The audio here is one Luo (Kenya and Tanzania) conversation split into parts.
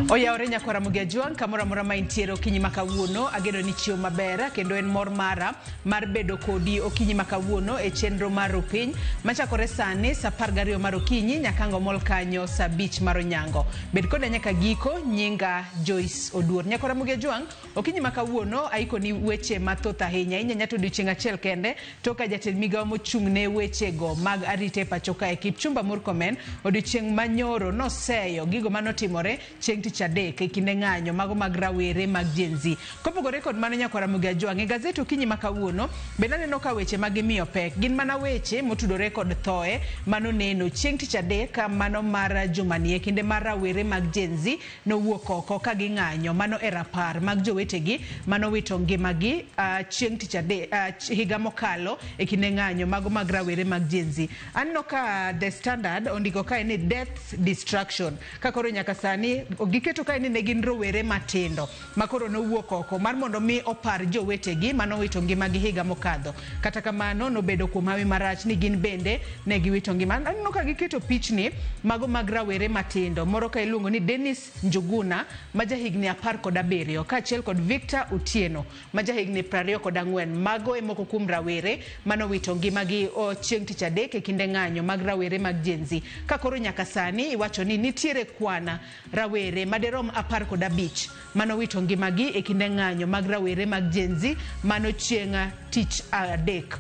Oyawore nyakwa Ramogi Ajwang' kamoro amora ma intiere okinyi ma kawuono ageno ni chiew maber kendo en mor mara mar bedo kodi okinyi ma kawuono e chenro mar Rupiny machakore sani sa 12 mar okinyi nyaka ang' omol kanyo sa 5 mar onyango. Bed koda nyaka giko, nyinga Joyce Oduor. Nyakwa Ramogi Ajwang' okinyi ma kawuono aikoni weche mathoth ahinya. Inyanya to odiochieng' achiel kende to ka jatend migawo mochung' ne wechego mag arita e pacho kae Kipchumba Murkomen odiochieng' manyoro noseyo gigo manotimore chieng' tich adek e kinde ng'anyo mago mag rawere mag Gen Z. Kopogore kod mano nyakwar Ramogi Ajwang' e gazet okinyi ma kawuono bende aneno ka weche ma gimiyo pek gin mana weche motudore kod thoe manoneno chieng' tich adek mano mar jumani e kinde mar rawere mag Gen Z nowuok oko ka ging'anyo mano e rapar mag jowetegi manowito ngimagi chieng' tich adek higa mokalo e kinde ng'anyo mago mag rawere mag Gen Z. Aneno ka The Standard ondiko kae ni death destruction ka koro nyaka sani giketo kae ni ne gin rowere matindo ma koro nowuok oko mar mondo mi opar jowetegi manowito ngimagi higa mokadho. Kata kamano nobedo kuom hawi marach ni gin bende ne giwito ngima. Aneno ka giketo pichni mago mag rawere matindo moro ka iluongo ni Dennis Njuguna ma jahigni 17 kaachiel kod Victor Otieno ma jahigni 24. Mago e moko kuom rawere manowito ngimagi chieng' tich adek e kinde ng'anyo mag rawere mag Gen Z. Ka koro nyaka sani iwacho ni nitiere kwana rawere maderom 15 manowito ngimagi e kinde ng'anyo mag rawere mag Gen Z mano chieng' tich adek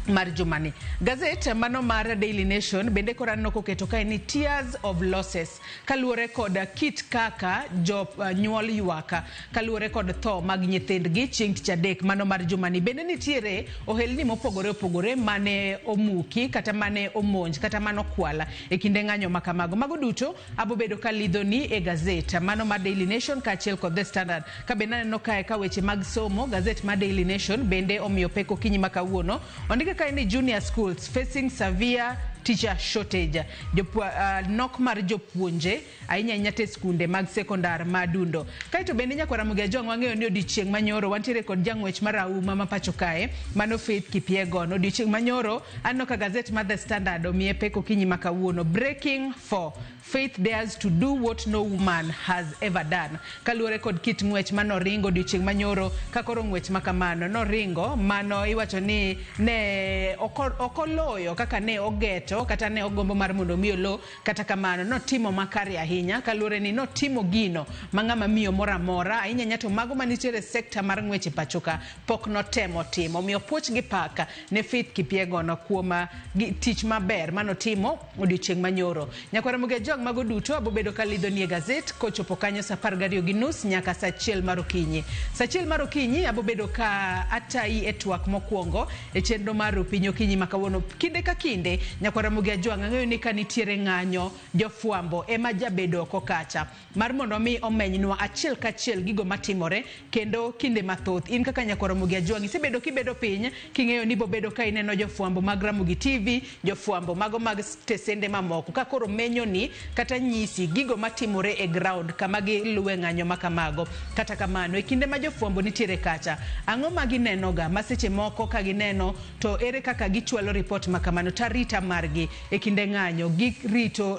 mar jumani. Gazet mano mar Daily Nation bende koro aneno koketo kae ni tears of losses kaluwore kod kit kaka jonyuol ywak kaluwore kod tho mag nyithindgi chieng' tich adek mano mar jumani. Bende nitiere ohelni mopogore opogore mane omuki kata mane omonj kata mane okwal e kinde ng'anyo ma kamago. Mago duto abobedo ka lidhoni e gazet mano mar Daily Nation kaachiel kod The Standard. Ka bende aneno kae ka weche mag somo, gazet mar Daily Nation bende omiyo pek okinyi ma kawuono. Ondike kae ni junior schools facing severe teacher shortage. Nok mar jopuonje ahinya ahinya te skunde mag sekondar ma Dundo. Kaeto bende nyakwar Ramogi Ajwang' wang'eyo ni odiochieng' manyoro wantiere kod jang'wech marahuma ma pacho kae mano Faith Kipyegon. Odiochieng' manyoro aneno ka gazet mar The Standard omiye pek okinyi ma kawuono. Breaking for Faith dares to do what no woman has ever done. Kaluwore kod kit ng'wech manoringo odiochieng' manyoro ka koro ng'wech ma kamano noringo mano iwacho ni ne ok oloyo kaka ne ogeto kata ne ogombo mar mondo mi olo kata kamano notimo makare ahinya kaluwore ni notimo gino ma ng'ama miyo moro amora ahinya ahinya to mago manitiere sekta mar ng'wech e pacho ka pok notemo timo. Omiyo puoch gi pak ne Faith Kipyegon kuom tich maber manotimo odiochieng' manyoro. Nyakwar Ramogi Ajwang' mago duto abobedo ka lidhoni e gazet kochopo kanyo sa 12:30 nyaka sa 1 mar okinyi. Sa 1 mar okinyi abobedo ka atayi e twak mokwongo e chenro mar Rupiny okinyi ma kawuono. Kinde ka kinde nyakwar Ramogi Ajwang' ang'eyo ni ka nitiere ng'anyo jofwambo ema jabedo oko kacha mar mondo mi omenynwa achiel kachiel gigo matimore kendo kinde mathoth in kaka nyakwar Ramogi Ajwang' isebedo kibedo piny king'eyo ni bobedo ka ineno jofwambo mag Ramogi TV, jofwambo mago mag stesende mamoko ka koro menyoni kata nyisi gigo matimore e ground kama giluwe ng'anyo ma kamago. Kata kamano e kinde ma jofwambo nitiere kacha, ang'o ma ginenoga ma seche moko ka gineno to ere kaka gichwalo ripot ma kamano to arita margi e kinde ng'anyo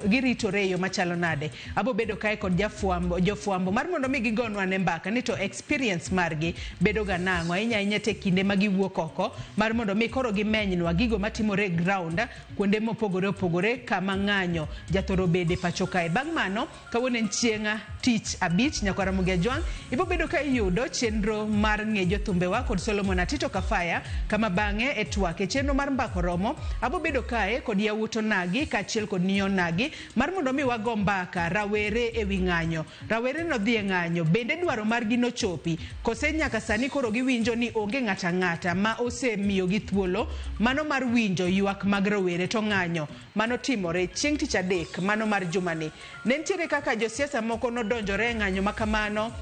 giritore e yo machalo nade. Abo bedo kae kod jofwambo mar mondo mi gigonwa ne mbaka ni to experience margi bedo ga nang'o ahinya ahinya te kinde ma giwuok oko mar mondo mi koro gimenynwa gigo matimore e ground kuonde mopogore opogore kama ng'anyo jathoro bede pacho kae. Bang' mano kawuono en chieng' tich abich nyakwar Ramogi Ajwang' ibo bedo ka iyudo chenro mar ng'e jothumbewa kod Solomon Atito Kafaya kama bang'e e twak e chenro mar mbako romo abo bedo kae kod yawuot onagi kaachiel kod miyo onagi mar mondo mi wago mbaka rawere ewi ng'anyo. Rawere nodhi e ng'anyo bende dwaro margi nochopi kose nyaka sani koro giwinjo ni onge ng'ata ang'ata ma osemiyogi thuolo mano mar winjo ywak mag rowere to ng'anyo mano timore chieng' tich adek mano mar jumani. Ne nitiere kaka josiasa moko nodonjore e ng'anyo ma kamano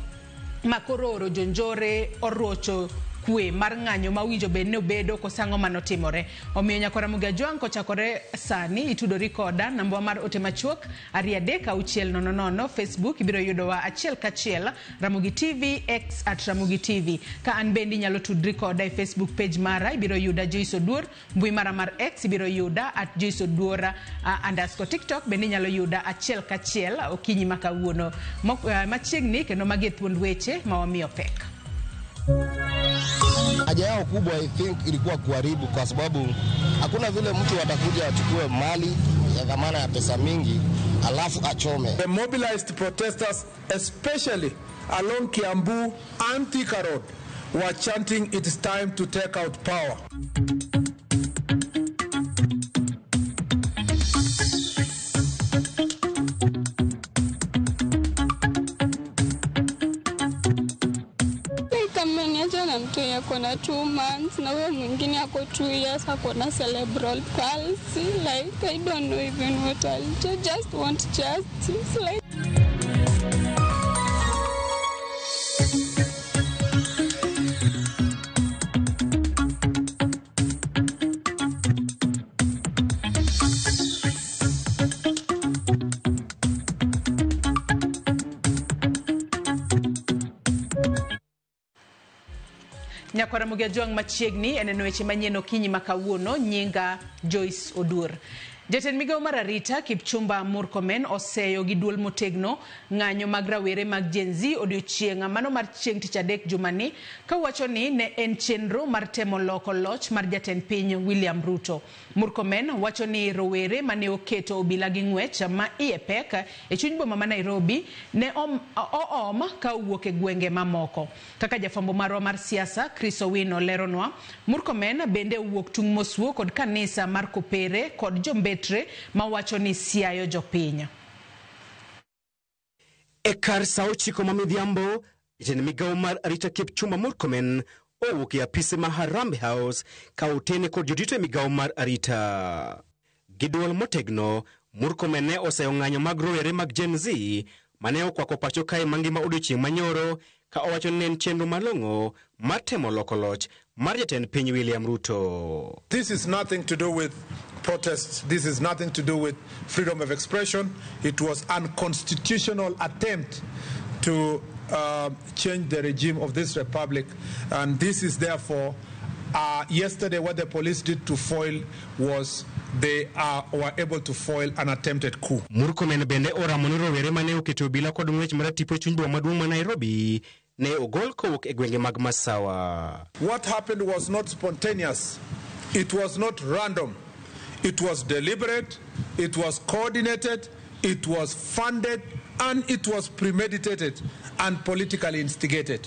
ma koro oro jonjore orocho kwe mar ng'anyo ma owinjo bed ni obedo koso ang'o manotimore. Omiyo nyakwar Ramogi Ajwang' kochakore sani itudori koda namba mar ote machuok 23600. Facebook ibiro yudowa achiel kachiel Ramogi TV, X at Ramogi TV. Ka an bende inyalo tudri koda e Facebook page mara, ibiro yuda Joyce Oduor. Mbui mara mar X ibiro yuda at Joyce Oduor underscore. TikTok bende inyalo yuda achiel kachiel okinyi ma kawuono. Machiegni kendo magi e thuond weche ma wamiyo pek. Haja yao kubwa, I think, ilikuwa kuharibu, kwa sababu hakuna vile mtu atakuja achukue mali ya dhamana ya pesa mingi alafu achome. The mobilized protesters, especially along Kiambu and Thika Road, were chanting it is time to take out power. Like ameniacha na mtu ako na 2 months na huyo mwingine ako 2 years, ako na cerebral palsy. Like, I don't know even what I'll do. Just want justice, like. Nyakwar Ramogi Ajwang' machiegni e neno weche manyien okinyi ma kawuono. Nyinga Joyce Oduor. Jatend migawo mar arita Kipchumba Murkomen oseyo gi duol motegno ng'anyo mag rawere mag Gen Z odiochieng' mano mar chieng' tich adek jumani, kawacho ni ne en chenro mar temo loko loch mar jatend piny William Ruto. Murkomen wacho ni rowere mane oketo obila gi ng'wech ma iye pek e chuny boma ma Nairobi ne oom ka owuok e gwenge mamoko. Kaka jafwambo marwa mar siasa Chris Owino leronwa, Murkomen bende owuok tung' moswo kod kanisa mar Kopere kod jombetre mawacho ni siayo jopiny. E kar sa 9 ma midhiambo, jatend migawo mar arita Kipchumba Murkomen owuok e apise ma Harambee House ka otene kod jodito e migawo mar arita. Gi duol motegno, Murkomen ne oseyo ng'anyo mag rowere mag Gen Z mane okwako pacho kae mangima odiochieng' manyoro, ka owacho ni ne en chenro malong'o mar temo loko loch mar jatend piny William Ruto. This is nothing to do with protests. This is nothing to do with freedom of expression. It was unconstitutional attempt to change the regime of this republic. And this is therefore, yesterday what the police did to foil was they were able to foil an attempted coup. Murkomen bende oramo ni rowere mane oketo obila kod ng'wech maratipo e chuny boma maduong' ma Nairobi ne ogol kowuok e gwenge mag Masawa. What happened was not spontaneous. It was not random. It was deliberate, it was coordinated, it was funded, and it was premeditated and politically instigated.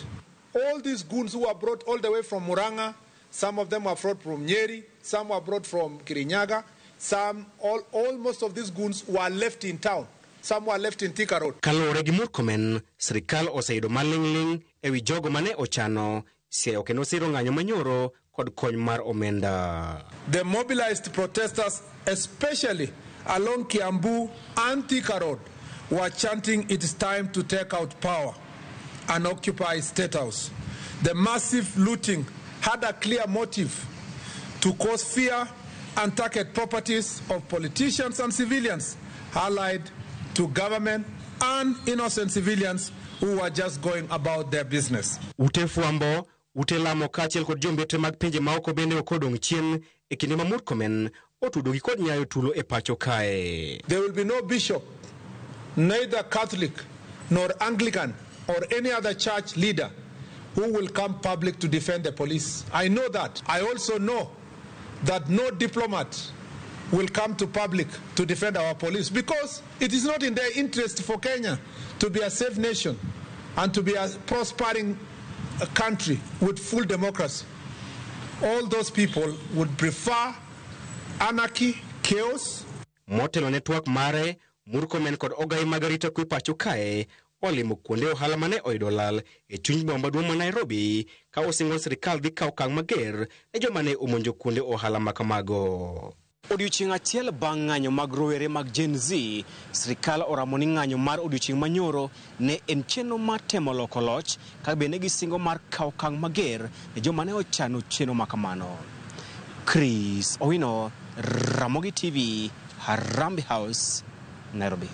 All these goons who were brought all the way from Murang'a, some of them were brought from Nyeri, some were brought from Kirinyaga, some, all, almost of these goons were left in town. Some were left in Thika Road. Kaluwore gi Murkomen, sirikal oseyudo maling'ling' ewi jogo mane ochano siayo kendo siro ng'anyo manyoro kod kony mar omenda. The mobilized protesters, especially along Kiambu and Thika Road, were chanting it is time to take out power and occupy State House. The massive looting had a clear motive to cause fear and target properties of politicians and civilians allied to government and innocent civilians who were just going about their business. Ute fwambo, ute lamo kaachiel kod jombetre mag pinje maoko bende ok odong' chien e kinde ma Murkomen otudogi kod nyayo tulo e pacho kae. There will be no bishop, neither Catholic nor Anglican or any other church leader who will come public to defend the police. I know that. I also know that no diplomat will come to public to defend our police, because it is not in their interest for Kenya to be a safe nation and to be a prospering country with full democracy. All those people would prefer anarchy, chaos. Motelo ne twak mare, Murkomen kod ogai mag arita kwe pacho kae olimo kuonde ohala mane oyudo lal e chuny boma maduong' ma Nairobi, ka osingo sirikal dhi kawo okang' mager ne joma ne omonjo kuonde ohala ma kamago. Odiochieng' achiel bang' ng'anyo mag rowere mag Gen Z, sirikal oramo ni ng'anyo mar odiochieng' manyoro ne en chenro mar temo loko loch ka bende gisingo mar kawo okang' mager ne joma ne ochano chenro makamano. Chris Owino, Ramogi TV, Harambee House, Nairobi.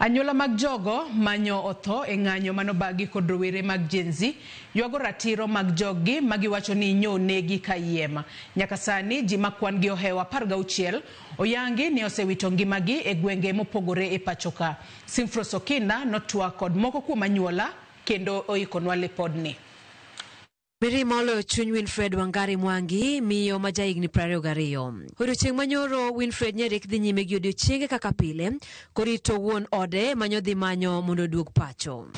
Anyuola mag jogo manyo otho e ng'anyo manobagi kod rowere mag Gen Z ywago ratiro mag joggi magiwacho ni nyo negi kayiem. Nyaka sani ji ma kwan gi ohewo 16 oyangi ni osewito ngimagi e gwenge mopogore e pacho ka. Simfros Okina notwak kod moko kuom anyuola kendo oikonwa lipodni. Mirima oloyo chuny Winfred Wangari Mwangi, miyo ma jahigni 22. Odiochieng' manyoro Winfred nyerik dhi nyime gi odiochienge kaka pile, korito wuon ode manyodhi manyo mondo oduog pacho.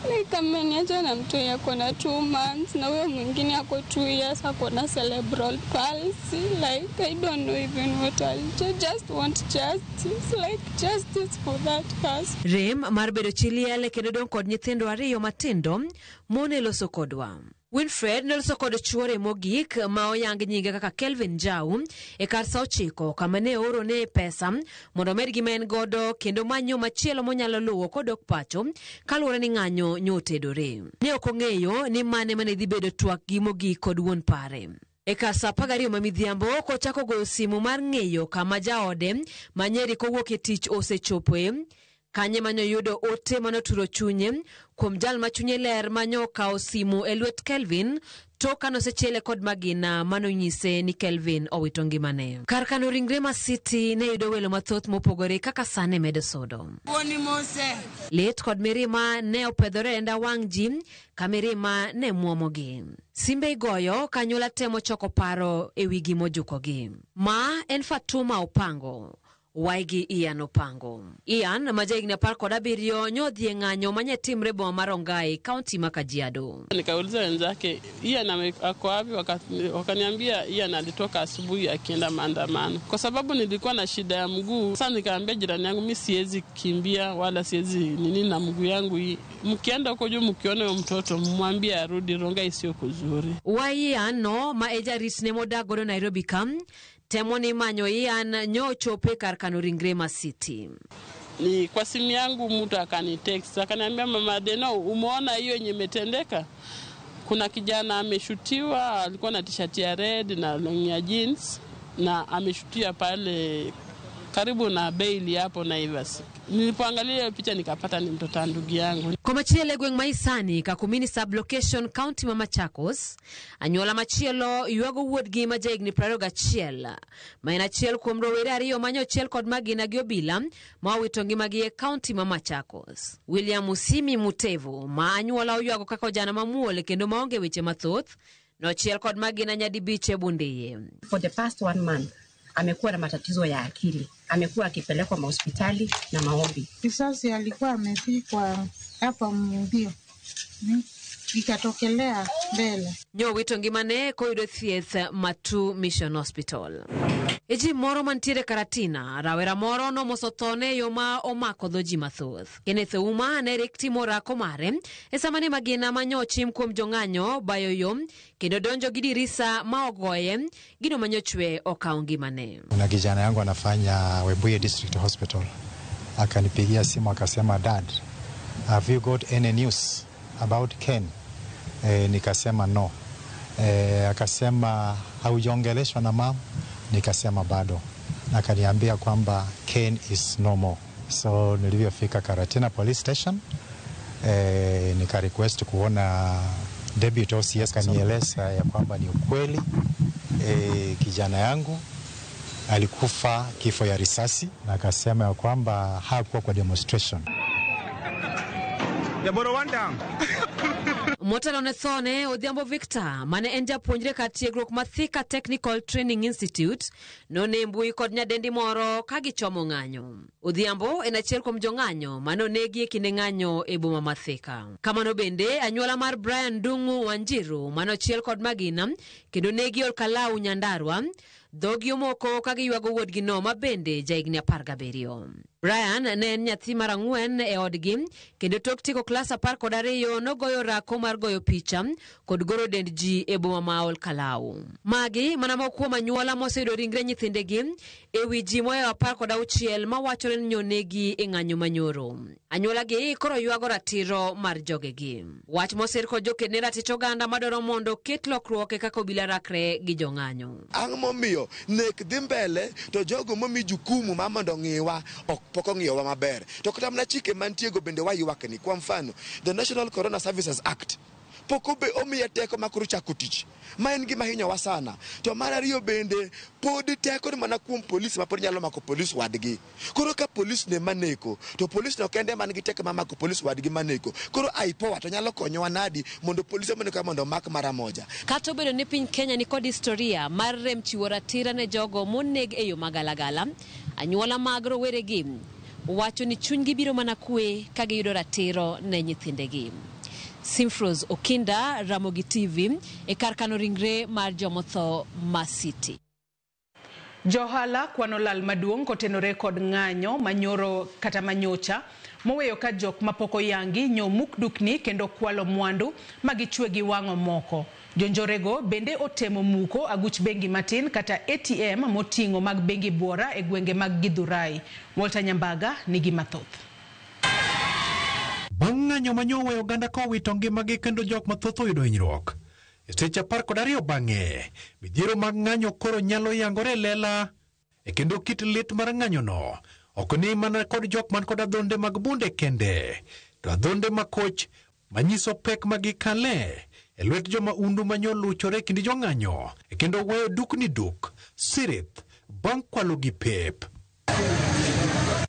Like ameniacha na mtoi ako na 2 months na huyo mwingine ako 2 years ako na cerebral palsy. Like I don't know even what I'll do. I just want justice, like justice for that person. Rem mar bedo chi liel kendo dong' kod nyithindo ariyo matindo mone loso kodwa. Winfred noloso kod chuore mogik ma oyang nyinge kaka Kelvin Jau e kar sa 9 kama ne oorone pesa mondo omed gima en godo kendo manyo machielo monyalo luwo kodok pacho kaluwore ni ng'anyo nyotedore. Ne ok ong'eyo ni mane mane dhi bedo twak gi mogik kod wuon pare. E kar sa 12 ma midhiambo kochako goyo simu mar ng'eyo kama jaode ma Nyeri kowuok e tich osechopoe. Kanye manyo yudo ote manoturo chunye kuom jal ma chunye ler manyo okawo simu e lwet Kelvin to kanosechiele kod magina manonyise ni Kelvin owito ngimane. Kar kano ringre ma City ne yudo welo mathoth mopogore kaka sane medo sodo. Lit kod mirima ne opedhore e nda wang' ji ka mirima ne muomogi. Simbe igoyo ka anyuola temo choko paro e wi gimojukogi. Ma en Fatuma Opango. Waigi Ian Opango. Ian ma jahigni 17 nyodhi e ng'anyo manye timre boma mar Rongai, kaunti ma Kajiado. Nikauliza wenzake Ian ako wapi, wakaniambia Ian alitoka asubuhi akienda maandamano. Kwa sababu nilikuwa na shida ya mguu, sasa nikaambia jirani yangu mimi siwezi kimbia wala siwezi nini na mguu yangu hii. Mkienda huko juu mkiona huyo mtoto mwambie arudi, Rongai sio kuzuri. Wai Ian no ma e jaritne modak godo Nairobi ka temo ni manyo Ian nyochope kar kano ringre ma City. Ni kwa simu yangu mtu akanitext akaniambia, mama Deno, umeona hiyo yenye imetendeka? Kuna kijana ameshutiwa, alikuwa na t-shirt ya red na long ya jeans na ameshutia pale karibu na Bailey hapo Naivas. Nilipoangalia hiyo picha nikapata ni mtoto ndugu yangu. Komachielo e gweng' ma Isani, Kakumini sub-location, county ma Machakos, anyuola machielo ywago wuodgi ma jahigni 21 ma en achiel kuom rowere ariyo manyochiel kod magina gi obila ma owito ngimagi e county ma Machakos. William Musimi Mutevu ma anyuola oywago kaka ojana mamuol kendo maonge weche mathoth nochiel kod magina nyadibich e Bundeye. For the past 1 month amekuwa na matatizo ya akili, amekuwa akipelekwa mahospitali na maombi. Risasi alikuwa amepikwa hapa mbio ikatokelea mbele. Nyowito ngimane koyudo thieth Matu Mission Hospital. E ji moro mantiere Karatina, rawera moro nomoso thone e yo ma omako dho ji mathoth. Kenneth Ouma ne rik timo orako mare e sama ne magina manyochim kuom jong'anyo bayo yo kendo donjo gi dirisa ma ogoye gino manyochwe okawo ngimane. Kuna kijana yangu anafanya Webuye District Hospital, akanipigia simu akasema, Dad, have you got any news about Ken? Nikasema no. Akasema haujaongeleshwa na mam? Nikasema bado. Akaniambia kwamba Ken is no more. So nilivyofika Karatina Police Station, nika request kuona Deputy OCS, kanieleza ya kwamba ni ukweli, kijana yangu alikufa kifo ya risasi, na akasema ya kwamba hakuwa kwa demonstration. Motelo ne thone Odhiambo Victor mane en japuonjre kar tiegruok ma Thika Technical Training Institute none mbui kod nyadendi moro ka gichomo ng'anyo. Odhiambo en achiel kuom jong'anyo mane onegi e kinde ng'anyo e boma ma Thika. Kamano bende anyuola mar Brian Ndung'u Wanjiru mane ochiel kod magina kendo negi Olkalau Nyandarua Dhogi omoko ka giywago wuodgino ma bende jahigni 17. Brian ne en nyathi mar 4 e odgi kendo tok tieko klas 12 nogoyo orako mar goyo picha kod goro dend ji e boma ma Olkalau. Magi mana moko kuom anyuola moseyudo ringre nyithindegi e wi ji mohewo 16 mawachore ni nonegi e ng'anyo manyoro. Anyuolagi koro ywago ratiro mar jogegi. Wach mosir kod joked ne ratich oganda madwaro mondo ket lokruok e kaka obila rakre gi jong'anyo. Ang' momiyo nek dhi mbele to jogo momi jukumu ma mondo ong'iwa ok pok ong'iyowa maber. To kata mana chike mantiego bende waywak ni. Kwa mfano, the National Corona Services Act pok omiye teko ma koro chako tich, ma en gima hinyowa sana. To mar ariyo bende pod teko ni mana kuom polis ma pod nyalo mako polis wadgi. Koro ka polis ne maneko, to polis no kende man gi teko ma mako polis wadgi maneko. Koro IPOA to nyalo konyowa nadi mondo polise maneko mondo omak mara moja. Kata obedo ni piny Kenya nikod historia mar rem chiwo ratiro ne jogo moneg e yo magalagala, anyuola mag roweregi wacho ni chunygi biro mana kwe ka giyudo ratiro ne nyithindegi. Simfros Okinda, Ramogi TV, e kar kano ringre mar jomotho ma City. Johala kwano lal maduong' kotenore kod ng'anyo manyoro kata manyocha moweyo ka jok mapok oyangi nyomuk dukni kendo kwalo mwandu magichwe gi wang'o moko. Jonjorego bende otemo muko aguch bengi matin kata ATM moting'o mag bengi buora e gwenge mag Githurai. Walter Nyambaga nigi mathoth. Bang' ng'anyo manyoweyo oganda kowito ngimagi kendo jok mathoth oyudo hinyruok. E seche 12 bang'e, midhiero mag ng'anyo koro nyalo yangore e lela. E kendo kit lit mar ng'anyono ok ni mana kod jok man kod adhonde mag bunde kende, to adhonde makoch manyiso pek ma gikale e lwet joma undu manyoluchore e kind jong'anyo, e kendo weyo dukni duk sirith bang' kwalo gi pep.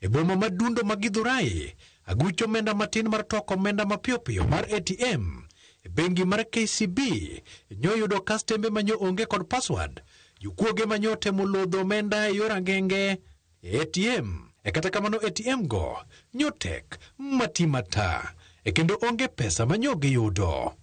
E boma madundo ma Githurai, aguch omenda matin mar toko omenda mapiyopiyo mar ATM e bengi mar KCB nyoyudo kastembe manyo onge kod password, jokuoge manyo temo lodho omenda e yor ang'enge e ATM. E kata kamano ATM go nyotek matimata e kendo onge pesa manyo giyudo.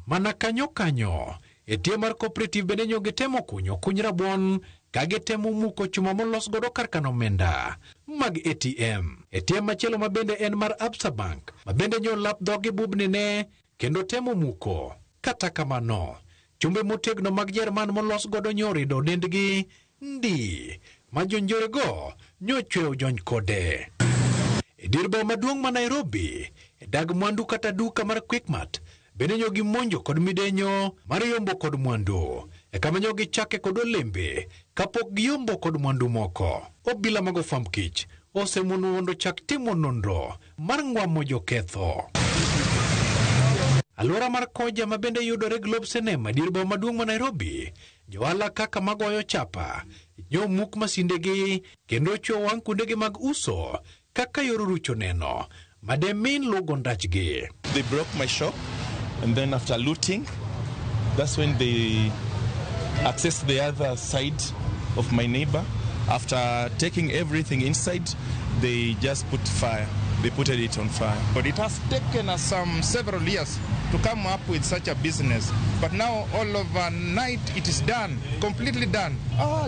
Mana kanyo kanyo, ATM mar Cooperative bende nyo gitemo kunyo kuny rabuon ka gitemo muko chuma molos godo kar kano omenda mag ATM. ATM machielo ma bende en mar Absa Bank ma bende nyo lap dhogi bubni ne kendo temo muko. Kata kamano, chumbe motegno mag Jerman molos godo nyo rido dendgi ndi ma jonjorego nyo chweyo jony kode. E dir boma maduong' ma Nairobi, e dag mwandu kata duka mar Quickmart bende nyo gimonjo kod midenyo mar yombo kod mwandu. E kama nyo gichake kod olembe kapok giyombo kod mwandu moko. Obila mag ofwamb kich osemono mondo chak timo nonro mar ng'wamo joketho. Alwora mar Koja ma bende yudore Globe Cinema dier boma maduong' ma Nairobi, johala kaka magoyo chapa nyo muk masindegi kendo chwo wang' kuondegi mag uso kaka yor rucho neno mademin lugo ndachgi. They broke my shop and then after looting, that's when they accessed the other side of my neighbor. After taking everything inside, they just put fire. They put it on fire. But it has taken us several years to come up with such a business. But now all overnight it is done, completely done.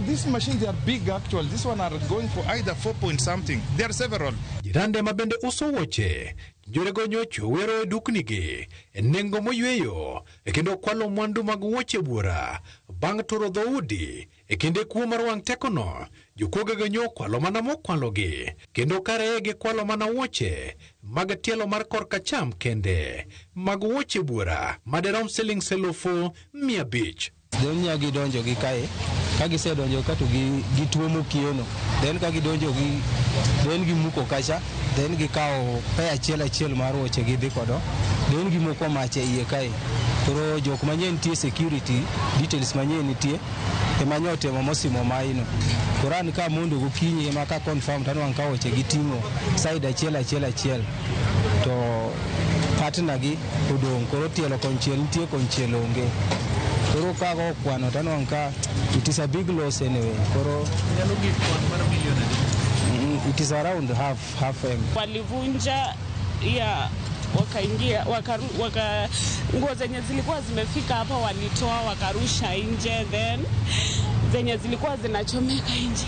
These machines are big actually. This one are going for either 4 point something. There are several. Jirande ma bende uso wuoche, jonjorego nyocho wero e duknigi e nengo moyweyo e kendo kwalo mwandu mag wuoche buora bang' turo dhoudi. E kinde kuo mar wang' tekono, jokuogego nyo kwalo mana mokwalogi kendo kare gikwalo mana wuoche mag tielo mar korka cham kende mag wuoche buora maderom siling 500,000. Then nya gidonjo gi kae, ka gisedonjo ka to gituomo kiono, then ka gidonjo gi then gimuko kacha, then gikawo pe achiel achiel mar wuoche gidhi kodo, then gimoko mach e iye kae. Koro jok manyien nitie security details manyien nitie ema nyo temo mosimo maino. Koro an ka mondo gokinyi ema ka confirm to anwang'o ka wuoche giting'o side achiel achiel achiel to partner gi odong', koro tielo konchiel nitie konchiel onge. Koro ka go kwano to anwang'o ka it is a big loss anyway. Koro nyalo gik kwan mar milion adi? It is around half M. Walivunja ya wakaingia waka nguo zenye zilikuwa zimefika hapa walitoa wakarusha nje, then zenye zilikuwa zinachomeka nje,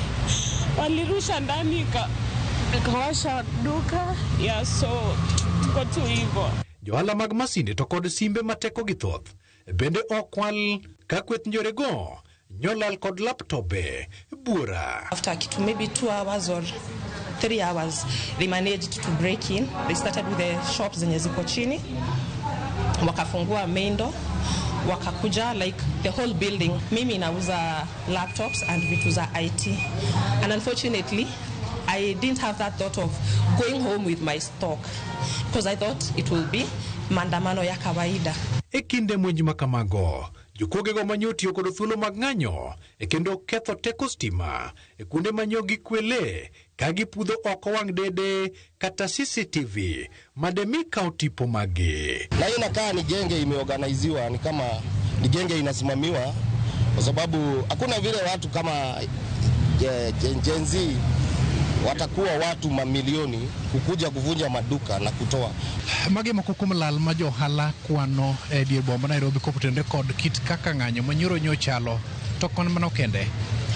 walirusha ndani ikawasha duka ya, so tuko tu hivyo. Johala mag masinde to kod simbe ma tekogi thoth bende okwal ka kweth njorego nyolal kod laptobe buora. After kitu maybe 2 hours or 3 hours, they managed to break in. They started with the shops zenye ziko chini, wakafungua main door, wakakuja like the whole building. Mimi nauza laptops and vitu za IT, and unfortunately I didn't have that thought of going home with my stock because I thought it will be maandamano ya kawaida. E kinde monj ma kamago, jokuogego manyotiyo kod thuolo mag ng'anyo e kendo ketho teko stima e kuonde manyo gikwele ka gipudho oko wang' dede kata CCTV mademi kaw tipo maggi. Na hii inakaa ni genge imeorganiziwa, ni kama ni genge inasimamiwa, kwa sababu hakuna vile watu kama Gen Z watakuwa watu mamilioni kukuja kuvunja maduka na kutoa. Magi moko kuom lal ma johala kwano e dier boma Nairobi kotenore kod kit kaka ng'anyo manyoro nyochalo to kon mano kende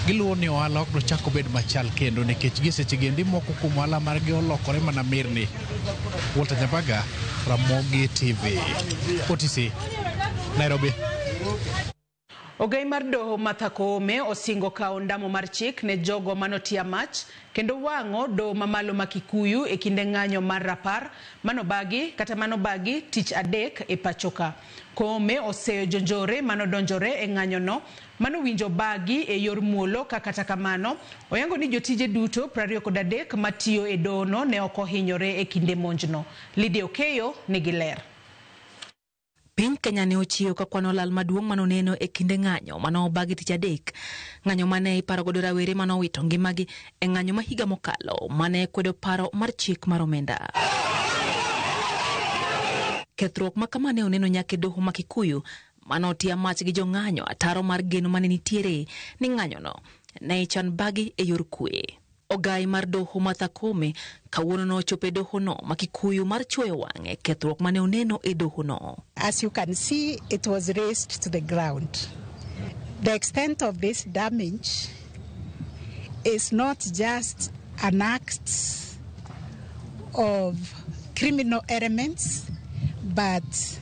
giluwo ni ohala ok dochak obed machal kendo nikech gie seche gendi moko kuom ohala margi olokore mana mirni. Walter Nyambaga, Ramogi TV, OTC, Nairobi. Ogai mar doho Martha Koome osingo kawo ndamo mar chik ne jogo manotiya mach kendo wang'o doho mamalo ma Kikuyu e kinde ng'anyo mar rapar manobagi kata manobagi tich adek e pachoka. Koome oseyo jonjore manodonjore e ng'anyono manowinjo bagi e yor muolo ka kata kamano oyango ni jotije duto 23 matiyo e dohono ne ok ohinyore e kinde monjno. Lydia Okeyo nigi ler. Piny Kenya ne ochiwo ka kwano lal maduong' manoneno e kinde ng'anyo manobagi tich adek. Ng'anyo mane iparo godo rawere manowito ngimagi e ng'anyo ma higa mokalo mane kwedo paro mar chik mar omenda. Kethruok ma kama ne oneno nyaka e doho ma Kikuyu manotiya mach gi jong'anyo ataro mar geno mane nitiere ni ng'anyono ne ichan bagi e yor kwe. Ogai mar doho Martha Koome kawuono nochopo e dohono ma Kikuyu mar chwoyo wang'e kethruok mane oneno e dohono. As you can see, it was razed to the ground. The extent of this damage is not just an act of criminal elements, but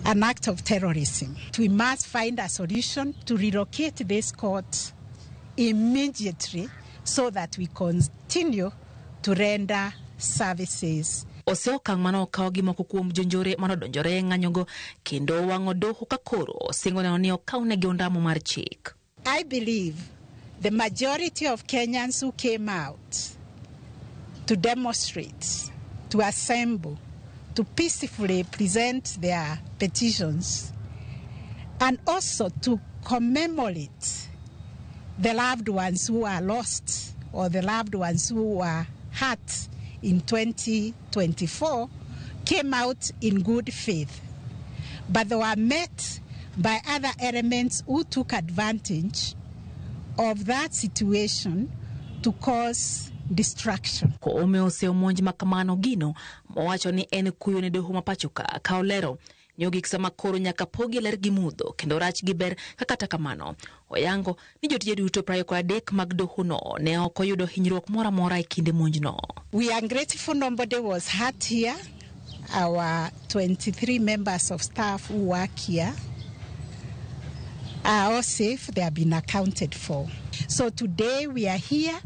an act of terrorism. We must find a solution to relocate this court immediately so that we continue to render services. Ose okang' mane okaw gi moko kuom jonjore manodonjore e ng'anyogo kendo wang'o doho ka koro osingo neno ni okawnegi ondamo mar chik. I believe the majority of Kenyans who came out to demonstrate, to assemble, to peacefully present their petitions, and also to commemorate the loved ones who are lost or the loved ones who were hurt in 2024, came out in good faith. But they were met by other elements who took advantage of that situation to cause destruction. Koome oseyo monj ma kamano gino mowacho ni en kuyo ne doho ma pachoka ka olero ni ogik sama koro nyaka pogi ler gi mudho kendo rach gi ber ka kata kamano oyango ni jotije duto 23 mag dohono ne ok oyudo hinyruok moro amora e kinde monjno. We are grateful nobody was hurt here. Our 23 members of staff who work here are all safe. They have been accounted for. So today we are here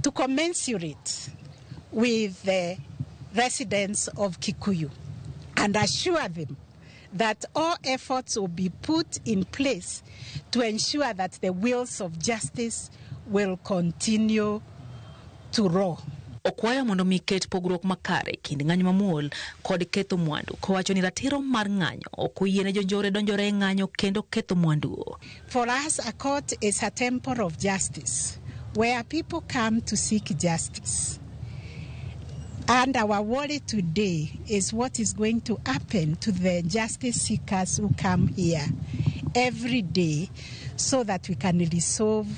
to commensurate with the residents of Kikuyu and assure them that all efforts will be put in place to ensure that the wheels of justice will continue to roll. Okwayo mondo mi ket pogruok makare kind ng'anyo mamuol kod ketho mwandu kowacho ni ratiro mar ng'anyo ok oyiene jonjore donjore e ng'anyo kendo ketho mwandu. For us, a court is a temple of justice where people come to seek justice. And our worry today is what is going to happen to the justice seekers who come here every day so that we can resolve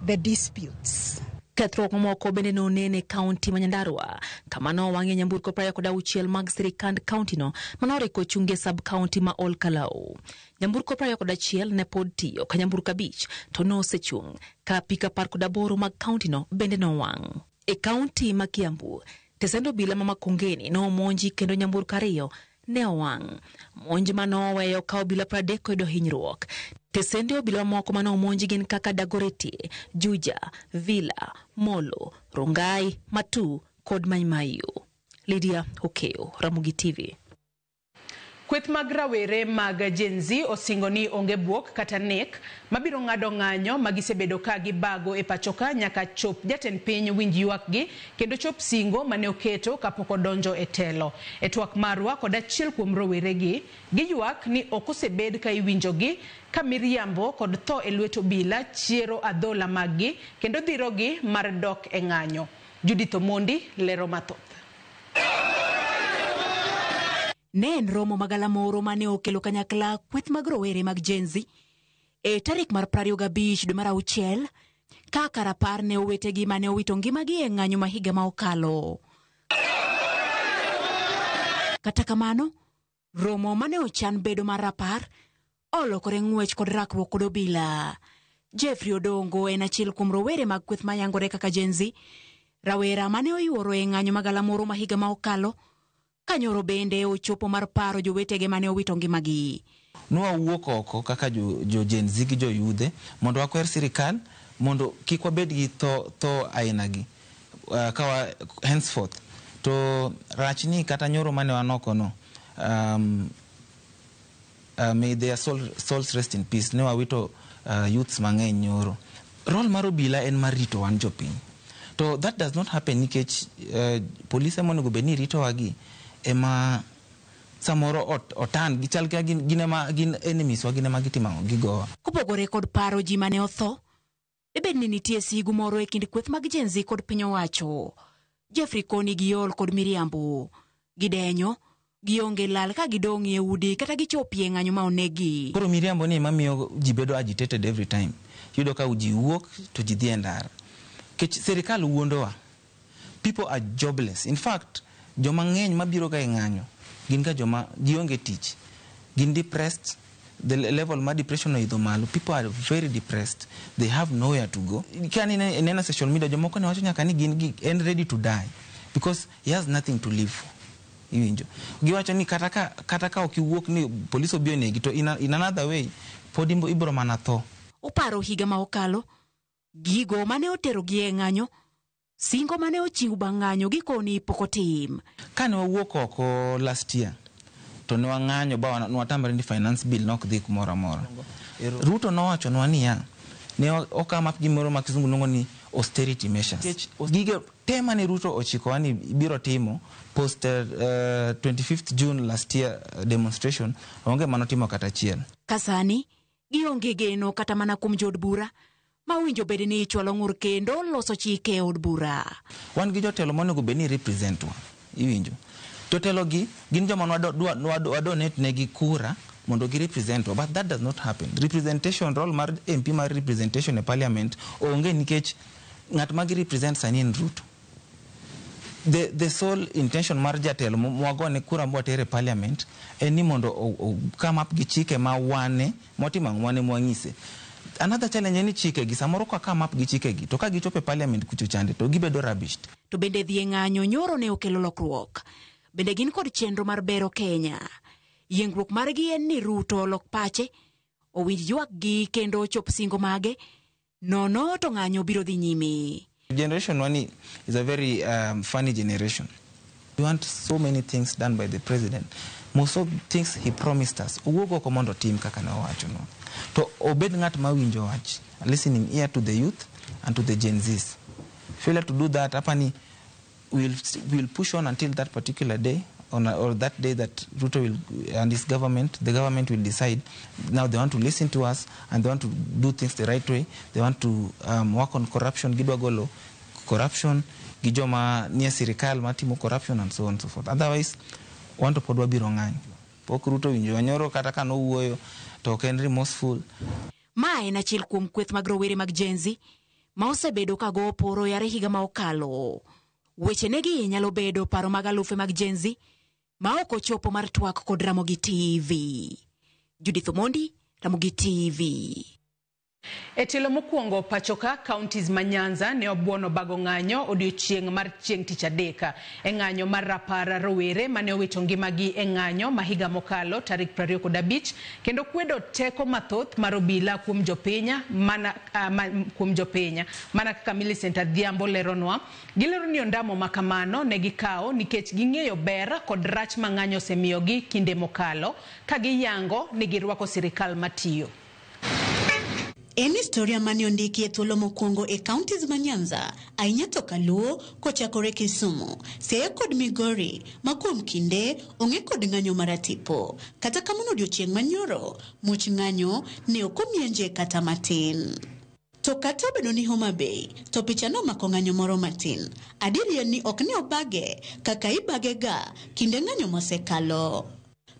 the disputes. Kethruok mamoko bende nonen e kaunti ma Nyandarua, kama nowang'ie nyamburko 26 mag sirikand kauntino manoriko ochungi e sub kaunti ma Ol Kalou. Nyamburko 21 ne pod tiyo ka nyamburko 5 to nosechung' ka apiko 18 mag kauntino bende nowang'. E kaunti ma Kiambu, tesend obila ma Makongeni nomonji kendo nyamburko 2 ne owang'. Monj manoweyo ka obila 30 oyudo hinyruok. Tesende obila mamoko mane omonji gin kaka Dagoretti, Juja, Villa, Molo, Rongai, Matu kod Mai Mahiu. Lydia Okeo, Ramogi TV. Kweth mag rawere mag Gen Z osingo ni onge buok kata nek mabiro ng'ado ng'anyo ma gisebedo ka gibago e pachoka nyaka chop jatend piny winj ywakgi kendo chop singo mane oketo kapok odonjo e telo. E twak marwa kod achiel kuom roweregi, giywak ni ok osebed ka iwinjogi ka miriambo kod tho e lwet obila chiero adhola maggi kendo dhirogi mar dok e ng'anyo. Judith Omondi lero mathoth. Ne en romo magalamoro mane okelo kanyakla kweth mag rowere mag Gen Z e tarik mar 25 dwe mar auchiel kaka rapar ne owetegi mane owito ngimagi e ng'anyo ma higa ma okalo. Kata kamano, romo mane ochan bedo mar rapar olokore ng'wech kod rakruok kod obila. Jeffrey Odongo en achiel kuom rowere mag kweth mayangore kaka Gen Z, rawera mane oyuoro e ng'anyo magalamoro ma higa ma okalo kanyoro bende ochopo mar paro jowetege mane owito ngimagi. Nwawuok oko kaka jo Gen Z gi jo yudhe mondo wakwer sirikal mondo kik wabed gi tho aina gi kawa henceforth. To rach ni kata nyoro mane wan oko no, may their souls rest in peace, ne wawito youths mang'eny nyoro. Role mar obila en mar rito wan jopiny. To that does not happen nikech polise monego bed ni ritowa gi ema samoro otan gichal ka gin ema gin enemies wa, gin ema gitimo ang'o, gigowa. Kopogore kod paro ji mane otho, debed ni nitie sigu moro e kind kweth mag Gen Z kod piny owacho. Jeffrey koni giol kod miriambo. Gidenyo, gionge lal ka gidong' e udi kata gichopie ng'anyo ma onegi. Koro miriambo ni ema miyo ji bedo agitated every time. Iyudo ka ji wuok to ji dhi e ndara. Kech sirikal wuondowa. People are jobless. In fact, joma ng'eny mabiro ga e ng'anyo gin ga joma gionge tich. Gin depressed. The level mar depression oidho malo. People are very depressed. They have nowhere to go. Ka neno social media, jomoko ne wacho nyaka ni gin en ready to die because he has nothing to live for. Iwinjo. Giwacho ni kata ka ok iwuok ni police obiro negi to in another way pod ibiro mana tho. Oparo higa ma okalo, gigo mane oterogi e ng'anyo, singo mane ochiw bang' ng'anyo gikoni pok otim. Kane wawuok oko last year to ne wang'anyo ba nwatamre ni finance bill nok dhi kumoro amora. Ruto nowachonwa niya, ne okam up gimoro ma kizungu luongo ni austerity measures. Gige te mane Ruto ochikowa ni biro timo post 25th June last year demonstration, onge manotimo kata achiel. Kasani, gionge geno kata mana kuom jood bura ma owinjo bed ni ichwalo ng'ur kendo loso chike e od bura. Wan gi jotelo monego bed ni represent wa, iwinjo. Jotelo gi gin joma nwa donate negi kura mondo gi represent wa, but that does not happen. Representation, role mar MP mar representation e parliament onge nikech ng'at ma gi represent sani en Ruto. The sole intention mar jatelo mwagone kura mwatere e parliament en ni mondo o come up gi chike ma wane mwatimo ang'o, wane mwang'ise. Another challenge en ni chike gi samoro ka come up gi chike gi to ka gichopo e parliament kucho chande to gibedo rubbished. To bende dhi e ng'anyo nyoro ne okelo lokruok. Bende gin kod chenro mar bero Kenya. Yiengruok margi en ni Ruto olok pache, owinj ywakgi kendo ochop singo mage, nono to ng'anyo biro dhi nyime. Generation one is a very funny generation. We want so many things done by the president. Most of things he promised us. Owuog oko mondo otim kaka ne owacho no. To obed ng'at ma winjo wach, listening ear to the youth and to the Gen Zs. Failure to do that, apani we'll push on until that particular day, or that day that Ruto will, and his government, the government will decide now they want to listen to us and they want to do things the right way. They want to work on corruption, gidwa golo corruption, gi joma nie sirikal matimo corruption and so on and so forth. Otherwise, wan to pod wabiro ng'anyo. Pok Ruto winjo wanyoro kata ka nowuoyo to ok en remorseful. Ma en achiel kuom kweth mag rowere mag Gen Z ma osebedo ka go oporo yare higa ma okalo. Weche negi nyalo bedo paro mag alufe mag Gen Z ma ok ochopo mar twak kod Ramogi TV. Judith Omondi, Ramogi TV. E tielo mokwongo pachoka counties ma Nyanza ne obuono bago ng'anyo odiochieng' mar chieng' tich adek e ng'anyo mar rapar rowere mane owito ngimagi e ng'anyo ma higa mokalo tarik 25 kendo kwedo teko mathoth mar obila kuom jopiny mana kuom jopiny mana kaka Millicent Adhiambo leronwa. Gilero ni ondamo makamano ne gikawo nikech ging'eyo ber kod rach ma ng'anyo osemiyogi kinde mokalo ka giyango ni girwako sirikal matiyo. En historia mane ondiki e thuolo mokwongo e counties ma Nyanza, ahinya to Kaluo, kochakore Kisumu, Siaya kod Migori, ma kuom kinde ong'e kod ng'anyo maratipo. Kata kamano odiochieng' manyoro, much ng'anyo ne ok omienje kata matin. To kata obedo ni Homa Bay, to picha nomako ng'anyo moro matin. Adieri en ni ok ne obage kaka ibage ga kinde ng'anyo mosekalo.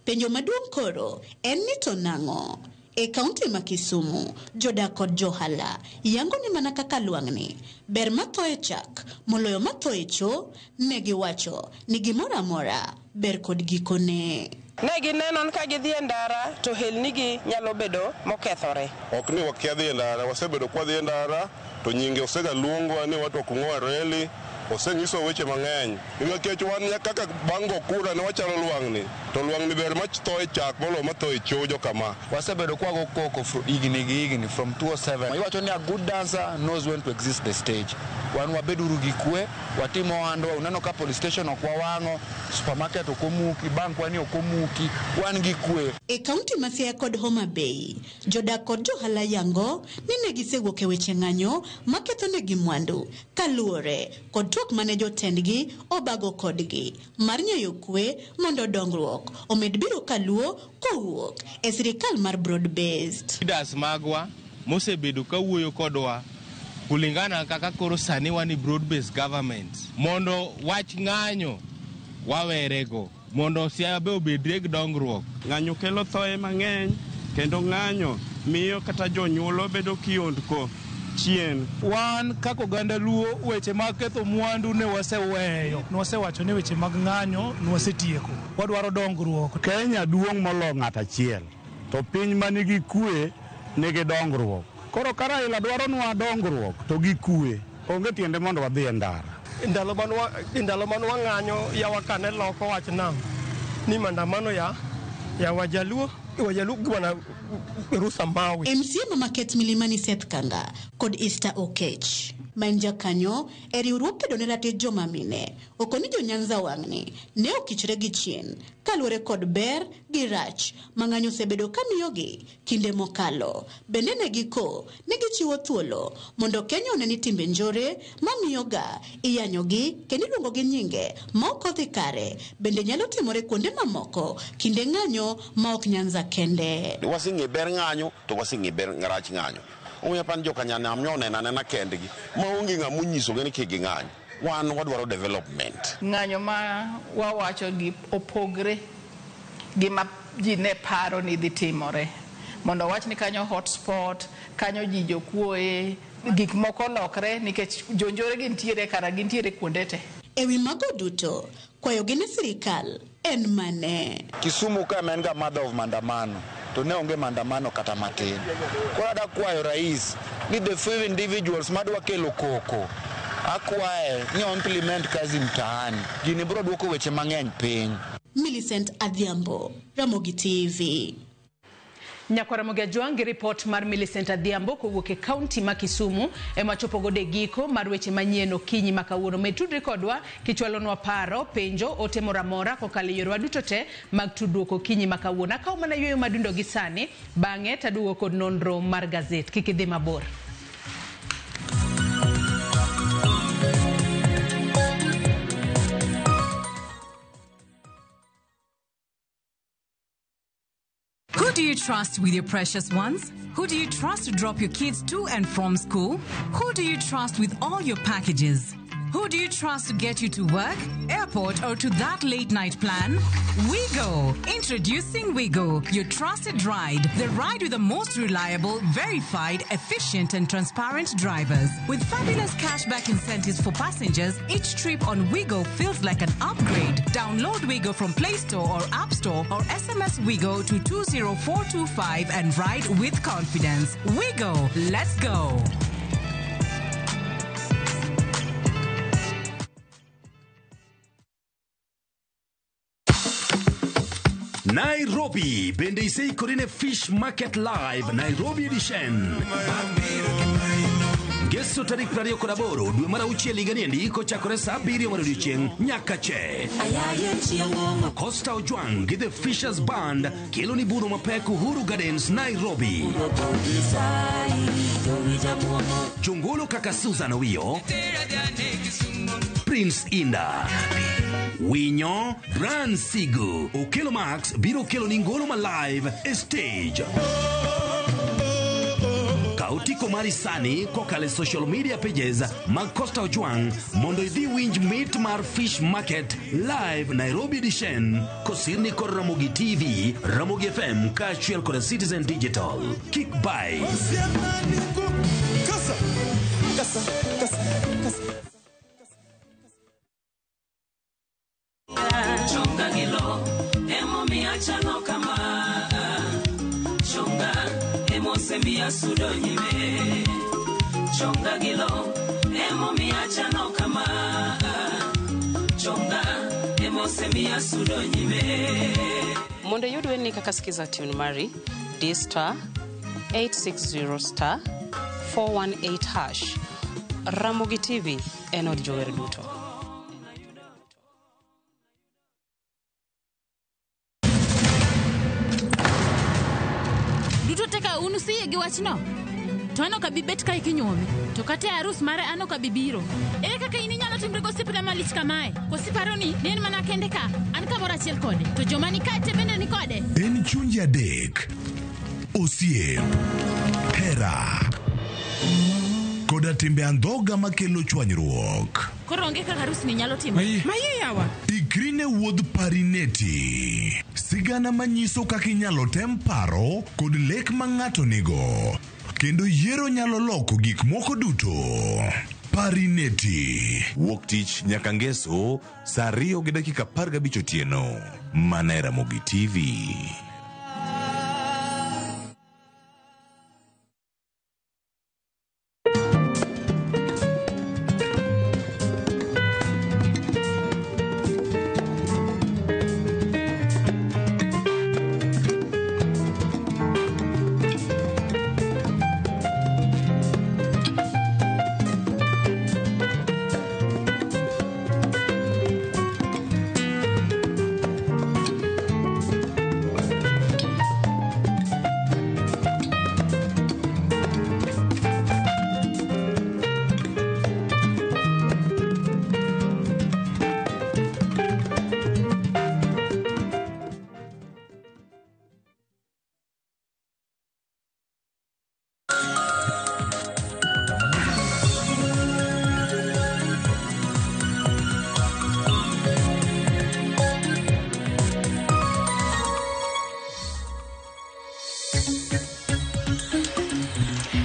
Penjo maduong' koro en ni to nang'o? E kaunti ma Kisumu, jodak kod johala yango ni mana kaka lwang'ni ber matho e chak moloyo matho e cho, ne giwacho ni gimoro amora ber kod gikone. Ne gineno ni ka gidhi e ndara to helnigi nyalo bedo mokethore. Ok ni wakia dhi e ndara, wasebedo kwa dhi e ndara to nyinge osega luongwa ni watu ok ng'o reli, osenyiso weche mang'eny. Nikech wan kaka bang' go kura ne wachalo lwang'ni, to lwang'ni ber matho e chak moloyo matho e cho jokama. Wasebedo kwago koko higni gi higni from 2007. Iwacho ni a good dancer knows when to exit the stage. Wan wabeduru gi kwe, watim ohandwa, uneno ka police station ok wawang'o, supermarket ok omuki, bank wa ni ok omuki, wan gi kwe. E kaunti ma Siaya kod Homa Bay, jodak kod johala yango ni ne gisewuok e weche ng'anyo maketho negi mwandu kaluwore kod twak mane jotendgi obago kodgi mar nyayo kwe mondo dongruok omed biro kaluo kowuok e sirikal mar broad based. Leaders magwa mosebedo kawuoyo kodwa kulingana kaka koro sani wan e broad based government mondo wach ng'anyo wawerego mondo Siaya be obedre gi dongruok. Ng'anyo kelo thoe mang'eny kendo ng'anyo miyo kata jonyuol bedo kiondko chien. Wan kaka oganda Luo weche mag ketho mwandu ne waseweyo. Ne wasewacho ni weche mag ng'anyo ne wasetieko. Wadwaro dongruok. Kenya duong' molo ng'at achiel, to piny manigi kwe nigi dongruok. Koro ka Raila dwaronwa dongruok to gi kwe, onge tiende mondo wadhi e ndara. Ndalo man wang'anyo yawa kane loko wach nam ni maandamano ya Wajaluo bwana Rusa Mawe. MCA ma Market Milimani Seth Kanga kod Easter Okech ma en jakanyo e riwruok kedo ne ratich joma mine okoni jo Nyanza wang'ni ne okichre gi chien kaluwore kod ber gi rach ma ng'anyo osebedo ka miyogi kinde mokalo. Bende ne giko ne gichiwo thuolo mondo Kenya one ni timbe njore mamiyoga iyanyogi kendo iluongo gi nyinge ma ok odhi kare bende nyalo timore kuonde mamoko kinde ng'anyo ma ok Nyanza kende. Waseng'e ber ng'anyo to waseng'e ber rach ng'anyo. Omiyo pan jokanyanam nyo oneno anena kendgi maonge ng'ama onyisogi ni kik ging'any. Wan wadwaro development. Ng'anyo ma wawacho gi opogre gi ma ji ne paro ni dhi timore. Mondo wach ni kanyo hotspot, kanyo ji jokuoe, gik moko lokre nikech jonjore gintiere kara gintiere kuonde te. Ewi mago duto, kwayogi ne sirikal en mane? Kisumu ka en ga mother of maandamano, to ne onge maandamano kata matin. Koro adwa kwayo rais ni the few individuals madwa kelo koko, akwaye ni implement kazi mtaani. Gini biro duoko weche mang'eny piny. Millicent Adhiambo, Ramogi TV. Nyakwara Ramogi Ajwang' gi ripot mar Millicent Adhiambo kowuok e kaunti ma Kisumu ema chopo godo e giko mar weche manyien okinyi ma kawuono. Med tudri kodwa kichwalonwa paro, penjo, ote moro amora kokalo e yorewa duto te mag tudruok okinyi ma kawuono. Akawo mana yueyo madundo gi sani, bang'e taduogo kod nonro mar gazet. Kik idhi mabor. Who do you trust with your precious ones? Who do you trust to drop your kids to and from school? Who do you trust with all your packages? Who do you trust to get you to work, airport, or to that late night plan? WeGo! Introducing WeGo, your trusted ride. The ride with the most reliable, verified, efficient, and transparent drivers. With fabulous cashback incentives for passengers, each trip on WeGo feels like an upgrade. Download WeGo from Play Store or App Store or SMS WeGo to 20425 and ride with confidence. WeGo! Let's go! Nairobi bende iseikori ne Fish Market Live Nairobi Edition. Ngeso tarik 28 dwe mar auchiel higani endi kochakore saa 7 mar odiechieng' nyaka che. Costa Ojwang' gi The Fishers Band kelo ni budho mapek Uhuru Gardens, Nairobi. Jongolo kaka Susan Owiyo, Prince Inda, Winyo, Bran Sigu, Okelo Max biro kelo ni ngolo ma live e stage. Kaw tiko mari sani kokalo e social media pages mag Costa Ojwang' mondo idhi winj mit mar Fish Market Live Nairobi Edition kosirni kod Ramogi TV, Ramogi FM kaachiel kod Citizen Digital. Kik bai. Chonga gi lo emomiyo achalo kama chonga emosemiya sudo nyime chonga gi lo emomiyo achalo kama chonga emosemiya sudo nyime. Mondo iyud wendni kaka Skiza tune mari, di star 860 star 418 hash. Ramogi TV en od jower duto. Duto te ka un usiyie gi wachno? To an ok abi bet kae kinyuomi. To kata e arus mare an ok abi biro. Ere kaka in inyalo timri gosiepna malich kamae? Koso iparo ni ne en mana kende ka? An kamoro achiel kode. To joma ni kae te bende ni kode. En chunje adek, osiep, hera, koda timbe andhoga makelo chwanyruok. Koro onge kaka arusni nyalo timore. Maye yawa. Ikri ne wuodh Parineti. Sigana manyiso kaka inyalo tem paro kod lek ma ng'ato nigo. Kendo yiero nyalo loko gik moko duto. Parineti. Wuok tich nyaka ngeso saa 2:15 otieno. Mana e Ramogi TV.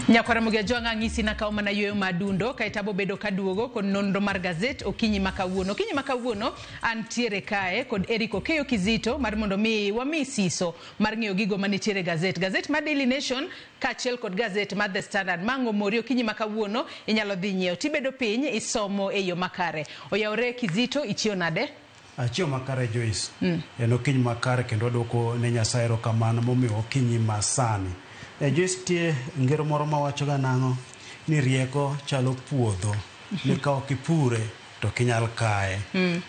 Nyakwara Ramogi Ajwang' ang'isi nakawo mana yueyo madundo kaeto abo bedo kaduogo kod nonro mar gazet okinyi ma kawuono. Okinyi ma kawuono antiere kae kod Eric Okeyo Kizito mar mondo mi wami siso mar ng'iyo gigo manitiere gazet. Gazet mar Daily Nation kaachiel kod gazet mar The Standard. Mang'o mori okinyi ma kawuono inyalo dhi nyiewo. Tibedo piny isomo e yo makare. Oyawore Kizito, ichiewo nade? Achiewo makare Joyce. En okinyi makare kendo wadwoko ne Nyasaye erokamano momiyo okinyi masani. Joyce tie ngero moro mawacho ga nang'o ni rieko chalo puodho ni ka ok ipure to ok inyal kaye.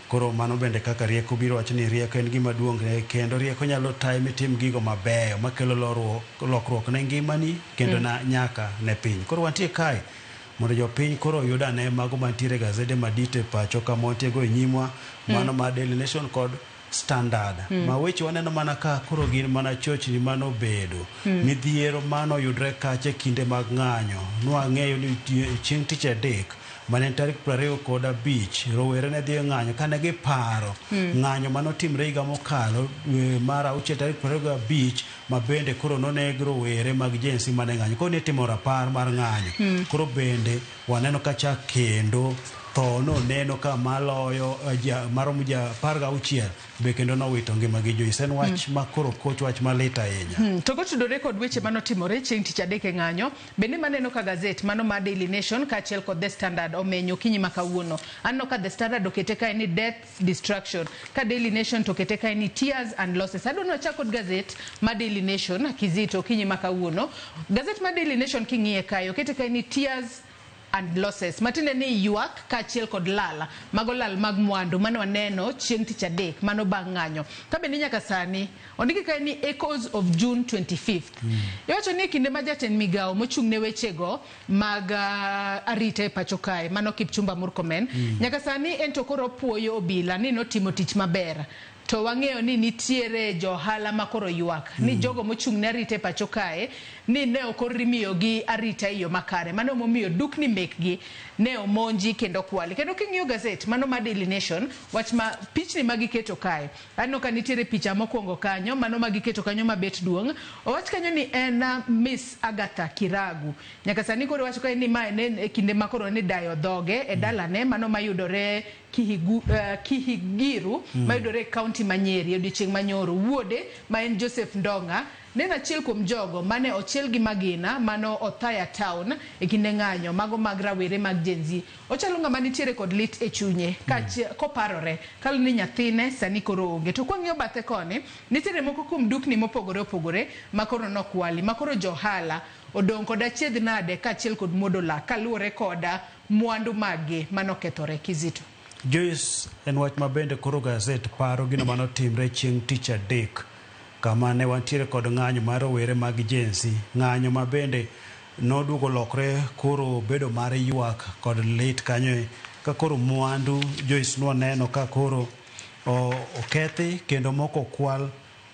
Koro mano bende kaka rieko biro wacho ni rieko en gima duong' kendo rieko nyalo tayi mitim gigo mabeyo makelo lokruok ne ngimani kendo na nyaka ne piny. Koro wantie kae mondo jopiny koro oyud ane mago mantiere gazede madito e pacho kama wantiego e nyimwa mano mar Daily Nation kod Standard. Ma weche waneno mana ka koro gin mana chochni manobedo. Midhiero manoyudre kacha e kinde mag ng'anyo. Nwang'eyo ni chieng' tich adek Mane en tarik 25 rowere ne dhi e ng'anyo kane giparo ng'anyo manotimre higa mokalo dwe mar auchiel tarik 25 ma bende koro noneg rowere mag Gen Z mane ng'anyo. Koro nitimo rapar mar ng'anyo. Koro bende waneno ka chak kendo tho noneno ka maloyo maromo ji 16 be kendo nowito ngimagi. Joyce, en wach ma koro koch wach malit ahinya. To kotudore kod weche manotimore chieng' tich adek e ng'anyo, bende maneno ka gazet mano mar Daily Nation kaachiel kod The Standard omenyo okinyi ma kawuono. Aneno ka The Standard okete kae ni death destruction, ka Daily Nation to okete kae ni tears and losses. Adwa ni wachak kod gazet mar Daily Nation Kizito okinyi ma kawuono. Gazet mar Daily Nation king'iye kae okete kae ni tears and losses, matiende ni ywak kaachiel kod lal, mago lal mag mwandu mane waneno chieng' tich adek mano bang' ng'anyo. Ka bende nyaka sani ondiki kae ni echoes of June 25th. Iwacho ni e kinde ma jatend migawo mochung' ne wechego mag arita e pacho kae mano Kipchumba Murkomen nyaka sani en to koro opuoyo obila ni notimo tich maber. To wang'eyo ni nitiere johala ma koro ywak ni jogo mochung' ne arita e pacho kae ni ne ok orimiyogi arita e yo makare. Mano momiyo dukni mekgi ne omonji kendo kwali. Kendo king'iyo gazet mano mar Daily Nation, wach ma pichni ma giketo kae, aneno ka nitiere picha mokwongo kanyo, mano ma giketo kanyo mabet duong'. Owach kanyo ni en Miss Agatha Kiragu. Nyaka sani koro iwacho kae ni mae ne en e kinde ma koro ne dayo dhoge e dalane mano mayudore Kihigiru mayudore e kaunti ma Nyeri e odiochieng' manyoro. Wuode ma en Joseph Ndong'a ne en achiel kuom jogo mane ochiel gi magina mano Othaya Town e kinde ng'anyo mago mag rawere mag Gen Z. Ochalo ng'ama nitiere kod lit e chunye koparore kaluwore ni nyathine sani koro onge. To kwang'iyo bathe koni, nitiere moko kuom dukni mopogore opogore ma koro nokwali, ma koro johala odong' kod achiedh nade kaachiel kod muodo lak kaluwore kod mwandu maggi manokethore. Kizito. Joyce, en wach ma bende koro gazet paro gino manotimre chieng' tich adek kama ne wantiere kod ng'anyo mar rowere mag Gen Z, ng'anyo ma bende noduogo lokre koro bedo mar ywak kod lit kanyo ka koro mwandu Joyce nwaneno ka koro okethi kendo moko okwal.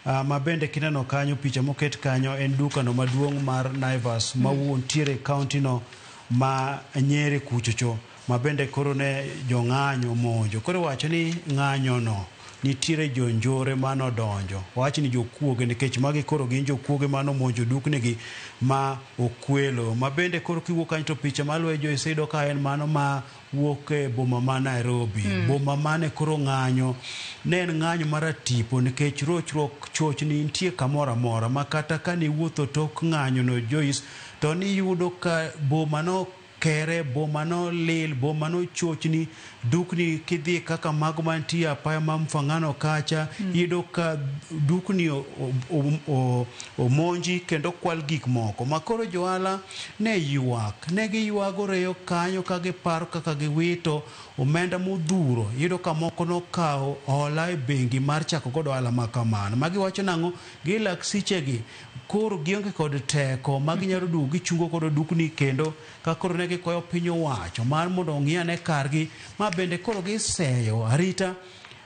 Ma bende kineno kanyo picha moket kanyo en dukano maduong' mar Naivas ma wuontiere e kaunti no ma Nyeri kuchocho ma bende koro ne jong'anyo omonjo. Koro iwacho ni ng'anyo no nitiere jonjore manodonjo, wach ni jokuoge nikech magi koro gin jokuoge manomonjo duknigi ma okwelo. Ma bende koro kiwuok kanyo to picha maluwe Joyce iyudo ka en mano ma wuok e boma ma Nairobi. Boma mane koro ng'anyo ne en ng'anyo maratipo nikech rochruok chochni nitie kamoro amora ma kata kane iwuotho tok ng'anyo no Joyce to niyudo ka boma no kere, boma no lil, boma no chochni, dukni kidhi kaka mago mantie apaya ma Mfangano kacha, iyudo ka dukni omonji kendo kwal gik moko. Ma koro johala ne ywak, ne giywago reyo kanyo ka giparo kaka giwito omenda modhuro. Iyudo ka moko nokawo hola e bengi mar chako godo ohala ma kamano. Ma giwacho nang'o? Gilak sichegi koro gionge kod teko ma ginyalo duogo gichungo godo dukni kendo ka koro ne gikwayo piny owacho mar mondo ong'i ane kargi ma bende koro giseyo arita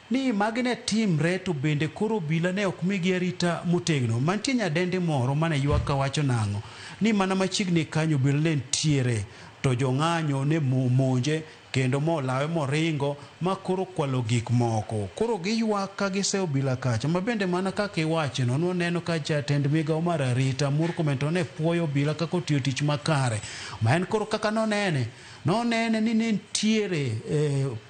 ni magi ne timre to bende koro obila ne ok migi arita motegno. Mantie nyadendi moro mane ywak kawacho nang'o ni mana machiegni kanyo obila ne nitiere to jong'anyo ne monje kendo molawe moringo ma koro kwalo gik moko. Koro giywak ka giseyo obila kacha ma bende mana kaka iwacho no nwaneno ka jatend migawo mar arita Murkomen to ne puoyo obila kaka otiyo tich makare. Ma en koro kaka nonene, nonene ni ne nitiere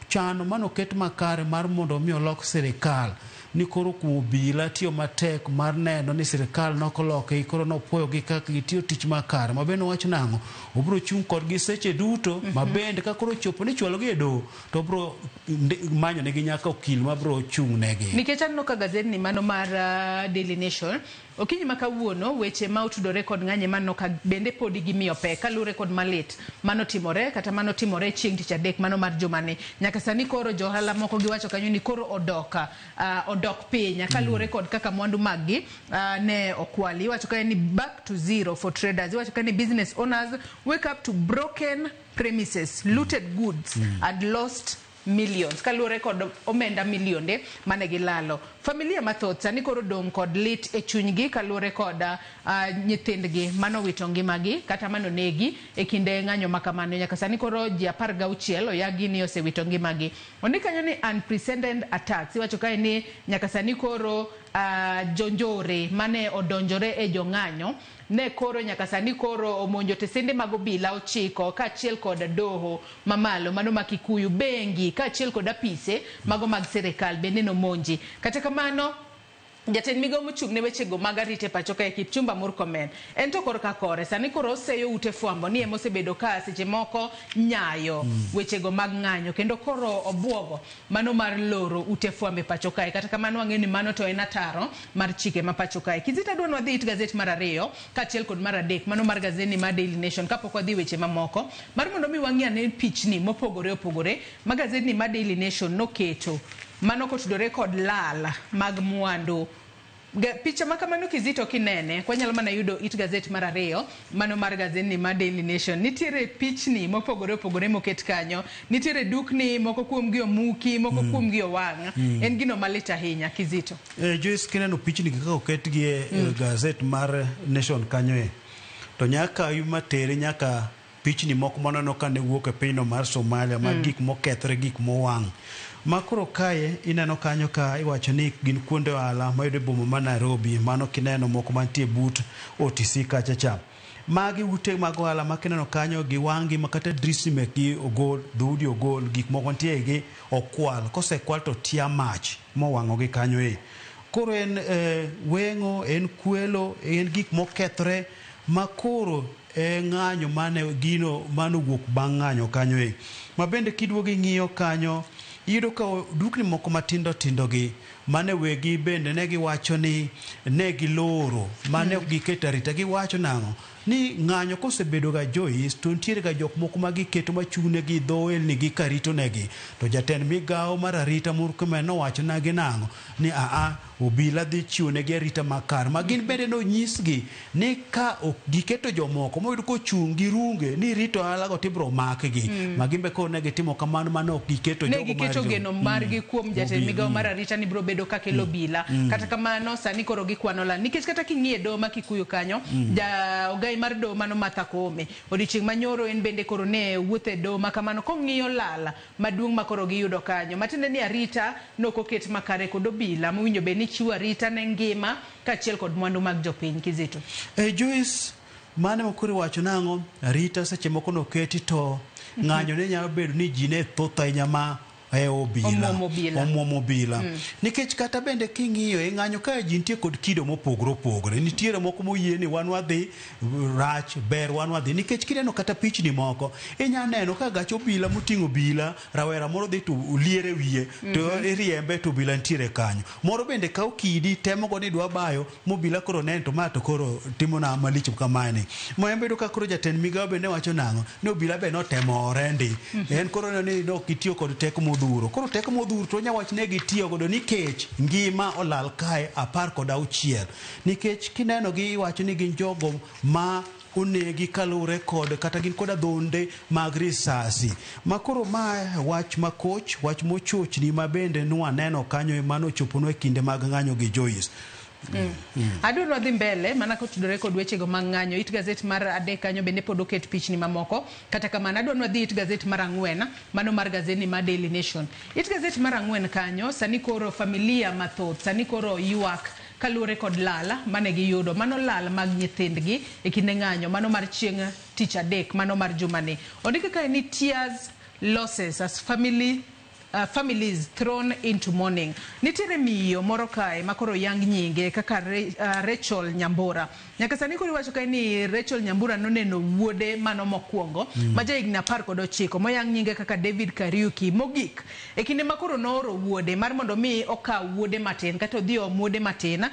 chano manoket makare mar mondo mi olok sirikal ni koro kuom obila tiyo matek mar neno ni sirikal nokoloki koro nopuoyogi kaka gitiyo tich makare. Ma bende owacho nang'o? Obiro chung' kodgi seche duto ma bende ka koro ochopo ni ichwalogi e doho to obiro manyo negi nyaka okil mabiro chung' negi. Nikech aneno ka gazetni mano mar Daily Nation okinyi ma kawuono weche ma otudore kod ng'anye maneno ka bende podi gimiyo pek kaluwore kod malit manotimore kata manotimore chieng' tich adek mano mar jumani. Nyaka sani koro johala moko giwacho kanyo ni koro odok piny kaluwore kod kaka mwandu maggi ne okwali. Iwacho kanyo ni back to zero for traders. Iwacho kanyo ni business owners wake up to broken premises, looted goods and lost millions kaluwore kod omenda milionde mane gilalo. Familia mathoth sani koro dong' kod lit e chunygi kaluwore kod nyithindgi manowito ngimagi kata manonegi e kinde ng'anyo ma kamano. Nyaka sani koro ji 16 oyagi ni osewito ngimagi. Ondik kanyo ni unprecedented attacks. Iwacho kae ni nyaka sani koro jonjore mane odonjore e jong'anyo ne koro nyaka sani koro omonjo tesende mag obila 9 kaachiel kod doho mamalo mano ma Kikuyu, bengi kaachiel kod apise mago mag sirikal bende nomonji. Kata kamano, jatend migawo mochung' ne wechego mag arita e pacho kae Kipchumba Murkomen en to korka kore sani koro oseyo ute fwambo ni ema osebedo ka seche moko nyayo wechego mag ng'anyo kendo koro obuogo mano mar loro ute fwambo e pacho kae. Kata kamano wang'eyo ni mano to en ataro mar chike ma pacho kae. Kizito adwa ni wadhi it gazet mar 2 kaachiel kod mar 3 mano mar gazeti mar Daily Nation kapok wadhi weche mamoko mar mondo mi wang'i ane pichni mopogore opogore ma gazeti mar Daily Nation noketo mano kotudore kod lal mag mwandu. Picha ma kamano Kizito kinene, kwanyalo mana yudo it gazet mar 2 mano mar gazeti mar Daily Nation. Nitiere pichni mopogore opogore moket kanyo, nitiere dukni moko kuomgi omuki, moko kuomgi owang'. En gino malit ahinya Kizito. Joyce, kineno pichni kaka oketgi e gazet mar Nation kanyo e, to nyaka matere nyaka pichni moko maneno ka ne wuok e pinyno mar Somalia mag gik mokethre, gik mowang'. Ma koro kae ineno kanyo ka iwacho ni gin kuonde ohala mayudo e boma ma Nairobi, mano kineno moko mantie but OTC kacha cha. Magi ute mag ohala ma kineno kanyo giwang'gi ma kata drisni mekgi ogol, dhoudi ogol, gik moko nitie gi okwal. Kosekwal to tia mach mowang'ogi kanyo e. Koro en weng'o, en kwelo, en gik mokethre ma koro e ng'anyo mane gino mane owuok bang' ng'anyo kanyo e. Ma bende kiduogo ing'iyo kanyo, iyudo ka dukni moko matindo tindo gi mane wegi bende ne giwacho ni ne giloro, mane ok giketo arita. Giwacho nang'o? Ni ng'anyo kosebedo ga Joyce to nitiere ga jok moko ma giketo machung' negi dho ohelni gi karito negi. To jatend migawo mar arita Murkomen nowacho nagi nang'o? Ni aa, obila dhi chiwo negi arita makare. Ma gin bende nonyisgi ni ka ok giketo jomoko moyud kochung' gi runge ni rito ohala go tibro makgi. Ma gin be koro ne gitimo kamano mane ok giketo Ne jogo giketo geno margi kuom jatend migawo mar arita ni biro bedo kakelo obila. Kata kamano sani koro gikwano lal. Nikech kata king'iye doho ma Kikuyu kanyo, ja ogai mar doho mano Martha Koome, odiochieng' manyoro en bende koro ne wuotho e doho ma kamano kong'iyo lal maduong' ma koro giyudo kanyo. Matiende ni arita nok oket makare kod obila mowinjo bed ni chiwo arita ne ngima kaachiel kod mwandu mag jopiny. Kizito. Joyce, mane ma koro iwacho nang'o? Arita seche moko noketi to ng'anyo ne nyalo bedo ni ji ne thoth ahinya ma e obila. Omuomo obila. Nikech kata bende king'iyo e ng'anyo ka ji nitie kod kido mopogore opogore. Nitiere moko moyie ni wan wadhi rach, ber wan wadhi. Nikech kineno kata pichni moko, inya neno ka gach obila moting'o obila, rawera moro dhi to liere wiye, to iriembe to obila nitiere kanyo. Moro bende kawo kidi, temo go ni dwa bayo, mobila koro neno to ma to koro timo na malich kamae ni. Ma en bedo ka koro jatend migawo bende wacho nang'o? Ni obila be notemo orendi. En koro neno ni ok gitiyo kod teko modhuro. Koro teko modhuro to onya wach ne gitiyo godo nikech ngima olal kae 16. Nikech kineno gi iwacho ni gin jogo ma onegi kaluwore kod kata gin kod adhonde mag risasi. Ma koro ma wach makoch, wach mochochni ma bende nwaneno kanyo mano ochoponwa e kinde mag ng'anyo gi Joyce. Adwa wadhi mbele mana kotudore kod wechego mag ng'anyo. It gazet mar 3 kanyo bende pod oket pichni mamoko. Kata kamano adwa wadhi it gazet mar 4 mano mar gazeti mar Daily Nation. It gazet mar 4 kanyo sani koro familia mathoth sani koro ywak kaluwore kod lal mane giyudo. Mano lal mag nyithindgi e kinde ng'anyo, mano mar chieng' tich adek, mano mar jumani. Ondike kae ni tears losses as family families thrown into mourning. Nitiere miyo moro kae ma koro yang nyinge kaka Rachel Nyambura. Nyaka sani koro iwacho kae ni Rachel Nyambura noneno wuode mano mokwongo ma jahigni 19 moyang nyinge kaka David Kariuki mogik. E kinde ma koro nooro wuode mar mondo mi okaw wuode matin kata odhi oom wuode matin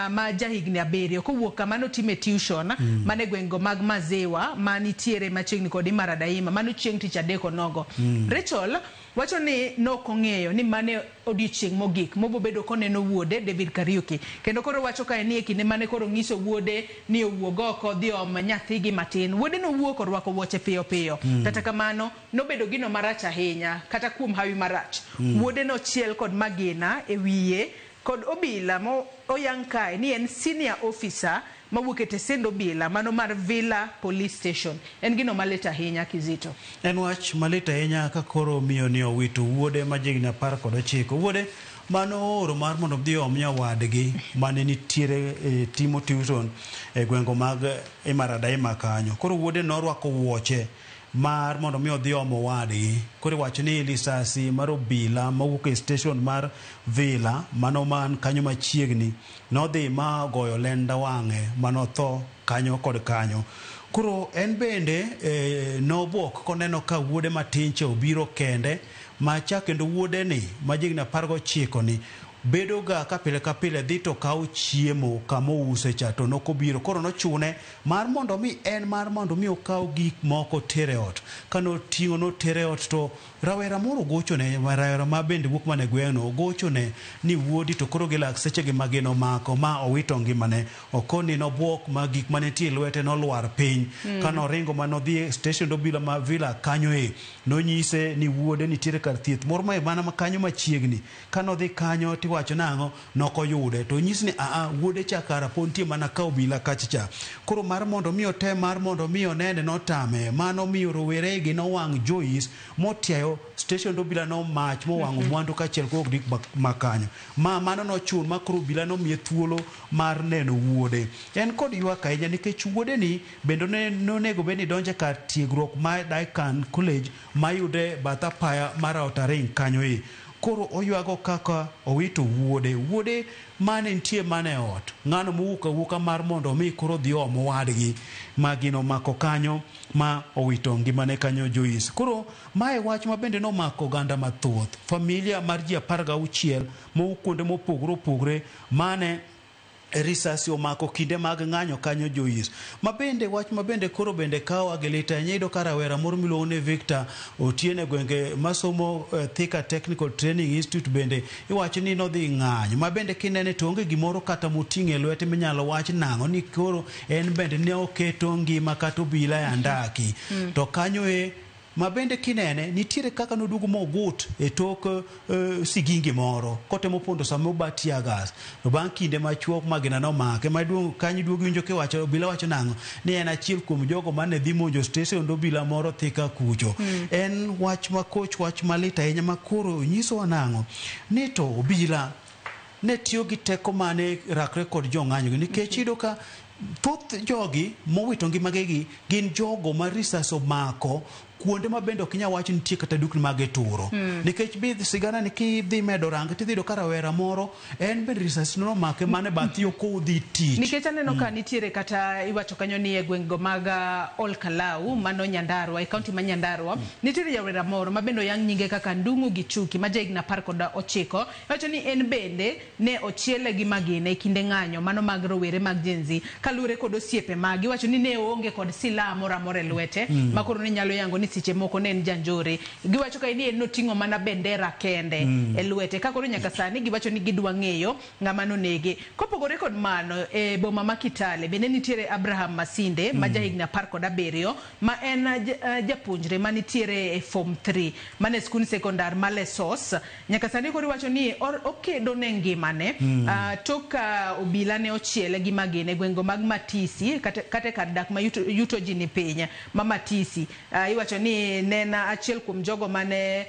ma jahigni 7 kowuok kama notime tuition mane gweng'go mag Maziwa manitiere machiegni kod Imara Daima mano chieng' tich adek onogo. Rachel wacho ni nok ong'eyo ni mane odiochieng' mogik mobobedo koneno wuode David Kariuki. Kendo koro wacho kae ni e kinde mane koro ng'iso wuode ni owuog oko dhi om nyathigi matin. Wuode nowuok orwako wuoche piyo piyo. Kata kamano nobedo gino marach ahinya kata kuom hawi marach. Wuode nochiel kod magina e wiye kod obila mo oyang kae ni en senior officer mawuok e tesend obila mano mar Villa Police Station. En gino malit ahinya Kizito. En wach malit ahinya ka koro miyo ni owito wuode ma jahigni 19. Wuode mano ooro mar mondo odhi oom nyawadgi mane nitiere e timo tuition e gwengo mag Imaradaima kanyo. Koro wuode norwako wuoche mar mondo mi odhi oom owadgi. Koro iwacho ni lisasi mar obila mawuok e station mar Villa mano man kanyo machiegni nodhi ma ogoyo lenda wang'e manotho kanyo kod kanyo. Koro en bende nobwok koneno ka wuode matin cha obiro kende macha kendo wuode ni ma jahigni 19 ni bedo ga ka pile ka pile dhi to kawo chiemo kama ouse cha to nokobiro. Koro nochune mar mondo mi en mar mondo mi okaw gik moko tere ot. Kanoting'o notere ot to rawera moro ogochone, rawera ma bende wuok mana e gweng'no ogochone ni wuodi to koro gi lak sechegi ma gin omako ma owito ngimane. Okoni nobwok ma gik mane nitie e lwete nolwar piny. Kanoringo manodhi e station obila ma Villa kanyo e nonyise ni wuode nitiere kar thieth moro ma mana kanyo machiegni. Kanodhi kanyo tiwacho nang'o nokoyude to onyis ni aa wuode cha kara pod nitie mana ka obila kacha cha. Koro mar mondo mi otem mar mondo mi onene notame mano miyo rowere gi nowang' Joyce motiayo station obila no mach mowang'o mwandu kaachiel kod gik makanyo. Ma mano nochun ma koro obila nomiye thuolo mar neno wuode. En kod ywak ahinya nikech wuode ni bende nonego bed ni donjo kar tiegruok mar Daikan College mayudre bath apaya mar Outer Ring kanyo e. Koro oywago kaka owito wuode. Wuode mane nitie mana e ot. Ng'ano mowuok awuoka mar mondo mi koro odhi oom owadgi ma gino omako kanyo ma owito ngimane kanyo Joyce. Koro mae wach ma bende nomako oganda mathoth. Familia mar ji 16 mowuok kuonde mopogore opogore mane risasi omako kinde mag ng'anyo kanyo Joyce. Ma bende wach ma bende koro bende kawa gi lit ahinya. Iyudo ka rawera moro miluongo ni Victor Otieno e gwenge masomo Thika Technical Training Institute bende iwacho ni nodhi ng'anyo. Ma bende kinene to onge gimoro kata moting'o e lwete minyalo wach nang'o ni koro en bende ne oketo ngima kata obila e andaki. To kanyo e ma bende kinene nitiere kaka noduogo mogut e tok sigingi moro kotemo pondo sama oba tear gas. To bang' kinde machuok magina nomake maduong' kanyo duogo winjo kiwacho obila wacho nang'o ni en achiel kuom jogo mane dhi monjo station obila moro Thika kucho. En wach makoch wach malit ahinya ma koro nyisowa nang'o ni to obila ne tiyo gi teko mane rakre kod jong'anyo gi nikech iyudo ka thoth jogi mowito ngimagi gin jogo ma risas omako kuonde ma bende ok inyal wach ni nitie kata dukni mag ituro. Nikech bi sigana ni kidhi medo range tidhi yudo ka rawera moro en bende risas nomake mana e bath yo kodhi tich. Nikech aneno ka nitiere kata iwacho kanyo ni e gwengego mag Ol Kalou mano Nyandarua e kaunti ma Nyandarua nitiere jawera moro ma bende oyang nyinge kaka Ndung'u Gichuki ma jahigni 19. Iwacho ni en bende ne ochiele gi magina e kinde ng'anyo mano mag rowere mag Gen Z kaluwore kod osiepe mage. Iwacho ni ne oonge kod silaha moro amora e lwete ma koro ne nyalo yango ni seche moko ne en janjore. Giwacho ka ni en noting'o mana bendera kende e lwete. Ka koro nyaka sani giwacho ni gidwa ng'eyo ng'ama nonege. Kopogore kod mano e boma ma Kitale bende nitiere Abraham Masinde ma jahigni 17 ma en japuonjre manitiere e form 3 mane skund sekondar ma Lesos. Nyaka sani koro iwacho ni okedo ne ngimane tok ka obila ne ochiele gi magina e gwenge mag Matisi kata e kar dak ma yuto ji ni piny ma Matisi. Iwacho ni ne en achiel kuom jogo mane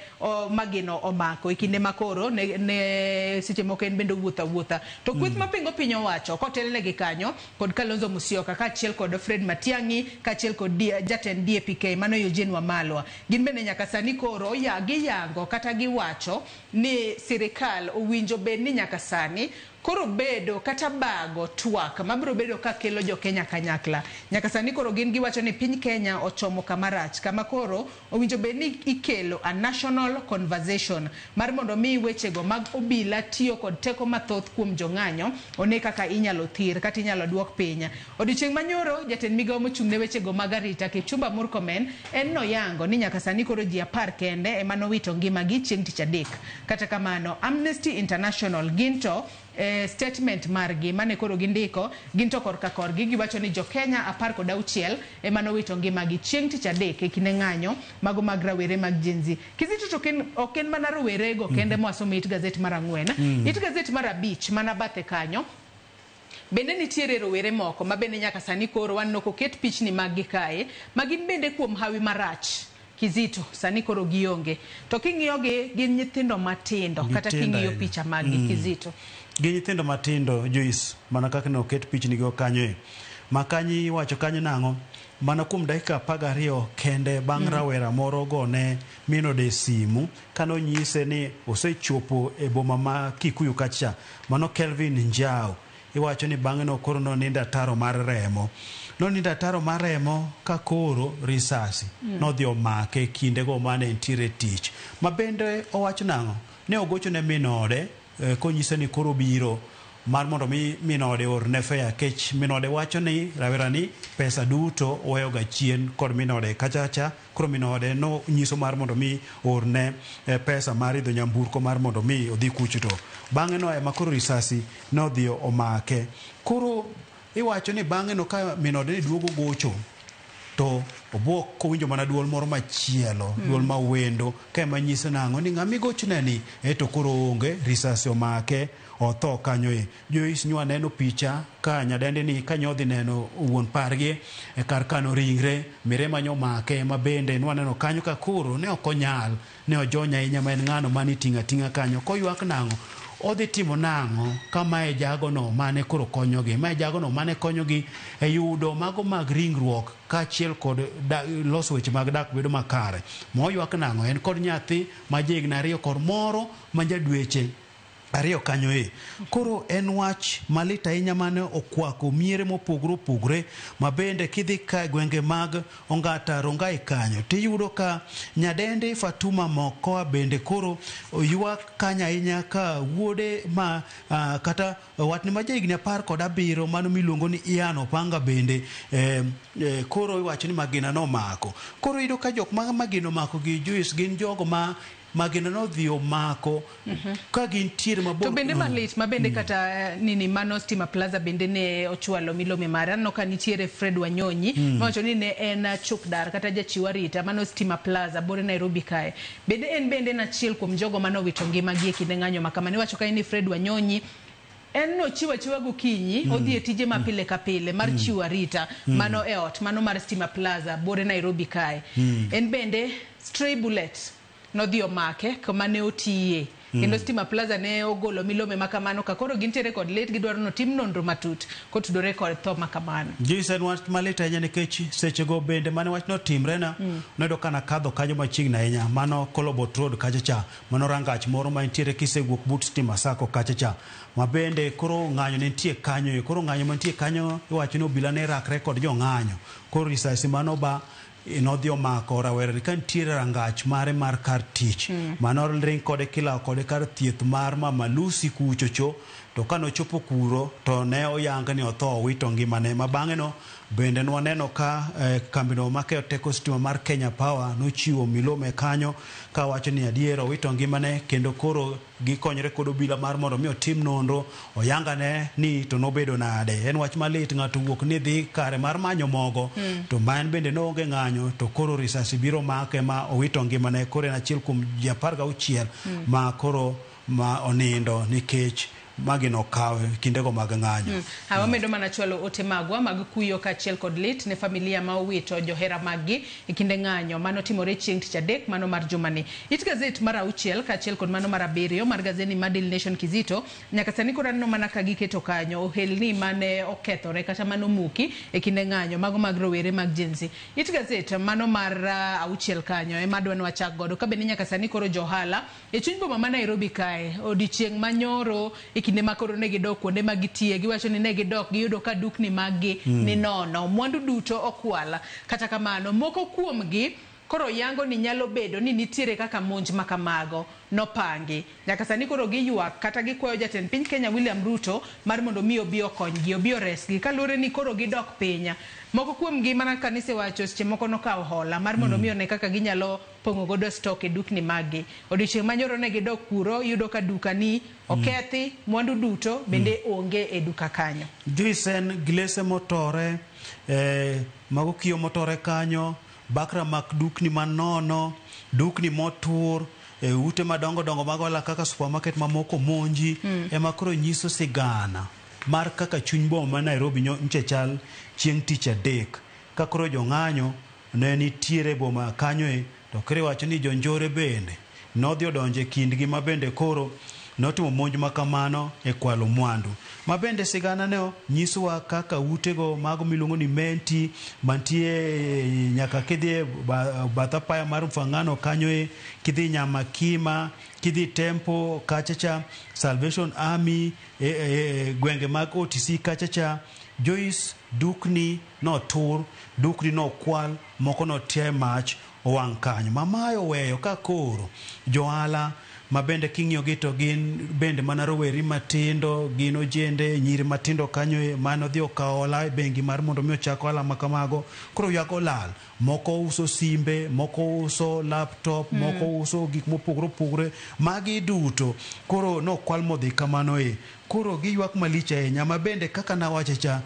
magina omako e kinde makoro ne seche moko en bende owuotho awuotha. To kweth mapingo piny owacho kotelnegi kanyo kod Kalonzo Musyoka kaachiel kod Fred Matiang'i kaachiel kod jatend DAP-K mano Eugene Wamalwa. Gin bende nyaka sani koro giyango kata giwacho ni sirikal owinjo bed ni nyaka sani koro bedo kata bago twak mabiro bedo ka kelo jo Kenya kanyakla. Nyaka sani koro gin giwacho ni piny Kenya ochomo kama rach kama koro owinjo bed ni ikelo a national conversation mar mondo mi wechego mag obila tiyo kod teko mathoth kuom jong'anyo one kaka inyalo thir kata inyalo duok piny. Odiochieng' manyoro jatend migawo mochung' ne wechego mag arita Kipchumba Murkomen en noyango ni nyaka sani koro ji 10 kende ema nowito ngimagi chieng' tich adek. Kata kamano Amnesty International gin to Statement margi mane koro gindiko gin to korka korgi giwacho ni jo-Kenya 16 ema nowito ngimagi chieng' tich adek e kinde ng'anyo mago mag rawere mag Gen Z. Kizito to ok en mana rowere go kende mwasomo it gazet mar 4. It gazet mar 5 mana bathe kanyo bende nitiere rowere moko ma bende nyaka sani koro waneno koket pichni mag gi kae ma gin bende kuom hawi marach. Kizito sani koro gionge to king'iyo gi gin nyithindo matindo kata king'iyo picha mag gi Kizito Gi nyithindo matindo Joyce, mana kaka ne oket pichni go kanyo e. Makanyi iwacho kanyo nang'o? Mana kuom dakika 12 kende bang' rawera moro gone min ode simu kane onyise ni osechopo e boma ma Kikuyu kacha, mano Kelvin Njau. Iwacho ni bang'e no koro nonindo ataro mar remo. Nonindo ataro mar remo ka koro risasi nodhi omake kindego mane entiere tich. Ma bende owacho nang'o? Ne ogocho ne min ode konyise ni koro biro mar mondo mi min ode orne fare kech min ode wacho ni rawera ni pesa duto oweyo ga chien kod min ode kachacha koro min ode no nyiso mar mondo mi orne pesa mar idho nyamburko mar mondo mi odhi kucho to bang'e no ema koro risasi nodhi omake. Koro iwacho ni bang'e no ka min ode ni duogo gocho to obuok kowinjo mana duol moro machielo, duol ma wendo ka ema nyise nang'o ni ng'ama igochne ni to koro onge, risasi omake otho kanyo e. Joyce nywa neno picha ka nyadendi ni ka nyodhi neno wuon pargi e kar kano ringre mirima nyomake ma bende nwaneno kanyo ka koro ne ok onyal, ne ojony ahinya ma en ng'ano mane iting'o ating'a kanyo koywak nang'o odhi timo nang'o ka mae jagono mane koro konyogi, mae jagono mane konyogi e yudo mago mag ringruok kaachiel kod loso weche mag dak bedo makare. Moywak nang'o en kod nyathi ma jahigni 2 kod moro ma jadweche 2 kanyo e. Koro en wach malit ahinya mane okwako miere mopogore opogore ma bende kidhi ka gwenge mag Ongata Rongai kanyo tiyudo ka nyadendi Fatuma Mokoa bende koro ywak kanyo ahinya ka wuode ma kata watne ma jahigni 17 mano miluongo ni Ian Opanga bende koro iwacho ni magina nomako. Koro iyudo ka jok ma magina omako gi Joyce gin jogo ma magina nodhi omako ka gintiere mabor. To bende malit ma bende kata nini mano Stima Plaza bende ne ochwalo milome mare. Aneno ka nitiere Fred Wanyonyi mawacho ni ne en chukdar kata jachiw arita mano Stima Plaza bore Nairobi kae. Bende en bende en achiel kuom jogo manowito ngimagi e kinde ng'anyo ma kama. Niwacho kae ni Fred Wanyonyi en nochiwo achiwa gokinyi odhi e tije ma pile ka pile mar chiwo arita mano e ot mano mar Stima Plaza bore Nairobi kae. En bende stray bullet nodhi omake kuma ne otiye. Kendo Stima Plaza ne ogolo milome makamano ka koro gintiere kod lit gidwaro ni otim nonro matut kotudore kod tho makamano. Joyce en wach malit ahinya nikech sechego bende mane wach notimre na noyudo ka nakadho kanyo machiegni ahinya mano Kolobot Road kacha cha mano rangach moro ma nitiere kisewuok but Stima Sacco kacha cha ma bende koro ng'anyo ne nitie kanyo koro ng'anyo mantie kanyo iwacho ni obila ne rakre kod jong'anyo koro risasi mano ba nodhi omako rawera ka nitiere rangach mare mar kar tich mano ring kode kilawo kode kar thieth mar Mama Lucy kuchocho to kanochopo kuro to ne oyang ni otho owito ngimane ma bang'e no bende nwaneno ka kambino makeyo teko stima mar Kenya Power nochiwo milome kanyo kawacho ni adier owito ngimane kendo koro gikonyore kod obila mar mondo mi otim nonro oyangane ni to nobedo nade. En wach malit ng'ato wuok ni dhi kare mar manyo mogo to ma en bende noonge ng'anyo to koro risasi biro make ma owito ngimane. Koro en achiel kuom ji 16 ma koro ma onindo nikech magi nokawe kindego mag ng'anyo. Wamedo mana chwalo ote magwa mag kuyo kaachiel kod lit ne familia ma owito johera maggi e kinde ng'anyo mano timore chieng' tich adek mano mar jumani. It gazet mar 6 kaachiel kod mano mar 7 mar gazeti mar Daily Nation Kizito nyaka sani koro aneno mana ka giketo kanyo ohelni mane okethore kata mano muki e kinde ng'anyo mago mag rowere mag Gen Z. It gazet mano mar 6 kanyo ema adwa ni wachak godo ka bende nyaka sani koro johala e chuny boma ma Nairobi kae odiochieng' manyoro e kinde ma koro ne gidok kuonde ma gitiye giwacho ni ne gidok giyudo ka dukni maggi ni nono mwandu duto okwal. Kata kamano moko kuomgi Koro yango ni nyalo bedo ni nitiere kaka monj ma kamago nopangi. Nyaka sani koro giywak kata gikwayo jatend piny Kenya William Ruto mar mondo mi obi okonygi, obi oresgi kaluwore ni koro gidok piny. Moko kuomgi mana kaka nisewacho seche moko nokawo hola mar mondo mi one kaka ginyalo pong'o godo stock e dukni maggi. Odiochieng' manyoro ne gidok kuro, iyudo ka duka ni okethi, mwandu duto bende onge e duka kanyo. Joyce en glese motore, mago kiyo motore kanyo, bakra mak dukni manono, dukni motur, ute madongo dongo mag ohala kaka supermarket mamoko monji, ema koro nyiso sigana mar kaka chuny boma ma Nairobi nyocha chal chieng' tich adek. Ka koro jong'anyo ne nitiere boma kanyo e, to koro iwacho ni jonjore bende nodhi odonjo e kindgi ma bende koro notimo monj ma kamano e kwalo mwandu. Ma bende sigana no nyisowa kaka utego mago miluongo ni Menti mantie nyaka kidhi e bath apaya mar Mfangano kanyo e, kidhi Nyamakima, kidhi Tempo kacha cha, Salvation Army, gwenge mag OTC kacha cha, Joyce, dukni notur, dukni nokwal, moko notie mach owang' kanyo. Ma mae oweyo ka koro johala ma bende king'iyo gi to gin bende mana roweri matindo, gin ojende, nyiri matindo kanyo e, mane odhi okawo hola e bengi mar mondo mi ochak ohala ma kamago. Koro ywago lal. Moko uso simbe, moko uso laptop, moko uso gik mopogore opogore. Magi duto koro nokwal modhi kamano e. Koro giywak malich ahinya ma bende kaka nawacho cha,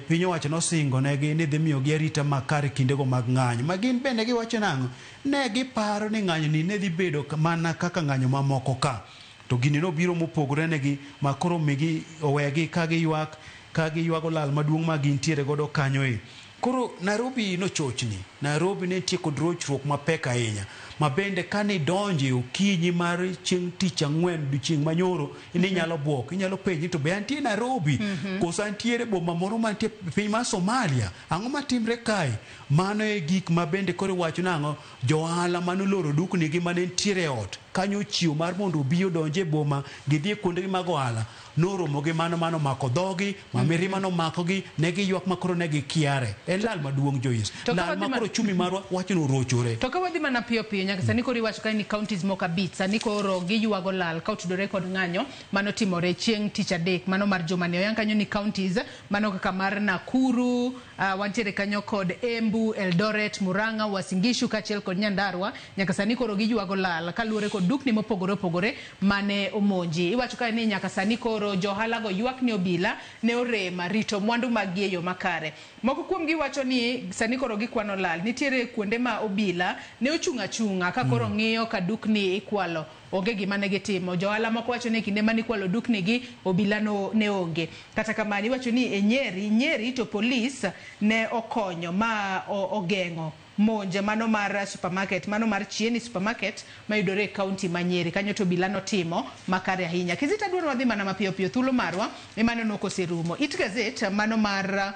piny owacho nosingo negi ni dhi miyogi arita makare kindego mag ng'anyo. Ma gin bende giwacho nang'o? Ne giparo ni ng'anyo ni ne dhi bedo mana kaka ng'anyo mamoko ka. To gini nobiro mopogore negi ma koro migi owegi ka giywak, ka giywago lal maduong' ma gintiere godo kanyo e. Koro Nairobi nochochni. Nairobi ne nitie kod rochruok mapek ahinya. Ma bende kane idonje okinyi mar chieng' tich ang'wen odiochieng' manyoro, ni inyalo buok, inyalo penji to be antie Nairobi? Koso antiere boma moro mantie piny mar Somalia? Ang'o matimre kae? Mano e gik ma bende koro iwacho nang'o? Johala manoloro dukni gi mane nitiere e ot kanyo ochiew mar mondo obi odonje e boma gidhi e kuondegi mag ohala noromo gi mano mano mako dhogi, ma mirima nomako gi, ne giywak ma koro ne gikiare. En lal maduong' Joyce. To ka Lal wadhi ma koro chumi marwa wacho ni orochore. To ka wadhi mana piyo piyo nyaka sani koro iwacho ka ni counties moko abich sani koro giywago lal ka otudore kod ng'anyo manotimore chieng' tich adek mano mar juma ni. Oyang kanyo ni counties mano kaka mar Nakuru, wantiere kanyo kod Embu, Eldoret, Murang'a, Uasin Gishu kaachiel kod Nyandarua. Nyaka sani koro giywago lal kaluwore kod dukni mopogore opogore mane omonji. Iwacho ka ni nyaka sani koro johala go ywak ni obila ne orem rito mwandu mag gi e yo makare. Moko kuom gi wacho ni sani koro gikwano lal. Nitiere kuonde ma obila ne ochung' achung'a ka koro ng'iyo ka dukni ikwalo. Onge gima ne gitimo. Johala moko wacho ni kinde mane ikwalo dukni gi obila no ne onge. Kata kamano iwacho ni e Nyeri, Nyeri to polis ne okonyo ma ogeng'o monj mano mar supermarket, mano mar Chieni supermarket mayudore e kaunti ma Nyeri. Kanyo to obila notimo makare ahinya. Kizito adwaro wadhi mana mapiyo piyo thuolo marwa ema aneno koserumo. It gazet mano mar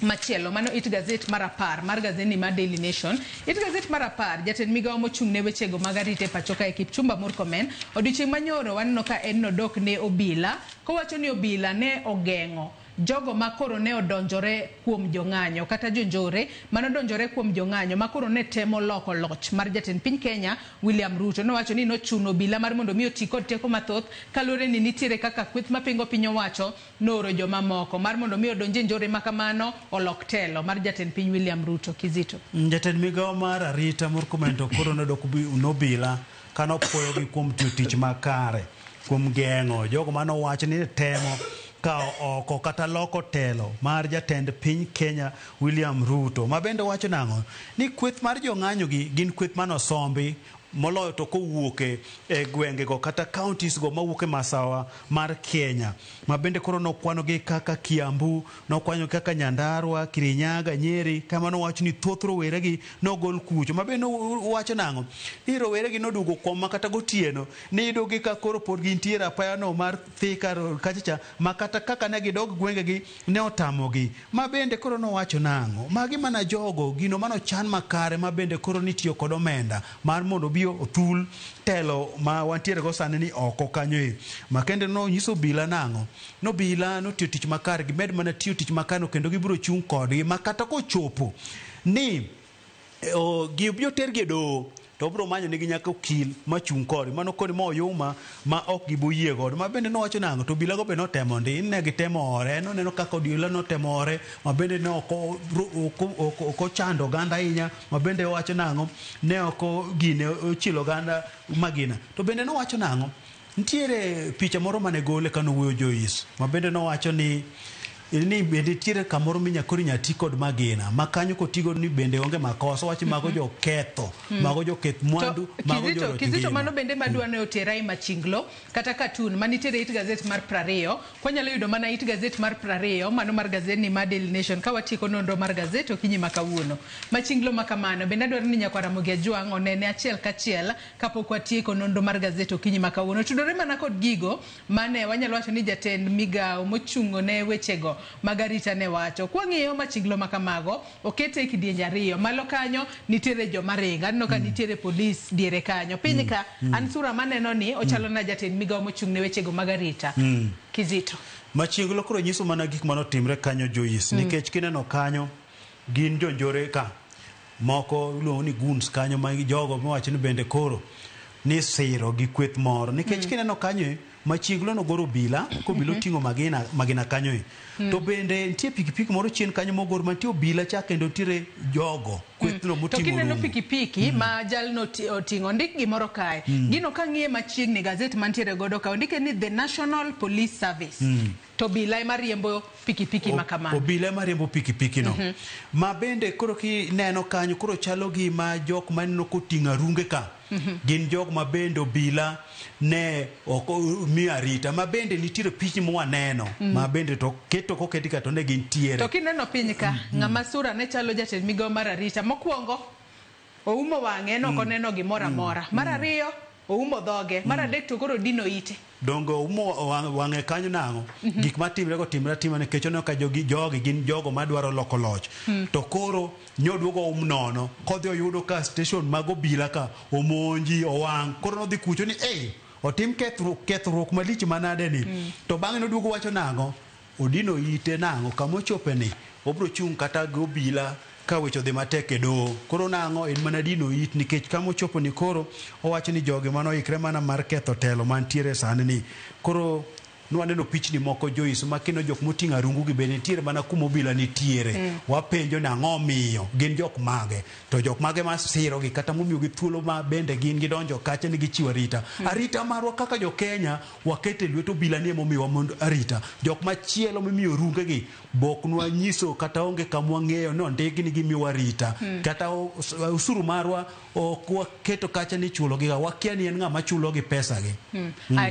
machielo mano it gazet mar 10 mar gazeti mar Daily Nation. It gazet mar 10 jatend migawo mochung' ne wechego mag arita e pacho kae Kipchumba Murkomen odiochieng' manyoro waneno ka en nodok ne obila kowacho ni obila ne ogeng'o jogo ma koro ne odonjore kuom jong'anyo kata jonjore manodonjore kuom jong'anyo ma koro ne temo loko loch mar jatend piny Kenya William Ruto. Nowacho ni nochuno obila mar mondo mi oti kod teko mathoth kaluwore ni nitiere kaka kweth mapingo piny owacho nooro joma moko mar mondo mi odonje njore ma kamano olok telo mar jatend piny William Ruto. Kizito. Jatend migawo mar arita Murkomen to koro nodok nobila kanopuoyogi kuom tiyo tich makare kuom geng'o jogo manowach ni temo kawo oko kata loko telo mar jatend piny Kenya William Ruto. Ma bende wacho nang'o? Ni kweth mar jong'anyo gi gin kweth manosombi moloyo to kowuok e gwengego kata counties go mawuok e masawa mar Kenya. Ma bende koro nokwano gi kaka Kiambu, nokwano kaka Nyandarua, Kirinyaga, Nyeri, kama nowacho ni thoth rowere gi nogol kucho. Ma bende nowacho nang'o? Ni rowere gi noduogo kuom kata gotieno, niyudo gi ka koro pod gintiere apaya no mar Thika kacha cha, ma kata kaka ne gidog gwengegi ne otamogi. Ma bende koro nowacho nang'o? Magi mana jogo gino manochan makare ma bende koro nitiyo kod omenda mar mondo obi othul telo ma wantiere go sani ni oko kanyo e. Ma kende nonyiso obila nang'o? Nobila notiyo tich makare, gimed mana tiyo tich makare no kendo gibiro chung' kodgi ma kata kochopo ni Gibiro tergi e doho to obiro manyo negi nyaka okil machung' kode mano koni ma oyuma ma ok giboyie godo. Ma bende nowacho nang'o to obila go be notemo ndi ne gitemo ore noneno kaka obila notemo ore ma bende ne ok ochando oganda ahinya ma bende owacho nang'o ne ok gine ochielo oganda magina. To bende nowacho nang'o nitiere picha moro mane gole kanowuoyo Joyce ma bende nowacho ni bende nitiere kamoro minya koro inya ti kod magina ma kanyo kotigo ni bende onge makosa wacho mago joketho mago joketh mwandu mago Kizito, Kizito mano bende madwa ne otera e machinglo kata katun manitiere it gazet mar 20 kwanyalo yudo mana it gazet mar 20 mano mar gazet ni mar Daily Nation ka watieko nonro mar gazet okinyi ma kawuono. Machinglo ma kamano bende adwaro ni nyakwara Ramogi Ajwang' onene achiel kachiel kapok watieko nonro mar gazet okinyi ma kawuono. Tudore mana kod gigo mane wanyalo wacho ni jatend migawo mochung'o ne wechego mag arita ne wacho. Kwang'iyo machinglo ma kamago okete e kidienje ariyo. Malo kanyo nitiere joma ringo, aneno ka nitiere polis diere kanyo. Piny ka an sura maneno ni ochalo na jatend migawo mochung' ne wechego mag arita. Kizito. Machinglo koro nyiso mana gik manotimre kanyo Joyce nikech kineno kanyo gin jonjore ka moko iluongo ni goons kanyo ma jogo miwacho ni bende koro ni siro gi kweth moro nikech kineno kanyo machinglo nogoro obila kobila oting'o magina kanyo to bende nitie pikipiki moro chien kanyo mogor mantie obila cha kendo nitiere jogo kwethno moting'o. To kineno pikipiki ma jalno oting'o ndik gimoro kae gino kang'iye machiegni gazet mantiere godo ka ondike ni The National Police Service. To obila ema riembo pikipiki ma kamano. Obila ema riembo pikipiki no. Ma bende koro kineno kanyo koro chalo gima jok maneno koting'o arunge ka gin jok ma bende obila ne ok miyo arita ma bende nitiere pichni mwaneno ma bende to keto koketi ka to ne gintiere. To kineno piny ka ng'ama sura ne chalo jatend migawo mar arita mokwongo oumo wang'e en ok oneno gimoro amora. Mar ariyo oumo dhoge. Mar adek to koro dino ite. Dongo oumo wang'e kanyo nang'o gik matimre go timre atima nikech oneno ka jogi gin jogo madwaro loko loch. To koro nyoduogo nono kodhi oyudo ka station mag obila ka omonji owang' koro nodhi kucho ni ei otim kethruok malich manade ni. To bang'e noduogo wacho nang'o odino ite nang'o kamochope ni obro chung' kata gi obila ka weche odhi matek e doho. Koro nang'o en mana dino it nikech kamochopo ni koro owacho ni jogi mano oikre mana mar ketho telo mantiere sani ni. Koro nwaneno pichni moko Joyce ma kino jok moting'o arungu gi bende nitiere mana kuma obila nitiere. Wapenjo ni ang'o miyo gin jok mage to jok mage masiro gi kata momiyo gi thuolo ma bende gin gidonjo kacha ni gichiwo arita. Arita marwa kaka jo Kenya wakete lwet obila ni emomiyowa mondo arita. Jok machielo mimiyo runge gi boknwa nyiso kata onge kama wang'eyo ni ondikgi ni gimiyowa arita. Kata usuru marwa ok waketo kacha ni chulo gi wakia ni en ng'ama chulo gi pesa gi.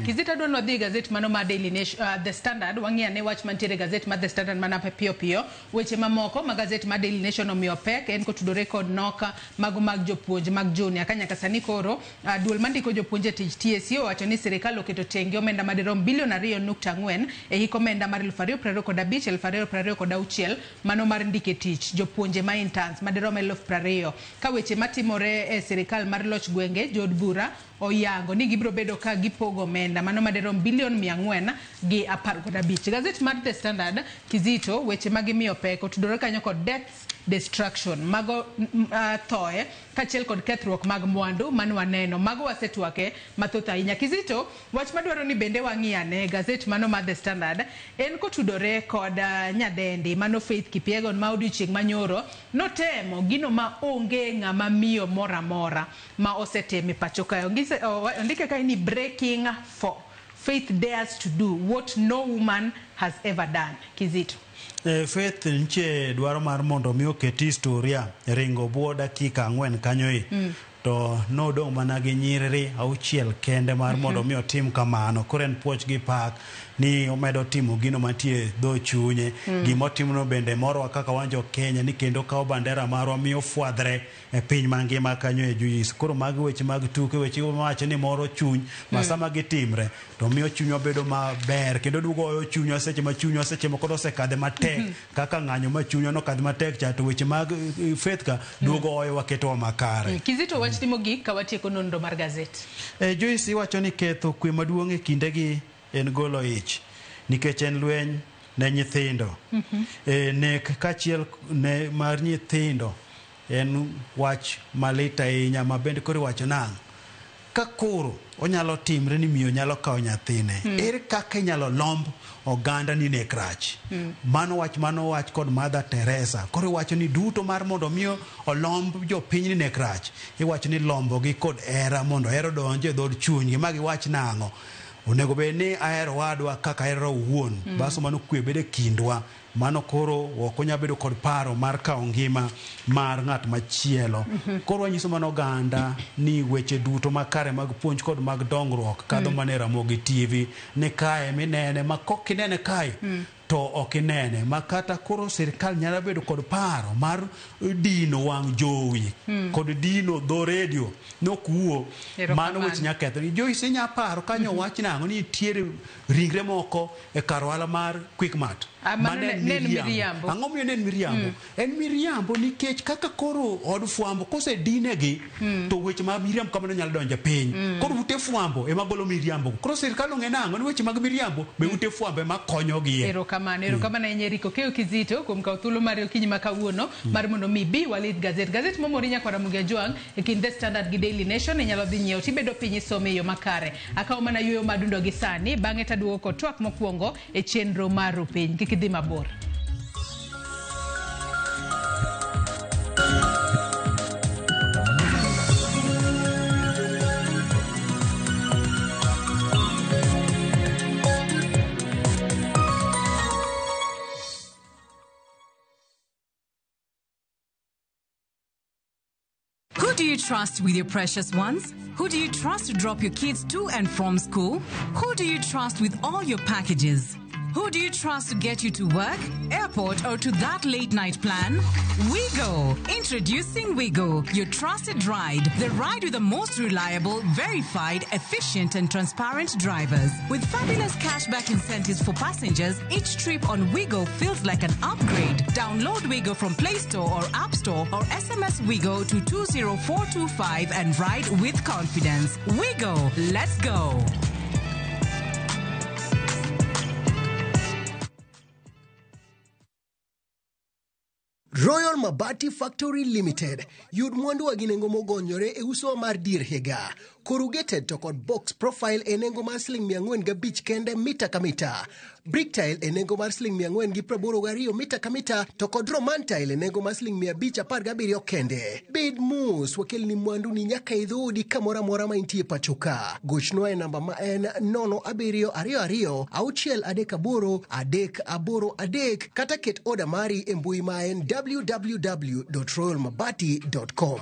Kizito adwa ni wadhi e gazet mano mar Daily Nation, The Standard wang'i ane wach mantiere gazet mar The Standard mana piyo piyo. Weche mamoko ma gazet mar Daily Nation omiyo pek en kotudore kod nok mago mag jopuonj mag junior ka nyaka sani koro duol mandiko jopuonj e tich TSC owacho ni sirikal oketo tenge omenda madirom bilion 2.4 e hik omenda mar 2025 2026 mano mar ndike tich jopuonje ma interns madirom 20,000. Ka weche matimore e sirikal mar loch gwenge jood bura oyango ni gibiro bedo ka gipogo omenda mano madirom bilion 415. Gazet mar The Standard Kizito weche magimiyo pek otudore kanyo kod deaths destruction mago thoe kaachiel kod kethruok mag mwandu mane waneno mago wasetwake mathoth ahinya. Kizito wach madwaro ni bende wang'i ane gazet mano mar The Standard en kotudore kod nyadendi mano Faith Kipyegon ma odiochieng' manyoro notemo gino ma onge ng'ama miyo moro amora ma osetimo e pacho kae. Ondike kae ni breaking 4 Faith dares to do what no woman has ever done. Kizito. Faith nche dwaro mar mondo mi oket historia ringo bwo dakika 4 kanyo to nodong' mana gi nyiriri 6 kende mar mondo mi otim kamano. Koro en puoch gi pak ni omedo timo gino mantie dho chunye. Gimotimono bende morowa kaka wan jo Kenya ni kendo kawo bandera marwa miyo fwadhre e piny mangima kanyo e Joyce. Koro magi weche mag tuke weche mawacho ni moro chuny ma sama gitimre to miyo chunywa bedo maber kendo duogo oyo chunywa seche ma chunywa seche moko osekadhe matek kaka ng'anyo ma chunywa nokadhe matek cha to weche mag Faith ka duogo oyo waketowa makare. Kizito wach timo gik ka watieko nonro mar gazet. Joyce iwacho ni ketho kwe maduong' e kindegi en golo ich nikech en lweny ne nyithindo. Nek kaachiel ne mar nyithindo En wach malit ahinya ma bende koro iwacho nang'o? Ka koro onyalo timre ni miyo nyalo kawo nyathine, ere kaka inyalo lomb oganda ni nek rach? Mano wach mano wach kod Mother Teresa. Koro iwacho ni duto mar mondo mi olomb jopiny ni nek rach, iwacho ni lombogi kod hera mondo hera odonj e dhood chunygi. Ma giwach nang'o? Onego bed ni ahero wadwa kaka ahero owuon. Baso mano kwe bedo e kindwa. Mano koro ok onyal bedo kod paro mar kawo ngima mar ng'at machielo. Koro wanyiso mana oganda ni weche duto makare mag puonj kod mag dongruok kadho mana e Ramogi TV ni kae minene ma kok inene kae to ok inene ma kata koro sirikal nyalo bedo kod paro mar dino wang' jowi kod dino dho redio nok wuo. Mano weche nya ketho. Joyce inya paro kanyo wach nang'o ni nitiere ringre moko e kar ohala mar Quickmart. Mano ne en miriambo. Ang'o miyo ne en miriambo? En miriambo nikech kaka koro od fwambo kosedinegi to weche mag miriambo kamano nyalo donjo e piny. Koro ute fwambo ema golo miriambo. Koro sirikal ong'e nang'o ni weche mag miriambo be ute fwambo ema konyogie. Erokamano, erokamano ahinya Eric Okeyo Kizito kuom kawo thuolo mari okinyi ma kawuono mar mondo mi ibi walit gazet. Gazet momori nyakwar Ramogi Ajwang' e kind The Standard gi Daily Nation inyalo dhi nyiewo tibedo piny isome e yo makare. Akawo mana yueyo madundo gi sani, bang'e taduogo kod twak mokwongo e chenro mar Rupiny. Kik idhi mabor. Who do you trust with your precious ones? Who do you trust to drop your kids to and from school? Who do you trust with all your packages? Who do you trust to get you to work, airport, or to that late night plan? WeGo! Introducing WeGo, your trusted ride. The ride with the most reliable, verified, efficient, and transparent drivers. With fabulous cashback incentives for passengers, each trip on WeGo feels like an upgrade. Download WeGo from Play Store or App Store or SMS WeGo to 20425 and ride with confidence. WeGo! Let's go! Royal Mabati Factory Limited yud mwanduwa gi nengo mogonyore e uso mar dier higa. Corrugated to kod box profile e nengo mar siling 405 kende mita ka mita. Brick tile e nengo mar siling 482 mita ka mita to kod Roman tile e nengo mar siling 517 kende. Bed mos, wakelni mwandu ni nyaka e dhoodi kamoro amora ma intie pacho ka. Gochnwa e namba ma en 0722 638 383 kata ket oda mari e mbui ma en www.royalmabati.com.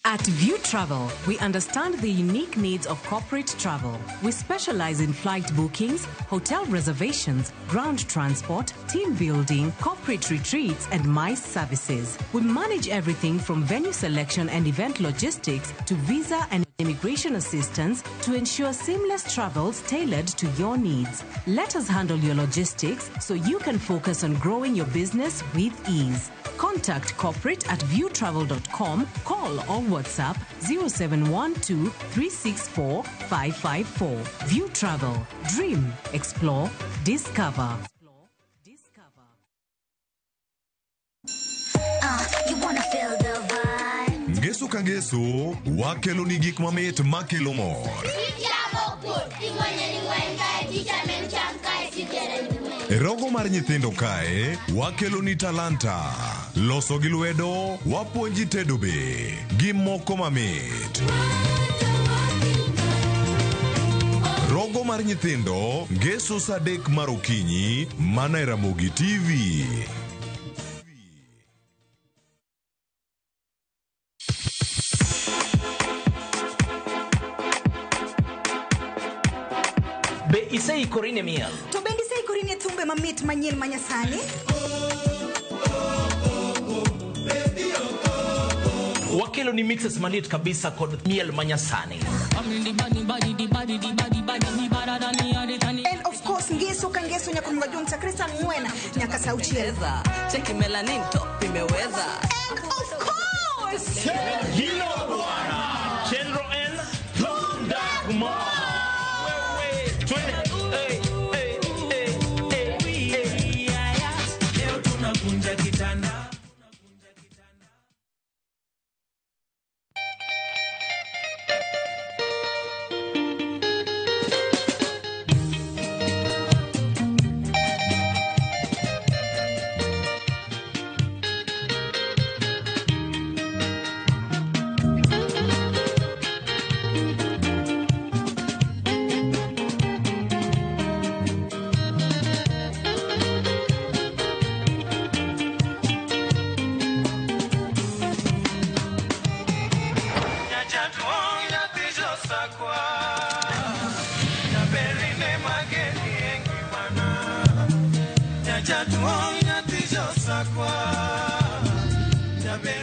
At View Travel, we understand the unique needs of corporate travel. We specialize in flight bookings, hotel reservations, ground transport, team building, corporate retreats, and MICE services. We manage everything from venue selection and event logistics to visa and immigration assistance to ensure seamless travels tailored to your needs. Let us handle your logistics so you can focus on growing your business with ease. Contact corporate at viewtravel.com, call or WhatsApp 0712 364 554. View Travel. Dream, explore, discover. You wanna feel the vibe. Ngeso ka ngeso wakelo ni gik mamit makelo mor. E rogo mar nyithindo kae wakelo ni talanta, loso gi lwedo, wapuonji tedo be gi moko mamit. Rogo mar nyithindo ngeso saa 3 mar okinyi mana e Ramogi TV. Be iseikori ne miel? To bende iseikori ne thumbe mamit manyien ma nyasani? Wakelo ni mixes malit kabisa kod miel manyasani. And of course ngeso ka ngeso nyaka mga jong chakre saa 4 nyaka saa 6. Cheki melanin top imeweza. And of course Hilo bwana. Chenro N Dagmar.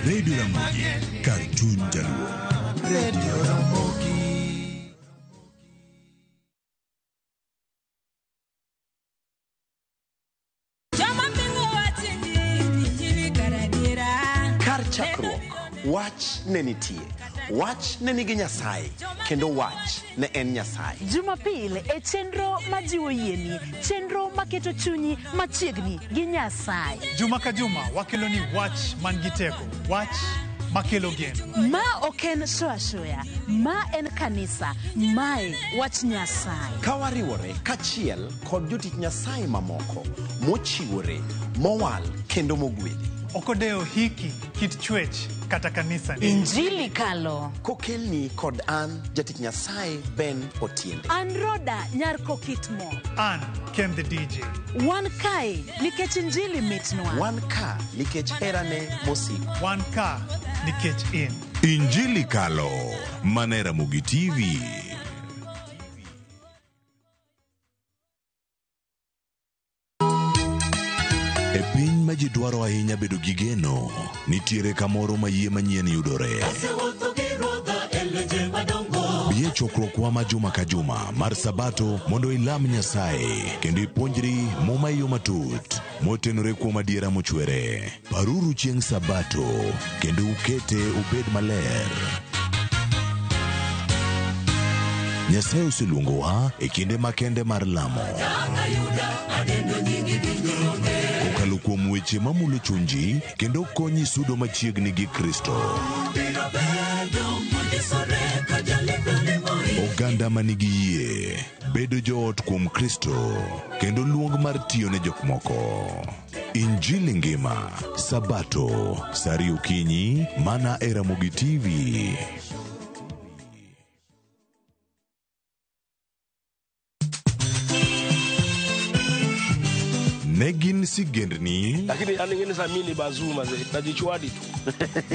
Radio Ramogi, kar chuny Jaluo. Radio Ramogi. Kar chakruok, wach ne nitie. Wach ne nigi Nyasaye, kendo wach ne en Nyasaye. Jumapil e chenro majiwo yieni, chenro maketo chunyi machiegni gi Nyasaye. Juma ka juma wakeloni wach man gi teko, wach makelo geno. Ma ok en show ashoya, ma en kanisa, mae wach Nyasaye. Ka wariwore kachiel kod jotich Nyasaye mamoko mochiwore, mowal kendo mogwedhi. Ok odewo hiki, kit chwech kata kanisa. Injili kalo. Kokelni kod an jatich Nyasaye Ben Otiende. An Roda nyar Kokitmo. An Ken the DJ. Wan kae nikech injili mitnwa. Wan ka nikech herane mosiko. Wan ka nikech in. Injili Kalo, mana e Ramogi TV. E piny ma ji dwaro ahinya bedo gi geno, nitiere kamoro ma yie manyien yudore. Bi e chokruokwa ma juma ka juma mar Sabato mondo ilam Nyasaye kendo ipuonjri Muma e yo matut motenore kuom adiera mochwere. Paruru chieng' Sabato kendo ukete obed maler. Nyasaye oseluongowa e kinde makende mar lamo. Kokalo kuom weche mamulo chunji kendo konyi sudo machiegni gi Kristo. Oganda ma nigi yie bedo joot kuom Kristo kendo luong mar tiyo ne jok moko. Injili ngima, Sabato, saa ariyo okinyi, mana e Ramogi TV. Ne gin sigendni Lakini yani ngine za mimi ni bazuu mazee, najichwadi tu.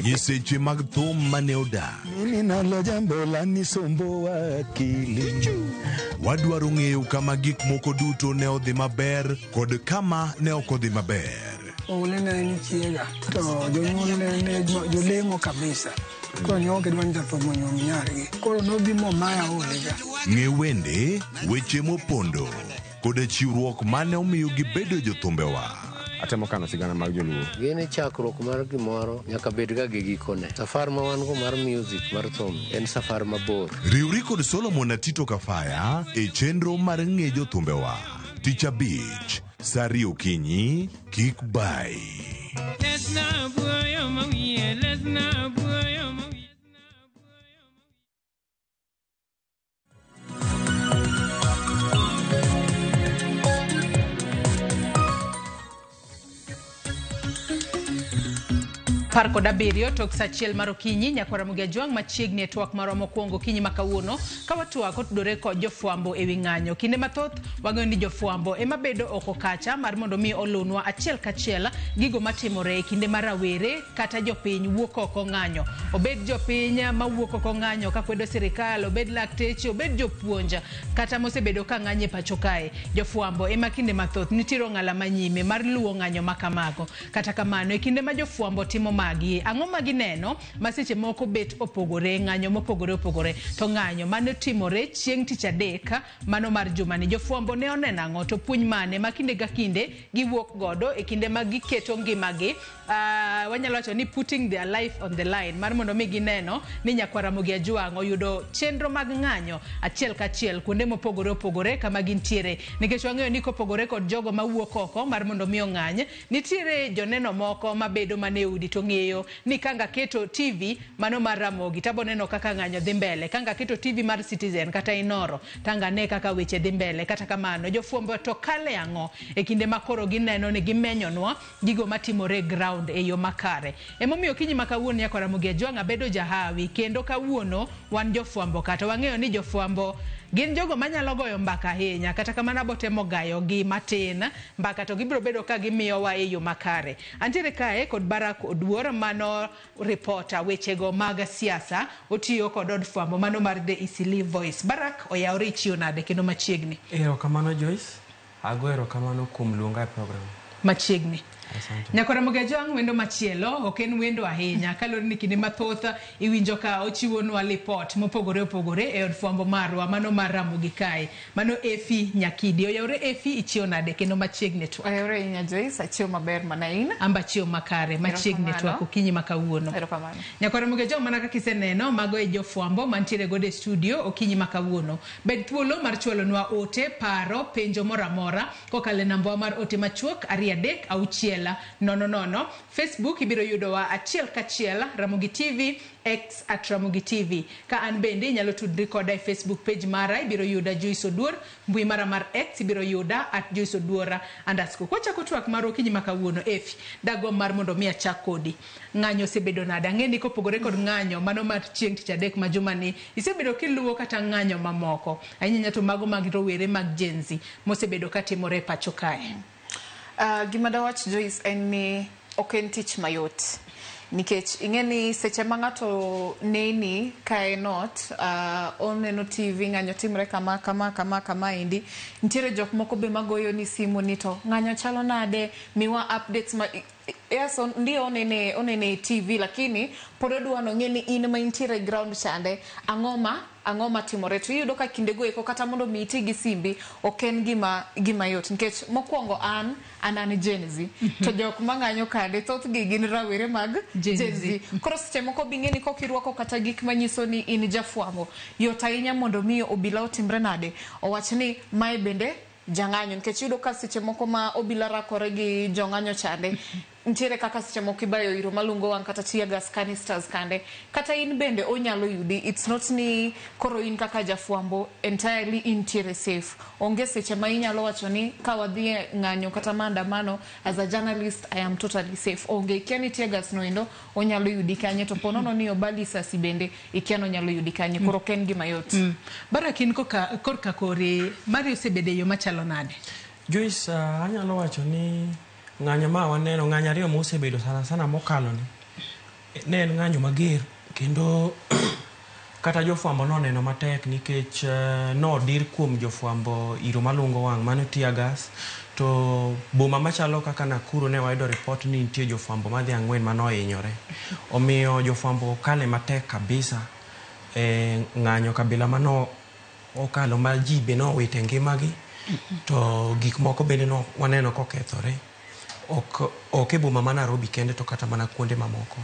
nyiseche mag thum mane odak. Mimi nalo jambo lanisumbua akili. Wadwaro ng'eyo kama gik moko duto ne odhi maber kod kama ne ok odhi maber. Oule ne en chiega to jonyuol ne ne jolemo kabisa. Koro ne ok gidwa ni jathum onyuom nyargi. Koro nobi momaya oule ka. Ng'e wende, weche mopondo koda chiwruok mane omiyo gibedo jothumbewa. Atemo kano sigana mag joluo. Gini chakruok mar gimoro nyaka bed ga gi gikone. Safar ma wan go mar music mar thum en safar mabor. Riwri kod Solomon Atito Kafaya e chenro mar ng'e jothumbewa. Tich abich, saa ariyo okinyi, kik bai. Par kod abiriyo tok saa achiel mar okinyi nyaka Ramogi Ajwang' machiegni e twak marwa mokwongo okinyi ma kawuono ka watwak otudore kod jofwambo ewi ng'anyo. Kinde mathoth wang'eyo ni jofwambo ema bedo oko kacha mar mondo mi olunwa achiel kachiel gigo matimore e kinde ma rawere kata jopiny wuok oko ng'anyo. Obed jopiny mawuok oko ng'anyo kakwedo sirikal, obed lakteche, obed jopuonj kata mosebedo ka ng'anyo e pacho kae. Jofwambo ema kinde mathoth nitiere ong'ala manyime mar luwo ng'anyo ma kamago. Kata kamano e kinde ma jofwambo timo magi, ang'o ma gineno ma seche moko bet opogore, ng'anyo mopogore opogore, to ng'anyo mane timore chieng' tich adek mano mar jumani, jofwambo ne oneno ang'o to puonj mane ma kinde ka kinde giwuok godo e kinde ma giketo ngimagi, wanyalo wacho ni putting their life on the line mar mondo mi gineno ni nyakwar Ramogi Ajwang' oyudo chenro mag ng'anyo achiel kachiel kuonde mopogore opogore kama gintiere, nikech wang'eyo ni kopogore kod jogo mawuok oko mar mondo mi ong'any, nitiere joneno moko mabedo mana e udi to ng'eyo ni kanga keto TV mano mar Ramogi tabo neno kaka ng'anyo dhi mbele, kanga keto TV mar Citizen kata Inoro tanga ne kaka weche dhi mbele. Kata kamano jofwambo to kale ang'o e kinde ma koro gineno ni gimenyonwa gigo matimore e ground e yo makare. Emomiyo okinyi ma kawuono nyakwar Ramogi Ajwang' abedo jahawi kendo kawuono wan jofwambo kata wang'eyo ni jofwambo gin jogo manyalo goyo mbaka ahinya, kata kamano abotemo gayo gi matin mbaka to gibiro bedo ka gimiyowa e yo makare. Antiere kae kod Barak Oduor mano reporter wechego mag siasa, otiyo kod od fwambo mano mar The Eastleigh Voice. Barak, oyawore ichiwo nade kendo machiegni? Erokamano Joyce, ago erokamano kuom luonga e program. Machiegni. Asante. Nyakora Mogajwang' wendo machielo ok en wendo ahinya kaluwore ni kinde mathoth iwinjo ka ochiwonwa lipot mopogore opogore e od fwambo marwa mano mar Ramogi kae. Mano Efi Nyakidi. Oyawore Efi, ichiewo nade kendo machiegni twak? Oyawore ahinya Joyce, achiewo maber mana in. Amba achiewo makare machiegni twak okinyi ma kawuono. Erokamano. Nyakora Mogajwang' mana kaka iseneno mago e jofwambo mantiere godo e studio okinyi ma kawuono. Bed thuolo mar chwalonwa ote, paro, penjo moro amora kokalo e nambawa mar ote machuok 2 3 6 0 0. Facebook ibiro yudowa achiel kachiel Ramogi TV, X at Ramogi TV. Ka an bende inyalo tudri koda e Facebook page mara ibiro yuda Joyce Oduor, mbui mara mar X ibiro yuda at Joyce Oduor underscore. Kwachako twak mar okinyi ma kawuono, Efi, dagomb mar mondo mi achak kodi. Ng'anyo osebedo nade? Ang'e ni kopogore kod ng'anyo mano mar chieng' tich adek ma jumani, isebedo kiluwo kata ng'anyo mamoko. Ahinya to mago mag rowere mag Gen Z mosebedo katimore e pacho kae. Gima dawach Joyce en ni ok en tich mayot. Nikech ing'e ni seche ma ng'ato neni ka en ot, oneno TV ng'anyo timre kama kama kama kama endi. Nitiere jok moko be magoyo ni simu ni to ng'anyo chalo nade, miwa updates ma yes, ndio onene onene TV lakini pod odwa nong'e ni in ma intiere e ground chande ang'o ma timore. To iyudo ka kindego eko kata mondo mi iti gi simbi ok en gima yot nikech mokwongo an Gen Z to jok mang'anyo kande thothgi gin rawere mag Gen Z. Koro seche moko bing'e ni kok irwako kata gik manyiso ni in jafwambo, yot ahinya mondo mi obila otimre nade, owach ni mae bende jang'anyo, nikech iyudo ka seche moko ma obila rakore gi jong'anyo chande nitiere kaka seche moko ibayo iro malungo wang' kata tear gas canisters kande, kata in bende onyalo yudi. It's not ni koro in kaka jafwambo entirely intiere safe. Onge seche ma inyalo wacho ni ka wadhi e ng'anyo kata maandamano as a journalist I am totally safe. Onge, ikia ni tear gas no endo onyalo yudi kanye, to ponono ni obali sasi bende ikia ni onyalo yudi kanye. Koro ok en gima yot. Barak, in korka kori mari osebedo e yo machalo nade? Joyce, anyalo wacho ni ng'anyo ma waneno, ng'anyo ariyo mosebedo sana sana mokalo ni, ne en ng'anyo mager kendo kata jofwambo noneno matek nikech nodir kuom jofwambo iro malungo wang' mano tear gas. To boma machalo kaka Nakuru ne wayudo report ni nitie jofwambo madhi 4 manohinyore. Omiyo jofwambo okale matek kabisa e ng'anyo kabila mano okalo ma ji be nowite ngimagi, to gik moko bende no waneno kokethore. Ok e boma ma Nairobi kende to kata mana kuonde mamoko.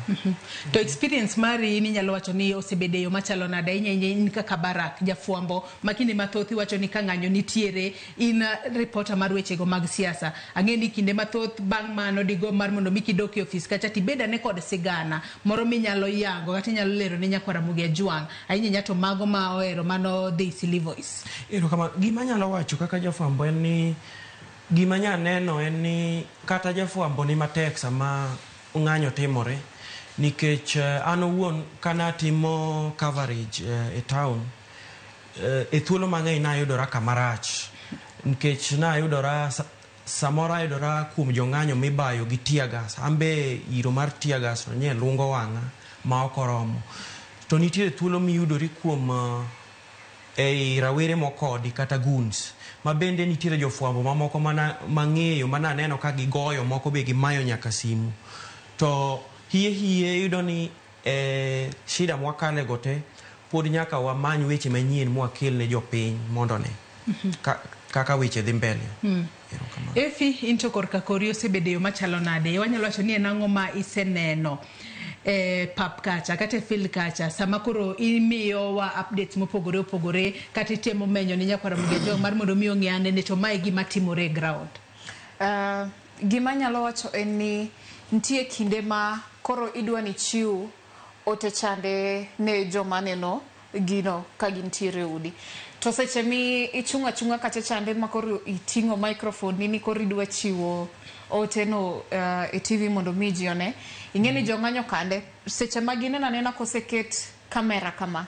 To experience mari inyalo wacho ni osebedo e yo machalo nade ahinya in kaka Barak jafwambo ma kinde mathoth iwacho ni ka ng'anyo nitiere in reporter mar wechego mag siasa. Ang'e ni kinde mathoth bang' mano digo mar mondo mi kidok e ofis kacha tibed ane kod sigana moro minyalo yango kata inyalo lero ne nyakwara Ramogi Ajwang' ahinya to mago ma ohero mano The Eastleigh Voice. Erokamano. Gima anyalo wacho kaka jafwambo en ni gima nya neno en ni kata jafwambo ni matek sama ng'anyo timore nikech an owuon kana timo coverage e town e thuolo mang'eny nayudora kamarach nikech nayudora samoro ayudora kuom jong'anyo mibayo gi tear gas. An be iro mar tear gas no nye lungo wang'a ma ok oromo. To nitiere thuolo miyudori kuom ei rawere mokodi kata goons ma bende nitiere jofwambo mamoko mana mang'eyo mana aneno ka gigoyo moko be gimayo nyaka simu. To hie hie iyudo ni shida mwakale go te pod nyaka wamany weche manyien mwakel ne jopiny mondo ne kaka weche dhi mbele. Efi, in to korka kori osebedo e yo machalo nade? Wanyalo wacho ni en ang'o ma iseneno pap kacha kata e field kacha sama koro imiyowa updates mopogore opogore kata itemo menyo ne nyakwara Ramogi Ajwang' mar mondo mi ong'e ane ni to mae gima timore e ground? Gima anyalo wacho en ni nitie kinde ma koro idwa ni chiw ote chande ne joma neno gino ka gintiere udi. To seche mi ichung' achung'a kacha chande ma koro iting'o microphone ni koro idwa chiwo ote no e TV mondo mi ji one. Ing'e ni jong'anyo kande seche ma gineno anena koseket kamera kama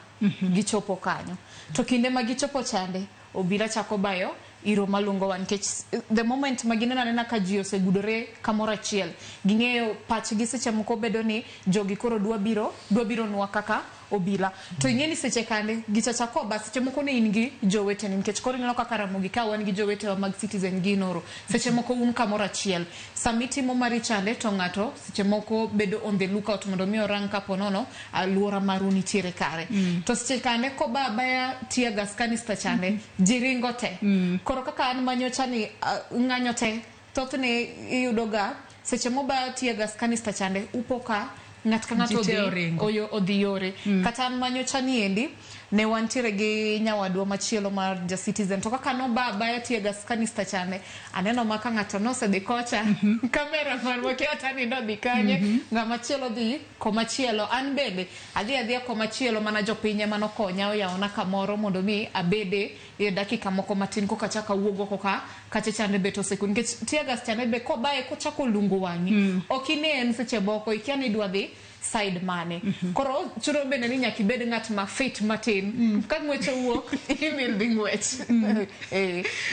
gichopo kanyo. To kinde ma gichopo chande obila chako bayo iro malungo wang' nikech the moment ma gineno anena ka ji osegudore kamoro achiel, ging'eyo pachgi seche moko bedo ni jogi koro dwa biro nwa kaka obila. To ing'e ni seche kande gicha chako ba seche moko ne in gi joweteni, nikech koro ineno kaka Ramogi ka wan gi jowetewa mag Citizen gi Inoro, seche moko un kamoro achiel. Sama itimo mari chande to ng'ato seche moko bedo on the lookout mondo mi orang kapo nono aluora maru nitiere kare. To seche kande koba abaya tear gas canister chande, ji ringo te. Koro kaka an manyocha ni ng'anyo te, thothne iyudo ga seche moba tear gas canister chande upo ka ng'at ka ng'ato Ji te odhi oringo. oyo odhi yore. Kata an manyocha ni endi ne wantiere gi nyawadwa machielo mar ja Citizen, to kaka noba abaya tear gas canister chande, aneno ma ka ng'ato nosedhi kocha, kamera marwa kia hata ni nodhi kanye, ng'ama chielo dhi komachielo, an bende adhi adhiya komachielo, mana jopiny ema nokonya oyawona kamoro mondo mi abede e dakika moko matin koka achako awuog oko ka kacha chande bet osekwe, nikech tear gas chande be kobaye kochako lungo wang'i, ok inen seche moko, ikia ni idwa dhi side mane. Koro chuno bende ni nyaka ibed ng'at ma fit matin, ka ng'wech owuok imil dhi ng'wech.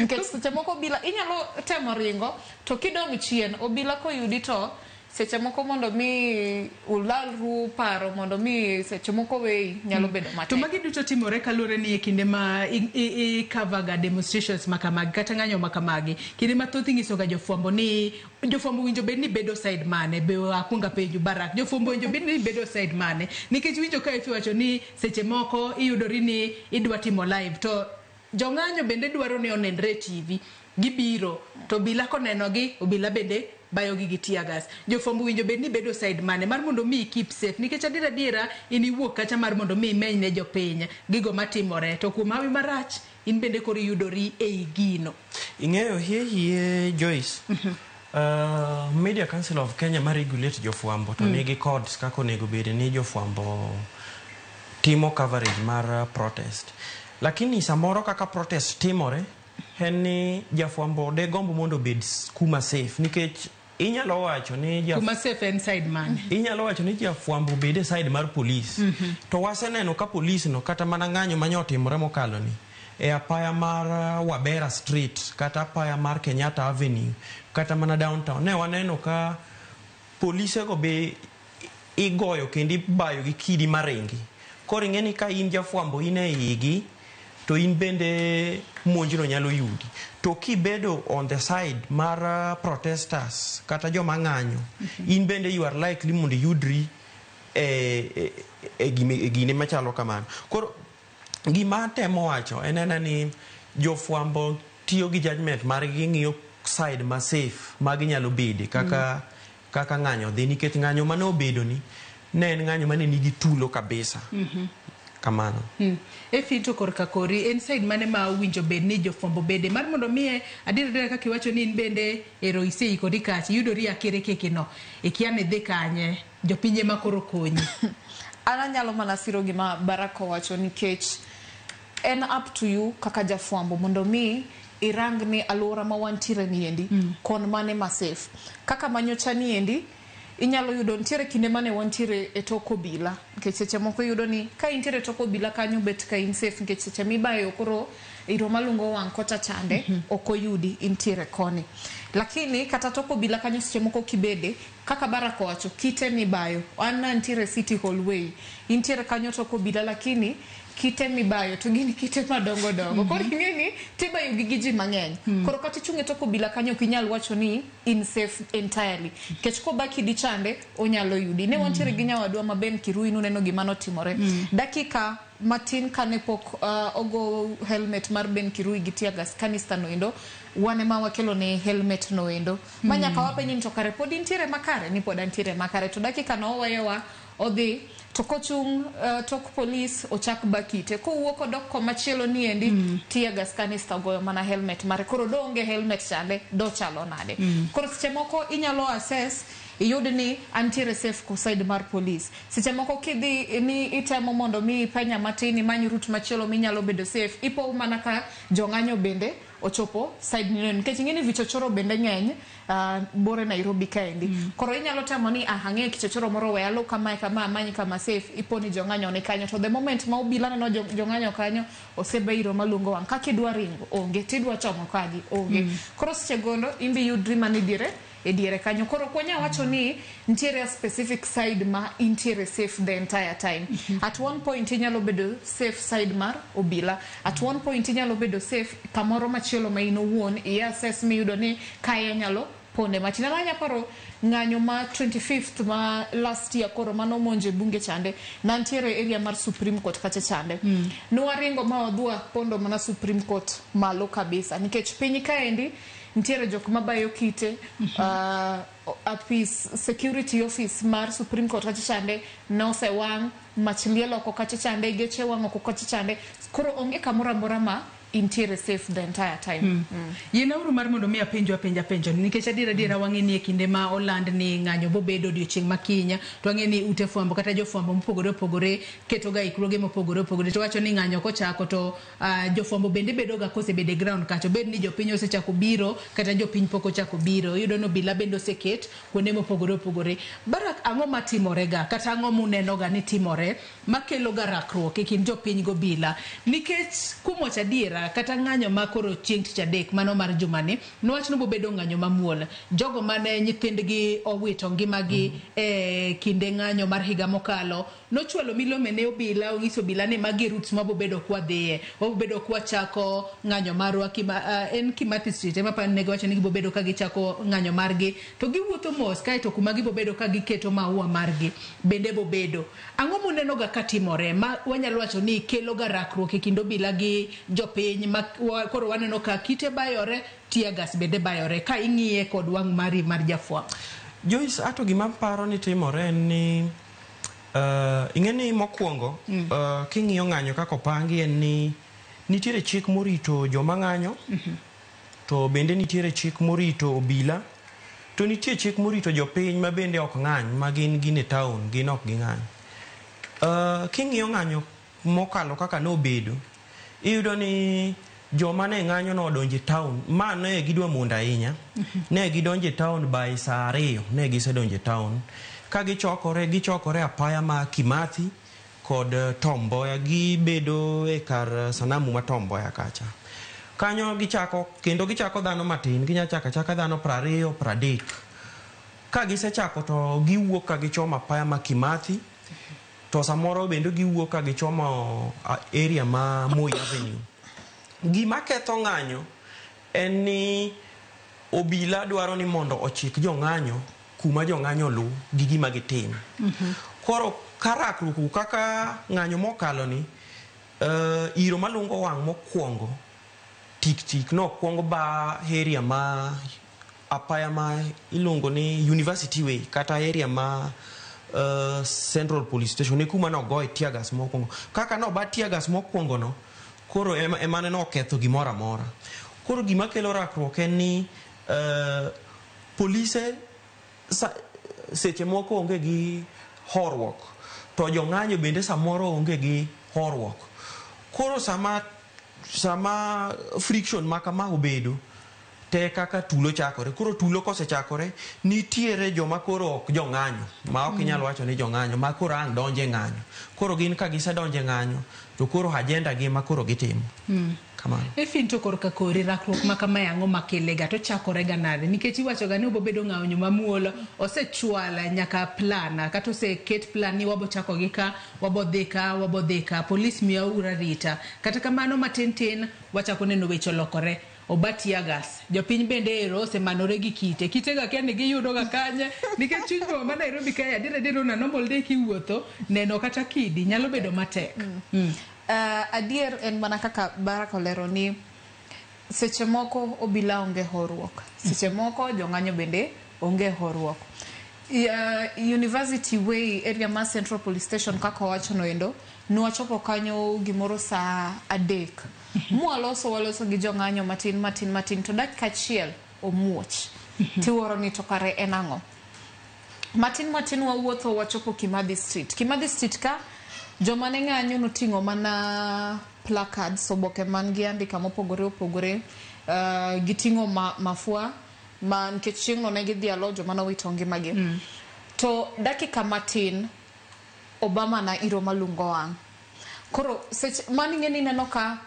Nikech seche moko obila inyalo temo ringo to kidong' chien obila koyudi, to seche moko mondo mi ulalru paro mondo mi seche moko weyi nyalo bedo To matek. magi duto timore kaluwore ni e kinde ma i cover ga demonstrations makamagi kata ng'anyo makamagi, kinde mathoth inyiso ga jofwambo ni jofwambo winjo bed ni bedo side mane. Be akwongo apenjo Barak, jofwambo winjo bed ni bedo side mane? Nikech winjo ka Efi wacho ni seche moko iyudori ni idwa timo live to jong'anyo bende dwaro ni onenre e TV, gibiro to obila konenogi, obila bende bayogi gi tear gas. Jofwambo winjo bed ni bedo side mane mar mondo mi keep safe? Nikech adier adiera in iwuok kacha mar mondo mi imeny ne jopiny gigo matimore, to kuom hawi marach in bende koro iyudori ei gino. Ing'eyo hie hie Joyce, Media Council of Kenya ma regulate jofwambo to nigi codes kaka onego bed ni jofwambo timo coverage mar protest. Lakini samoro kaka protest timore en ni jafwambo de gombo mondo obed kuma safe, nikech inyalo wacho ni Kuma safe en side mane? Inyalo wacho ni jafwambo obed e side mar polis, to waseneno ka polis no kata mana ng'anyo manyo otimore mokalo ni e apaya mar Wabera Street kata apaya mar Kenyatta Avenue kata mana downtown, ne waneno ka polisego be igoyo kendo ibayo gi kidi maringi. Koro ing'e ni ka in jafwambo in e igi to in bende monjno nyalo yudi. To kibedo on the side mar protesters kata joma ng'anyo, in bende you are likely mondo iyudri e gine machalo kamano. Koro gima atemo wacho en ena ni jofwambo tiyo gi judgment margi, ging'iyo side ma safe ma ginyalo bede kaka ng'anyo dhi, nikech ng'anyo mane obedo ni ne en ng'anyo mane nigi tulo kabisa kamano. Efi, to korka kori en side mane ma owinjo bed ni jofwambo bede mar mondo miye adier adier kaka iwacho ni in bende ero iseikori kacha iyudori akere keke no ikia ni dhi kanye, jopiny ema koro konyi? An anyalo mana siro gima Barak owacho, nikech en up to you kaka jafwambo mondo mi irang ni alwora ma wantiere ni endi kon mane ma safe. Kaka manyocha ni endi inyalo yudo nitiere kinde mane wantiere e tok obila, nikech seche moko iyudo ni ka intiere e tok obila kanyo bet ka in safe, nikech seche mibayo koro iro malungo wang' kocha chande ok oyudi intiere koni. Lakini kata tok obila kanyo seche moko kibede kaka Barak owacho, kite mibayo, an nantiere City Hall Way, intiere kanyo tok obila, lakini kite mibayo to gin kite madongo dongo. Koro ing'e ni tibayo gi gi ji mang'eny. Koro kata ichung' e tok obila kanyo ok inyal wacho ni in safe entirely, nikech koba kidi chande onyalo yudi. Ne wantiere gi nyawadwa ma Ben Kirui, nuneno gima notimore dakika matin kane pok ogo helmet mar Ben Kirui gi tear gas canister noendo. Wan ema wakelo ne helmet noendo ma nyaka wapenji ni to kare pod intiere makare, ni pod antiere makare, to dakika no oweyowa odhi to kochung' tok polis ochak bakite kowuok odok komachielo ni endi tear gas canister ogoyo mana helmet mare, koro doonge helmet chande dochalo nade? Koro seche moko inyalo assess iyud ni antiere safe ko side mar police. Seche moko kidhi ni itemo mondo mi ipenya matin imany route machielo minyalo bedo safe, ipo mana ka jong'anyo bende ochopo side ni, nikech ing'e ni vichochoro bende ng'eny bore Nairobi kaendi. Koro inyalo temo ni ah, ang'eyo kichochoro moro, we alu kamae kama amany kama safe, ipo ni jong'anyo ni kanyo, to the moment ma obila neno jong'anyo kanyo osebeiro maluongo wang' kaka idwa ringo onge, tidwa chomo kagi onge. Koro seche gondo imbi yudri mana e diere e diere kanyo. Koro ok wanyal wacho ni nitiere a specific side ma intiere safe the entire time. At one point inyalo bedo safe side mar obila, at one point inyalo bedo safe kamoro machielo ma in owuon i assess miyudo ni kae anyalo ponde matin. An anya paro ng'anyo ma 25th ma last year koro manomonjo e bunge chande, nantiere area mar Supreme Court kacha chande. Nwaringo ma wadhi pondo mana Supreme Court malo kabisa nikech piny kaendi nitiere jok mabayo kite. Apis security office mar Supreme Court kacha chande nosewang', mach liel oko kacha chande, geche wang' oko kacha chande. Koro onge kamoro amora ma intiere safe the entire time. Yiena uru mar mondo mi apenjo apenja penjo ni, nikech adier adiera wang'e ni e kinde ma oland ni ng'anyo bobedo odiochieng' ma kiny, to wang'e ni ute fwambo kata jofwambo mopogore opogore keto ga ikruoge mopogore opogore, to wacho ni ng'anyo kochako to jofwambo bende bedo ga kosebedo e ground kacha, obed ni jopiny osechako biro kata jopiny pok ochako biro. Iyudo ni obila bende oseket kuonde mopogore opogore. Barak, ang'o matimore ga kata ang'o muneno ga ni timore makelo ga rakruok e kind jopiny gobila? Nikech kuom wacho adiera, kata ng'anyo ma koro chieng' tich adek mano mar jumani nowach ni bobedo ng'anyo mamuol, jogo mane nyithindgi owito ngimagi e kinde ng'anyo mar higa mokalo nochwalo milome ne obila, onyiso obila ni magi e routes mabobedo kwadhiye, wabobedo kwachako ng'anyo marwa en Kimathi Street ema apani ne giwacho ni gibobedo ka gichako ng'anyo margi to giwuotho mos, kaeto kuma gibobedo ka giketo maua margi bende bobedo. Ang'o muneno ga katimore ma wanyalo wacho ni kelo ga rakruok e kind obila gi jopiny ma koro waneno ka kite bayore, tear gas bende bayore, ka ing'iye kod wang' mari mar jafwambo? Joyce, ato gima paro ni timore en ni ing'e ni mokwongo king'iyo ng'anyo kaka opangi en ni nitiere chik morito joma ng'anyo, to bende nitiere chik morito obila, to nitie chik morito jopiny ma bende ok ng'any, ma gin gin e town, gin ok ging'any. King'iyo ng'anyo mokalo kaka nobedo, iyudo ni joma ne ng'anyo nodonjo e town ma ne gidwa mondo ahinya, ne gidonjo e town by saa 2, ne gisedonjo e town ka gichokore, gichokore apaya ma Kimathi kod Tom Mboya, gibedo e kar sanamu ma Tom Mboya kacha kanyo. Gichako kendo gichako dhano matin, ginya chako achaka dhano 20, 30. Ka gisechako to giwuok ka gichomo apaya ma Kimathi, to samoro bende giwuok ka gichomo area ma Moi Avenue. Gima ketho ng'anyo en ni obila dwaro ni mondo ochik jong'anyo kuma jong'anyo luw gi gima gitim. Koro ka rakruok kaka ng'anyo mokalo ni, iro malungo wang' mokwongo tik tik nokwong ba area ma apaya ma iluongo ni University Way kata area ma Central Police Station e kuma nogoye tear gas mokwongo. Kaka noba tear gas mokwongo no, koro ema ne noketho gimoro amora. Koro gima kelo rakruok en ni polise seche moko onge gi horuok, to jong'anyo bende samoro onge gi horuok. Koro sama friction ma kama obedo te kaka tulo chakore. Koro tulo kosechakore, nitiere joma koro ok jong'anyo, ma ok inyal wacho ni jong'anyo, ma koro ang' donjo e ng'anyo. Koro gin ka gisedonjo e ng'anyo to koro agenda gi ema koro gitimo. Kamano. Efin, to korka kori rakruok ma kamae, ang'o makele ga to chakore ga nade? Nikech iwacho ga ni obobedo ng'anyo mamuol, osechwal nyaka plan kata oseket plan ni wabo chako gi ka, wabo dhi ka, wabo dhi ka, polis miya uru arita. Kata kamano, matin tin wachako neno weche olokore, oba tear gas, jopiny bende ero osemanore gi kite. Kite ga kia ni giyudo ga kanye, nikech chuny boma ma Nairobi kae, adier adier, on a normal day kiwuotho, neno kata kidi nyalo bedo matek. Adier en mana kaka Barak olero ni seche moko obila onge horuok, seche moko jong'anyo bende onge horuok. University Way area mar Central Police Station kaka owacho no endo, nwachopo kanyo gimoro saa 3 mwaloso, waloso gi jong'anyo matin matin matin, to dakika achiel omuoch, tiwuoro ni to kare en ang'o. Matin matin wawuotho wachopo Kimathi Street. Kimathi Street ka joma ne ng'anyo noting'o mana placards, oboke man gi andika mopogore opogore, giting'o mafua ma nikech chieng'no ne gidhialo joma nowito ngimagi. To dakika matin Obama na iro malungo wang'. Koro seche mano ing'e ni ineno ka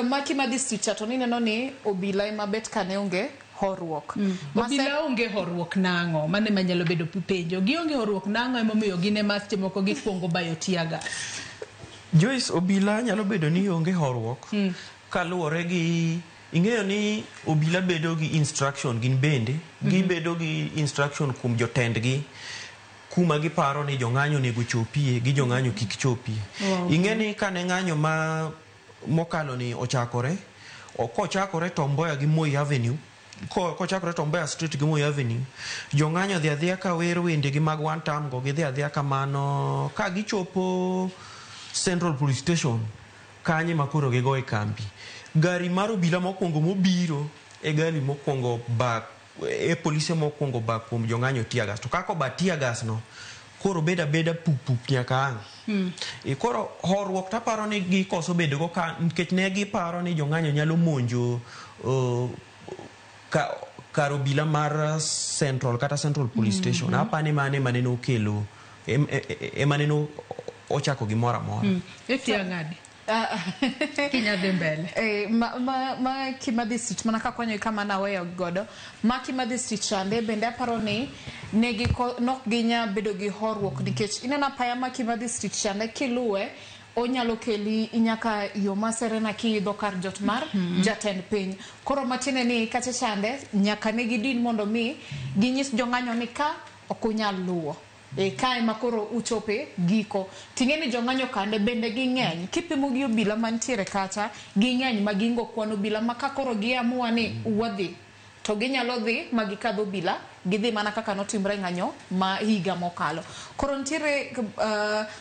ma Kimathi Street cha, to nineno ni obila ema bet ka ne onge horuok. Obila onge horuok nang'o? Mano ema nyalo bedo penjo. Gionge horuok nang'o emomiyo gin ema seche moko gikwongo bayo tear gas. Joyce, obila nyalo bedo ni onge horuok kaluwore gi ing'eyo ni obila bedo gi instruction gin bende gibedo gi instruction kuom jotendgi kuma giparo ni jong'anyo onego chopie gi jong'anyo kik chopie. Ing'e ni kane ng'anyo ma mokalo ni ochakore, kochakore Tom Mboya gi Moi Avenue, kochakore Tom Mboya Street gi Moi Avenue, jong'anyo dhi adhiya ka wer wendegi mag one term go, gidhi adhiya kamano ka gichopo Central Police Station kanye ma koro gigo e kambi. Gari mar obila mokwongo mobiro e gari mokwongo ba e polise mokwongo ba kuom jong'anyo tear gas. To kaka oba tear gas no, koro beda abeda pup pup nyaka ang'. E koro horuok taparo ni gikoso bedo go ka nikech ne giparo ni jong'anyo nyalo monjo kar obila mar Central kata Central Police Station. Apani mane mane nokelo emane no ochako gimoro amora. Efia ng'adi? Kinya dhi mbele. Ma Kimathi Street mana kakonyo kama naweyo godo ma Kimathi Street chande bende aparo ni negi nok ginya bedo gi horuok nikech ineno apaya ma Kimathi Street chande kiluwe onyalo keli nyaka yo ma Serena kiidho kar jot mar jatend piny. Koro matiende ni kacha chande nyaka ne gidin mondo mi ginyis jong'anyo ni ka ok unyal luwo. Kae ma koro uchope giko. Ting'e ni jong'anyo kande bende ging'eny. Kipimo gi obila mantiere kacha, ging'eny ma gingo kwan obila ma ka koro giamua ni wadhi, to ginyalo dhi ma gikadh obila, gidhi mana kaka notimre ng'anyo ma higa mokalo. Koro nitiere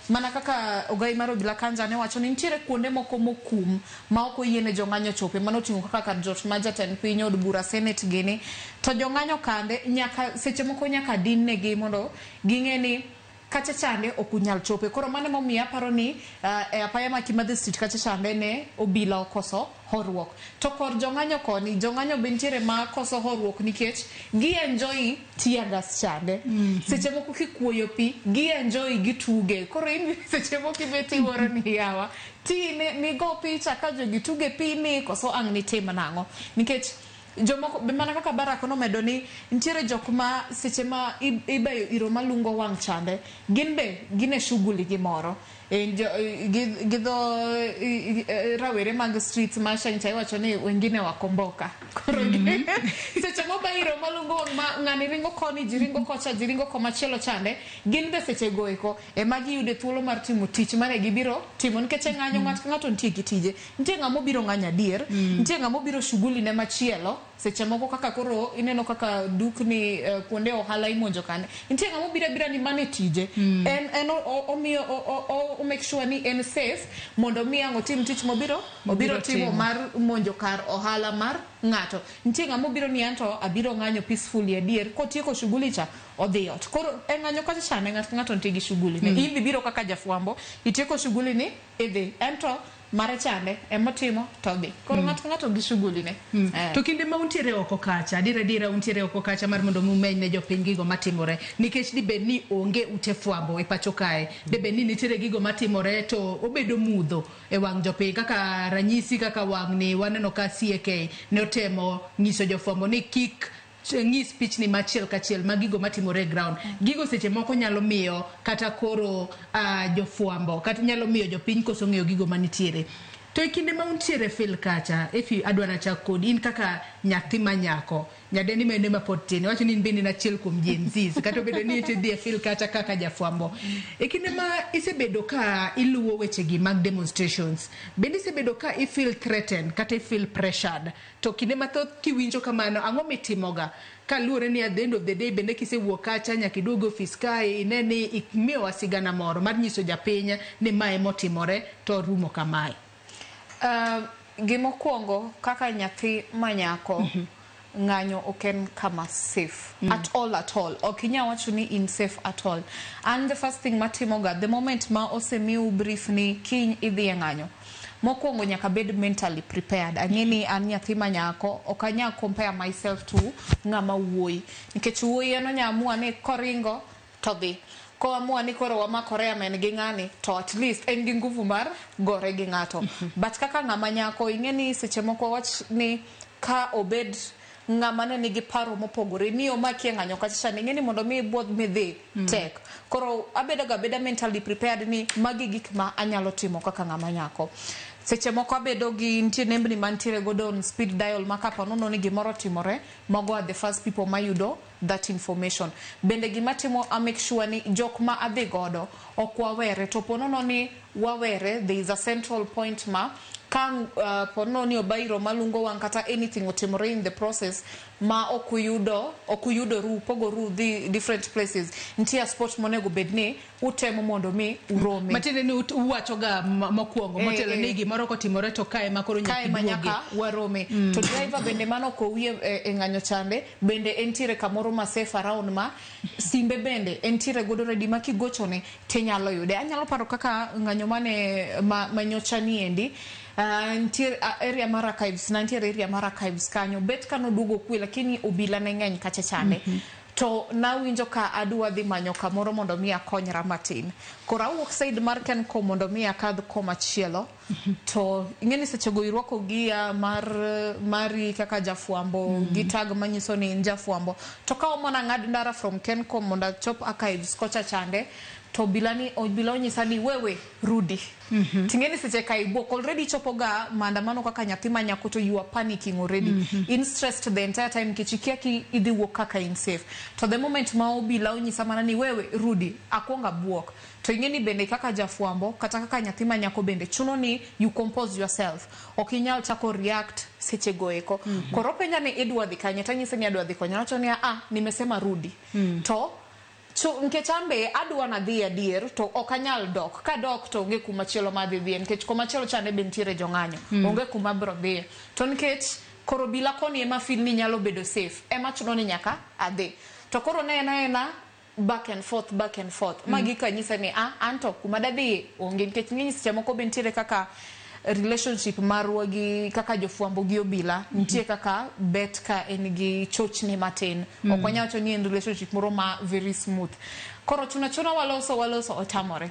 mana kaka ogai mar obila Kanja ne wacho ni nitiere kuonde moko mokum ma ok oyiene jong'anyo chope. Mano oting'o kaka kar jot ma jatend piny, od bura, senate gini. To jong'anyo kande nyaka seche moko nyaka din negi mondo ging'e ni kacha chande ok unyal chope. Koro mano emomiyo aparo ni e apaya ma Kimathi Street kacha chande ne obila okoso horuok. To kor jong'anyo koni, jong'anyo be nitiere ma koso horuok nikech gi enjoy tear gas chande. Seche moko kikuoyo pi, gi enjoy gituge. Koro in seche moko ibet iwuoro ni yawa, ti ni go picha ka jogi tuge pi ni koso ang' nitim nang'o. Nikech jomoko be mana kaka Barak nomedo ni nitiere jok ma seche ma ibayo iro malungo wang' chande, gin be gin e shughuli gi moro. Gi dho rawere mag streets ma Sheng cha iwacho ni wengine wakomboka. Koro seche moba iro malungo wang' ma ng'ani ringo koni, ji ringo kocha, ji ringo komachielo chande, gin be seche go eko ema giyude thuolo mar timo tich mane gibiro timo. Nikech e ng'anyo ng'ato ka ng'ato nitie gi tije. Nitie ng'ama obiro ng'anyo adier, nitie ng'ama obiro shughuli ne machielo. Seche moko kaka koro ineno kaka dukni kuonde ohala imonjo kande. Nitie ng'ama obiro abira ni mane tije. En omiyo o make sure ni en safe mondo mi ang' otim tich mobiro obiro timo mar monjo kar ohala mar ng'ato. Nitie ng'ama obiro ni anto abiro ng'anyo peacefully adier, kotieko shughuli cha odhi ot. Koro e ng'anyo kacha chande ng'ato ka ng'ato nitie gi shughuli ne. In bibiro kaka jafwambo, itieko shughuli ni idhi. Ento mare chande emotimo to odhi. Koro ng'ato ka ng'ato gi shughuli ne. To kinde ma untiere oko kacha, adier adiera untiere oko kacha mar mondo umeny ne jopiny gigo matimore, nikech dibed ni onge ute fwambo e pacho kae, dibed ni nitiere gigo matimore to obedo mudho e wang' jopiny, kaka ranyisi kaka wang'ni waneno ka CAK ne otemo nyiso jofwambo ni kik ng'is pichni machiel kachiel mag gigo matimore e ground. Gigo seche moko nyalo miyo kata koro jofwambo kata nyalo miyo jopiny koso ng'eyo gigo manitiere. To e kinde ma untiere field kacha, Efi adwa nachak kodi, in kaka nyathi ma nyako, nyadendi ma ene ma pod tin, iwacho ni in bende in achiel kuom Gen Zs, kata obedo ni idhi e field kacha kaka jafwambo. E kinde ma isebedo ka iluwo wechegi mag demonstrations, bende isebedo ka i feel threatened kata i feel pressured? To kinde mathoth kiwinjo kamano, ang'o mitimoga? Kaluwore ni at the end of the day bende kisewuok kacha nyaka iduog e ofis kae ine ni imiyowa sigana moro mar nyiso japiny ni mae motimore to rumo kamae. Gimokwongo kaka nyathi manyako, ng'anyo ok en kama safe at all at all. Ok inyal wacho ni in safe at all. And the first thing matimoga the moment ma osemiu brief ni kiny idhi e ng'anyo, mokwongo nyaka bed mentally prepared. Ang'e ni an nyathi manyako, ok anyal compare myself to ng'ama wuoyi, nikech wuoyi en onya amua ni koringo to dhi, koamua ni koro wamakore amen gi ng'ani to at least en gi nguvu mar gore gi ng'ato. But kaka ng'ama nyako, ing'e ni seche moko wach ni ka obed ng'ama ne nigi paro mopogore ni omaki e ng'anyo kacha chande, ing'e ni mondo mi ibuodh midhi tek. Koro abedo ga abeda mentally prepared ni magi gik ma anyalo timo kaka ng'ama nyako. Seche moko abedo gi nitie nembni mantiere godo on speed dial ma kapo nono ni gimoro otimore, mago are the first people mayudo that information. Bende gima timo a make sure ni jok ma adhi godo ok wawere, to po nono ni wawere, there is a central point ma ka po nono ni obairo malungo wang' kata anything otimore in the process ma ok uyudo, ok uyudoru, upogoru udhi different places, nitie a spot monego bed ni utemo mondo mi urome. Matiende ni uwacho ga mokwongo motelo ni gimoro kotimore to kae ma koro nyaka kae ma iduogi. Nyaka warome. To driver bende mano ok owiye e ng'anyo chande bende entiere kamoro ma safe around ma simbe bende entiere godo ready ma kigochone tinyalo yude. Anyalo paro kaka ng'anyo mane ma nyocha ni endi, nitiere area mar archives, na nitiere area mar archives kanyo bet kanoduogo kwe, lakini obila ne ng'eny kacha chande. To nawinjo ka adwa dhi manyo kamoro mondo mi akonyra matin. Koro awuok side mar Kencom mondo mi akadh komachielo. To ing'e ni sechego irwako gia mar mari kaka jafwambo gi tag manyiso ni in jafwambo. To ka omona ng'ad ndara from Kencom mondo achop archives kocha chande, to obila ni obila onyisa ni wewe rudi. Ting'e ni seche ka ibuok already ichopo ga maandamano kaka nyathi ma nyako to you are panicking already. In stressed the entire time nikech ikia ki idhi wuok kaka in safe. To the moment ma obila onyisa mana ni wewe rudi, akwongo abuok. To ing'e ni bende kaka jafwambo kata kaka nyathi ma nyako bende chuno ni you compose yourself. Ok inyal chako react seche go eko. Koro openja ni idwa dhi kanye, tanyise ni adwa dhi konyo. Owacho ni ah, nimesema rudi. To nikech an be adwa nadhi adier to ok anyal dok. Kadok to onge kuma chielo ma adhi dhiye nikech kuma chielo chande be nitiere jong'anyo. Onge kuma abiro dhiye. To nikech koro obila koni ema feel ni nyalo bedo safe, ema chuno ni nyaka adhi. To koro ne en aena back and forth, back and forth. Ma giko anyise ni ah, anto kuma dadhiye onge nikech ing'e ni seche moko be nitiere kaka relationship marwa gi kaka jofwambo gi obila nitie kaka bet ka en gi chochni matin. Ok wanyal wacho ni en relationship moro ma very smooth. Koro chuno achuna waloso waloso otamore.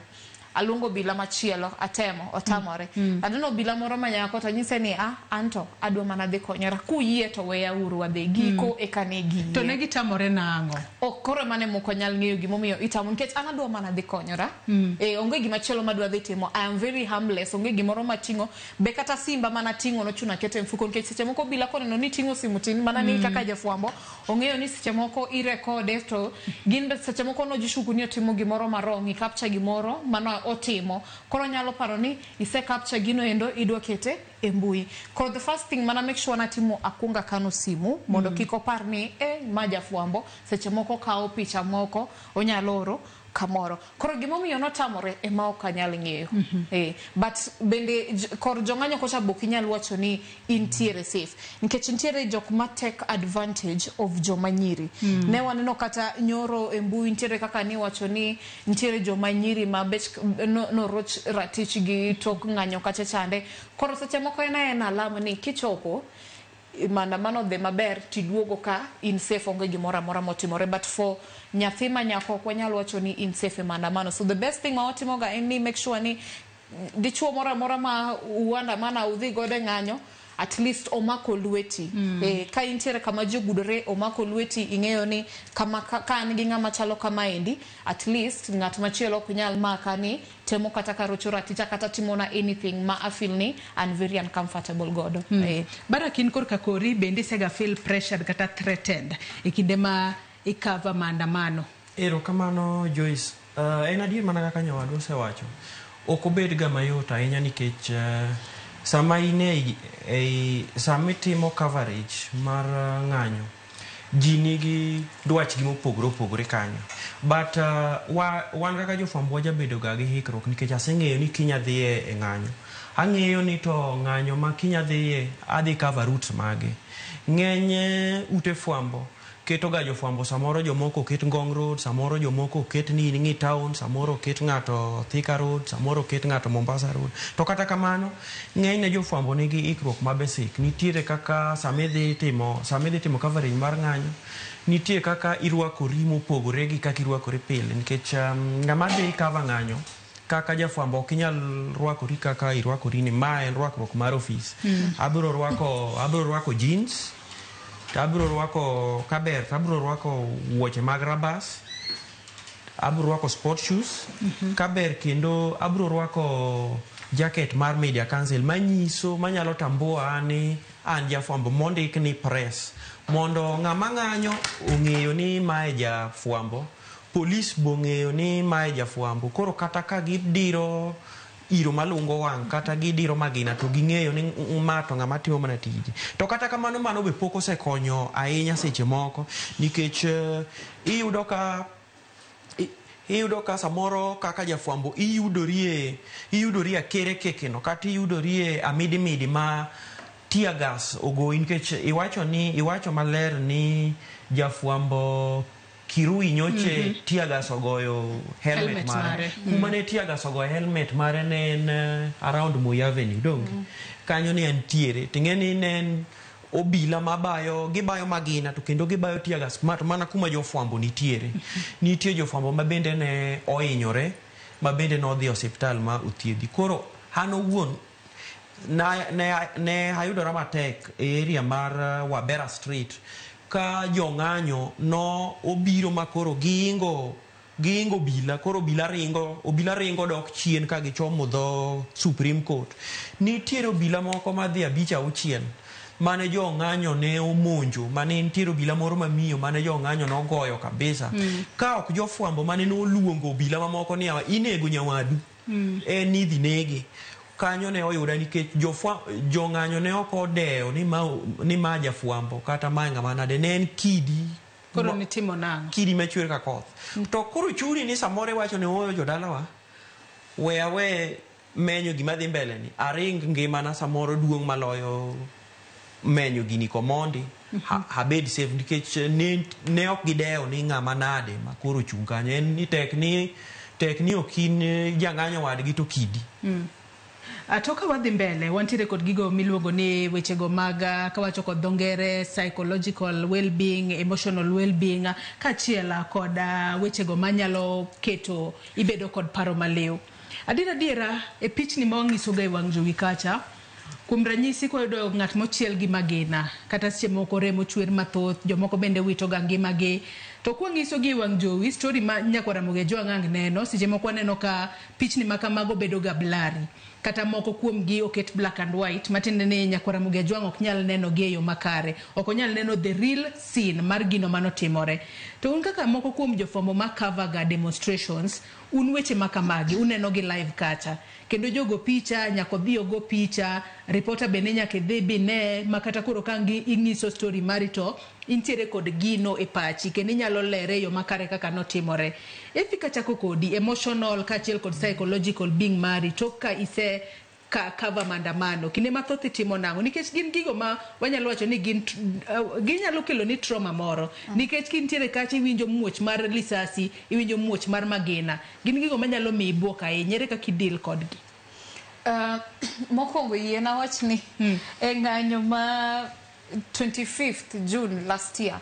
Aluongo obila machielo, atemo, otamore. Aneno obila moro ma nyako to anyise ni ah, anto adwa mana dhi konyora. Kuyie to weya uru wadhi. Giko eka ne giyie. To ne gitamore nang'o? Ok, koro mano ema ok wanyal ng'eyo gimomiyo itamo nikech an adwa mana dhi konyora. Onge gima chielo madwa dhi timo. I am very harmless. Onge gimoro mating'o. Be kata simba mana ting'o nochuno aketo e mfuko nikech seche moko obila koneno ni iting'o simu tin mana ni kaka jafwambo ong'eyo ni seche moko irekode to gin be seche moko nojishuku ni otimo gimoro ma wrong, i capture gimoro mano otimo. Koro nyalo paro ni ise capture gino endo idwa kete e mbui. Koro the first thing mana make sure natimo akwongo akano simu mondo kik opar ni ma jafwambo seche moko kawo picha moko onyalo oro kamoro. Koro gimomiyo notamore ema ok anyal ng'eyo. But bende kor jong'anyo kocha be ok inyal wacho ni intiere safe. Nikech nitiere jok ma take advantage of joma nyiri. Ne waneno kata nyoro e mbui nitiere kaka niwacho ni nitiere joma nyiri ma bech noroch ratich gi tok ng'anyo kacha chande. Koro seche moko en aena alam ni kichopo maandamano dhi maber tiduogo ka in safe, onge gimoro amora motimore. But for nyathi ma nyako ok wanyal wacho ni in safe e maandamano. So the best thing ma watimoga en ni make sure ni dichuo moro amora ma uandamana udhi godo e ng'anyo at least omako lweti. Ka intiere kama ji ogudore omako lweti, ing'eyo ni kama ka an gi ng'ama chalo kamaendi at least ng'at machielo ok nyal maka ni temo kata karocho raticha kata timona anything ma I feel ni I'm very uncomfortable godo. Barak in korka kori bende isega feel pressured kata threatened e kinde ma ikava maandamano? Erokamano Joyce. En adier mana kaka nyawadwa osewacho. Ok obed ga mayot ahinya nikech sama in e sama itimo coverage mar ng'anyo, ji nigi dwachgi mopogore opogore kanyo. But wan kaka jofwambo wajabedo ga gi hikruok nikech aseng'eyo ni kiny adhiye e ng'anyo. Ang'eyo ni to ng'anyo ma kiny adhiye adhi cover routes mage. Ng'eny ute fwambo keto ga jofwambo samoro jomoko oket Ngong Road, samoro jomoko oket ni in ng'i town, samoro oket ng'ato Thika Road, samoro oket ng'ato Mombasa Road. To kata kamano, ng'enyne jofwambo nigi ikruok ma basic. Nitiere kaka sama idhi timo coverage mar ng'anyo, nitie kaka irwakori mopogore gi kaka irwakori pile. Nikech ng'ama dhi cover ng'anyo, kaka jafwambo ok inyal rwakori kaka irwakori ni. Ma en rwakruok mar ofis. Abiro rwako jeans, To abiro rwako kaber to abiro rwako wuoche mag rabas, abiro rwako sport shoes. Kaber kendo abiro rwako jacket mar Media Council manyiso manyalo tambua ni an jafwambo mondik ni press, mondo ng'ama ng'anyo ong'eyo ni mae jafwambo, polis bong'eyo ni mae jafwambo. Koro kata ka gidiro iro malungo wang' kata gidiro magina to ging'eyo ni ma to ng'ama timo mana tije. To kata kamano mano be pok osekonyo ahinya seche moko, nikech iyudo ka samoro kaka jafwambo iyudorie akere kekeno kata iyudorie amidimidi ma tear gas ogoyi, nikech iwacho maler ni jafwambo Kirui nyoche tear gas ogoyo helmet mare. Kuma ne tear gas ogoyo helmet mare ne en around Moi Avenue, donge? Kanyo ne entiere. Ting'e ni ne en obila mabayo, gibayo magina to kendo gibayo tear gas mana kuma jofwambo nitiere. Nitie jofwambo ma bende ne ohinyore, ma bende ne odhi e osiptal ma othiedhi. Koro an owuon ne ayudora matek e area mar Wabera Street ka jong'anyo no obiro ma koro giingo obila, koro obila ringo dok chien ka gichomo dho Supreme Court. Nitiere obila moko madhi 5 6 mane jong'anyo ne omonjo, mane nitiere obila moro mamiyo mane jong'anyo nogoyo kabisa. Ka ok jofwambo mane noluongo obila mamoko ni inego nyawadu, en idhi nege. Kanyo ne oyuda nikech jong'anyo ne ok odewo ni ma jafwambo kata ma ng'ama nade, ne en kidi. Koro nitimo nang'o? Kidi machwer ka koth. To koro chuni ni samoro iwacho ni ooyo jodalawa, we awe menyo gima dhi mbele ni, aring ngimana samoro duong' maloyo menyo gini komondi, habed safe, nikech ne ok gidewo ni ng'ama nade ma koro chung' kanyo. En ni tek ni ok in jang'anyo wadgi to kidi. To ka wadhi mbele, wantiere kod gigo miluongo ni wechego mag kawacho kod dho ngere psychological well-being, emotional well-being, kaachiel kod wechego manyalo keto ibedo kod paro maliw. Adiera e pichni ma wang'isoga e wang' jowi kacha, kuom ranyisi kwayudo ng'at mochiel gi magina, kata seche moko remo chwer mathoth, jomoko bende wito ga ngimagi. To kwang'iso gi wang' jowi, story ma Nyakwar Ramogi Ajwang' ang' neno, seche moko waneno ka pichni ma kamago bedo ga blurry, kata moko kuom gi oket black and white, matiende ni Nyakwar Ramogi Ajwang' ok nyal neno gi e yo makare, ok onyal neno the real scene mar gino manotimore. To un kaka moko kuom jofwambo ma cover ga demonstrations, un weche ma kamagi uneno gi live kacha, kendo jogo picha nyaka odhi ogo picha, reporter bende nyaka idhi bine, ma kata koro ka ing'iso story mari to intiere kod gino e pachi kendo inyalo lere e yo makare kaka notimore. Efika chako kodi emotional kaachiel kod psychological being mari tok ka ise ka cover maandamano, kinde mathoth itimo nang'o? Nikech gin gigo ma wanyalo wacho ni gin ginyalo kelo ni trauma moro, nikech kintiere kacha iwinjo muoch mar lisasi, iwinjo muoch mar magina, gin gigo manyalo miyi buok ahinya. Ere kaka idil kodgi? Mokwongo yiena wach ni e ng'anyo ma 25th June last year,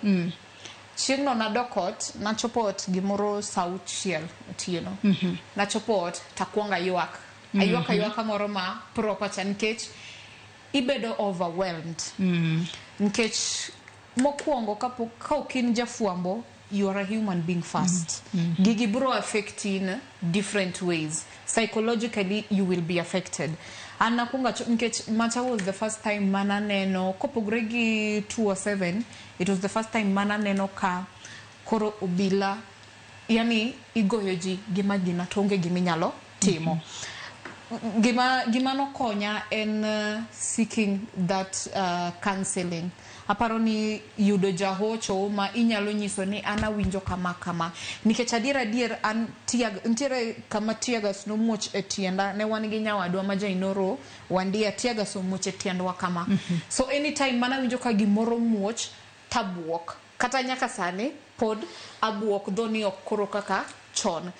chieng'no nadok ot, nachopo ot gimoro saa 6 otieno. Nachopo ot takwongo aywak. Aywak aywaka moro ma proper cha, nikech ibedo overwhelmed. Nikech mokwongo ka ok in jafwambo, you are a human being first. Gigi bro affect in different ways. Psychologically you will be affected. An nakwongo nikech macha was the first time mana neno, kopogore gi 207, it was the first time mana neno ka koro obila, yani igoyo ji gi magina to onge giminyalo timo. Gima nokonya en seeking that counseling. Aparo ni yudo jahocho ma inyalo nyiso ni an awinjo kama kama. Nikech adier an nitiere kama tear gas nomuoch e tienda, ne wan gi nyawadwa ma Jainoro Wandia, tear gas omuoch e tiendwa kama. So anytime mana winjo ka gimoro muoch tabuok. Kata nyaka sani pod abuok, dho ni ok koro kaka chon.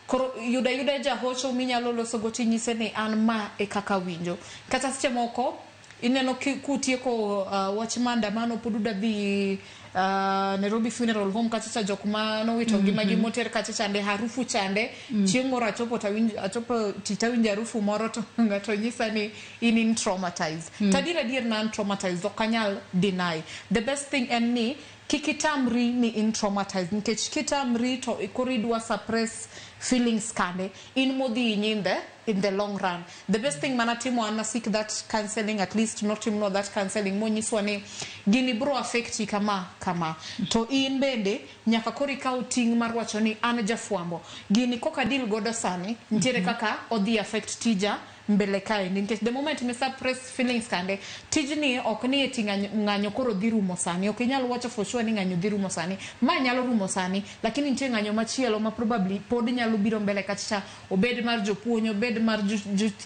Koro yuda jahocho minyalo loso go tinyise ni an ma e kaka winjo. Kata seche moko Ineno kutieko wach maandamano pod uda dhi Nairobi Funeral Home kacha cha, jok ma nowito ngimagi moter kacha chande, harufu chande. Chieng' moro achopo tawinjo, achopo tich awinjo harufu moro to ng'ato nyisa ni in traumatized. To adier adier na an traumatized, ok anyal deny. The best thing en ni kik itamri ni in traumatized, nikech kitamri to koro idwa suppress feelings kande in modhi hinyi in the long run. The best thing manatimo an na seek that counseling. At least notimnwa that counseling monyiswa ni gini bro affecti kama kama, to in bende nyaka koro ikaw ting' mar wacho ni an jafwambo, gini koka deal godo sani nitiere kaka odhi affect tija mbele kaendi, nikech the moment mi suppress feelings kande, tijni ok ni eti ng'anyo koro dhi rumo sani. Ok inyal wacho for sure ni ng'anyo dhi rumo sani. Ma nyalo rumo sani, lakini nitie ng'anyo machielo ma probably pod nyalo biro mbele kacha, obed mar jopuonj, obed mar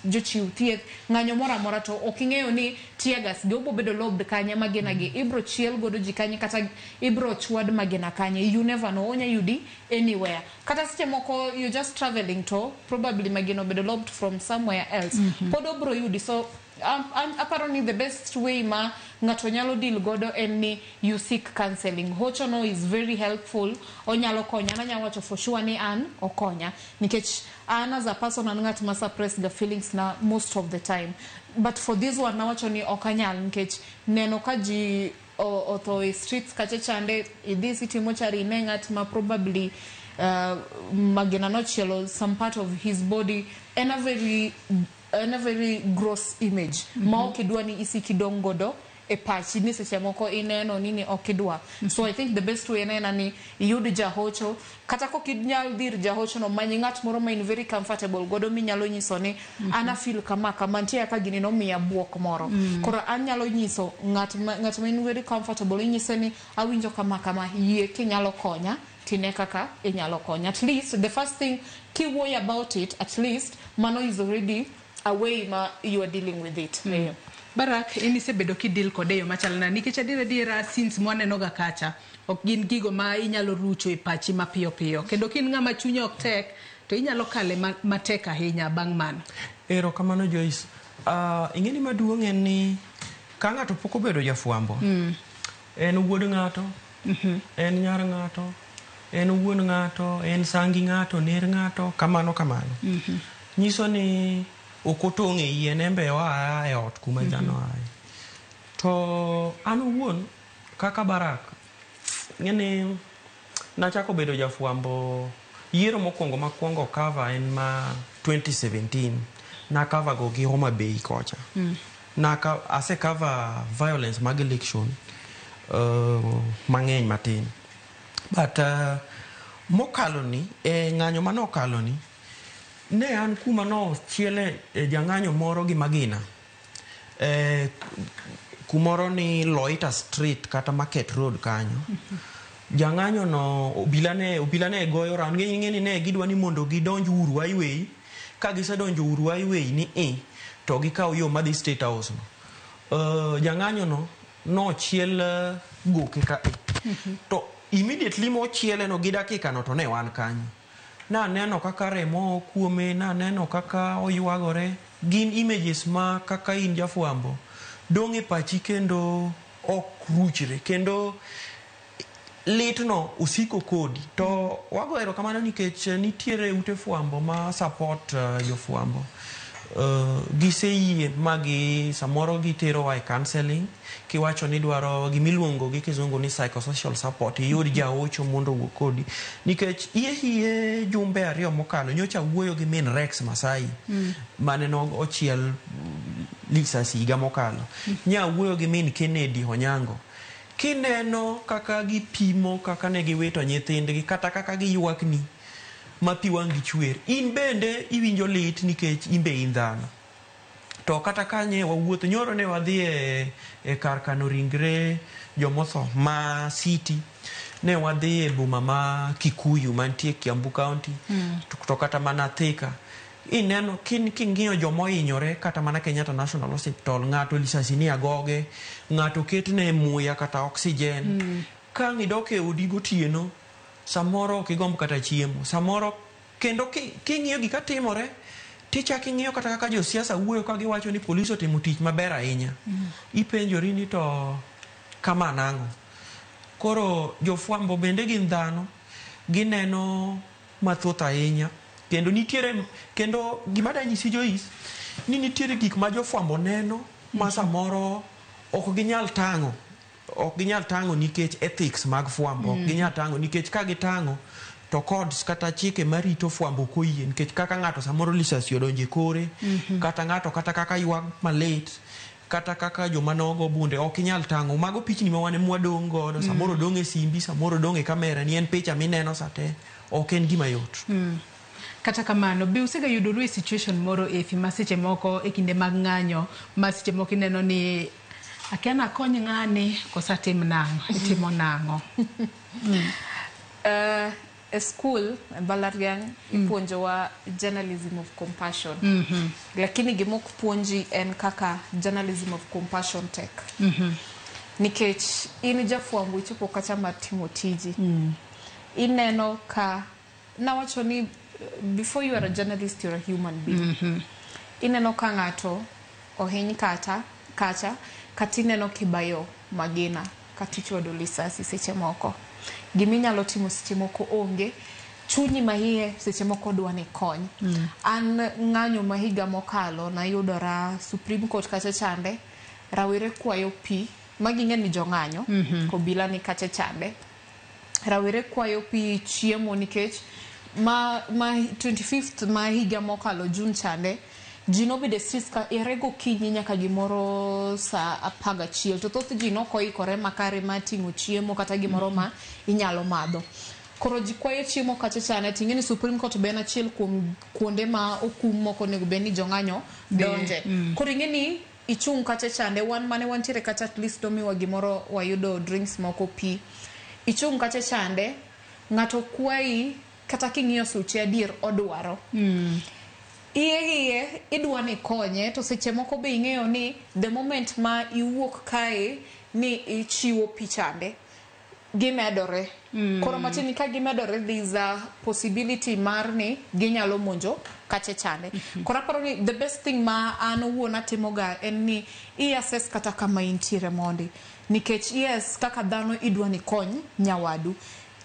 jochiw thieth, ng'anyo moro amora. To ok ing'eyo ni tear gas gi obo bedo lobbed kanye, magina gi ibro chiel godo ji kanye, kata ibro chwad magina kanye. You never know, onya yudi anywhere. Kata seche moko you're just traveling to probably magina obedo lobbed from somewhere else, pod obro yudi. So aparo ni the best way ma ng'ato nyalo deal godo en ni you seek counseling. Hocho no is very helpful, onyalo konya. An anyalo wacho for sure ni an okonya, nikech an as a person an ng'at ma suppress the feelings na most of the time, but for this one nawacho ni ok anyal, nikech neno ka ji otho e streets kacha chande, idhi city mortuary, ine ng'at ma probably magina nochielo some part of his body, en a very gross image ma ok idwa ni isik idong' godo e pachi ni seche moko ineno nini, ok idwa. So I think the best way en ena ni iyud jahocho, kata kok inyal dhi ir jahocho no, many ng'at moro ma in very comfortable godo minyalo nyiso ni an afeel kama kama, nitie kaka gini nomiya buok moro. Koro anyalo nyiso ng'at ma in very comfortable, inyise ni awinjo kama kama, yie kinyalo konya, tine kaka inyalo konya. At least the first thing kiwuoyo about it, at least mano is already a way ma you are dealing with it. Yeah. Barak, in isebedo kidil kode e yo machal nade? Nikech adier adiera scenes mwaneno ga kacha ok gin gigo ma inyalo rucho e pachi mapiyo piyo, kendo ka in ng'ama chunye ok tek to inyalo kale matek ahinya bang' mano. Erokamano, Joyce. Ing'e ni maduong' en ni ka ng'ato pok obedo jafwambo, en wuod ng'ato, en nyar ng'ato, en wuon ng'ato, en sangi ng'ato, ner ng'ato, kamano kamano. Nyiso ni ok otong' e yien, en be oa e ot kuma dhano ae. To an owuon kaka Barak, ing'e ni nachako bedo jafwambo yiero mokwongo makwongo cover en ma 2017 na cover go gi Homa Bay kocha. Naka ase cover violence mag election mang'eny matin, but mokalo ni e ng'anyo manokalo ni ne an kuma nochiele e jang'anyo moro gi magina kumoro ni Loita Street kata Market Road kanyo. Jang'anyo no obila ne goyo round. Ng'e ni ne gidwa ni mondo gidonj Uhuru Highway. Ka gisedonjo Uhuru Highway ni i to gikaw yo madhi State House no. Jang'anyo no nochiel goke ka e to immediately mochiele no gi dakika no to ne wan kanyo. Naneno kaka remo oo kuome, naneno kaka oywagore. Gin images ma kaka in jafwambo dong' e pachi kendo ok ruchre, kendo litno osiko kodi. To wago erokamano nikech nitiere ute fwambo ma support jofwambo. Giseyie magi samoro giterowa e counseling. Kiwacho ni idwaro gimiluongo gi kizungu ni psychosocial support, iyud jaocho mondo owuo kodi, nikech iye hie jumbe 2 mokalo nyocha wuoyo gi min Rex Masai mane no ochiel lisasi higa mokalo, nya wuoyo gi min Kennedy Onyango. Kineno kaka gipimo kaka ne giwito nyithindgi, kata kaka giywakni ma pi wang'gi chwer, in bende iwinjo lit nikech in be in dhano. To kata kanye wawuotho nyoro ne wadhi e kar kano ringre jomotho ma city, ne wadhi e boma ma Kikuyu mantie Kiambu County, to kata mana Thika ineno king'iyo jomohinyore, kata mana Kenyatta National Hospital, ng'ato lisasi ni agoge, ng'ato ketne muya kata oxygen. Ka ang' idok e odi gotieno, samoro ok igomb kata chiemo samoro. Kendo king'iyo gika timore Tichak ing'iyo kata kaka josiasa wuoyo ka giwacho ni polis otimo tich maber ahinya. Ipenjori ni to kama nang'o? Koro jofwambo bende gin dhano, gineno mathoth ahinya kendo nitiere kendo gima danyisi Joyce ni nitiere gik ma jofwambo neno ma samoro ok ginyal tang'o ok ginyal tang'o nikech ethics mag fwambo ok ginyal tang'o nikech ka gitang'o to codes kata chike marito fwambo ok oyie nikech kaka ng'ato samoro lisasi odonjo e kore kata ng'ato kata kaka ywak malit kata kaka joma nogo bunde ok inyal tang'o mago pichni ma wan ema wadong' godo samoro odong' e simbi samoro odong' e kamera ni en picha mineno sate ok en gima yot. Kata kamano, be usega yudoru e situation moro Efi ma seche moko e kinde mag ng'anyo ma seche moko ineno ni akia nakony ng'ani koso atim nang'o, itimo nang'o? E school e mbalariany ipuonjowa journalism of compassion. Lakini gima ok puonji en kaka journalism of compassion tek. Nikech in jafwambo ichopo kacha mar timo tiji. Ineno ka nawacho ni before you are a journalist you're a human being. Ineno ka ng'ato ohiny kata kacha kata ineno kibayo magina kata ichwado lisasi seche moko. Giminyalo timo seche moko onge chunyi mahie seche moko dwa ni kony. An ng'anyo ma higa mokalo nayudora Supreme Court kacha chande rawere kwayo pi magi ng'e ni jong'anyo obila ni kacha chande rawere kwayo pi chiemo nikech ma 25th ma higa mokalo June chande ji nobedo e streets ka ere gokinyi nyaka gimoro saa 11 to thoth ji nokoikore makare mar ting'o chiemo kata gimoro ma inyalo madho. Koro ji kwayo chiemo kacha chande ting'e ni Supreme Court be en achiel kuom kuonde ma okum moko onego bed ni jong'anyo donje. Koro ing'e ni ichung' kacha chande wan mane wantiere kacha at least nomiwa gimoro wayudo drinks moko pi. Ichung' kacha chande ng'ato kwayi kata king'iyo suche adier odwaro. Iye idwa ni konye to seche moko be ing'eyo ni the moment ma iwuok kae ni ichiwo pi chande gimedore. Koro matin ka gimedore there is a possibility mar ni ginyalo monjo kache chande. Koro aparo ni the best thing ma an owuon atimoga en ni i assess kata kama intiere mondi. Nikech yes kaka dhano idwa ni kony nyawadu.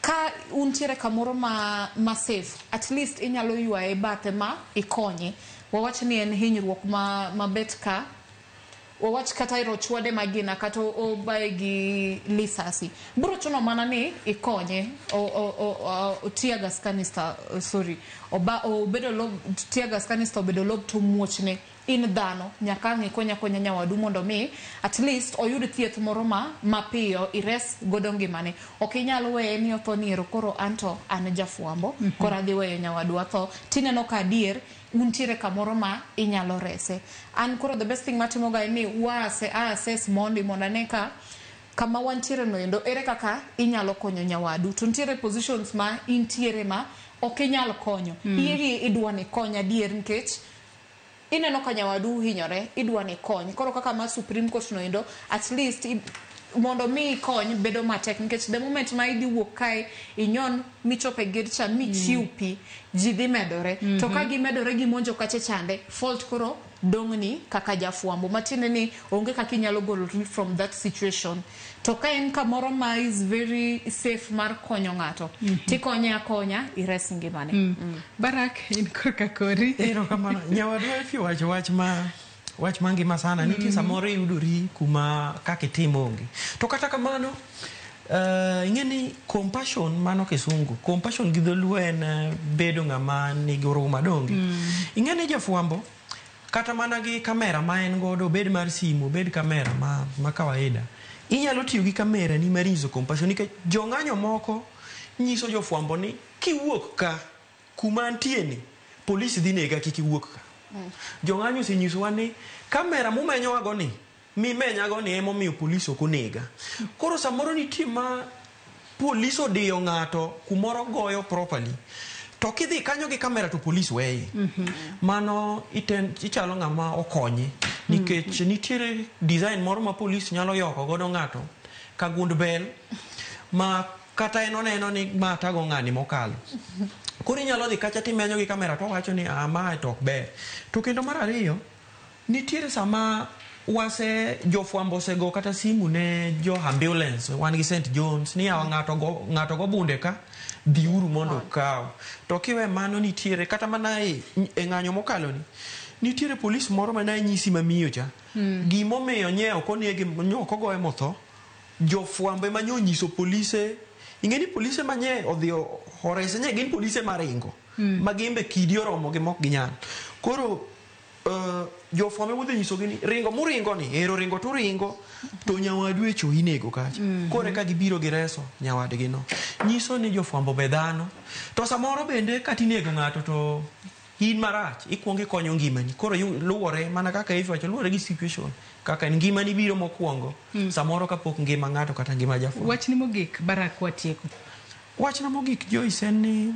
Ka untiere kamoro ma safe at least inyalo ywaye bathe ma ikonye. Wawach ni en hinyruok ma bet ka wawach kata ero chwade magina kata obaye gi lisasi biro chuno mana ni ikonye o tear gas canister sorry obedo lob tear gas canister obedo lob to muochne in dhano nyaka ang' ikonya konya nyawadu mondo mi at least oyud thieth moro ma mapiyo ires godo ngimane. Ok inyal weye ni otho ni ero koro anto an jafwambo koro adhi weyo nyawadu atho tineno ka adier untiere kamoro ma inyalo rese. An koro the best thing matimoga en ni assess mondi mondo ane ka kama wantiere no endo ere kaka inyalo konyo nyawadu to nitiere positions ma intiere ma ok inyal konyo. Iye idwa ni kony adier nikech ineno ka nyawadu hinyore idwa ni kony. Koro kaka ma Supreme Court no endo at least mondo mi ikony bedo matek nikech the moment ma idhi wuok kae inyon michopo e gate cha michiw pi ji dhi medore. To ka gimedore gimonjo kacha chande fault koro dong'ni kaka jafwambo matiende ni onge kaka inyalo golo from that situation. To ka en kamoro ma is very safe mar konyo ng'ato tikonye akonya ires ngimane. Barak in korka kori. Erokamano. Nyawadu Efi wacho wach mangima sana nitie samoro iyudori kuma kaka itim onge. To kata kamano ing'e ni compassion mano kisungu compassion gi dholuo en bedo ng'ama nigi huruma donge. Ing'e ni jafwambo kata mana gi kamera ma en godo obed mar simu obed kamera ma kawaida inyalo tiyo gi kamera ni mar nyiso compassion nikech jong'anyo moko nyiso jofwambo ni kiwuok ka kuma antie ni polisi dhi nega kik iwuok ka. Jong'anyo osenyisowa ni kamera mumenyowago ni mimenyago ni emomiyo polis ok onega. Koro samoro nitie ma polis odiyo ng'ato kumoro goyo properly to kidhi kanyo gi kamera to polis weye. Mano ichalo ng'ama okonye nikech nitiere design moro ma polis nyalo yoko godo ng'ato ka gund bel ma kata en oneno ni ma tago ng'ani mokalo. Koro inyalo dhi kacha timenyo gi kamera to wacho ni ah, mae to ok ber. To kendo mar ariyo, nitiere sama wase jofwambo osego kata simu ne jo ambulance wan gi St John's ni yawa ng'ato go ng'ato go bunde ka dhiuru mondo ukaw. To kiwe mano nitiere kata mana e, e ng'anyo mokalo ni nitiere polis moro mane anyisi mamiyo cha. Gimomiyo nye ok onege nye ok ogoye motho jofwambo ema nye onyiso polise ing'e ni polise manye odhi orese nye gin polise maringo ma gin be kidi oromo gi mok ginyal koro jofwambo ema odhi nyisogi ni ringo muringo ni ero ringo turingo to nyawadu echo inego kacha. Koro eka gibiro gireso nyawadgi no. Nyiso ni jofwambo be dhano. To samoro bende kata inego ng'ato to in marach ikuongo ikonyo ngimani. Koro luwore mana kaka Eve wacho luwore gi situation kaka en ngimani biro mokwongo samoro kapok ngima ng'ato kata ngima jafwambo. Wachni mogik Barak watieko. Wachna mogik Joyce en ni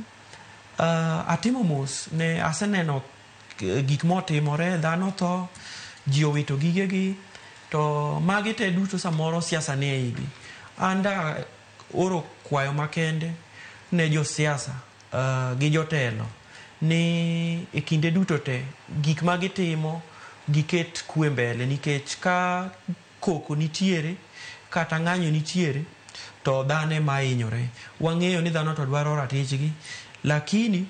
atimo mos ne aseneno gik motimore, dhano tho, ji owito gigegi, to magi te duto samoro siasa ni e igi. An da oro kwayo makende ne josiasa gi jotelo ni e kinde duto te gik ma gitimo giket kwe mbele nikech ka koko nitiere kata ng'anyo nitiere to dhano ema hinyore. Wang'eyo ni dhano to dwaro ratichgi lakini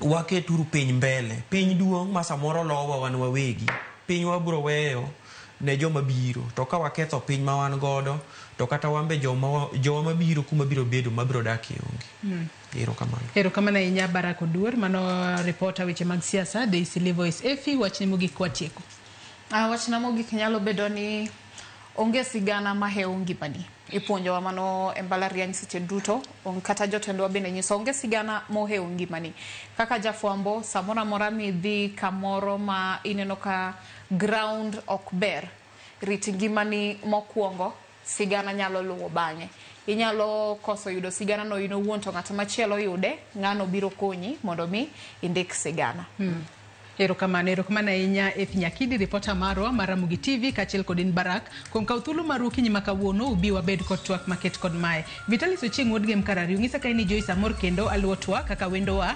waketuru piny mbele. Piny duong' ma samoro lowa wan wawegi. Piny wabro weyo ne joma biro. To ka waketho piny ma wan godo, to kata wan be joma, jowa mabiro kuma biro bedo mabiro dakie onge. Erokamano. Erokamano ahinya Barak Oduor, mano ripota weche mag siasa, The Eastleigh Voice. Efi, wachni mogik watieko. Wachna mogik nyalo bedo ni onge sigana mahewo ngimani. Ipuonjowa mano e mbalariany seche duto, kata jotendwa bende nyiso onge sigana mohewo ngimani. Kaka jafwambo, samoro amora midhi kamoro ma ineno ka ground ok ber, rit ngimani mokwongo, sigana nyalo luwo bang'e. Inyalo koso yudo sigana no in owuon to ng'at machielo yude, ng'ano biro konyi mondo mi indik sigana. Erokamano, erokamano ahinya Efi Nyakidi, ripota marwa mar Ramogi TV kaachiel kod in Barak kuom kawo thuolo maru okinyi ma kawuono ubi wabed kod twak maket kod mae. Vitalis Ochieng' wuod Gem Karariu ng'isa ka in Joyce Amor kendo aluwo twak kaka wendowa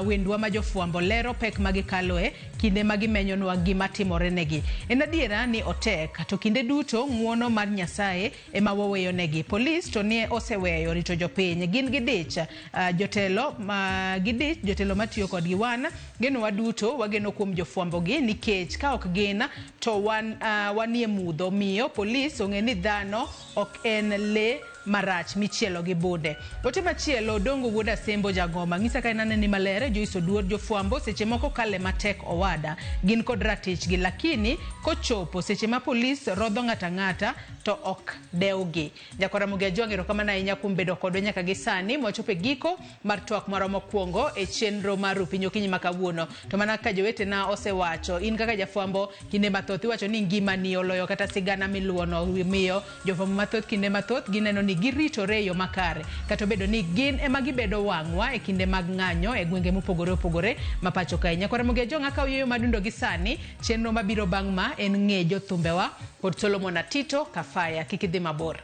wendwa ma jofwambo lero pek ma gikaloe kinde ma gimenyonwa gima timore negi. En adiera ni otek to kinde duto ng'uono mar Nyasaye ema waweyo negi. Polis to ne oseweyo rito jopiny. Gin gidich jotelo ma gidich jotelo matiyo kodgi wan genowa duto wageno kuom jofwambo gi nikech ka ok gin to wan wanie mudho miyo polis ong'e ni dhano ok en le marach michielo gi bunde. Ote machielo Odongo wuod Asembo Jagoma ng'isa ka en aneni maler Joyce Oduor jofwambo seche moko kale matek owada gin kod ratichgi lakini kochopo seche ma polis rodho ng'ata ng'ata to ok dewgi. Jakora Ramogi Ajwang' erokamano ahinya kuom bedo kodwa nyaka gi sani mwachopo e giko mar twak marwa mokwongo e chenro mar Rupiny okinyi ma kawuono. To mana kaka jowetena osewacho, in kaka jafwambo kinde mathoth iwacho ni ngimani oloyo kata sigana miluwono, miyo jofwambo mathoth kinde mathoth gineno ni giritore e yo makare kata obedo ni gin ema gibedo wang'wa e kinde mag ng'anyo e gwenge mopogore opogore ma pacho kae. Nyakwar Ramogi Ajwang' akawo yueyo madundo gi sani, chenro mabiro bang' ma en ng'e jothumbewa kod Solomon Atito Kafaya. Kik idhi mabor.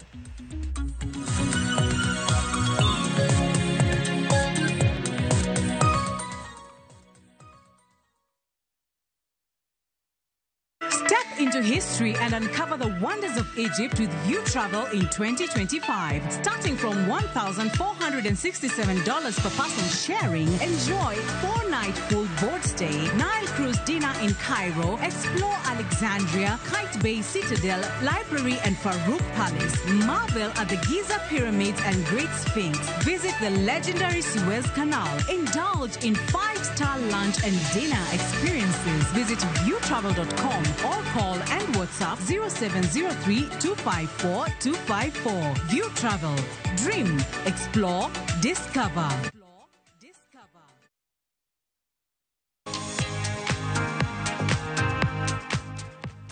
Step into history and uncover the wonders of Egypt with View Travel in 2025. Starting from $1,467 per person sharing, enjoy 4-night full board stay, Nile cruise dinner in Cairo, explore Alexandria, Kite Bay Citadel, Library and Farouk Palace, marvel at the Giza Pyramids and Great Sphinx, visit the legendary Suez Canal, indulge in 5-star lunch and dinner experiences. Visit viewtravel.com or call and WhatsApp 0703 254 254. View Travel. Dream, explore, discover.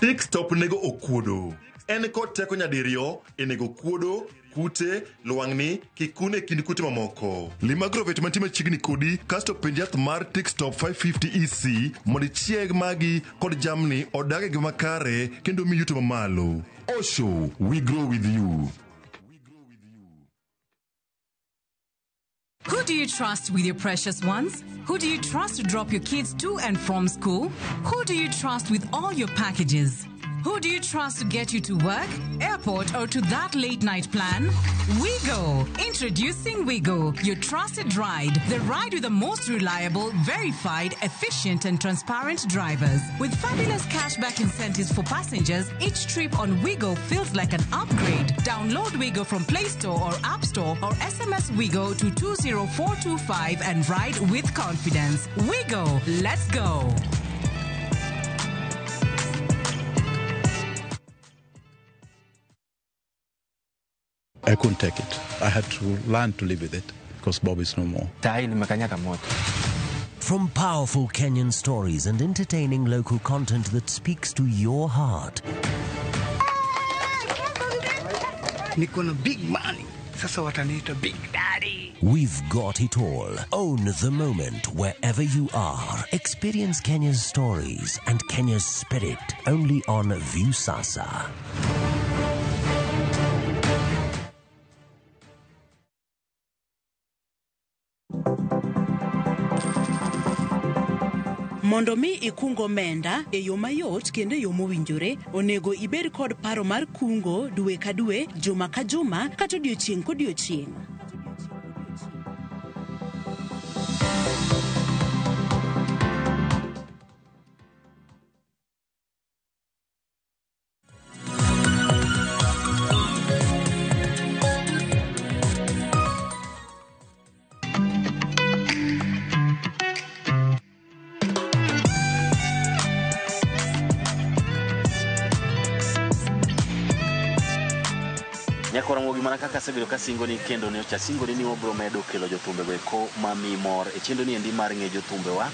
Tick Stop nego okuodo. En kod teko nyadiriyo e nego okuodo, kute, lwang'ni, kikun e kind kute mamoko. Lim agrovet mantie machiegni kodi kasto penj yath mar Tick Stop 550 EC mondo ichieg magi kod jamni odag e ngima makare kendo mi yuto mamalo. Osho, we grow with you. Who's Who do you trust with your precious ones? Who do you trust to drop your kids to and from school? Who do you trust with all your packages? Who do you trust to get you to work, airport, or to that late night plan? WeGo! Introducing WeGo, your trusted ride. The ride with the most reliable, verified, efficient, and transparent drivers. With fabulous cashback incentives for passengers, each trip on WeGo feels like an upgrade. Download WeGo from Play Store or App Store or SMS WeGo to 20425 and ride with confidence. WeGo! Let's go! I couldn't take it. I had to learn to live with it because Bob is no more. From powerful Kenyan stories and entertaining local content that speaks to your heart. Niko na big money. Sasa wataniita big daddy. We've got it all. Own the moment wherever you are. Experience Kenya's stories and Kenya's spirit only on Viusasa. Mondo mi ikung omenda e yo mayot kendo e yo mowinjore, onego ibed kod paro mar kungo dwe ka dwe, juma ka juma, kata odiochieng' kodiochieng'. Nyakora Ramogi mana kaka asebedo kasingoni kendo ne ocha singoni ni wabiro medo kelo jothumbe eko mami mor e chenro ni endi mar ng'e jothumbewa.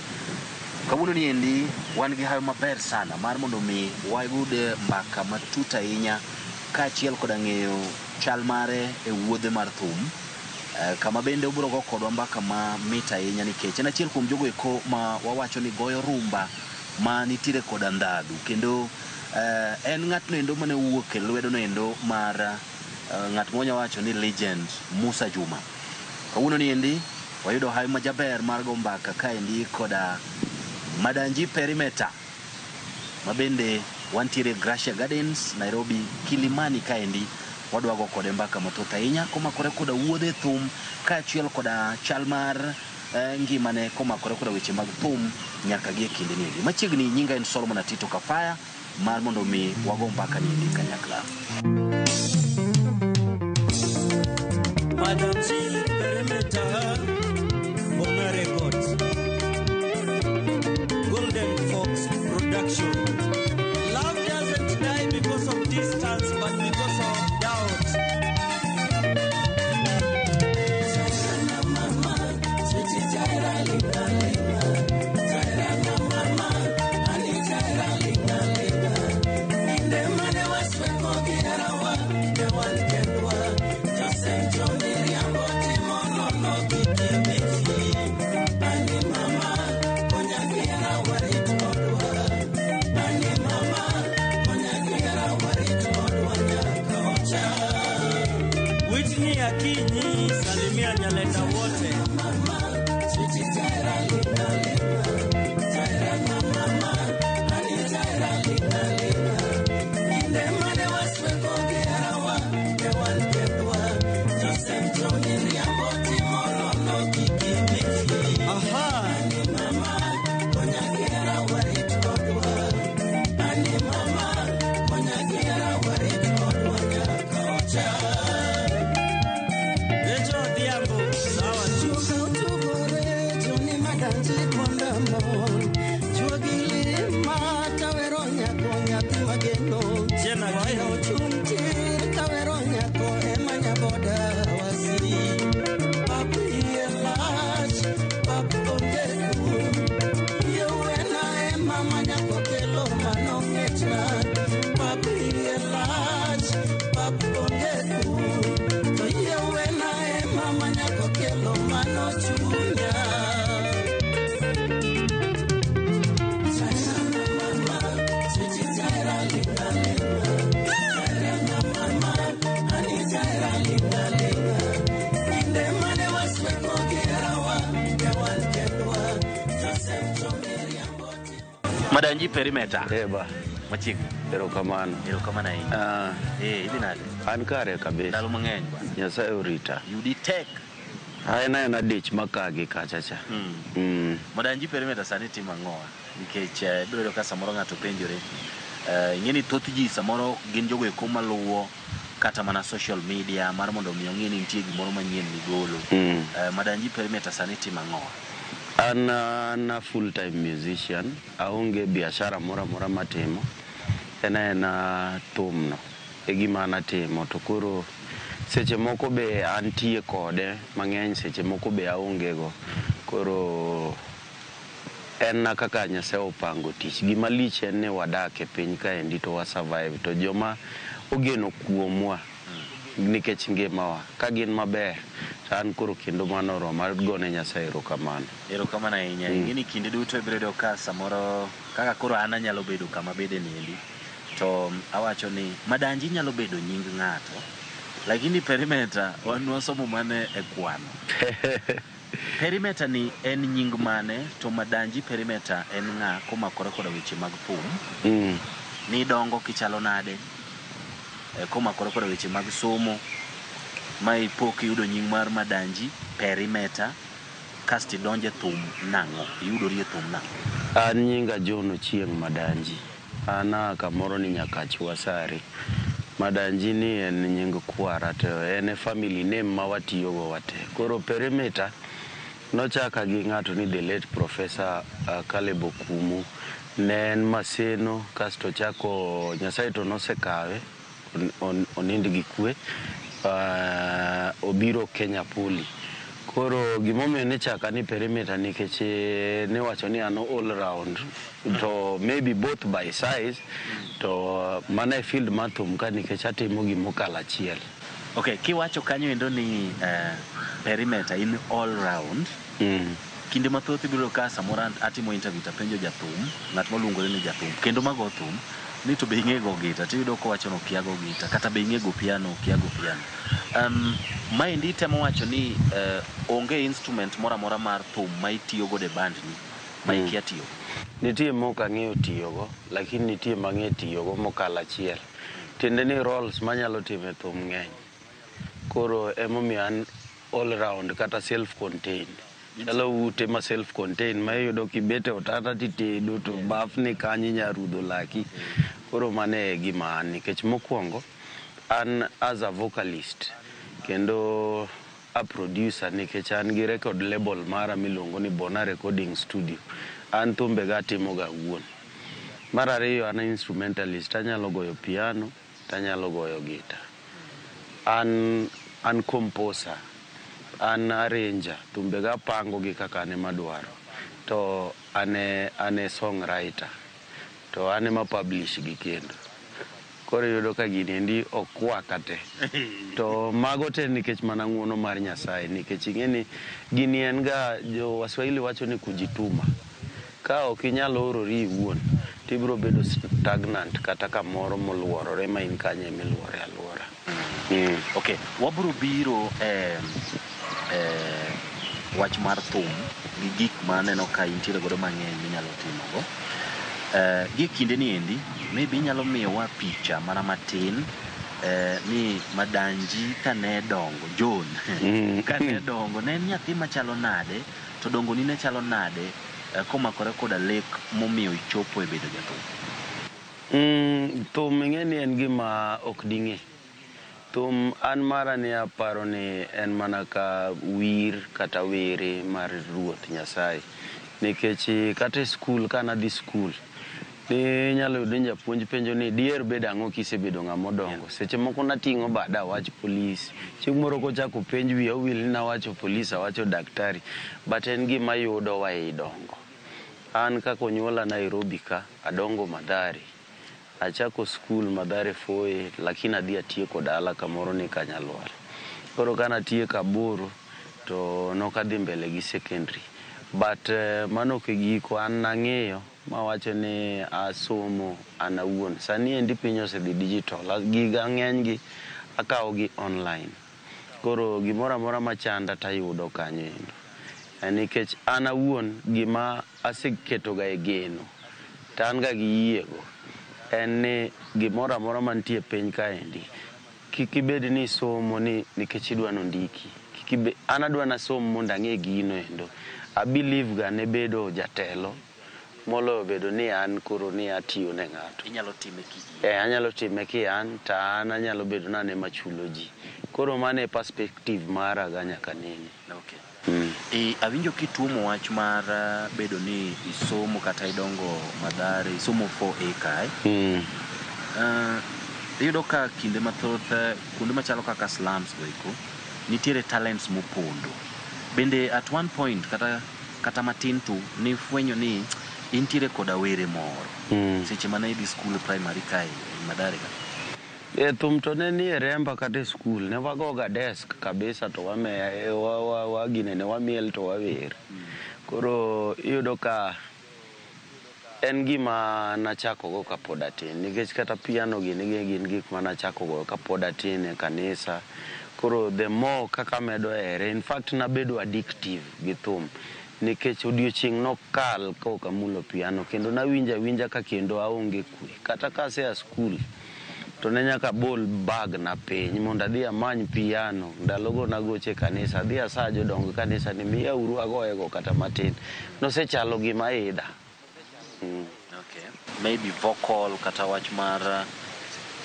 Kawuono ni endi wan gi hawi maber sana mar mondo mi wayud mbaka matut ahinya kaachiel koda ng'eyo chal mare e wuodhe mar thum. Kama bende obiro go kodwa mbaka mamit ahinya nikech en achiel kuom jogo eko ma wawacho ni goyo rumba ma nitiere koda ndhadhu kendo en ng'atno endo mane owuok e lwedo no endo mar ng'at monya wacho ni legend Musa Juma. Kawuono ni endi wayudo hawi majaber mar go mbaka kaendi koda Madanji Perimeter ma bende wantiere Gracia Gardens, Nairobi, Kilimani kaendi wadwa go kode mbaka mathoth ahinya komakore koda wuodhe thum kaachiel koda chal mar ngimane komakore koda weche mag thum nyaka gi e kinde ni endi. Machiegni nyinga en Solomon Atito Kafaya mar mondo mi wago mbaka ni endi kanyakla. Madam G Perimeter, Bona Records, Golden Fox Production. Love doesn't die because of distance, but because of doubt. Whitney Akinyi, salimia Nyalenda wote. Mane wasweko Madanji Perimeter. Eba. Machiegni. Erokamano. Erokamano ahinya. Eh, idhi nade? An kare kabisa. Ndalo mang'eny bwana. Nyasaye orita. Yudi tek. En aena dich makagi kacha cha. Madanji Perimeter sani timo ang'owa? Nikech ibiro yudo ka samoro ng'ato penjore. Ing'e ni thoth ji samoro gin jogo eko maluwo kata mana social media mar mondo mi ong'e ni nitie gimoro manyien migolo. Madanji Perimeter sani timo ang'owa? An an a full time musician. Aonge biashara moro amora matimo. En aena thumno e gima an atimo to koro seche moko be antie kode mang'eny seche moko be aonge go. Koro en na kaka Nyasaye opango tich. Gima lich en ni wadak e piny kaendi to wa survive to joma ogeno kuomwa nikech ngimawa ka gin maber to an koro kendo mano oromo agone Nyasaye erokamano. Erokamano ahinya. Ing'e ni kinde duto ibiro yudo ka samoro kaka koro an anyalo bedo kama bede niendi to awacho ni Madanji nyalo bedo nying ng'ato lakini Perimeter wan wasomo mana e kwano. Perimeter ni en nying mane to Madanji Perimeter en ng'a komakore koda weche mag thum? Ni dongo kichalo nade? Komakore koda weche mag somo ma ipo kiyudo nying mar Madanji Perimeter kasto idonjo e thum nang'o? Iyudori e thum nang'o? An nyinga John Ochieng' Madanji. An aa kamoro ni Nyakach Wasare. Madanji ni en nying kwara to en e family name ma watiyogo wate. Koro Perimeter nochaka gi ng'ato ni the late Professor Caleb Okumu. Ne en Maseno kasto ochako Nyasaye to nosekawe onind gi kwe. Obiro Kenya Poly. Koro gimomiyo nichaka ni Perimeter nikech niwacho ni an all round to maybe both by size to mana e field mar thum ka nikech atimo gimokalo achiel. Okay, kiwacho kanyo endo ni Perimeter in all round. Kinde mathoth ibiro ka samoro atimo interview tapenjo jathum, ng'at maluongore ni jathum, kendo mago thum, ni to be ing'e go gita, tiyudo kowacho ni okia go gita, kata be ing'e go piano, okia go piano. Maendi temo wacho ni onge instrument moro amora mar thum ma itiyo godo e band ni, ma ikia tiyo. Nitie mok ang'eyo tiyogo, lakini nitie mang'e tiyogo mokalo achiel. Tiende ni roles manyalo timo e thum ng'eny. Koro emomiyo an all round kata self contained. Chalo ute ma self contained ma iyudo kibet e otanda titedo to bafni kanyo inya rudho laki. Koro mano e gima an nikech mokwongo an as a vocalist kendo a producer nikech an gi record label mara miluongo ni Bona Recording Studio. An thumbega atimoga awuon. Mar ariyo an instrumentalist, anyalo goyo piano tanyalo goyo gita. An composer, an arranger, thumbega apango gi kaka an ema adwaro. To an e songwriter, to an ema publish gi kendo. Koro iyudo ka gini endi okwaka te. To mago te nikech mana ng'uono mar Nyasaye, nikech ing'e ni gini en ga, jo Waswahili wacho ni kujituma. Ka ok inyal orori iwuon, tibiro bedo stagnant kata kamoro moluorore ma in kanyo emiluore aluora. Okay, wabiro biro wach mar thum gi gik ma aneno ka intiere godo mang'eny minyalo timogo. Gi kinde ni endi, maybe inyalo miyowa picha mana matin ni Madanji kane dongo, John, kane dongo, ne en nyathi machalo nade, to dongoni ne chalo nade komakore koda lek momiyo ichopo e bedo jathum? Thum ing'e ni en gima ok ding'e. Thum an mara ni aparo ni en mana ka wir kata were mar Ruoth Nyasaye. Nikech kata e skul kana dhi skul, ni inyalo yudo ni japuonj penjo ni diher bedo ang'o kisebedo ng'ama odongo. Seche moko nating'o bada awach polis. Chieng' moro kochako penj wiya owil ni nawacho polis awacho daktari. But en gima yudowa ei dongo. An kaka onyuola Nairobi ka, adongo Mathare. Achako skul Mathare 4A, lakini adhi atieko dala kamoro ni Kanyalwar. Koro kanatieko aboro, to nokadhi mbele gi secondary. But mano ok e giko, an nang'iyo mawacho ni asomo an awuon. Sani endi piny osedhi digital, giga ng'eny gi akawo gi online. Koro gimoro amora machanda tayudo kanyo endo. Nikech an awuon gima aseketoga e geno, To an ga gi yiego en ni gimoro amora mantie e piny kaendi kik ibed ni isomo ni nikech idwa nondiki. Kik ibe, an adwa nasom mondo ang'e gino endo. A believe ga ne bedo jatelo moloyo bedo ni an koro ni atiyo ne ng'ato. Inyalo time ki Eh, anyalo time ki an to an anyalo bedo ni an ema achulo ji. Koro mano e perspective mara ga nyaka nene. Okay. E, awinjo kituomo wach mar bedo ni isomo kata idongo Mathare, isomo 4A kae. Iyudo ka kinde mathoth kuonde machalo kaka slums go eko nitiere talents mopondo. Bende at one point kata matin tu nifwenyo ni intiere koda were moro seche mane idhi school primary kae e Mathare ka? E thum to ne nie remba kata e skul ne wagoga desk kabisa to wame wa, wa, wa ginene wamiel to wawer. Koro iyudo ka en gima nachako go kapod atin nikech kata piano gini gin gik manachako go kapod atin e kanisa. Koro the more kaka amedo here, in fact nabedo addictive gi thum nikech odiochieng' nokal ka ok amulo piano kendo nawinjo awinja ka kendo aonge kwe. Kata ka asea skul to ne nyaka abol bag na piny mondo adhi amany piano. Ndalogo nagocho e kanisa, adhi asa jodong kanisa ni miya uru agoyego kata matin. Nosechalo gima idha. Okay. Maybe vocal kata wach mar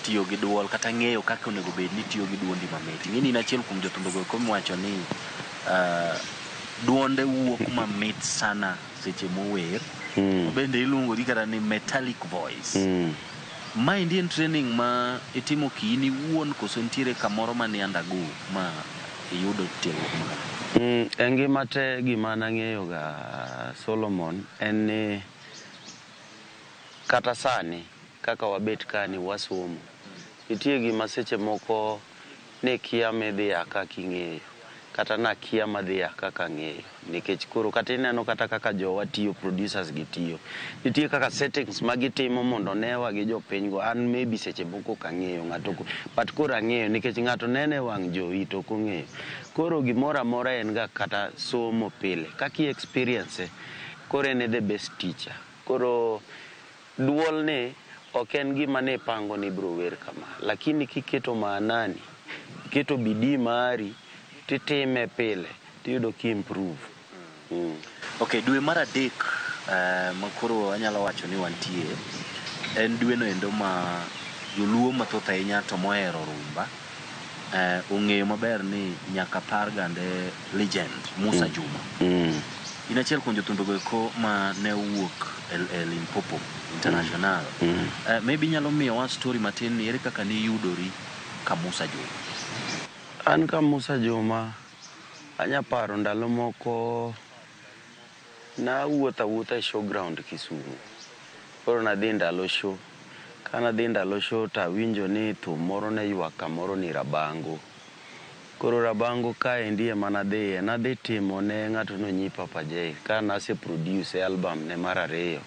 tiyo gi duol kata ng'eyo kaka onego bed ni tiyo gi duondi mamit. Ing'e ni in achiel kuom jothumbe go eko miwacho ni duonde wuok mamit sana seche mower. Bende iluongo ni kata ni metallic voice. Maendi en training ma itimo kiin iwuon koso nitiere kamoro mane undergo ma iyudo tiegruok ma kama? E ngima te gima nang'eyo ga Solomon en ni kata sani kaka wabet kani wasomo, nitie gima seche moko ne kia midhi a kaka ing'eyo kata nakia madhi a kaka ang'eyo nikech koro kata ineno kata kaka jowa tiyo, producers gi tiyo, nitie kaka settings ma gitimo mondo onewa gi jopiny go. An maybe seche moko ok ang'eyo ng'ato, but koro ang'eyo nikech ng'ato neno e wang' jowi to ok ong'eyo. Koro gimoro amora en ga kata somo pile kaka i experience koro en e the best teacher. Koro duol ni ok en gima ne ipango ni ibiro wer kama, lakini kiketo maanani, iketo bidii mari titime pile tiyudo ki improve. Ok, dwe mar adek ma koro anyalo wacho ni wantie en dweno endo ma joluo mathoth ahinya to mohero rumba ong'eyo maber ni nyaka par gande legend Musa Juma. In achiel kuom jothumbe go eko ma ne owuok e Limpopo International. Maybe inyalo miyowa story matin ni ere kaka niyudori ka Musa Juma? An ka Musa Juma anya paro ndalo moko nawuotho awuotha e showground Kisumu. Koro nadhi ndalo show. Kanadhi ndalo show tawinjo ni thum moro ne ywak kamoro ni Rabango. Koro Rabango kaendi ema nadhiye. Nadhi timo ne ng'ato nonyi Papa J ka nase produce album ne mar ariyo.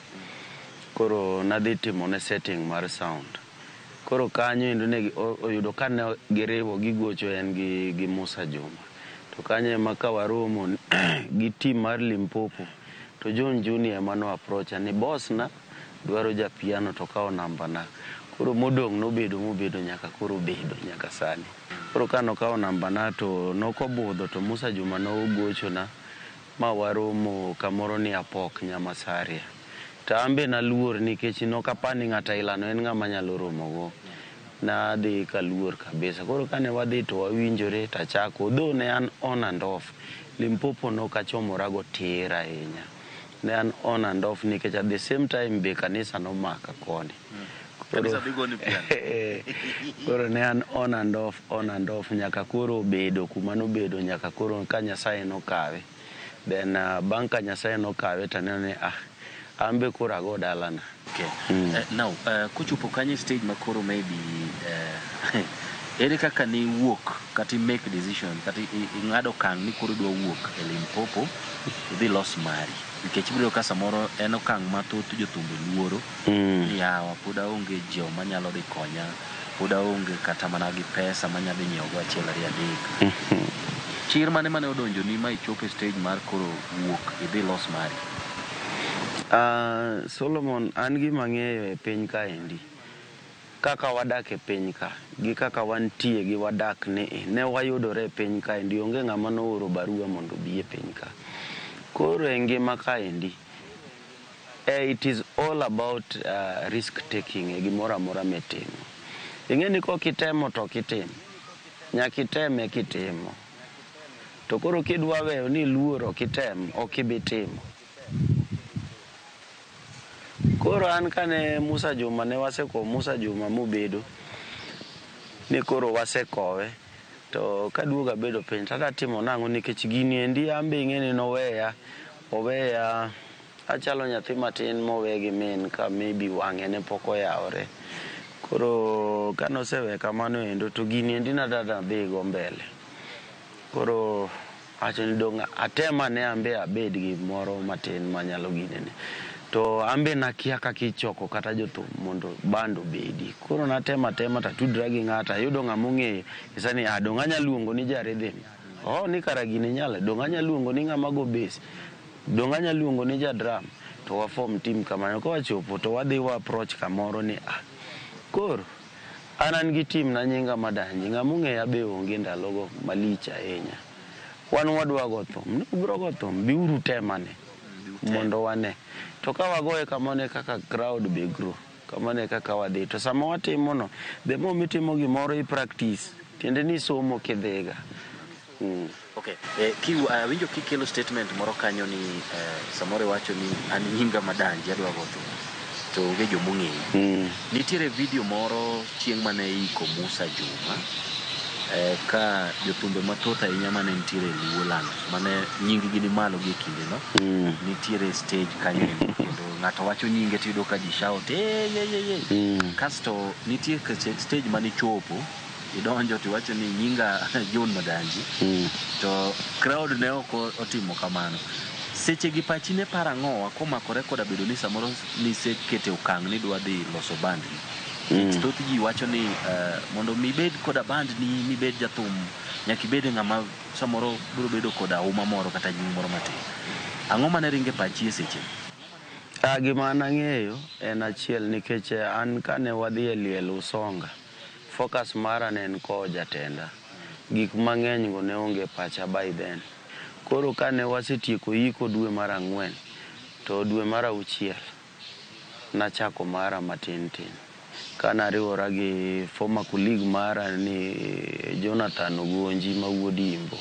Koro nadhi timo ne setting mar sound. Koro kanyo endo ne oyudo ka ne giriwo gigocho en gi Musa Juma. To kanyo ema ka waromo gi team mar Limpopo to John Junior ema no approacha ni boss na dwaro ja piano to kawo namba na. Koro modong' nobedo mobedo nyaka koro obedo nyaka sani. Koro ka nokawo namba na to nokobudho to Musa Juma nogochona ma waromo kamoro ni Apok Nyamasaria. To an be naluor nikech nokapar ni ng'at ailano en ng'ama anyalo romogo. Nadhi kaluor kabisa. Koro kane wadhi to wawinjore tachako. Though ne an on and off. Limpopo nokachomorago tir ahinya. Ne an on and off nikech at the same time be kanisa nomaka koni. Kanisa dhi goni piano. Koro ne an on and off, on and off nyaka koro obedo kuma nobedo nyaka koro ka Nyasaye nokawe. Then bang' ka Nyasaye nokawe taneno ni an be koro ago dalana. Okay. Now, kochopo kanyo e stage ma koro maybe ere kaka ni wuok kata i make decision kata ing'ado okang' ni koro idwa wuok e Limpopo idhi los mari nikech ibiro ka samoro en okang' ma thoth jothumbe luoro ni yawa pod aonge joma nyalo dhi konya, pod aonge kata mana gi pesa manya dhi nyiewo go achiel ariyo adek. Chir mane mane odonjoni ma ichopo e stage mar koro wuok idhi los mari? Solomon, an gima ang'eyo e piny kaendi, kaka wadak e piny ka, gi kaka wantie gi wadak ni ne wayudore e piny kaendi, onge ng'ama nooro barua mondo obi e piny ka. Koro e ngima kaendi, it is all about risk taking e gimoro amora mitimo. Ing'e ni kok itemo to ok itim. Nyaka iteme kitimo. To koro kidwa weyo ni iluor ok item, ok ibi timo. Koro an kane Musa Juma ne wasekowo Musa Juma mobedo ni koro wasekowe to kaduogo abedo piny to adwa timo nang'o nikech gini endi an be ing'e ni noweya oweya achalo nyathi matin mowe gi min ka maybe wang'e ne pok oyawore. Koro kanosewe kamano endo to gini endi nadwa nadhigo mbele. Koro awacho ni dong' atem ane an be abed gi moro matin manyalo ginene. To an be nakia kaka ichoko kata jothum mondo band obedi. Koro natemo atema tatudra gi ng'ato ayudo ng'ama ong'eyo nyisa ni ah dong' anya luongo ni ja rhythm. Oh ni kara gini nyalo, dong' anya luongo ni ng'ama go bass. Dong' anya luongo ni ja drum. To wa form team kamano. Kawachopo to wadhi wa approach kamoro ni ah koro an gi team na nyinga Madanji ng'ama ong'eya be onge ndalogo malich ahinya. Wan wadwa go thum, ne ubiro go thum, biuru temane mondo wane. To ka wagoye kamano e kaka crowd be grow, kamano e kaka wadhi. To sama watimo no, the more mitimo gimoro i practice, tiende ni isomo kidhiga. Okay. Awinjo kikelo statement moro kanyo ni samoro iwacho ni an nyinga Madanji adwa go thum to onge jomong'eyi. Nitiere video moro chieng' mane iko Musa Juma ka jothumbe mathoth ahinya mane nitiere e Luoland mane nying gi ni malo gi e kindeno nitiere stage kanyo endo kendo ng'ato wacho nyinge tiyudo ka ji shout hey, hey, hey, hey. Kasto nitie stage mane ichopo idonjo tiwacho ni nyinga John Madanji to crowd ne ok otimo kamano. Seche gi pachi ne paro ang'owa komakore koda bedo ni samoro nisekete okang' ni idwa dhi loso band ni. Thoth ji wacho ni mondo mi ibed koda band ni mibed jathum nyaka ibed ng'ama samoro biro bedo koda huma moro kata nying moro matin. Ang'o mane ringo e pachi e seche? Gima an ang'eyo en achiel nikech an kane wadhi e liel Usonga, focus mara ne en kowo jatenda. Gik mang'eny go ne onge pacha by then. Koro kane wasetieko iko dwe mar 4 to dwe mar 6 nachako mara matin tin. Kanariwora gi former colleague mara ni Jonathan Ogonji ma wuod Imbo.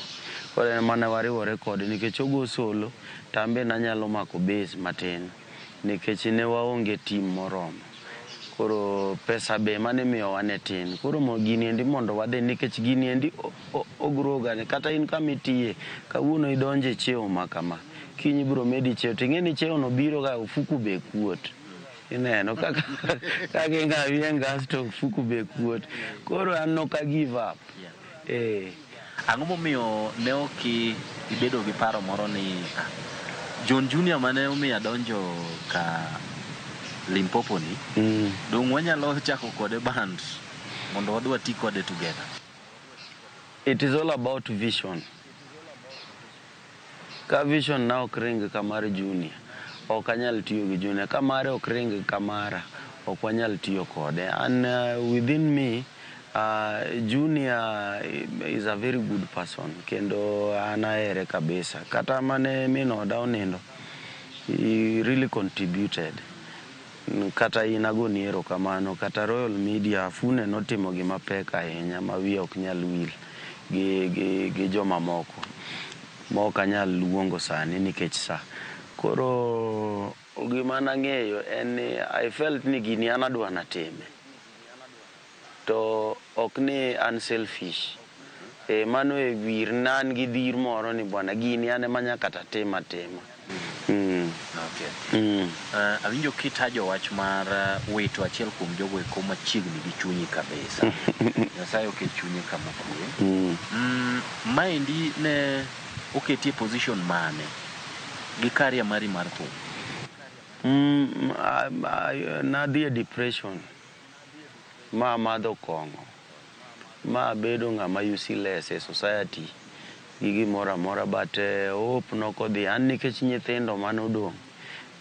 Koro en mane wariwore kode nikech ogo solo to an be nanyalo mako bass matin nikech ne waonge team moromo. Koro pesa be mane imiyowa ne tin. Koro gini endi mondo wadhi nikech gini endi ogrow ga kata in kama itiye kawuono idonje cheo ma kama kiny ibiro medi cheo to ing'e ni cheo no biro ga ofuku be kuot. Ineno kaka ing'awi e ngas to ofuku be kuot. Koro an nok a give up. Ang'o momiyo ne ok ibedo gi paro moro ni John Junior mane omiyo adonjo ka Limpopo ni dong' wanyalo chako kode band mondo wadhi wati kode together? It is all about vision. Ka vision na ok ring ka mar Junior, ok anyal tiyo gi Junior. Ka mare ok ring ka mara, ok wanyal tiyo kode. And within me, Junior is a very good person kendo an ahere kabisa. Kata mane min oda onindo, he really contributed. Kata in agoni erokamano, kata Royal Media Afune notimo gima pek ahinya ma wiya ok nyal wil gi joma moko ma ok anyal luongo sani nikech sa. Koro gima nang'eyo en ni I felt ni gini an adwa natime. To ok ni an selfish. Mano e wir na an gi dhir moro ni bwana gini an ema nyaka tatim atima. Okay. Awinjo kitajo wach mar wito achiel kuom jogo eko machiegni gi chunyi kabisa. Nyasaye oket chunye kama okwe. Maendi ne oketie position mane gi career mari mar thum? Nadhi e depression ma amadho kong'o ma abedo ng'ama useless e society gi gimoro amora but hope nokodhi an nikech nyithindo manodong'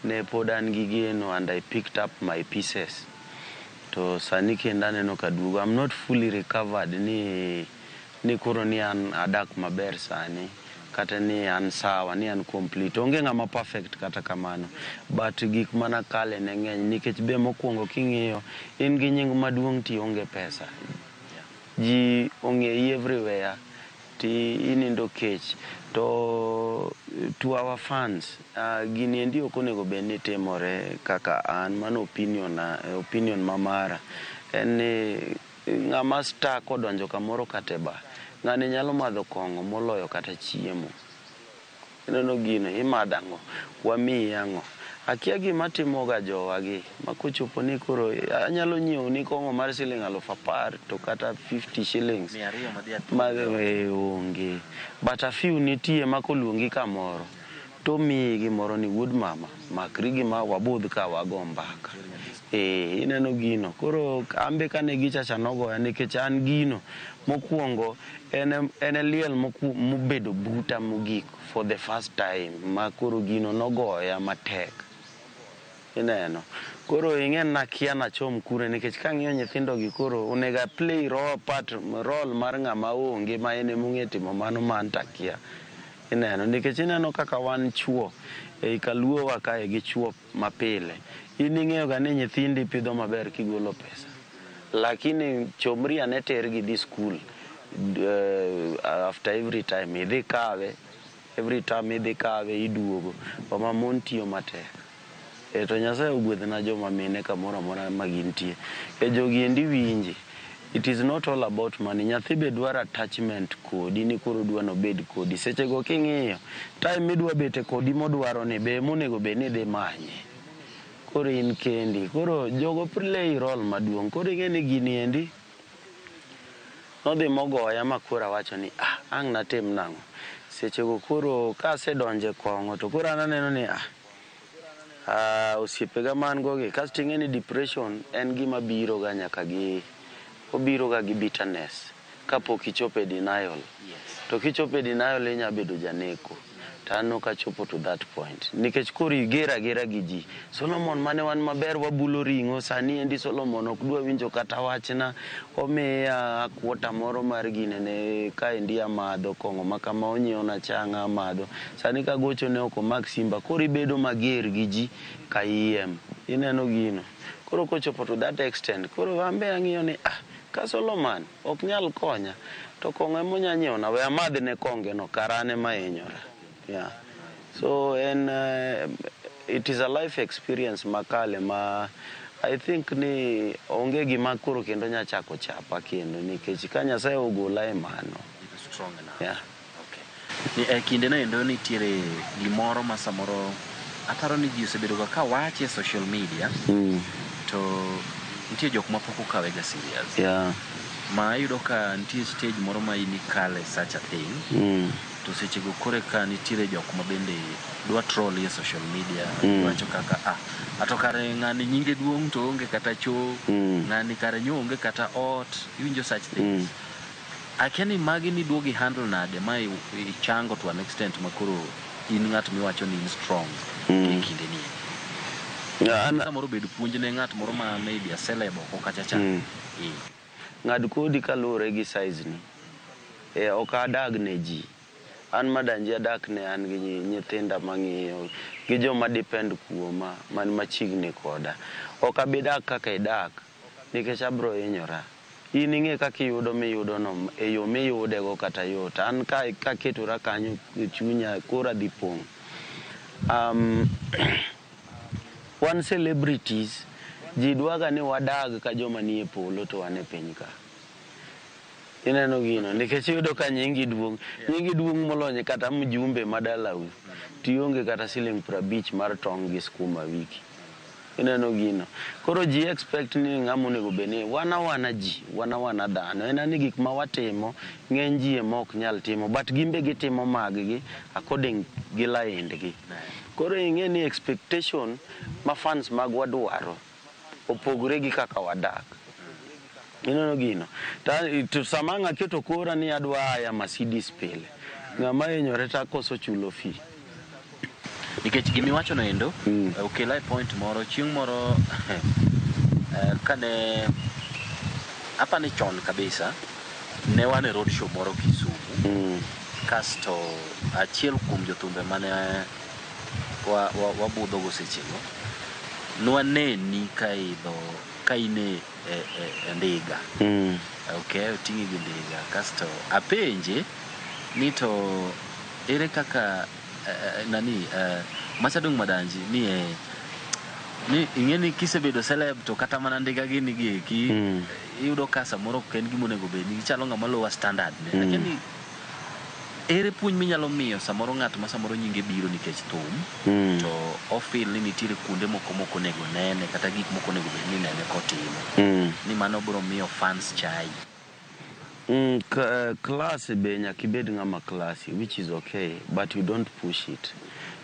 Ne pod an gi geno and I picked up my pieces. To sani kendo aneno ka duogo. I'm not fully recovered ni koro ni an adak maber sani kata ni an sawa, ni an complete. Onge ng'ama perfect kata kamano, but gik manakale ne ng'eny, nikech be mokwongo king'iyo in gi nying maduong' tionge pesa, ji ong'eyi everywhere, ti inindo kech. To to our fans, gini endi ok onego bed ni timore kaka an. Mano opinion na, opinion ma mara en ni ng'ama star kodonjo kamoro kata e bar, ng'ani nyalo madho kong'o moloyo kata chiemo. Ineno gino, imadho ang'o, wamiyi ang'o? Akia gima timoga jowagi ma kochopo ni koro anyalo nyiewo ni kong'o mar siling 10,000 to kata 50 shillings 200 madhi athiedh. Ma onge. But a few nitie ma koluongi kamoro to miyi gimoro ni, "Wuod mama, makri gi ma wabudh ka wago mbaka." Ineno gino. Koro ambe kane gicha cha nogoya, nikech an gino mokwongo en e liel mobedo buta mogik for the first time ma koro gino nogoya matek. Ineno koro ing'e nakia nachom kure, nikech kang'iyo nyithindo gi, koro onego a play role, part role mar ng'ama onge ma en emong'e timo mano ma an takia. Ineno, nikech ineno kaka wan chuo ei kaluowa kae gi chuo mapile, in ing'eyo ga ni nyithindi pidho maber kigolo pesa, lakini chomri ane tergi dhi school, after every time idhi kawe, every time idhi kawe iduogo. Mama mon tiyo matek. To Nyasaye ogwedhna joma mine kamoro amora ma gintie. Jogi endi winji. It is not all about money. Nyathi be dwaro attachment kodi, ni koro odwa nobed kodi. Sechego king'iyo, time midwa bete kodi modwaro ni be monego bed ni idhi manye. Koro in kendi. Koro jogo play role maduong'. Koro ing'e ni gini endi nodhi mogoya ma koro awacho ni, "Ah, ang' natim nang'o?" Sechego koro kasedonje kong'o to koro an aneno ni osiepega man go gi kasto ing'e ni depression en gima biro ga nyaka gi obiro ga gi bitterness kapok ichopo e denial. To kichopo e denial inya bedo janeko. To an nok achopo to that point. Nikech koro iger agera gi ji. Solomon mane wan maber, wabulo ring'o, sani endi Solomon ok dwa winjo kata wachna. Omiya kwota moro mar ginene kaendi amadho kong'o ma kama, onyiewna chang'a amadho. Sani kagochone ok omak simba. Koro ibedo mager gi ji kayiem. Ineno gino. Koro kochopo to that extent, koro an be ang'iyo ni ka Solomon ok nyal konya, to kong'o ema onya nyiewna, we amadh ne konge no, kara an ema hinyora. Yeah. So en it is a life experience makale ma I think ni onge gima koro kendo nya chako chapa kendo, nikech ka Nyasaye ogola e mano. Strong enough. Yeah. Ni e kinde no endo nitiere gimoro ma samoro aparo ni ji osebedo ga ka wache e social media to nitie jok ma pok okawe ga serious. Ma iyudo ka nitie stage moro ma in ikale such a thing to sechego kore ka nitiere jok ma bende dwa troll e social media wacho kaka ato kare ng'ani nyinge duong' to onge kata cho ng'ani kare nyo onge kata ot, iwinjo such things. Akia ni magi ni duogi handle nade ma ichango to an extent ma koro in ng'at miwacho ni in strong e kinde ni. Yeah, samoro bed puonj ne ng'at moro ma maybe a celeb oko kacha cha. Ng'ad kodi kaluwore gi size ni. Ok adag ne ji. An madanji adak ne an gi nyithinda mang'iyo, gi joma depend kuoma, man machiegni koda. Ok abi dak kaka idak, nikech abro hinyora. In ing'e kaka iyudo miyudo no, e yo miyudego kata yot. An ka kaketora kanyo chunya koro adhi pong'. Wan celebrities, ji dwaga ni wadag ka joma nie polo to wan e piny ka. Ineno gino, nikech iyudo ka nyingi duong', nyingi duong' molony kata mjumbe madalau, tionge kata siling 50 mar tong' gi skuma wiki. Ineno gino. Koro ji expect ni ng'ama onego bed ni wan awana ji, wan awana dhano. En ni gik ma watimo, ng'eny ji ema ok nyal timo, but gin be gitimo mag gi according gi laindgi. Koro ing'e ni expectation ma fans magwa dwaro opogore gi kaka wadak. Ineno gino. To sama ang' aketo kora ni adwa aya Mercedes pile, ng'ama hinyore takoso chulo fee. Nikech gimiwacho no endo okela e point moro chieng' moro kane apani chon kabisa ne wan e road show moro Kisumu. Kasto achiel kuom jothumbe mane wabudho go sechego nwaneni ka idho ka in e ndiga. Okay, oting'i gi ndiga. Kasto apenje ni to ere kaka nani Machadong Madanji ni ni ing'e ni kisebedo celeb to kata mana ndiga gini gi eki iyudo ka samoro ok en gima onego bed ni gichalo ng'ama lower standard ne. Lakini ere puonj minyalo miyo samoro ng'at ma samoro nyinge biro nikech thum to ofeel ni nitiere kuonde moko mok onego nene kata gik moko onego bed ni nene kotimo ni mano biro miyo fans chayi. Class be nyaka ibed ng'ama classy, which is okay, but you don't push it.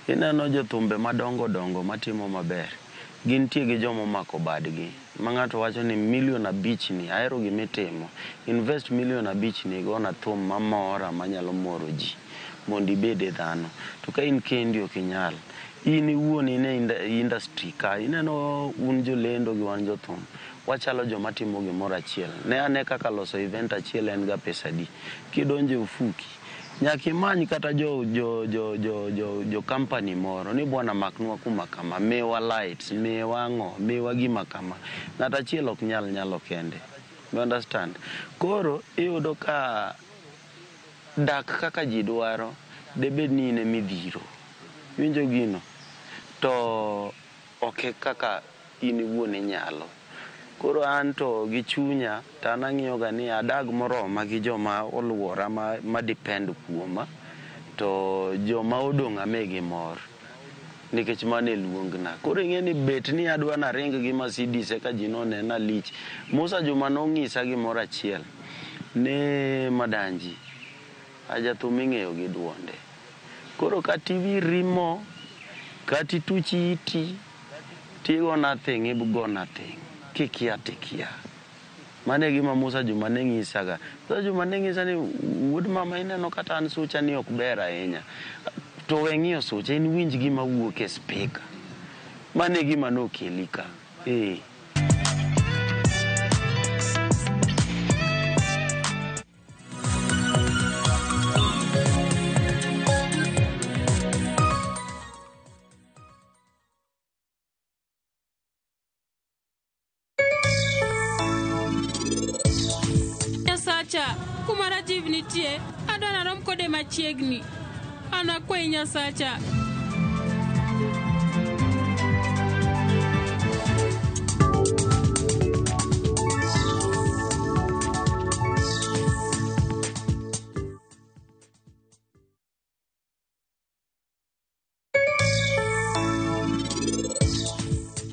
Ineno jothumbe madongo dongo matimo maber, gintie gi joma omako badgi ma ng'ato wacho ni milion 5 ni ahero gimitimo, invest milion 5 ni igona thum mamora manyalo moro ji mondo ibed e dhano. To ka in kendi ok inyal. In iwuon in e industry ka ineno un jolendo gi wan jothum wachalo joma timo gimoro achiel. Ne ane kaka loso event achiel en ga pesa adi. Kidonjo e ofuki nyaka imany kata jo company moro ni bwana maknwa kuma kama, miwa lights, miwa ang'o, miwa gima kama. Ng'at achiel ok nyal nyalo kende. You understand? Koro iyudo ka dak kaka ji dwaro debed ni in emidhiro. Iwinjo gino? To ok e kaka in iwuon inyalo. Koro an to gi chunya to an ang'iyo ga ni adag moroma gi joma oluora ma depend kuoma to joma odong' amigi mor nikech mano e luongna. Koro ing'e ni bet ni adwa naring gi Mercedes eka ji nonena lich. Musa Juma nong'isa gimoro achiel ni Madanji ajathum ing'eyo gi duonde. Koro kata iwirri mo kata ituch iti tigo nothing igo nothing. Kikia tikia. Mano e gima Musa Juma ne ng'isaga. Musa Juma ne ng'isa ni wuod mama ineno kata an sucha ni ok ber ahinya. To we ng'iyo sucha in winj gima wuok e speaker. Mano e gima nokeli ka. Eh. Nyasacha, kuma Rajiv nitie, adwa narom kode machiegni. An akwayi Nyasacha.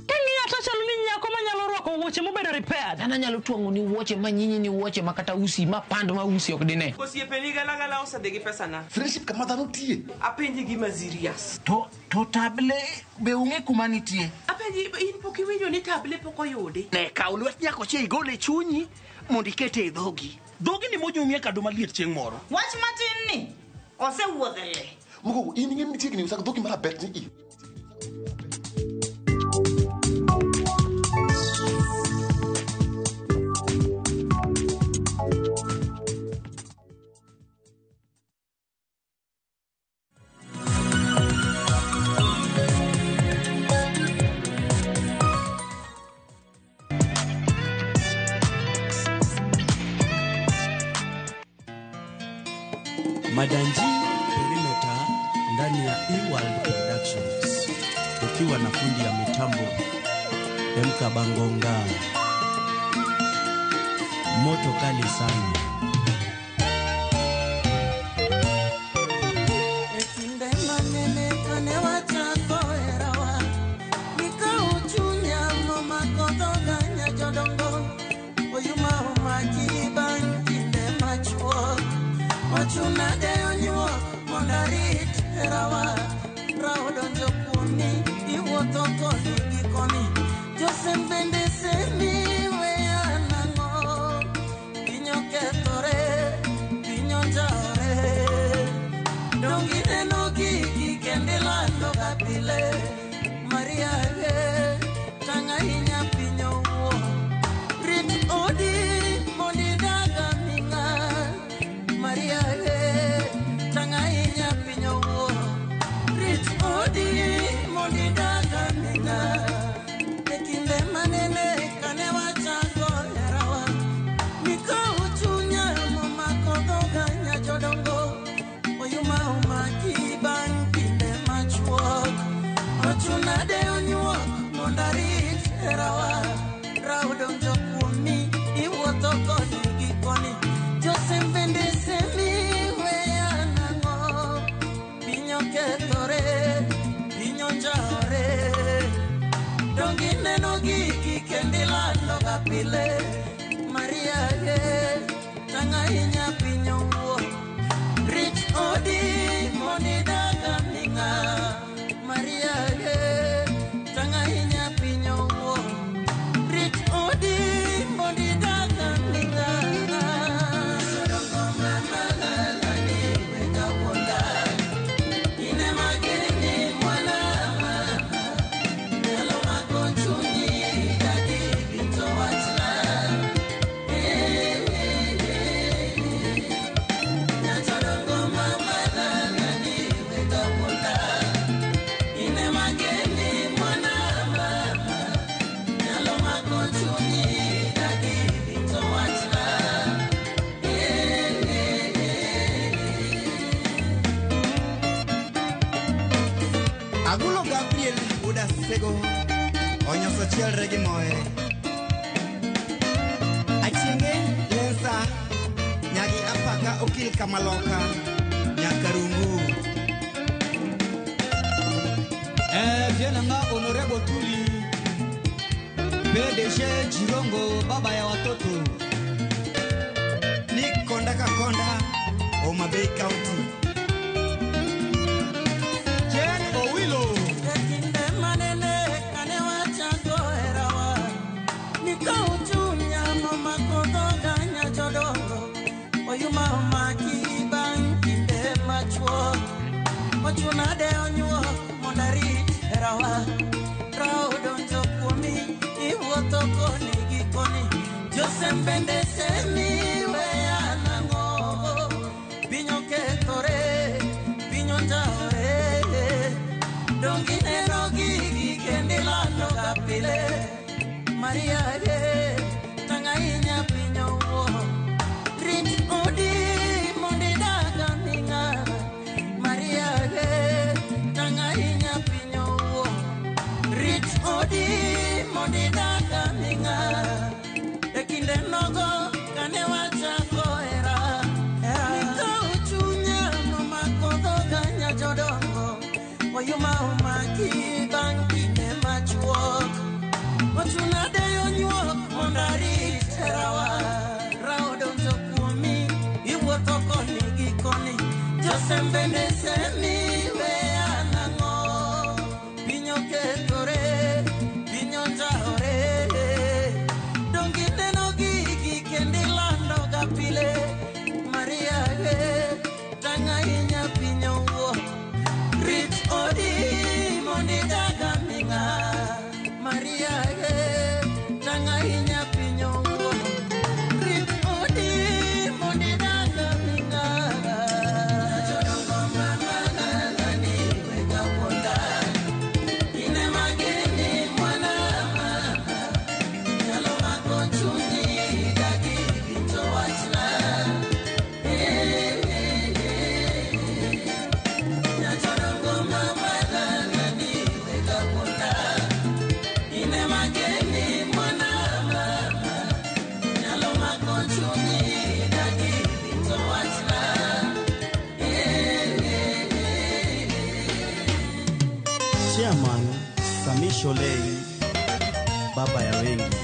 King'iya to chalo ni nyako manyalo rwako wuoche mobedo repaired. An anyalo twang'o ni wuoche ma nyinyi ni wuoche ma kata usi ma pand ma usi ok dine. Osiepeni galagala osedhi gi pesana. Friendship kama dhano tie. Apenji gima serious. To table be ung'e kuma nitie. Apenji in pok iwinjo ni table pok oyudi. Ne kaw lwet nyako che igole e chunyi mondo ikete e dhogi. Dhogi ni monyumie kado maliet chieng' moro. Wach matin ni osewuodhe le. Mokwongo in ing'e ni chiegni usak dhogi marabet ni i. Madanji Perimeter ndani ya eWorld Productions, ukiwa na fundi ya mitambo MK Bangonga, moto kali sana. E kinde manene kane wachako herawa, nikawo chunya momako dhoga nyajodongo, oyuma omaki bang' kinde machuok, ochuna deyo nyuok mondo arit herawa, rawo donjo kuomi, iwuotho koni gi koni, josem bende semi weya nang'o, piny oketho. pile Maria ye tanga inya piny owuok Rit odi mondo idag aming'a Maria ye tanga inya piny owuok Rit odi mondo idag aming'a Jodongo mama lalani wega wuonda Ine mageni mwana mama Nyalo mako chunyi dagi bito wachna Jodongo mama lalani wega wuonda Ine mageni mwana mama Nyalo mako chunyi dagi bito wachna Agulo Gabriel Udasego onyoso chielre gi moe. Achienge Lensa nyagi apaka okil kamaloka nyakarungu. Vienanga Honore Botuli PDG Jirongo baba ya watoto Ni konda ka konda Homa Bay County. Jen Owilo E kinde manene kane wachako herawa Nikawo chunya momako dhoga nyajodongo Oyuma omaki bang' kinde machuok Ochuna de onyuok mondo arit herawa Raha odonjo kuomi iwuotho koni gi koni Josem bende semi weya nang'o Piny okethore, piny otaore Donge ineno gigi kendo ilando ga pile Maria ye tang' ahinya piny owuok Rit odi mondo idag aming'a Maria ye tang' ahinya piny owuok Rit odi mondo idag aming'a E kinde nogo kane wachako hera Nikawo chunya momako dhoga nyajodongo Oyuma omaki bang' kinde machuok Ochuna deyo nyuok mondo arit herawa Raha odonjo kuomi iwuotho koni gi koni Josem bende semi weya nang'o Piny okethore, piny onjawore Donge ineno gigi kendo ilando ga pile Maria ye tang' ahinya piny owuok Rit odi mondo idag aming'a Maria ye tang' ahinya piny owuok Rit odi mondo idag aming'a Jodongo mama lalani wega wuonda Ine mageni mwana mama Nyalo mako chunyi dagi bito wachna Jodongo mama lalani wega wuonda Ine mageni mwana mama Nyalo mako chunyi dagi bito wachna Chairman Sami Sholei, baba ya wengi.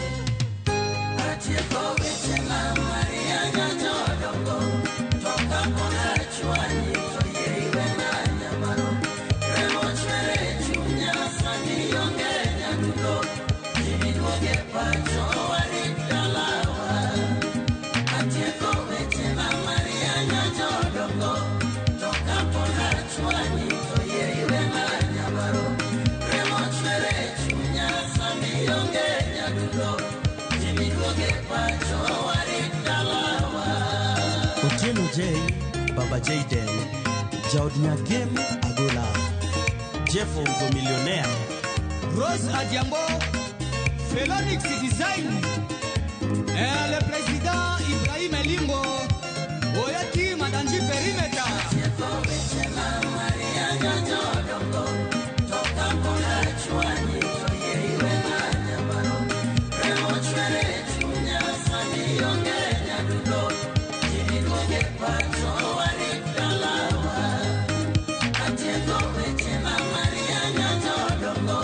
Atieko wechena Maria nyajodongo Toka pona chwani to yie iwena nyamaro Remo chwere chunya sani onge nyadundo Jimi duoge pacho warit dalawa Atieko wechena Maria nyajodongo Toka pona chwani to yie iwena nyamaro Remo chwere chunya sani onge nyadundo Jimi duoge pacho warit dalawa Otieno J, Baba Jaden, Jaod Nyagem Agola, Jeff the Millionaire, Rose Adiambo Felonix Design Le président Ibrahim Elingo Oyaki Madanji Perimeter Atieko wechena Maria nyajodongo Toka pona chwani to yie iwena nyamaro Remo chwere chunya sani onge nyadundo Jimi duoge pacho warit dalawa Atieko wechena Maria nyajodongo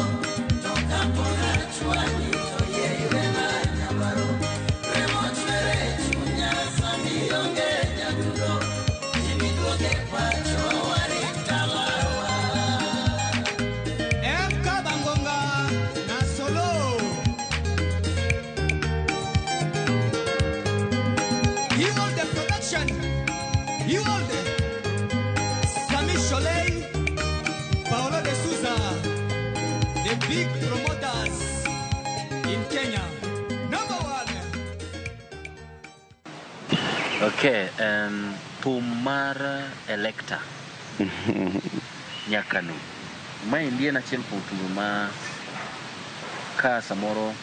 Toka pona chwani to yie iwena Okay, thum mar Electa nyakano maendi en achiel kuom thumbe ma ka samoro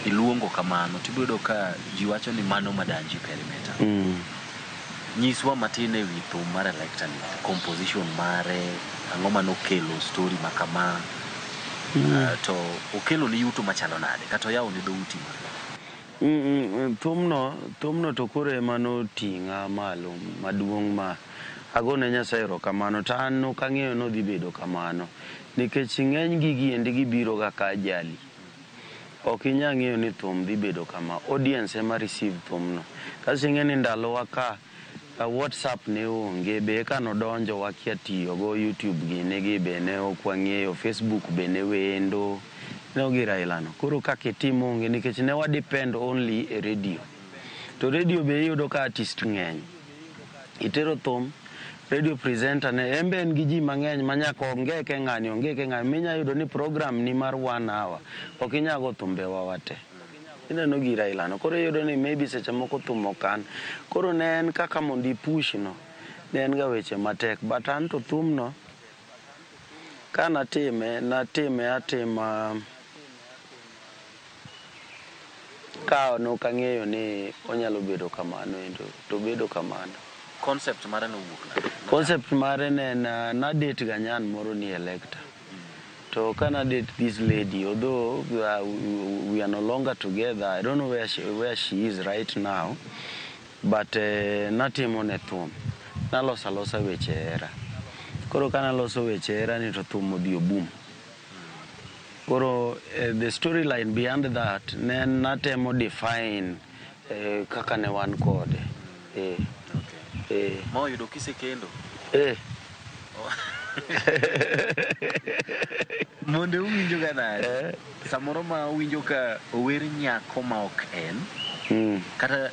iluongo kamano tibiro yudo ka ji wacho ni mano Madanji Perimeter. Nyiswa matin e wi thum mar Electa ni, composition mare, ang'o manokelo story ma kama, to okelo ni yuto machalo nade kata oyawo ni dhouti ma Thumno to koro ema noting'a malo maduong' ma agone Nyasaye erokamano to an nok ang'eyo ni odhi bedo kamano nikech ng'eny gigi endi gibiro ga ka ajali. Ok inyal ng'eyo ni thum dhi bedo kama. Audience ema receive thumno. Kasto ing'e ni ndalowa ka WhatsApp ne onge be eka nodonjo wakia tiyogo, YouTube gini gi be ne ok wang'eyo, Facebook be ne wendo. Ne gir aila no. Koro kaka itim onge nikech ne wa depend only e radio. To radio be iyudo ka artist ng'eny. Itero thum, radio presenter ne en be en gi ji mang'eny ma nyaka ongeke ng'ani ongeke ng'ani minya yudo ni program ni mar one hour ok inya go thumbewa wate. Ineno gir aila no. Koro iyudo ni maybe seche moko thum okan. Koro ne en kaka mondo i push no, ne en ga weche matek. But an to thumno, ka natime, natime atima ka nok ang'eyo ni onyalo bedo kamano endo to bedo kamano. Concept mare nowuok nade? Concept mare ne en na date ga nyan moro ni Electa. To ka na date this lady, although we are no longer together, I don't know where she is right now, but natimo ne thum. Naloso alosa weche hera. Koro ka naloso weche hera ni to thum odhi oboom. Koro the storyline behind that ne en natemo define kaka ne wan kode. Ma oyudo kisekendo? Eh. Monde uwinjo ga nade? Samoro ma uwinjo ka ower nyako ma ok en, kata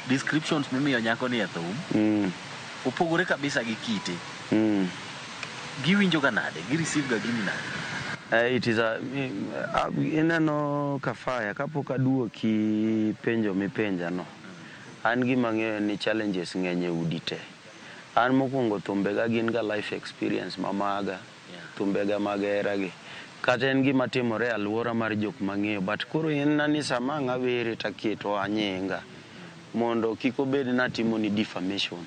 descriptions mimiyo nyako ni e thum opogore kabisa gi kite. Giwinjo ga nade? Gi receive ga gini nade? It is a, ineno Kafaya kapok aduoki penjo mipenja no. An gima ang'eyo ni challenges ng'eny e udi te. An mokwongo thumbega gin ga life experience ma maga, thumbega mag hera gi. Kata en gima timore e alwora mar jok mang'eyo, but koro en na ni sama ang' awere taketo anyinga mondo kik obed ni atimo ni defamation.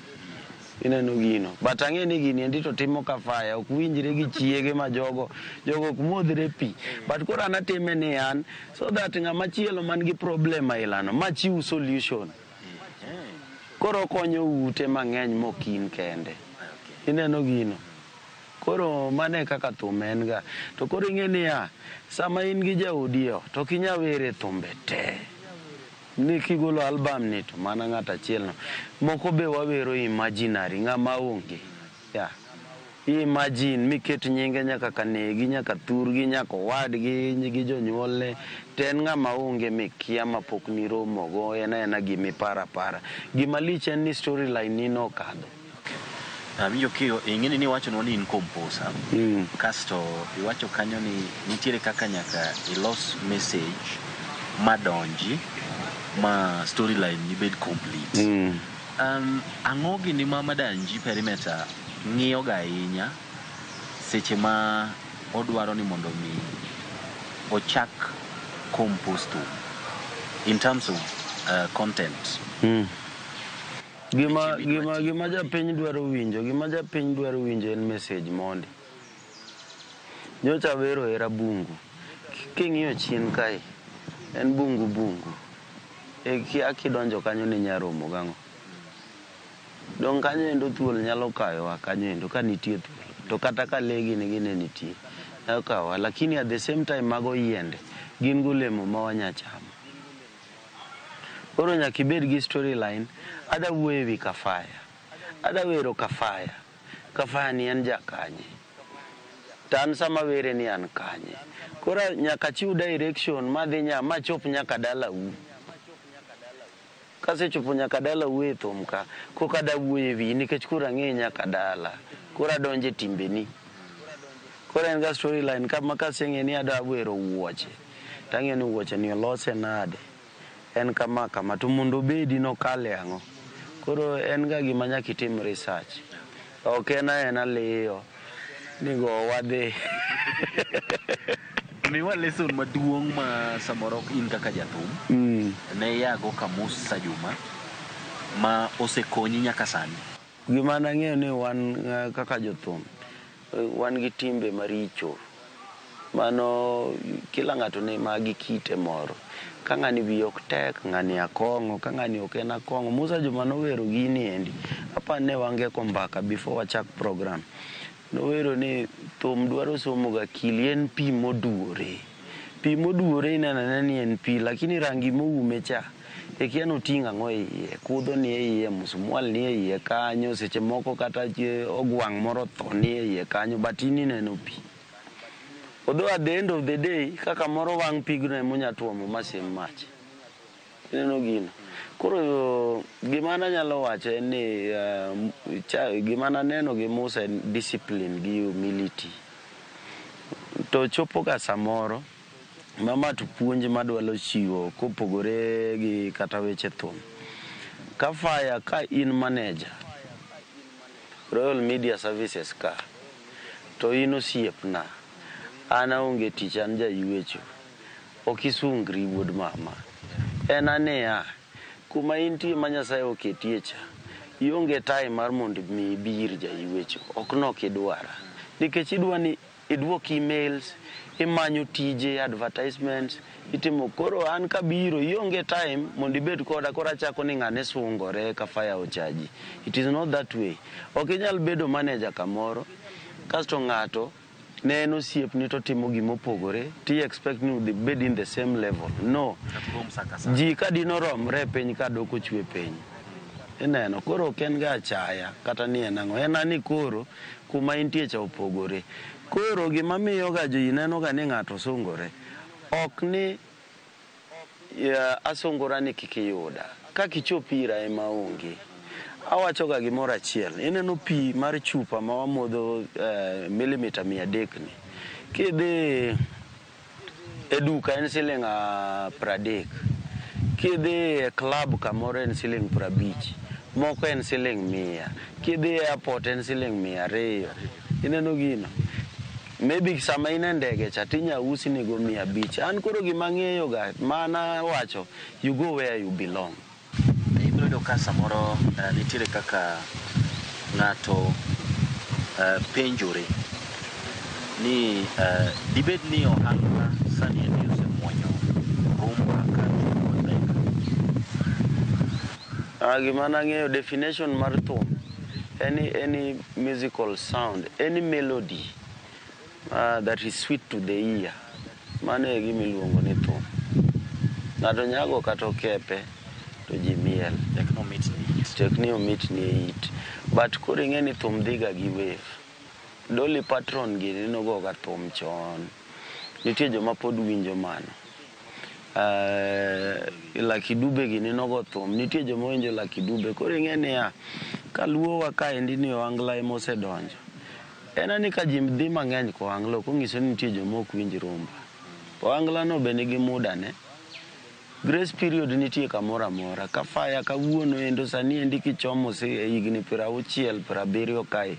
Ineno gino. But ang'e ni gini endi to timo Kafaya, ok winjre gi chiege ma jogo, jogo ok modhre pi. But koro an atime ni an, so that ng'ama chielo man gi problem aila no, ma chiw solution. Koro okonyo ute mang'eny mok in kende. Ineno gino. Koro mano e kaka thum en ga. To koro ing'e niya, sama in gi jaodi e ot, ok inyal were thumbe te. Ni kigolo album ni to mana ng'ato achiel no. Moko be wawero imaginary, ng'ama onge. Yeah. Imagine miket nyinge nyaka kanegi, nyaka thurgi, nyaka owadgi gi jonyuolne. To en ng'ama onge mikia mapok niromogo, en aena gimiparo apara. Gima lich en ni storyline ni nokadho. Awinjo ki ing'eni ni iwachonwa ni in composer. Kasto iwacho kanyo ni nitiere kaka nyaka ilos message madonji ma storyline ni bed complete. Ang'o gini ma Madanji Perimeter ng'iyo ga ahinya seche ma odwaro ni mondo mi ochak compose thum in terms of content? Gima japiny dwaro winjo, gima japiny dwaro winjo en message mondi. Nyocha awero hera bungu. King'iyo chien kae, en bungu bungu. E kia kidonjo kanyo ni nyaromo gang'o. Dong' kanyo endo thuol nyalo kayowa kanyo endo ka nitie thuol. To kata ka lee gini gi ne nitie, nyalo kayowa. Lakini at the same time mago yiende, gin golemo ma wanya chamo. Koro nyaka ibed gi storyline, ada wuoyo ewi Kafaya. Ada wero Kafaya. Kafaya ni en jakanye. To an sama were ni an kanye. Koro nyaka achiw direction madhi nya machop nyaka dalau. Kasechopo nyaka dalau e thum ka, koka ada wuoyo e wiyi nikech koro ang'eyi nyaka dala. Koro adonjo e timbeni. Koro en ga storyline kama kaseng'e ni adwa wero wuoche, tang'eyo ni wuoche ni olose nade. En kama kama to mondo obedi nokale ang'o. Koro en ga gima nyaka itim research. Ok en aena liyo ni go wadhi. Miwa lesson maduong' ma samoro in kaka jathum ne iyago ka Musa Juma ma osekonyi nyaka sani. Gima nang'eyo ni wan kaka jothum wan gi timbe maricho. Mano kila ng'ato ni magi kite moro. Ka ng'ani wiye ok tek, ng'ani akong'o, ka ng'ani ok en akong'o. Musa Juma nowero gini endi. Apani ne wangeko mbaka before wachak program. Nowero ni thum dwaro somo ga akili en pi moduore. Pi moduore ineno anena ni en pi lakini rangi moume cha ikia ni oting'o ang'o e iye. Kudho ni e iye, musmwal ni e iye kanyo, seche moko kata ogwang' moro otho ni e iye kanyo but in ineno pi. Although at the end of the day, kaka moro wang' pigno ema onya tuomo masim mach. Ineno gino. Koro gima nanyalo wacho en ni gima naneno gi Musa en discipline gi humility. To chopo ga samoro ma ma to puonj madwalo chiwo kopogore gi kata weche thum. Ka fire ka in manager Royal Media Services ka to in osiepna an aonge tich an jaywecho ok isungri wuod mama. En aniya kuma intie ma Nyasaye oketie cha ionge time mar mondo mi ibi ir jaywecho ok nok idwara nikech idwa ni iduok emails imanyo tije advertisements itimo koro an kabiro ionge time mondo ibed koda koro achako ni ng'ane sungore ka fire ochaji. It is not that way. Ok inyal bedo manager kamoro kasto ng'ato ne en osiepni to timo gimopogore ti expect ni udhi bed in the same level. No. Ji ka dino romre e piny ka dok ochwe piny. Ineno, koro ok en ga achaya kata ni en ang'o. En ani koro kuma intie cha opogore. Koro gima miyo ga ji neno ga ni ng'ato sungore ok ni asungora ni kik iyuda. Kaka ichop ira ema onge. Awacho ga gimoro achiel. Ineno pi mar chupa ma wamodho milimita 300 ni. Kidhi e duka en siling 30. Kidhi e club kamoro en siling 50. Moko en siling 100. Kidhi e airport en siling 200. Ineno gino? Maybe sama in e ndege cha tinya usi ni go 500. An koro gima ang'eyo ga mana wacho you go where you belong. Ibiro yudo ka samoro nitiere kaka ng'ato penjore ni dibed ni ohangla sani endi osemuonyo rumba kata kod benga. Gima nang'eyo definition mar thum any musical sound, any melody that is sweet to the ear. Mano e gima iluongo ni thum. Ng'ato nyago kata okepe to ji miel. Tek ni omit ni it. Tek ni omit ni e it. But koro ing'e ni thum dhiga gi wave. Dolly Parton gini nogoga thum chon. Nitie joma pod winjo mano. Lucky Dube gini nogo thum. Nitie joma winjo Lucky Dube. Koro ing'e niya, kaluowa kaendi ni ohangla ema osedonjo. En ani ka ji dhi mang'eny ko ohangla ok onyiso ni nitie joma ok winj rumba. Ohangla no be nigi muda ne. Grace period nitie kamoro amora. Ka fire kawuono endo sani endi kichomo higni 60, 70 kae,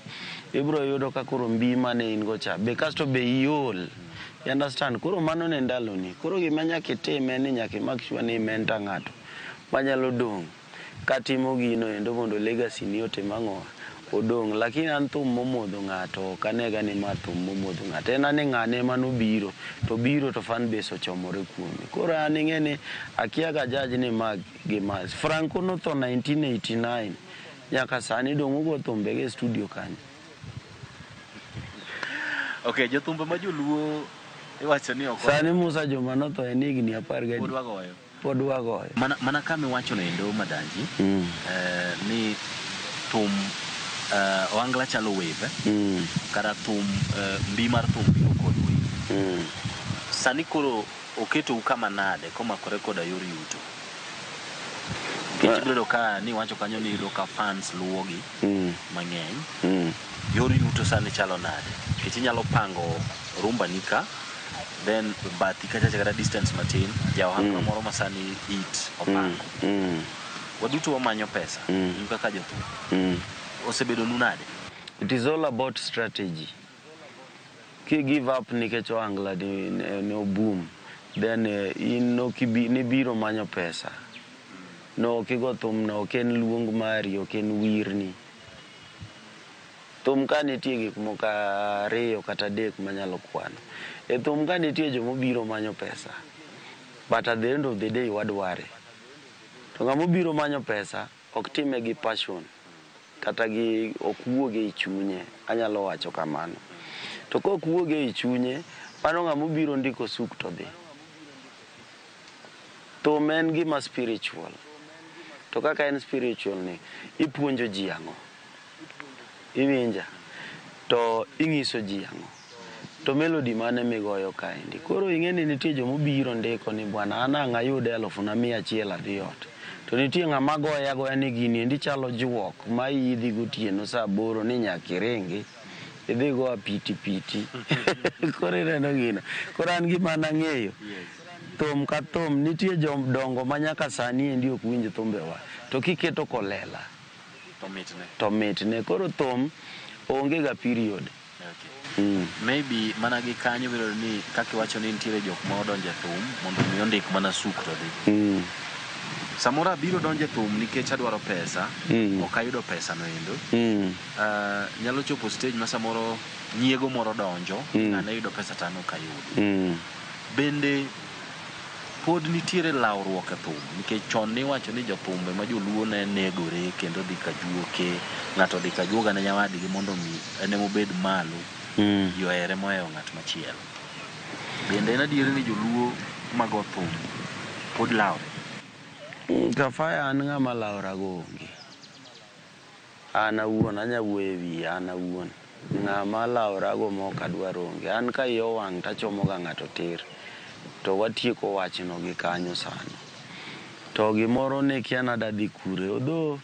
ibiro yudo ka koro mbi mane in go cha be kasto be iol. You understand? Koro mano ne ndaloni. Koro gima nyaka itim en ni nyaka i make sure ni i mentor ng'ato manyalo dong' katimo gino endo mondo legacy ni otim ang'o? Odong'. Lakini an thum momodho ng'ato ok anega ni ma thum momodho ng'ato. En ani ng'ane ema nobiro to biro to fan base ochomore kuome. Koro an ing'e ni akia ga judge ni ma gi ma. Franco notho 1989 nyaka sani dong' ugo thumbege e studio kanyo. Okay, jothumbe ma joluo iwacho ni ok Sani Musa Juma notho en higni 10 pod wagoyo. Pod wagoyo. Mana kama iwacho no endo Madanji, ni thum ohangla chalo wave, kata thum mbi mar thum biro kod wave. Sani koro oketou kama nade komakore koda yor yuto? Nikech ibiro yudo ka ni iwacho kanyo ni iyudo ka fans luwogi mang'eny. Yor yuto sani chalo nade? Nikech inyalo pango rumba ni ka, then bathi kachacha kata distance matin, ja ohangla moro ma sani hit opango. Waduto wamanyo pesa. Un kaka jothum. Osebedonu nade? It is all about strategy. Ki give up nikech ohangla ni oboom, then in nibiro manyo pesa. No ok igo thum no, ok en luong mari, ok en wirni. Thum ka nitie gik moko ariyo kata adek manyalo kwano. E thum ka nitie jomobiro manyo pesa. But at the end of the day wadware. To ng'ama obiro manyo pesa ok time gi passion kata gi ok wuog ei chunye, anyalo wacho kamano. To kok wuog ei chunye, mano ng'ama obiro ndiko suk to dhi. Thum en gima spiritual. To kaka en spiritual ni, ipuonjo ji ang'o? Iwinja? To ing'iso ji ang'o? To melody mane migoyo kaendi? Koro ing'e ni nitie jomobiro ndiko ni bwana an ang' ayude 100,100 adhi ot. To nitie ng'ama goye agoya ni gini endi chalo juok ma idhi gotieno saa 8 ni nyaka iringi. Idhi go apiti piti. Koro ineno gino. Koro an gima nang'eyo. Thum ka thum nitie jodongo ma nyaka sani endi ok winj thumbewa. To kiketo kolela To mitne. to mitne. Koro thum onge ga period. Okay. Maybe mana gi kanyo biro ni kaka iwacho ni nitiere jok ma odonjo e thum mondo mi ondik mana suk to dhi. Samoro abiro donjo e thum nikech adwaro pesa, ok ayudo pesa no endo. Nyalo chopo stage ma samoro nyiego moro donjo, ng'ane yudo pesa to an ok ayudo. Bende pod nitiere lawruok e thum nikech chon niwacho ni jothumbe ma joluo ne negore kendo dhi ka juoke, ng'ato dhi ka juoga ne nyawadgi mondo mi en emobed malo, ji ohere mohewo ng'at machielo. Bende en adier ni joluo mago thum pod lawre? Kafaya an ng'ama lawra go onge. An awuon anya wuoyo e wiya an awuon. Ng'ama lawra go mok adwar onge. An ka iya owang' tachomo ga ng'ato tir. To watieko wachno gi kanyo sano. To gimoro ne kia nadadhi kure. Although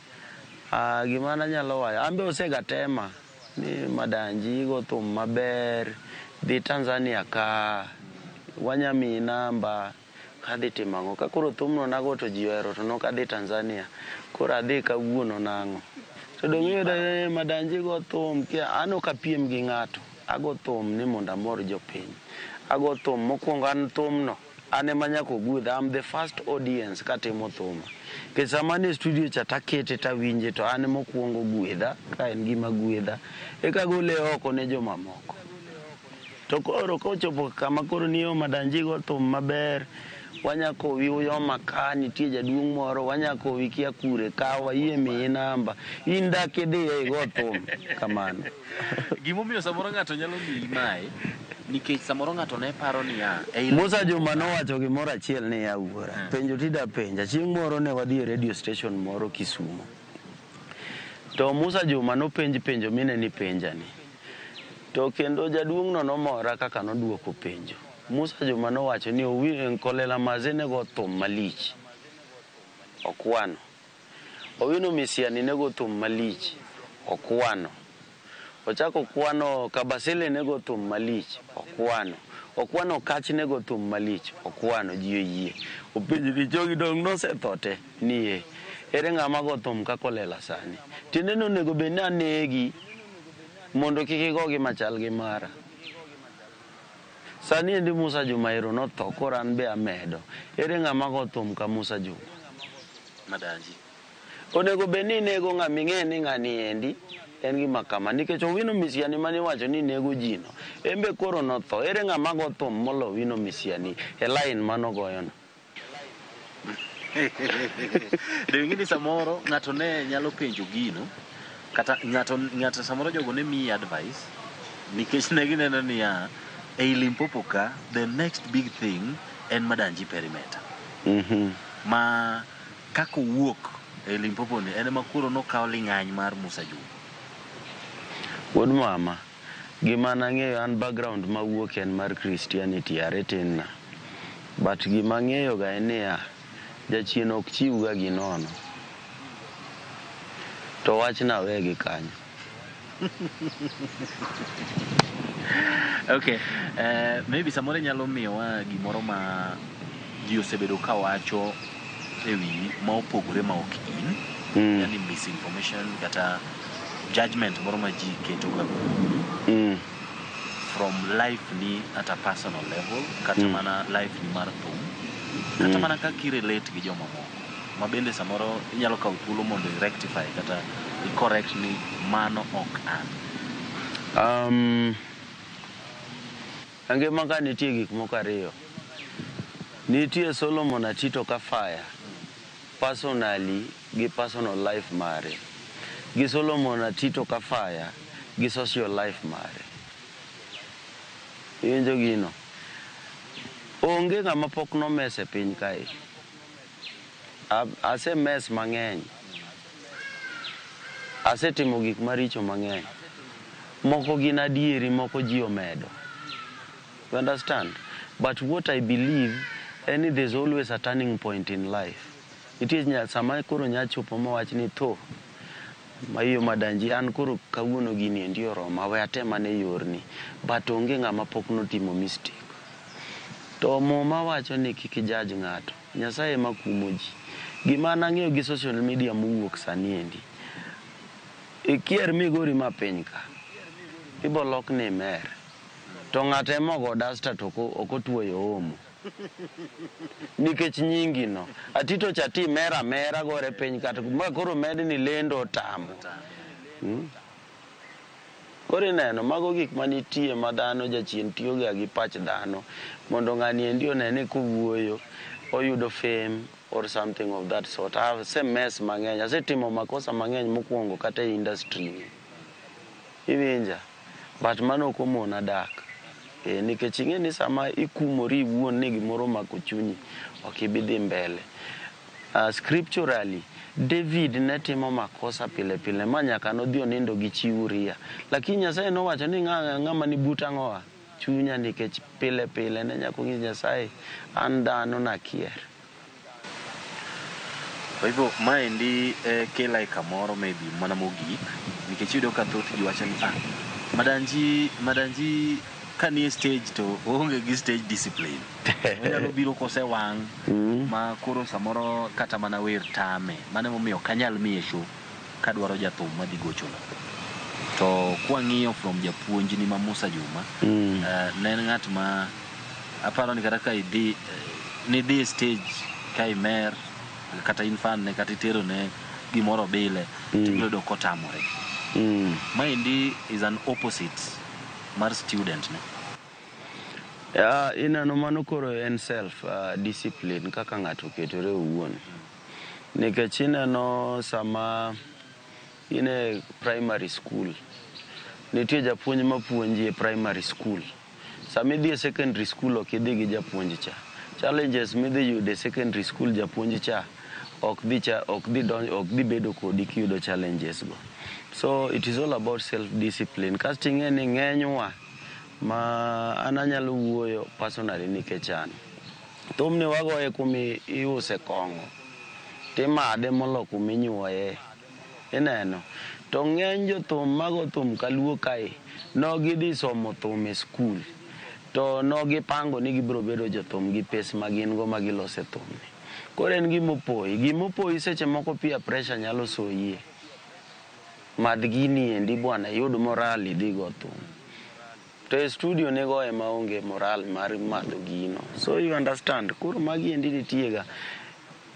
gima nanyalo wacho, an be osega tema ni Madanji igo thum maber, dhi Tanzania ka, wanya miyi namba, kadhi timo ang'o. Ka koro thumno nago to ji ohero to nok adhi Tanzania. Koro adhi kawuono nang'o. To dong' iyudo ni Madanji go thum, kia an ok apiem gi ng'ato. Ago thum ni mondo amor jopiny. Ago thum mokwongo an thumno, an ema nyaka ogwedha. I'm the first audience katimo thuma. Nikech sama an e studio cha takete tawinje to an ema okuongo gwedha, ka en gima gwedha. Eka agole oko ne jomamoko. To koro kochopo kama koro ni Madanji go thum maber, wanya kowi Uyoma ka nitie jaduong' moro, wanya kowi kia kure ka, wayie miyi namba. In dak idhiye igo thum kamano. Gimomiyo samoro ng'ato nyalo miyi mae, nikech samoro ng'ato ne paro niya, ei Musa Juma nowacho gimoro achiel niya wuora. Penjo tida penja. Chieng' moro ne wadhi e radio station moro Kisumu. To Musa Juma nopenj penjo mine ni penjani. To kendo jaduong' no nomora kaka noduoko penjo. Musa Juma nowacho ni Kolela Maze ne go thum malich. Okwano. Owino Misiani ne go thum malich. Okwano. Ochako kwano Kabasele ne go thum malich. Okwano. Okwano Kach ne go thum malich. Okwano ji oyie. Openjo ni jogi dong' nosetho te ni e. Ere ng'ama go thum ka Kolela sani? Tiende ni onego bed ni anegi mondo kik igogi machal gi mara. Sani endi Musa Juma ero notho koro an be amedo. Ere ng'ama go thum ka Musa Juma? Madanji. Onego bed ni inego ng'ama ing'e ni ng'ani endi en gima kama nikech Owino Misiani mane iwacho ni nego ji no en be koro notho. Ere ng'ama go thum molo Owino Misiani e line manogoyono? De ing'e ni samoro ng'ato ne nyalo penjo gino kata ng'ato samoro jogo ne miyi advice nikech ne gineno niya ei Limpopo ka the next big thing en Madanji Perimeter. Ma kaka owuok e Limpopo ni en ema koro nokawo ling'any mar Musa Juma. Wuod mama, gima nang'eyo an background mawuok en mar Christianity are tin na. But gima ang'eyo ga en niya, jachien ok chiw ga gi nono. To wachna we gi kanyo. Okay, maybe samoro inyalo miyowa gimoro ma ji osebedo ka wacho e wiyi ma opogore ma ok in, yani misinformation kata judgment moro ma ji keto ga from life ni at a personal level, kata mana life ni mar thum, kata mana kaka irelate gi jomamoko, ma bende samoro inyalo kawo thuolo mondo i rectify kata i correct ni mano ok an. Ngima ka nitie gik moko ariyo. Nitie Solomon Atito Kafaya personally gi personal life mare, gi Solomon Atito Kafaya gi social life mare. Iwinjo gino? Onge ng'ama pok nomes e piny kae. Ase mess mang'eny. Asetimo gik maricho mang'eny. Moko gin adieri, moko ji omedo. You understand? But what I believe, en there's always a turning point in life. Nitie sama koro nya chopo mawach ni tho maiyo madanji an koro kawuono gini endi oroma, we atem ane yorni. But onge ng'ama pok notimo mistake. To Muma wacho ni kik ijudge ng'ato. Nyasaye ema kumo ji. Gima an ang'eyo gi social media mowuok sani endi. Ikier migori ma piny ka. Ibo lok ni imer. To ng'ato ema ogo dasta to ok otuoyo omo. Nikech nyingi no. Atito cha ti mer amera gore piny kata ma koro med ni lendo otamo. Koro ineno mago gik manitie ma dhano jachien tiyoga gi pach dhano mondo ng'ani endi one ni kowuoyo oyudo fame or something of that sort. Ase mess mang'eny, asetimo makosa mang'eny mokwongo kata e industry ni. Iwinja? But mano ok omona dak. Nikech ing'e ni sama ikumori iwuon ni gimoro omako chunyi, ok ibi dhi mbele. Scripturally, David ne timo makosa pile pile ma nyaka nodhi onindo gi chi Uria. Lakini Nyasaye nowacho ni ng'ama ni buta ang'owa? Chunya, nikech pile pile ne nyaka onyis Nyasaye an dhano nakier. Kwa hivyo maendi kela e kamoro maybe mana mogik, nikech iyudo ka thoth ji wacho ni Madanji ka nie stage to oonge gi stage discipline. Onyalo biro kosewang' ma koro samoro kata mana wer tame. Mano emomiyo ok anyal miye show kadwaro jathum madhi gochona. To kwang'iyo from japuonjni ma Musa Juma, ne en ng'at ma aparo ni kata ka idhi nidhi e stage ka imer kata in fan ne kata itero ne gimoro bile, tibiro yudo kotamore. Maendi is an opposite mar student ne. Ya, ineno mano koro en self discipline kaka ng'ato oketore owuon. Nikech ineno sama in e primary school, nitie japuonj mapuonji e primary school. Sama idhi e secondary school ok idhi gi japuonj cha. Challenges midhi yudo e secondary school japuonj cha ok dhi cha ok dhi donjo, ok dhi bedo kodi kiyudo challenges go. So it is all about self discipline. Kasto ing'e ni ng'enywa ma an anyalo wuoyo personally nikech an thumni wagoye kuma iuse kong'o timadhe molo kuma inyuoye. Ineno? To ng'eny jothum mago thum kaluo kae no gidhi somo thum e skul to no gipango ni gibiro bedo jothum gi pes ma gin go ma gilose thumni. Koro en gimopoyi. Gimopoyi seche moko peer pressure nyalo soyie. Madh gini endi bwana iyud moral idhi go thum. To e studio nigoye maonge moral mar madho gino. So you understand? Koro magi endi nitie ga.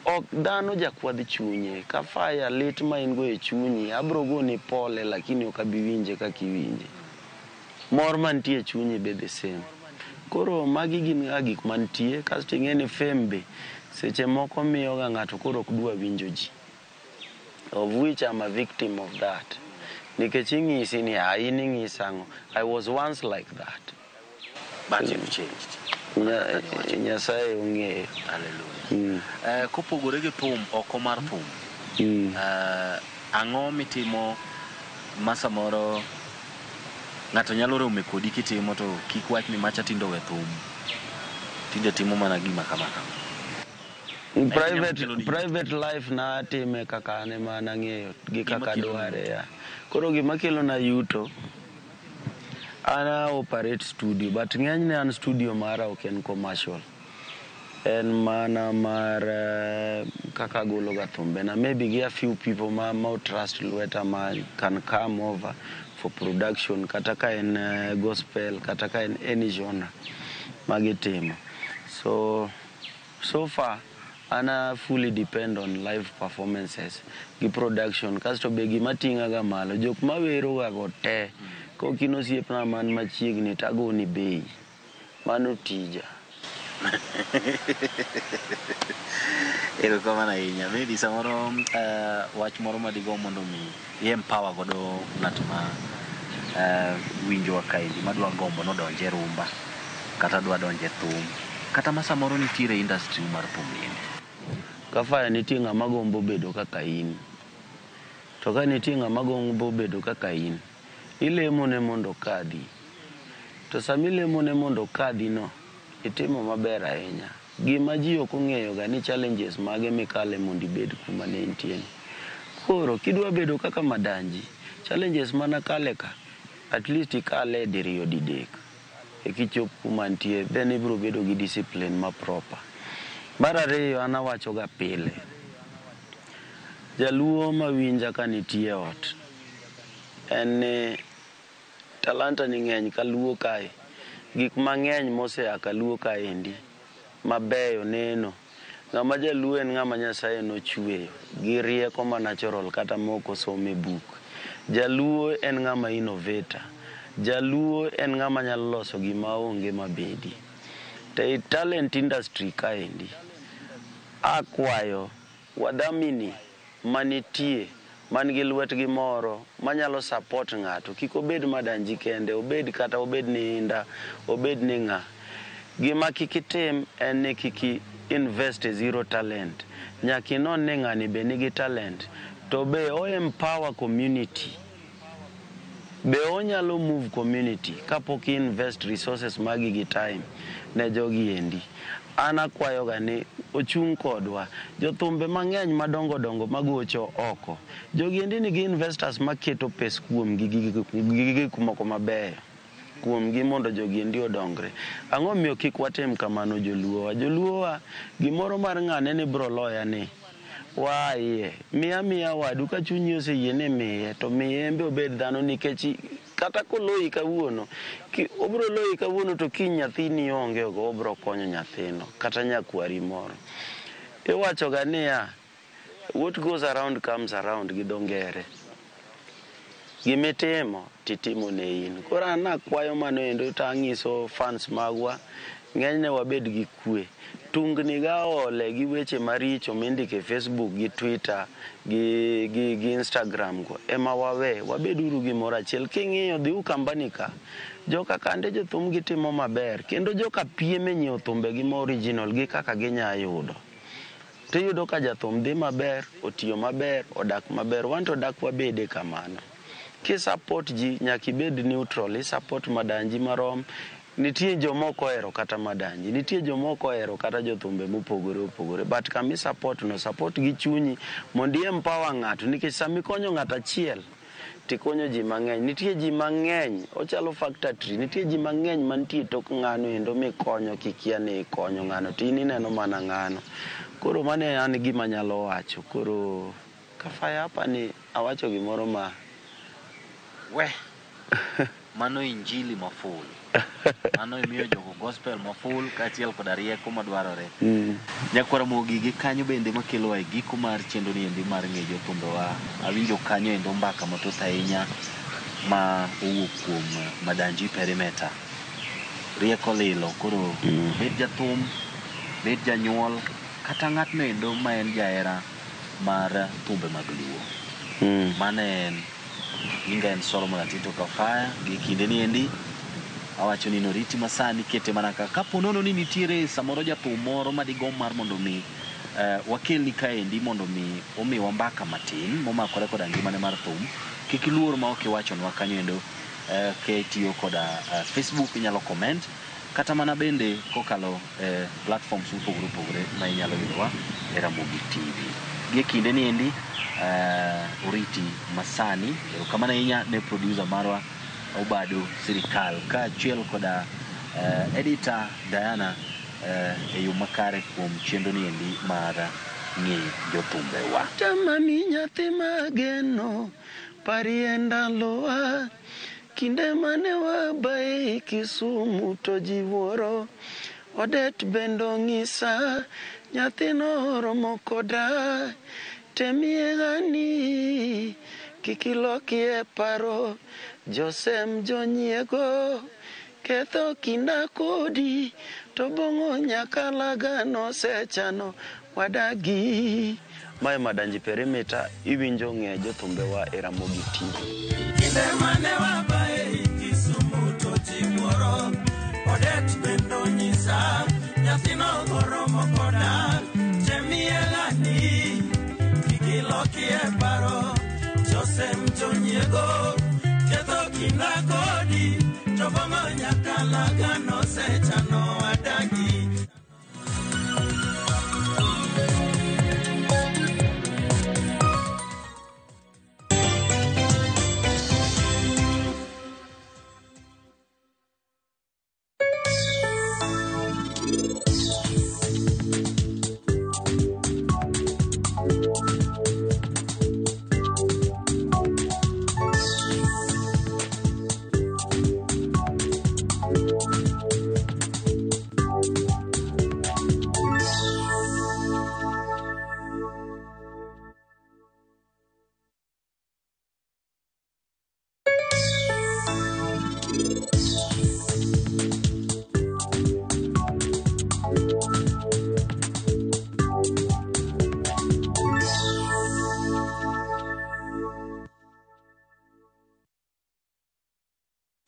Ok dhano jakwadh chunye. Ka fire lit ma in go e chunyi, abro goni pole lakini ok abi winje kaka iwinje. Mor mantie e chunyi be the same. Koro magi gin ga gik mantie, kasto ing'e ni fame be seche moko miyo ga ng'ato koro ok dwa winjo ji. Of which I'm a victim of that. Nikech ing'isi ni ah, in ing'isa ang'o? I was once like that. But you've changed. Nyasaye ong'eyo. Hallelujah. Kopogore gi thum, oko mar thum, ang'o mitimo ma samoro ng'ato nyalo rome kodi kitimo to kik wach ni macha tinde owe thum, tinde timo mana gima kama kama? Private life na atime kaka an ema an ang'eyo gi kaka dware ya. Koro gima kelo na yuto, an a operate studio, but ng'enyne an studio mara ok en commercial. En mana mar kaka agolo ga thumbena. Maybe gi a few people ma trust lweta ma can come over for production, kata ka en gospel, kata ka en any genre magitimo. So far an a fully depend on live performances gi production. Kasto be gima ting'a ga malo, jok mawero ga go te, kok in osiepna man machiegni tagoni bei, mano tija. Erokamano ahinya. Maybe samoro wach moro madigo mondo mi i-empower godo ng'at ma winjowa kaendi, madwa gombo nodonje e rumba kata dwa donje e thum, kata ma samoro nitiere e industry mar thum niendi. Kafaya, nitie ng'ama gombo bedo kaka in. To ka nitie ng'ama gombo bedo kaka in, ilemone mondo okadhi. To sama ilemone mondo okadhi no, itimo maber ahinya. Gima ji ok ong'eyo ga ni challenges mage mikale mondo ibed kuma ne intie ni. Koro kidwa bedo kaka Madanji, challenges mana kale ka, at least ikale diriyo, didek ekichop kuma nitie, then ibiro bedo gi discipline ma proper. Mar ariyo, an awacho ga pile, jaluo mawinja ka nitie ot, en ni talanta ni ng'eny kaluo kae. Gik mang'eny mosea kaluo kaendi mabeyo neno. Ng'ama jaluo en ng'ama Nyasaye nochweyo gi rieko ma natural, kata mok osom e buk. Jaluo en ng'ama innovator. Jaluo en ng'ama nyalo loso gima onge mabedi. To e talent industry kaendi, akwayo wadhamini manitie man gi lwetgi moro manyalo support ng'ato, kik obed Madanji kende, obed kata obed ni Inda, obed ni ng'a. Gima kik itim en ni kik i invest e zero talent. Nyaka inon ni ng'ani be nigi talent, to be o empower community, be onyalo move community kapok i invest resources magi gi time ne jogi endi. An akwayoga ni ochung' kodwa jothumbe mang'eny madongo dongo magocho oko. Jogi endi nigi investors maketo pes kuomgi gi gik moko mabeyo kuomgi mondo jogi endi odongre. Ang'o miyo kik watim kamano, joluowa? Joluowa, gimoro mar ng'ane ni bro loya ni waa iye miya miya wadu ka chunyi oseyie ni miye, to miye en be obed dhano, nikech kata koloyi kawuono, obro loyi kawuono, to kiny nyathini onge go, obro konyo nyathino kata nyakwari moro. Iwacho ga niya, "What goes around comes around" gi dho ngere. Gimitimo titimo ne in. Koro an nakwayo mano endo, to ang'iso fans magwa, ng'enyne wabed gi kwe. Tungni ga ole gi weche maricho mindiko e Facebook gi Twitter gi Instagram go ema wawe, wabeduru gimoro achiel. King'iyo dhi Ukambani ka, joka kande jothum gitimo maber, kendo joka piem e nyiewo thumbegi ma original gi kaka ginya yudo. Tiyudo ka jathum dhi maber, otiyo maber, odak maber, wan to dak wabede kamano. Ki support ji, nyaka ibed neutral, i support Madanji marom. Nitie joma ok ohero kata Madanji, nitie joma ok ohero kata jothumbe mopogore opogore, but kama i support no, support gi chunyi mondo i empower ng'ato, nikech sama ikonyo ng'ato achiel, tikonyo ji mang'eny. Nitie ji mang'eny, ochalo factor tree, nitie ji mang'eny mantie e tok ng'ano endo mikonyo kikia ni ikonyo ng'ano, to in ineno mana ng'ano. Koro mano e an gima anyalo wacho. Koro Kafaya, apa ni awacho gimoro ma We mano injili maful, mano imiyo jogo gospel maful kaachiel koda rieko madwarore. Nyakwara Mogi gi kanyo bende makelowa e giko mar chenro ni endi mar ng'e jothumbewa. Awinjo kanyo endo mbaka mathoth ahinya ma owuok kuom Madanji Perimeter. Rieko lilo koro bed jathum, bed janyuol, kata ng'atno endo ma en jahera mar thumbe mag luo. Mano en nyinga, en Solomon Atito Kafaya. Gi kinde ni endi awacho ni noriti masani kete mana ka kapo nono ni nitiere samoro jathum moro madigomb mar mondo mi wakelni kaendi mondo mi omiwa mbaka matin momakore koda ngimane mar thum, kik iluor ma ok iwachonwa kanyo endo kitiyo koda Facebook inyalo comment, kata mana bende kokalo platforms mopogore opogore ma inyalo yudowa e Ramogi TV. Gi e kinde ni endi oriti masani, erokamano ahinya ne producer marwa Obado Sirikal kaachiel koda editor Diana. e yo makare kuom chenro ni endi mar ng'e jothumbewa. Tamami nyathi mageno parie ndalowa kinde mane wabae Kisumu to ji wuoro Odet bende ong'isa nyathino oromo koda temie gani kik ilokie paro josem jonyiego ketho kinda kodi to bong'o nyakalaga nosechano wadagi. Mae Madanji Perimeter, iwinjo ng'e jothumbewa e Ramogi TV. Kinde mane wabae Kisumu to ji wuoro Odet bende onyisa nyathino oromo koda temie gani kik ilokie paro josem jonyiego ketho kinda kodi to bong'o nyakalaga nosechano wadagi.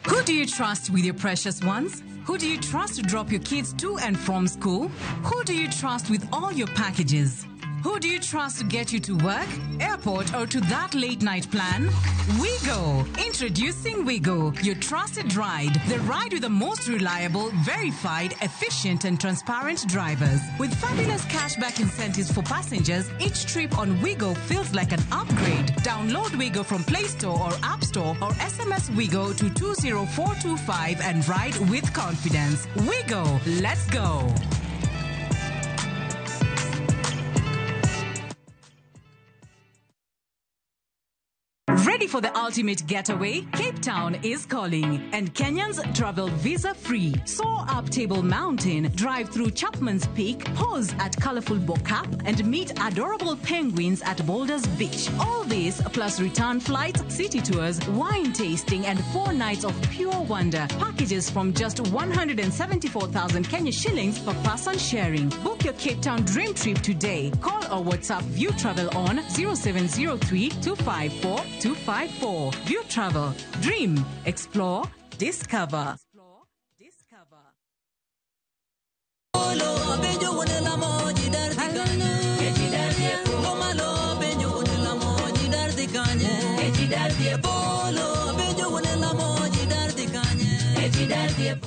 Who do you trust with your precious ones? Who do you trust to drop your kids to and from school? Who do you trust with all your packages? Who do you trust to get you to work, airport, or to that late night plan? WeGo! Introducing WeGo, your trusted ride. The ride with the most reliable, verified, efficient, and transparent drivers. With fabulous cashback incentives for passengers, each trip on WeGo feels like an upgrade. Download WeGo from Play Store or App Store or SMS WeGo to 20425 and ride with confidence. WeGo! Let's go! Ready for the ultimate getaway? Cape Town is calling, and Kenyans travel visa-free. Soar up Table Mountain, drive through Chapman's Peak, pause at colorful Bo-Kaap, and meet adorable penguins at Boulders Beach. All this plus return flights, city tours, wine tasting, and 4 nights of pure wonder. Packages from just 174,000 Kenya shillings per person sharing. Book your Cape Town dream trip today. Call or WhatsApp View Travel on 0703 254 254. View Travel. Dream. Explore. Discover.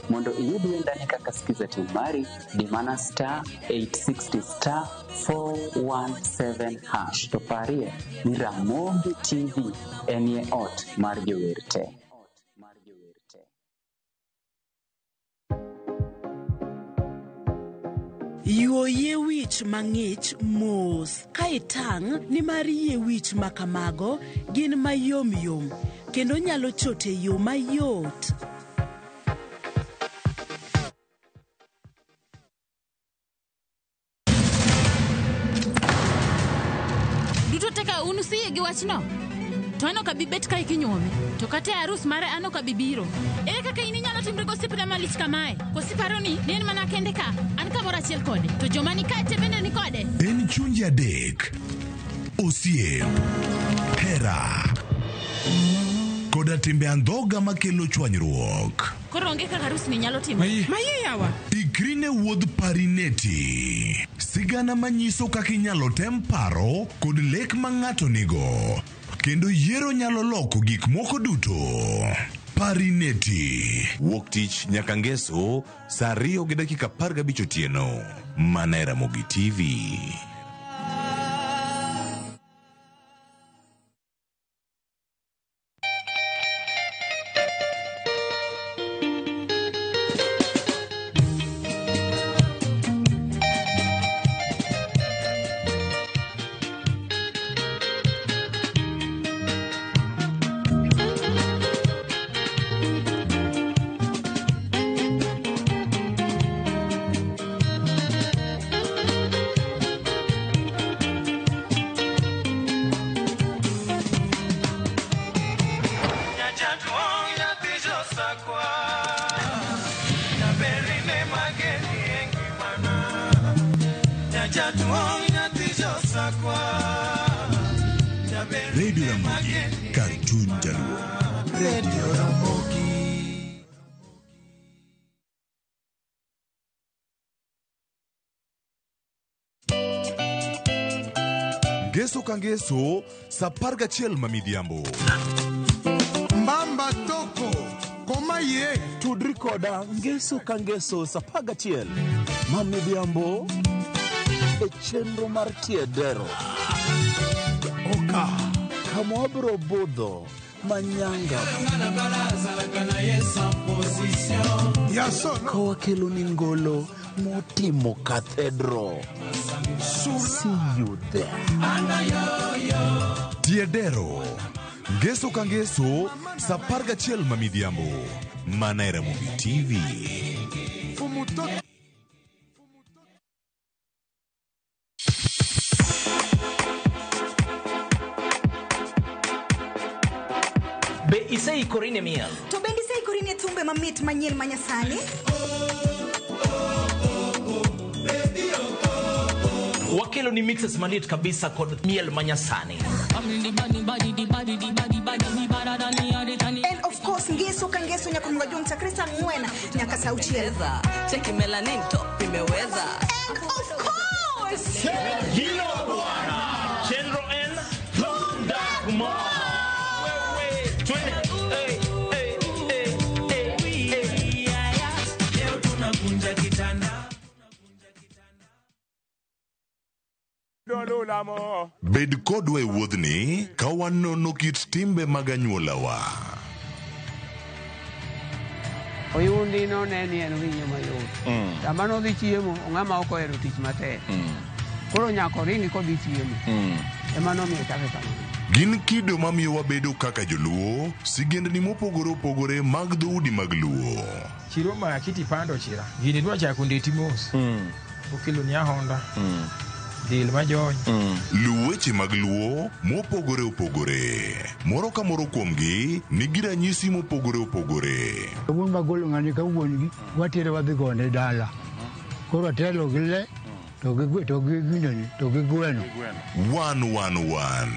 Mondo iyud wendani kaka Skiza Tune mari, di mana star 860 star 417 hash. To parie ni Ramogi TV enie ot mar jower te. Yuo yie wich mang'ich mos ka itang' nimar yie wich ma kamago gin mayomyom kendo nyalo chot e yo mayot. Duto te ka un usiyie gi wachno, to an ok abi bet kae kinyuome, to kata e arus mare an ok abi biro. Ere kaka in inyalo timri gosiepna malich kamae? Koso iparo ni ne en mana kende ka, an kamoro achiel kode, to joma ni kae te bende ni kode? En chunje adek, osiep, hera, koda timbe andhoga makelo chwanyruok. Koro onge kaka arus ni nyalo timore. Mayie yawa. Ikri ne wuodh Parineti. Sigana manyiso kaka inyalo tem paro kod lek ma ng'ato nigo. Kendo yiero nyalo loko gik moko duto. Parineti. Wuok tich nyaka ngeso saa 2:15 otieno. Mana e Ramogi TV. Radio Ramogi, kar chuny Jaluo. Radio Ramogi. Ngeso ka ngeso, sa 11 ma midhiambo. Mbamba toko koma ye. Tudri koda ngeso ka ngeso sa 11 ma midhiambo e chenro mar Tiedero. Oka kama wabiro budho manyanga ka wakelo ni ngolo motimo cathedral. See you there. Tiedero. Ngeso ka ngeso, sa 11 ma midhiambo. Mana e Ramogi TV. Be iseikori ne miel? To bende iseikori ne thumbe mamit manyien manyasani? Wakelo ni mixes maliet kabisa kod miel manyasani. And of course ngeso ka ngeso nyaka mwajuong chakre saa 4 nyaka saa 6. Cheki melanin top imeweza. And of course Hilo bwana Chenro N Thunda Mo. Bed kodwa e wuodhni ka wanono kit timbe mag anyuolawa. Oyundi no ne ni en winyo mayot. Sama nodhi chiemo, ng'ama ok ohero tich matek. Koro nyaka oringi kodhi chiemo. Ema nomiyo chake kamano. Gin kido mamiyo wabedo kaka joluo, sigendni mopogore opogore mag dhoudi mag Luo. Chiro ma kiti pando chira. Gini dwa chako ndeti mos. Okelo ni ahonda. Dil majony. Luw weche mag Luo mopogore opogore. Moro ka moro kuomgi nigi ranyisi mopogore opogore. Wuon magolo ng'ani ka wuon gi watere wadhi gone dala. Koro atelo gi le to gi to gi gineni to gi gweno. 111.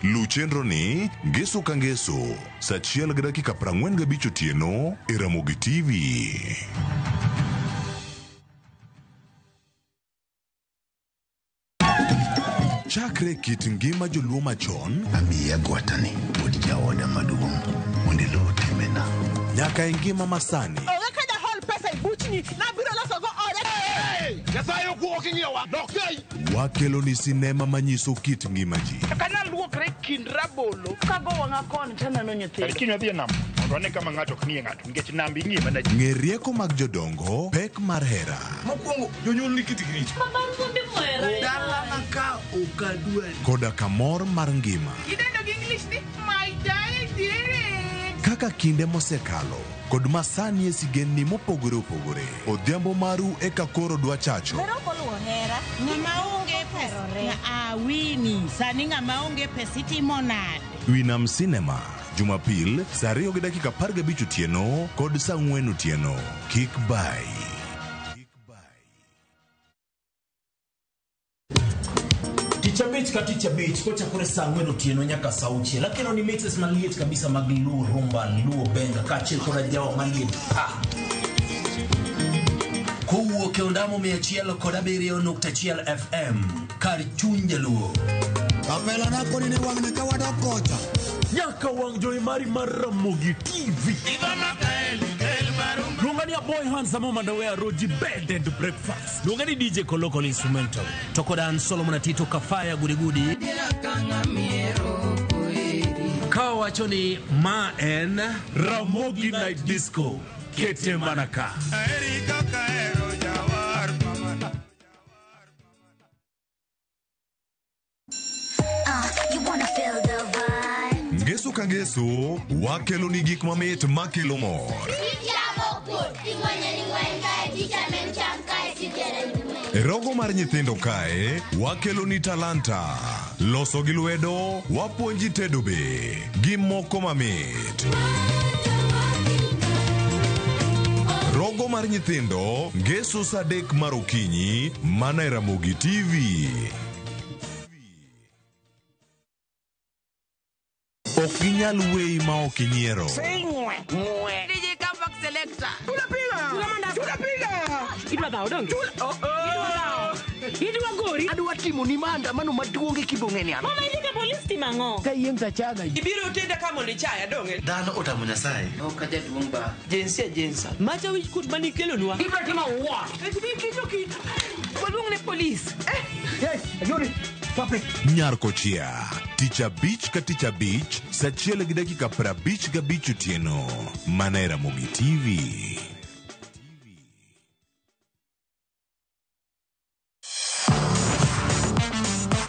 Luw chenro ni ngeso ka ngeso saa 1:45 otieno e Ramogi TV. Chakre kit ngima joluo machon, amiya gwatani wuod jaoda maduong' mondo iluw timbena nyaka e ngima masani. Onge ka jahol pesa e buchni nabiro losogo ode. Nyasaye ok ing'iyowa dok Wakelo ni sinema manyiso kit ngima ji. Kana luokre kind rabolo kago wang'a koni taneno nyithindo. Kiny wadhi e nam mondo wane kama ng'ato ok ng'iye ng'ato nikech nam ing'iye mana ji. Ng'e rieko mag jodongo, pek mar hera. Mokwongo jonyuol ni kitgi richo. Dalana ka ok adwari. Koda kamor mar ngima. Idendo gi English ni my diary. Kaka kinde mosekalo kod masani e sigendni mopogore opogore. Odhiambo maru eka koro dwa chacho. Ng'ama onge pesa awini sani ng'ama onge pesa itimo nade? Winam Cinema Jumapil saa 2:15 otieno kod saa 4 otieno. Kik bai. Tich abich ka tich abich kochakore saa 4 otieno nyaka saa 6. Akelo ni mixes maliet kabisa mag Luo rumba, Luo benga kaachiel koda jawa maliet pa. Kowuok e ondamo 107.1 FM kar chuny Jaluo. Kapela na koni ni wang'ni ka wadok kocha. Nyaka wang' jowi mari mar Ramogi TV. Luonga ni Aboy Handsome Mandawe Roji Bed and Breakfast. Luonga ni DJ Kolokol Instrumental. To koda an Solomon Atito Kafaya Gudigudi. Ka wacho ni ma en Ramogi Night Disco. Kete manaka. You wanna feel the vibe. Ngeso ka ngeso wakelo ni gik mamit makelo mor. E rogo mar nyithindo kae wakelo ni talanta. Loso gi lwedo wapuonji tedo be gi moko mamit. Rogo Rogo mar nyithindo ngeso saa 3 mar okinyi mana e Ramogi TV. Ok ginyal weyi ma ok inyiero. DJ Comeback Selector. Tunapiga. Tunapiga. Idwa dhawo donge? Oh, oh. Idwa gori? Adwa timo ni maandamano maduong' e kibong'e ni an. Mama idhi ka polis timo ang'o? Ka yieng' tachaga. Ibiro tenda ka mondo ichaya donge? Dhano otamo Nyasaye. Ok ajaduong' ba. Jinsia jinsa. Macha wich kut manikelonwa. Ibiro timo what? Kik kit. Waluong ne polis. Eh, hey, Ayuri. Stop it. Nyar Kochia, tich abich ka tich abich, saa 1:55 otieno, mana e Ramogi TV.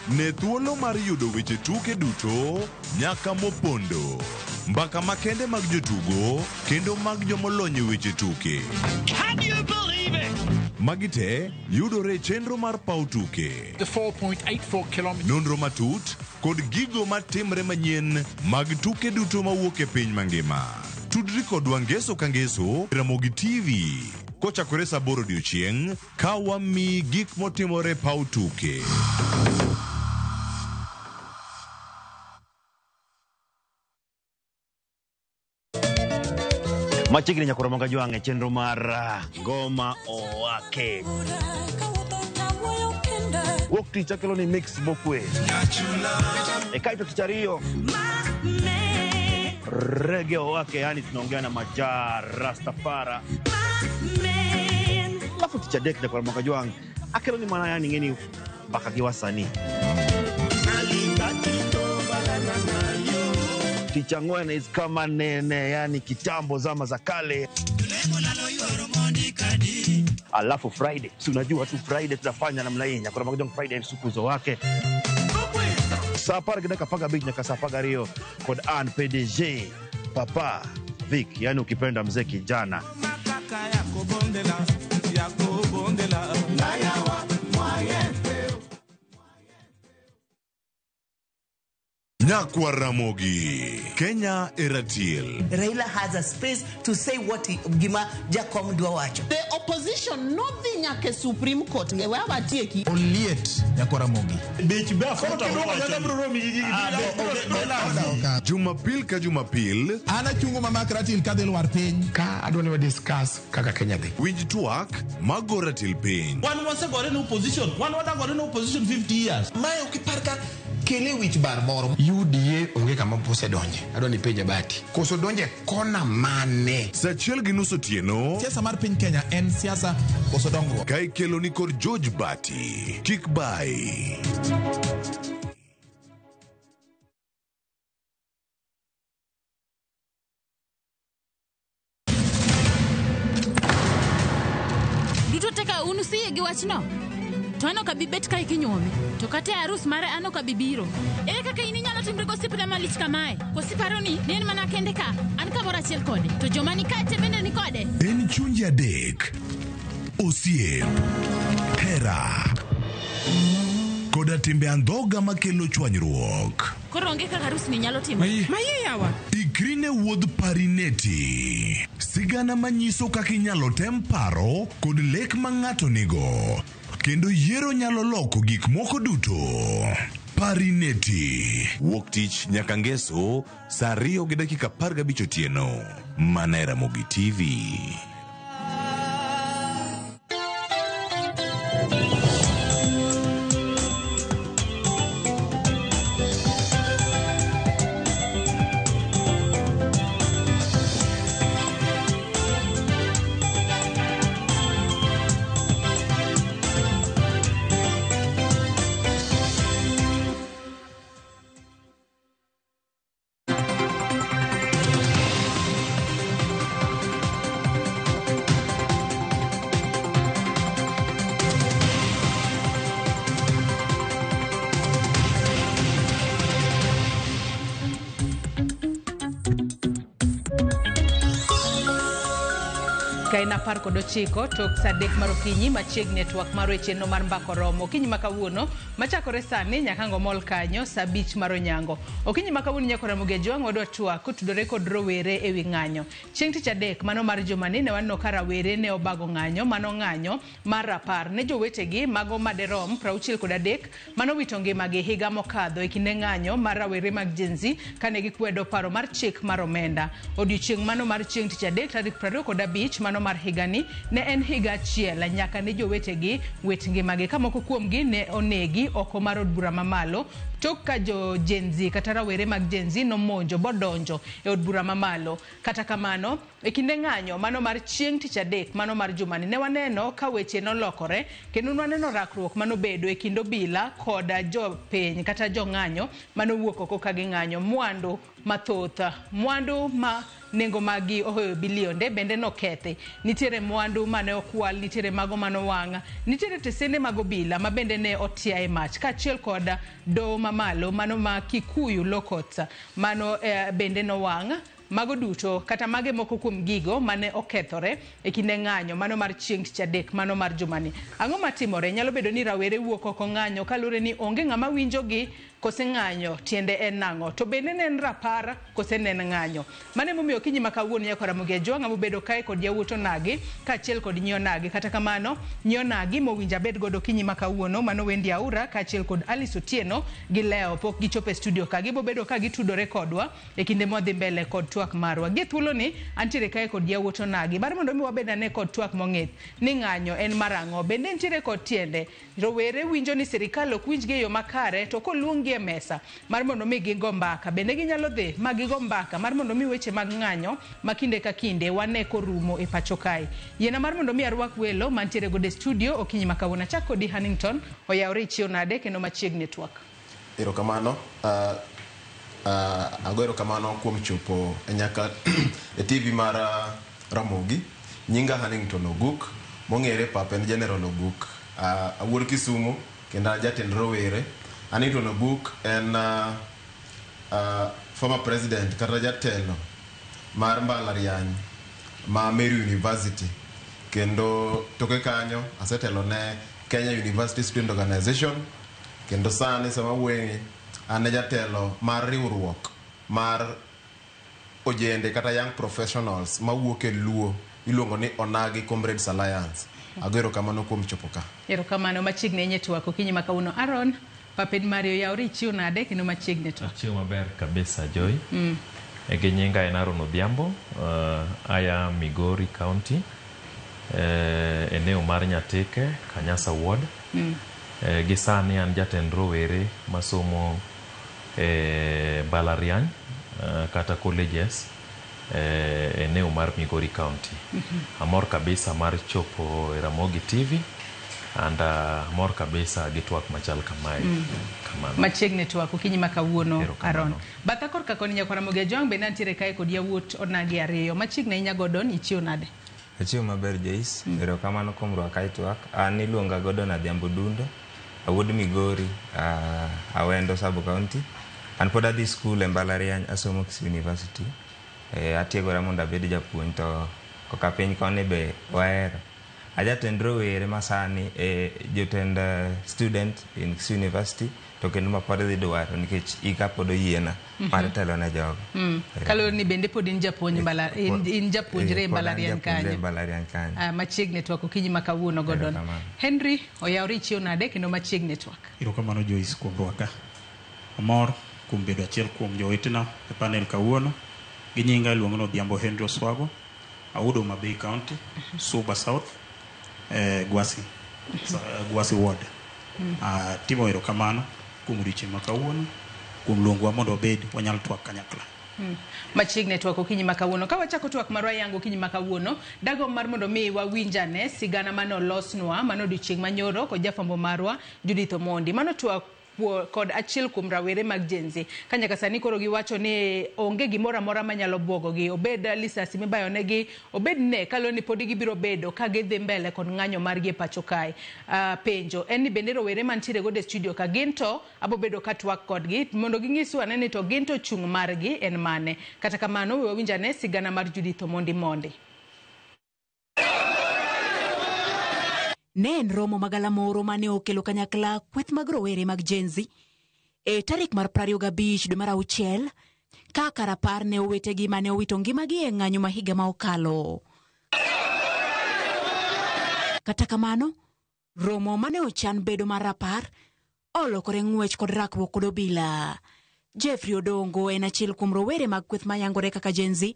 Ne thuolo mar yudo weche tuke duto nyaka mopondo. Mbaka makende mag jotugo kendo mag jomolony e weche tuke. Can you believe it? Magi te yudore e chenro mar paw tuke. The 4.84 kilometers. Nonro matut kod gigo matimre manyien mag tuke duto mawuok e piny mangima. Tudri kodwa ngeso ka ngeso Ramogi TV kochakore saa 8 odiochieng' ka wamiyi gik motimore e paw tuke. Machiegni nyakoro moga jwang' e chenro mar Ngoma Owake. Wuok tich akelo ni mix mokwe. E kaeto tich ariyo Reggae Owake, yani tunaongea na Maja Rastafara. Alafu tich adek nyakoro moga jwang' akelo ni mana yani ng'eni mbaka gi wasanii. Tich ang'wen is kama nene, yani kitambo zama za kale. Alafu Friday, si unajua tu Friday tunafanya namna hii. Nyakoro moga jwang' Friday msukuzo wake. Saa 10:15 nyaka saa 12 kod an PDG Papa Vic, yani ukipenda mzee kijana. Nyakwa Ramogi, Kenya Eratiel. Raila has a space to say what he, gima Jakom dwa wacho. The opposition nodhi nyaka Supreme Court. E wa watieki. Oliet nyakwa Ramogi. Jumapil ka Jumapil. An achungo mama Ratil kadhi lwar piny. Ka adwa ni wa discuss kaka Kenya dhi. Winj twak mago ratil piny. Wan wasegore ne opposition. Wan wadagore ne opposition 50 years. Mae ok ipar ka kele wich bar moro. UDA onge kama osedonje. Adwa ni penja Bati. Koso donje kona mane? Saa 1:30 otieno. Siasa mar piny Kenya en siasa koso dongruok. Ka ikelo ni kod George Bati. Kik bai. Duto teka un usiye gi wachno. To an ok abi bet ka ikinyuome. To kata e arus mare an ok abi biro. Ere kaka in inyalo timri gosiepna malich kamae? Koso iparo ni en mana kende ka? An kamoro achiel kode. To joma ni kae te bende ni kode. En chunje adek. Osiep. Hera. Koda timbe andhoga makelo chwanyruok. Koro onge kaka arus ni nyalo timore. Maye yawa. Ikri ne wuodh Parineti. Sigana manyiso kaka inyalo tem paro kod lek ma ng'ato nigo. Kendo yiero nyalo loko gik moko duto. Parineti. Wuok tich nyaka ngeso saa 2:15 otieno. Mana e Ramogi TV. Dakika en 19 tok sa 3 mar okinyi machiegni e twak mar weche no mar mbako romo. Okinyi ma kawuono machakore sani nyaka ang' omol kanyo sa 5 mar onyango. Okinyi ma kawuono nyaka Ramogi Ajwang' wadwa twak kotudore kod rowere ewi ng'anyo. Chieng' tich adek mano mar jumani ne waneno ka rawere ne obago ng'anyo mano ng'anyo mar rapar ne jowetegi mago maderom 63 mano wito ngimagi higa mokadho e kinde ng'anyo mar rawere mag Gen Z kane gikwedo paro mar chik mar omenda. Odiochieng' mano mar chieng' tich adek tarik 25 mano mar higani ne en higa achiel nyaka ne jowetegi wit ngimagi ka moko kuomgi ne onegi oko mar od bura mamalo tok ka jo Gen Z kata rawere mag Gen Z nomonjo bodonjo e od bura mamalo. Kata kamano, e kinde ng'anyo mano mar chieng' tich adek mano mar jumani ne waneno ka weche nolokore kendo nwaneno rakruok manobedo e kind obila kod jopiny kata jong'anyo manowuok oko ka ging'anyo. Mwandu mathoth, mwandu ma nengo maggi ohoyo bilionde bende nokethi. Nitiere mwandu mane okwal, nitiere mago manowang', nitiere tesende mag obila ma bende ne otia e mach kaachiel kod doho mamalo mano ma Kikuyu Law Courts mano bende nowang'. Mago duto kata mage moko kuom gigo mane okethore e kinde ng'anyo mano mar chieng' tich adek mano mar jumani. Ang'o matimore? Nyalo bedo ni rawere wuok oko ng'anyo kaluwore ni onge ng'ama winjogi kose ng'anyo tiende en nang'o? To bende ne en rapar kose ne en ng'anyo? Mano emomiyo okinyi ma kawuono nyaka Ramogi Ajwang' amobedo kae kod yawuot onagi kaachiel kod nyi onagi. Kata kamano nyi onagi mowinjo abed godo okinyi ma kawuono mano Wendy Aura kaachiel kod Alice Otieno gi Leo pok gichopo e studio ka. Gibobedo ka gitudore kodwa e kinde mwadhi mbele kod twak marwa. Gi thuoloni antiere kae kod yawuot onagi mar mondo mi wabed ane kod twak mong'ith ni ng'anyo en mar ang'o. Bende nitiere kod tiende. Rowere winjo ni sirikal ok winjgi e yo makare to koluonggi e mesa mar mondo mi gigo mbaka. Bende ginyalo dhi ma gigo mbaka mar mondo mi weche mag ng'anyo ma kinde ka kinde wane korumo e pacho kae. Yiena mar mondo mi arwak welo mantiere godo e studio okinyi ma kawuono. Achak kodi Hannington, oyawre ichiew nade kendo machiegni twak. Erokamano. Ago erokamano kuom chopo nyaka e TV mar Ramogi. Nyinga Hannington Oguk, mong'ere pap en General Oguk. Awuod Kisumu kendo an jatend rowere. Hannington Oguk en former president kata jatelo mar mbalariany ma Meru University. Kendo toke kanyo asetelo ne Kenya University Student Organization. Kendo sani sama awuoyeni an e jatelo mar riwruok mar ojende kata young professionals mawuok e Luo iluongo ni Onagi Comrades Alliance. Ago erokamano kuom chopo ka. Erokamano machiegni ahinya e twak okinyi ma kawuono. Aaron, Paped Mario oyawre ichiew nade kendo machiegni twak. Achiew maber kabisa Joy. Gi nyinga en Aaron Odhiambo, aya Migori County, eneo mar Nyatike, Kanyasa Ward. Gi sani an jatend rowere masomo e mbalariany kata colleges eneo mar Migori County. Amor kabisa mar chopo e Ramogi TV and amor kabisa gi twak machal kamae. Kamano. Machiegni twak okinyi ma kawuono Aaron. Batha korka koni nyaka Ramogi Ajwang' bende antiere kae kod yawuot onagi ariyo. Machiegni ahinya Gordon, ichiew nade? Achiew maber Joyce, erokamano kuom rwaka e twak. An iluonga Gordon Adhiambo Dundo, awuod Migori, Awendo Sub County. An pod adhi skul e mbalariany asomo Kisii University. Atiegora mondo abed japuonj to koka piny koni be wahero. Ajatend rowere masani jotend student in Kisii University to kendo ma pod dhi dwaro nikech ika pod oyiena mar telo ne jogo. Kaluwore ni bende pod in japuonj in japuonjre e mbalariany kanyo. Mbalariany kanyo. Machiegni twak okinyi ma kawuono Gordon. Henry, oyawre ichiew nade kendo machiegni twak. Erokamano Joyce kuom rwaka. Amor kuom bedo achiel kuom jowetena e panel kawuono. Gi nyinga iluongo ni Odhiambo Henry Oswago, awuod Homa Bay County, Suba South, Gwasi, Gwasi Ward. Timo erokamano kuom odiochieng' ma kawuono, kuom luongowa mondo wabed wanyal twak kanyakla. Machiegni twak okinyi ma kawuono. Ka wachako twak marwa yango okinyi ma kawuono, dagomb mar mondo mi wawinjane sigana mane olosnwa mano odiochieng' manyoro kod jafwambo marwa Judith Omondi. Mano twak kod achiel kuom rawere mag Gen Z. Ka nyaka sani koro giwacho ni onge gimoro amora manyalo buogogi, obed lisasi mibayonegi, obed ne kaluwore ni pod gibiro bedo ka gidhi mbele kod ng'anyo margi e pacho kae. Penjo en ni bende rowere mantiere godo e studio ka gin to abobedo ka twak kodgi mondo ging'iswa ane ni to gin to chung' margi en mane. Kata kamano we wawinj ane sigana mar Judith Omondi mondi. Ne en romo magalamoro mane okelo kanyakla kweth mag rowere mag Gen Z e tarik mar 25 dwe mar auchiel kaka rapar ne owetegi mane owito ngimagi e ng'anyo ma higa ma okalo. Kata kamano, romo mane ochan bedo mar rapar olokore ng'wech kod rakruok kod obila. Jeffrey Odongo en achiel kuom rowere mag kweth mayangore kaka Gen Z,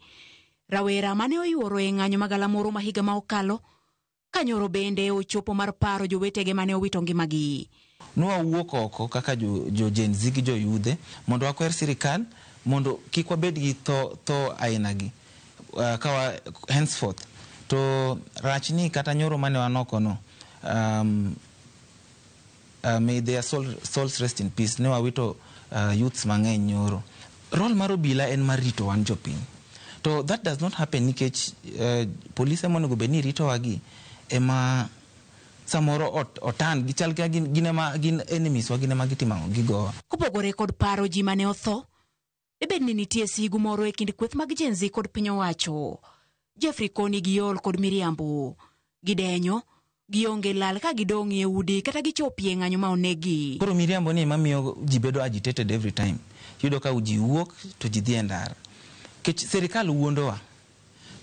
rawera mane oyuoro e ng'anyo magalamoro ma higa ma okalo, kanyoro bende ochopo mar paro jowetege mane owito ngimagi. Nwawuok oko kaka jo Gen Z gi jo yudhe mondo wakwer sirikal mondo kik wabed gi tho aina gi kawa henceforth. To rach ni kata nyoro mane wan oko no, may their souls rest in peace, ne wawito youths mang'eny nyoro. Role mar obila en mar rito wan jopiny. To that does not happen nikech polise monego bed ni ritowa gi ema samoro otan gichal ka gin ema gin enemies wa, gin ema gitimo ang'o, gigowa. Kopogore kod paro ji mane otho, debed ni nitie sigu moro e kind kweth mag Gen Z kod piny owacho. Jeffrey koni giol kod miriambo, gidenyo, gionge lal ka gidong' e udi kata gichopie ng'anyo ma onegi. Koro miriambo ni ema miyo ji bedo agitated every time. Iyudo ka ji wuok to ji dhi e ndara. Nikech sirikal wuondowa.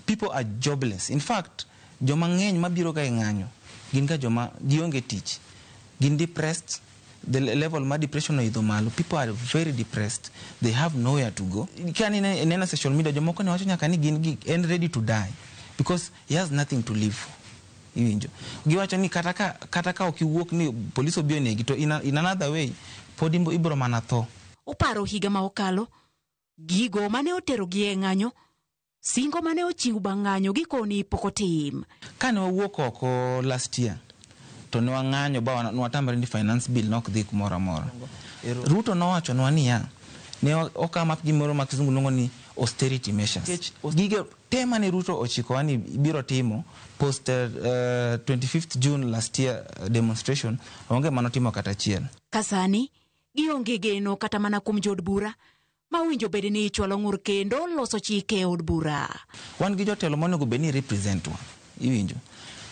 People are jobless. In fact, joma ng'eny mabiro ga e ng'anyo gin ga joma gionge tich. Gin depressed. The level mar depression oidho malo. People are very depressed. They have nowhere to go. Ka neno social media, jomoko ne wacho nyaka ni gin gi en ready to die because he has nothing to live for. Iwinjo. Giwacho ni kata ka ok iwuok ni police obi onegi to in another way pod ibiro mana tho. Oparo higa ma okalo, gigo mane oterogi e ng'anyo, singo mane ochiw bang' ng'anyo gikoni pok otim. Kane wawuok oko last year, to ne wang'anyo ba nwatamre ni finance bill nok dhi kumoro amora. Ruto nowachonwa niya, ne okam up gimoro ma kizungu luongo ni austerity measures. Gige te mane Ruto ochikowa ni biro timo post 25th June last year demonstration, onge manotimo kata achiel. Kasani, gionge geno kata mana kuom jood bura ma winjo bed ni ichwalo ng'ur kendo loso chike e od bura. Wan gi jotelo monego bed ni represent wa, iwinjo.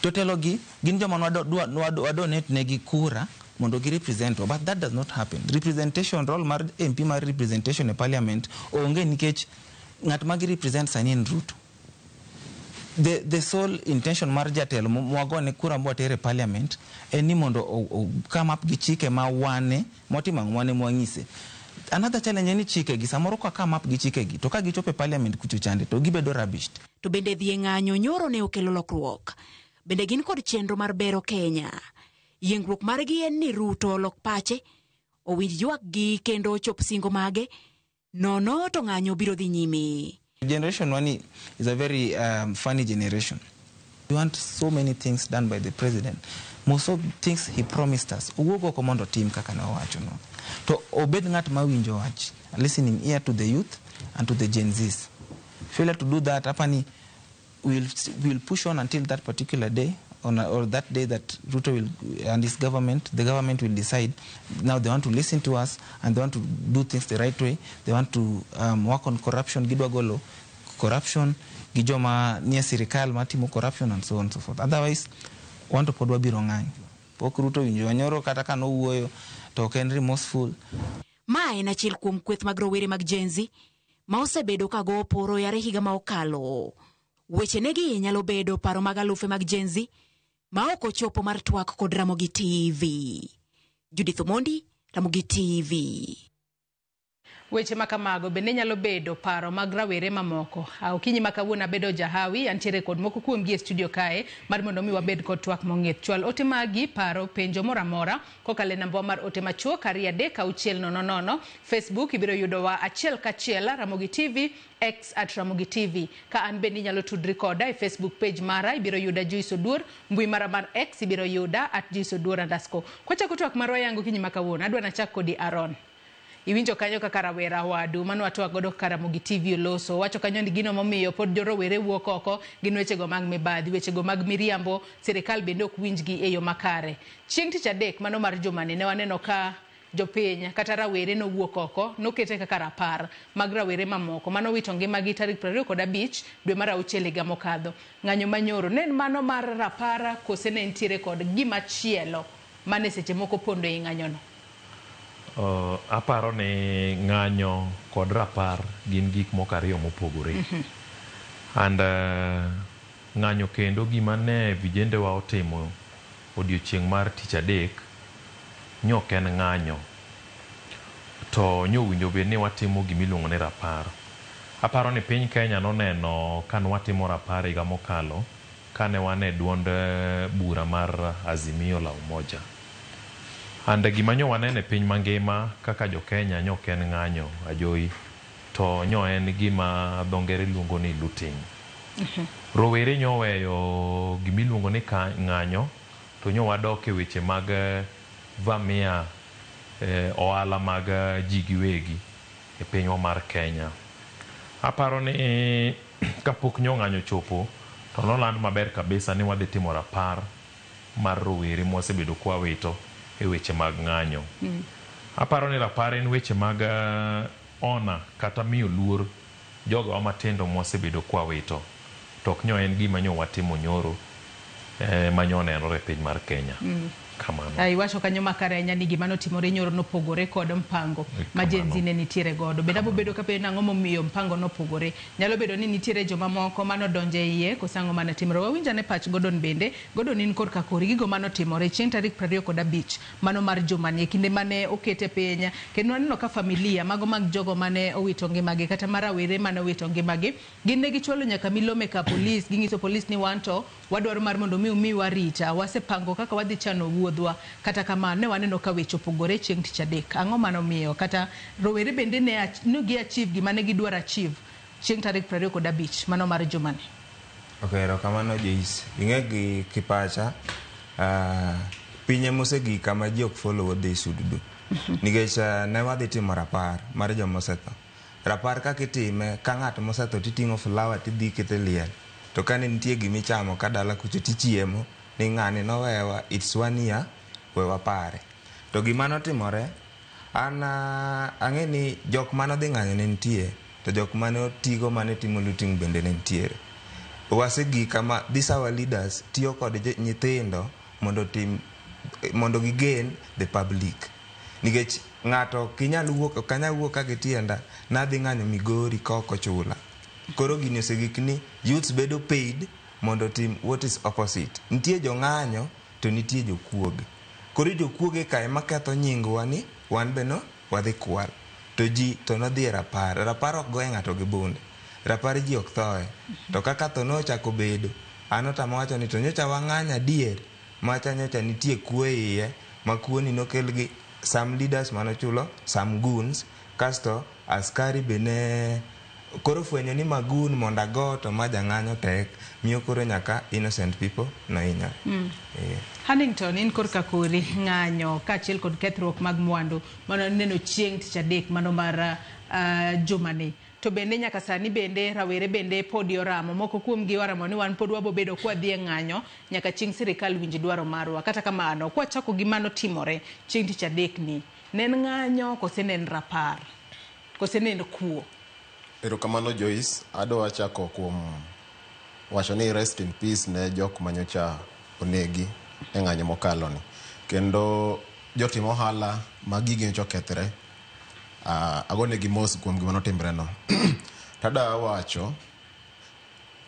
Jotelo gi gin joma wadonate negi kura mondo gi represent wa, but that does not happen. Representation, role mar MP mar representation e parliament onge nikech ng'at ma gi represent sani en Ruto. The sole intention mar jatelo mwagone kura mwatere e parliament en ni mondo come up gi chike ma wane motimo ang'o wane mwang'ise. Another challenge en ni chike gi samoro ka come up gi chike gi to ka gichopo e parliament kucho chande to gibedo rubbished. To bende dhi e ng'anyo nyoro ne okelo lokruok. Bende gin kod chenro mar bero Kenya. Yiengruok margi en ni Ruto olok pache, owinj ywakgi kendo ochop singo mage, nono to ng'anyo biro dhi nyime. Generation one is a very funny generation. We want so many things done by the president. Most of things he promised us. Owuok oko mondo otim kaka ne owacho no. To obed ng'at ma winjo wach, listening ear to the youth and to the Gen Zs. Failure to do that, apani we'll push on until that particular day, or that day that Ruto will and his government, the government will decide. Now they want to listen to us and they want to do things the right way. They want to work on corruption, gidwa golo corruption, gi joma nie sirikal matimo corruption and so on and so forth. Otherwise, wan to pod wabiro ng'anyo. Pok Ruto winjo nyoro kata ka nowuoyo to ok en remorseful. Ma en achiel kuom kweth mag rowere mag Gen Z ma osebedo ka go oporo yare higa ma okalo. Weche negi nyalo bedo paro mag alufe mag Gen Z ma ok ochopo mar twak kod Ramogi TV. Judith Omondi, Ramogi TV. Weche makamago bende nyalo bedo paro mag rawere mamoko. Okinyi ma kawuono abedo jahawi, antiere kod moko kuomgi e studio kae mar mondo mi wabed kod twak mong'ith. Chwal ote magi, paro, penjo moro amora kokalo e namba mar ote machuok 2 3 6 0 0. Facebook ibiro yudowa achiel kachiel Ramogi TV, X at Ramogi TV. Ka an bende inyalo tudri koda e Facebook page mara, ibiro yuda Joyce Oduor, mbui mara mar X ibiro yuda at Joyce Oduor _. Kwachako twak marwa yango okinyi ma kawuono, adwa nachak kodi Aaron. Iwinjo kanyo kaka rawera wadu mano watwak godo kaka Ramogi TV oloso wacho kanyo ni gino momiyo pod jorowere wuok oko gin wechego mag mibadhi, wechego mag miriambo, sirikal bende ok winjgi e yo makare. Chieng' tich adek mano mar jumani ne waneno ka Jopiny kata rawere nowuok oko nokete kaka rapar mag rawere mamoko manowito ngimagi tarik 25 dwe mar auchiel higa mokadho. Ng'anyo manyoro ne en mano mar rapara kose ne nitiere kod gima chielo mane seche moko pondo ei ng'anyono? Aparo ni ng'anyo kod rapar gin gik moko ariyo mopogore. And ng'anyo kendo gima ne vijendewa otimo odiochieng' mar tich adek nyok en ng'anyo. To nyowinjo bed ni watimo gimiluongo ni rapar. Aparo ni piny Kenya noneno ka nwatimo rapar higa mokalo kane wan e duond bura mar Azimio la Umoja. And gima nyo waneno e piny mangima kaka jo Kenya nyok en ng'anyo ajoyi to nyo en gima dho ngere luongo ni looting. Rowere nyo oweyo gimiluongo ni ng'anyo to nyo wadok e weche mag vamia ohala mag ji giwegi e pinywa mar Kenya. Aparo ni kapok nyo ng'anyo chopo to noland maber kabisa ni wadhi timo rapar mar rowere mwasebedo kwawito e weche mag ng'anyo. Aparo ni rapar en weche mag ona kata miyo luor jogowa matindo mwasebedo kwawito. To ok nyo en gima nyo watimo nyoro ma nyo onenore e piny mar Kenya. Kamano. Iwacho kanyo makare ahinya ni gima notimore nyoro nopogore kod mpango ma Gen Z ne nitiere godo. Bende abobedo ka penjo nang'o momiyo mpango nopogore. Nyalo bedo ni nitiere joma moko manodonjo e iye koso ang'o mane timore. Wawinj ane pach Gordon bende. Gordon in korka kori gigo manotimore chieng' tarik 25 mano mar jumani e kinde mane okete piny. Kendo waneno ka familia mago mag jogo mane owito ngimagi kata mar rawere mane owito ngimagi gin ne gichwalo nyaka milome ka polis. Ging'iso polis ni wan to wadwaro mar mondo mi umiwa arita. Wasepango kaka wadhi chano wuodhwa. Kata kamano ne waneno ka weche opogore chieng' tich adek. Ang'o manomiyo kata rowere bende ne gi achieve gima ne gidwaro achieve chieng' tarik 25 mano mar jumani? Ok, erokamano Joyce. Ing'e gi kipacha, piny emosegik kama ji ok follow what they should do. Nikech ne wadhi timo rapar mar joma osetho. Rapar kaka itime, ka ng'at mosetho titing'o flower tidhi ikete liel. To ka ne nitie gimichamo ka dala kucho tichiemo ni ng'ani nowewa, it's 1 year, we wapare. To gima notimore, an ang'e ni jok manodhi ng'anyo ne nitie, to jok mane otigo mane timo looting bende ne nitiere. Wasegik kama these our leaders tiyo kod nyithindo mondo otim mondo gigain the public. Nikech ng'ato ok wuok, ok anyal wuok ka gi tienda nadhi ng'anyo Migori ka ok ochula. Koro gini osegik ni youths bedo paid mondo otim what is opposite. Nitie jong'anyo to nitie jokuoge. Koro jokuoge ka ema ketho nyingwa ni wan be no wadhi kwal. To ji to nodhi e rapar. Rapar ok goye ng'ato gi bunde. Rapar ji ok thoe. To kaka tho nochako bedo, an otama wacho ni to nyocha wang'anyo adier. Macha nyocha nitie kuo e iye, ma kuo ni nokel gi some leaders manochulo some goons, kasto askari be ne koro fwenyo ni magun mondo ago to ma jang'anyo tek, miyo koro nyaka innocent people nohinyore. Hannington, in korka kori ng'anyo kaachiel kod kethruok mag mwandu mano neno chieng' tich adek mano mar jumani. To bende nyaka sani bende rawere bende podi oramo. Moko kuomgi oramo ni wan pod wabobedo kwadhi e ng'anyo nyaka chieng' sirikal winj dwaro marwa. Kata kamano, kwachako gi mano timore chieng' tich adek ni, ne en ng'anyo kose ne en rapar? Kose ne en kuo? Erokamano Joyce, adwa chako kuom wacho ni rest in peace ne jok manyocha onegi e ng'anyo mokalo ni. Kendo jotim ohala ma gigi nyocha okethre, agonegi mos kuom gima notimre no. Tada wacho,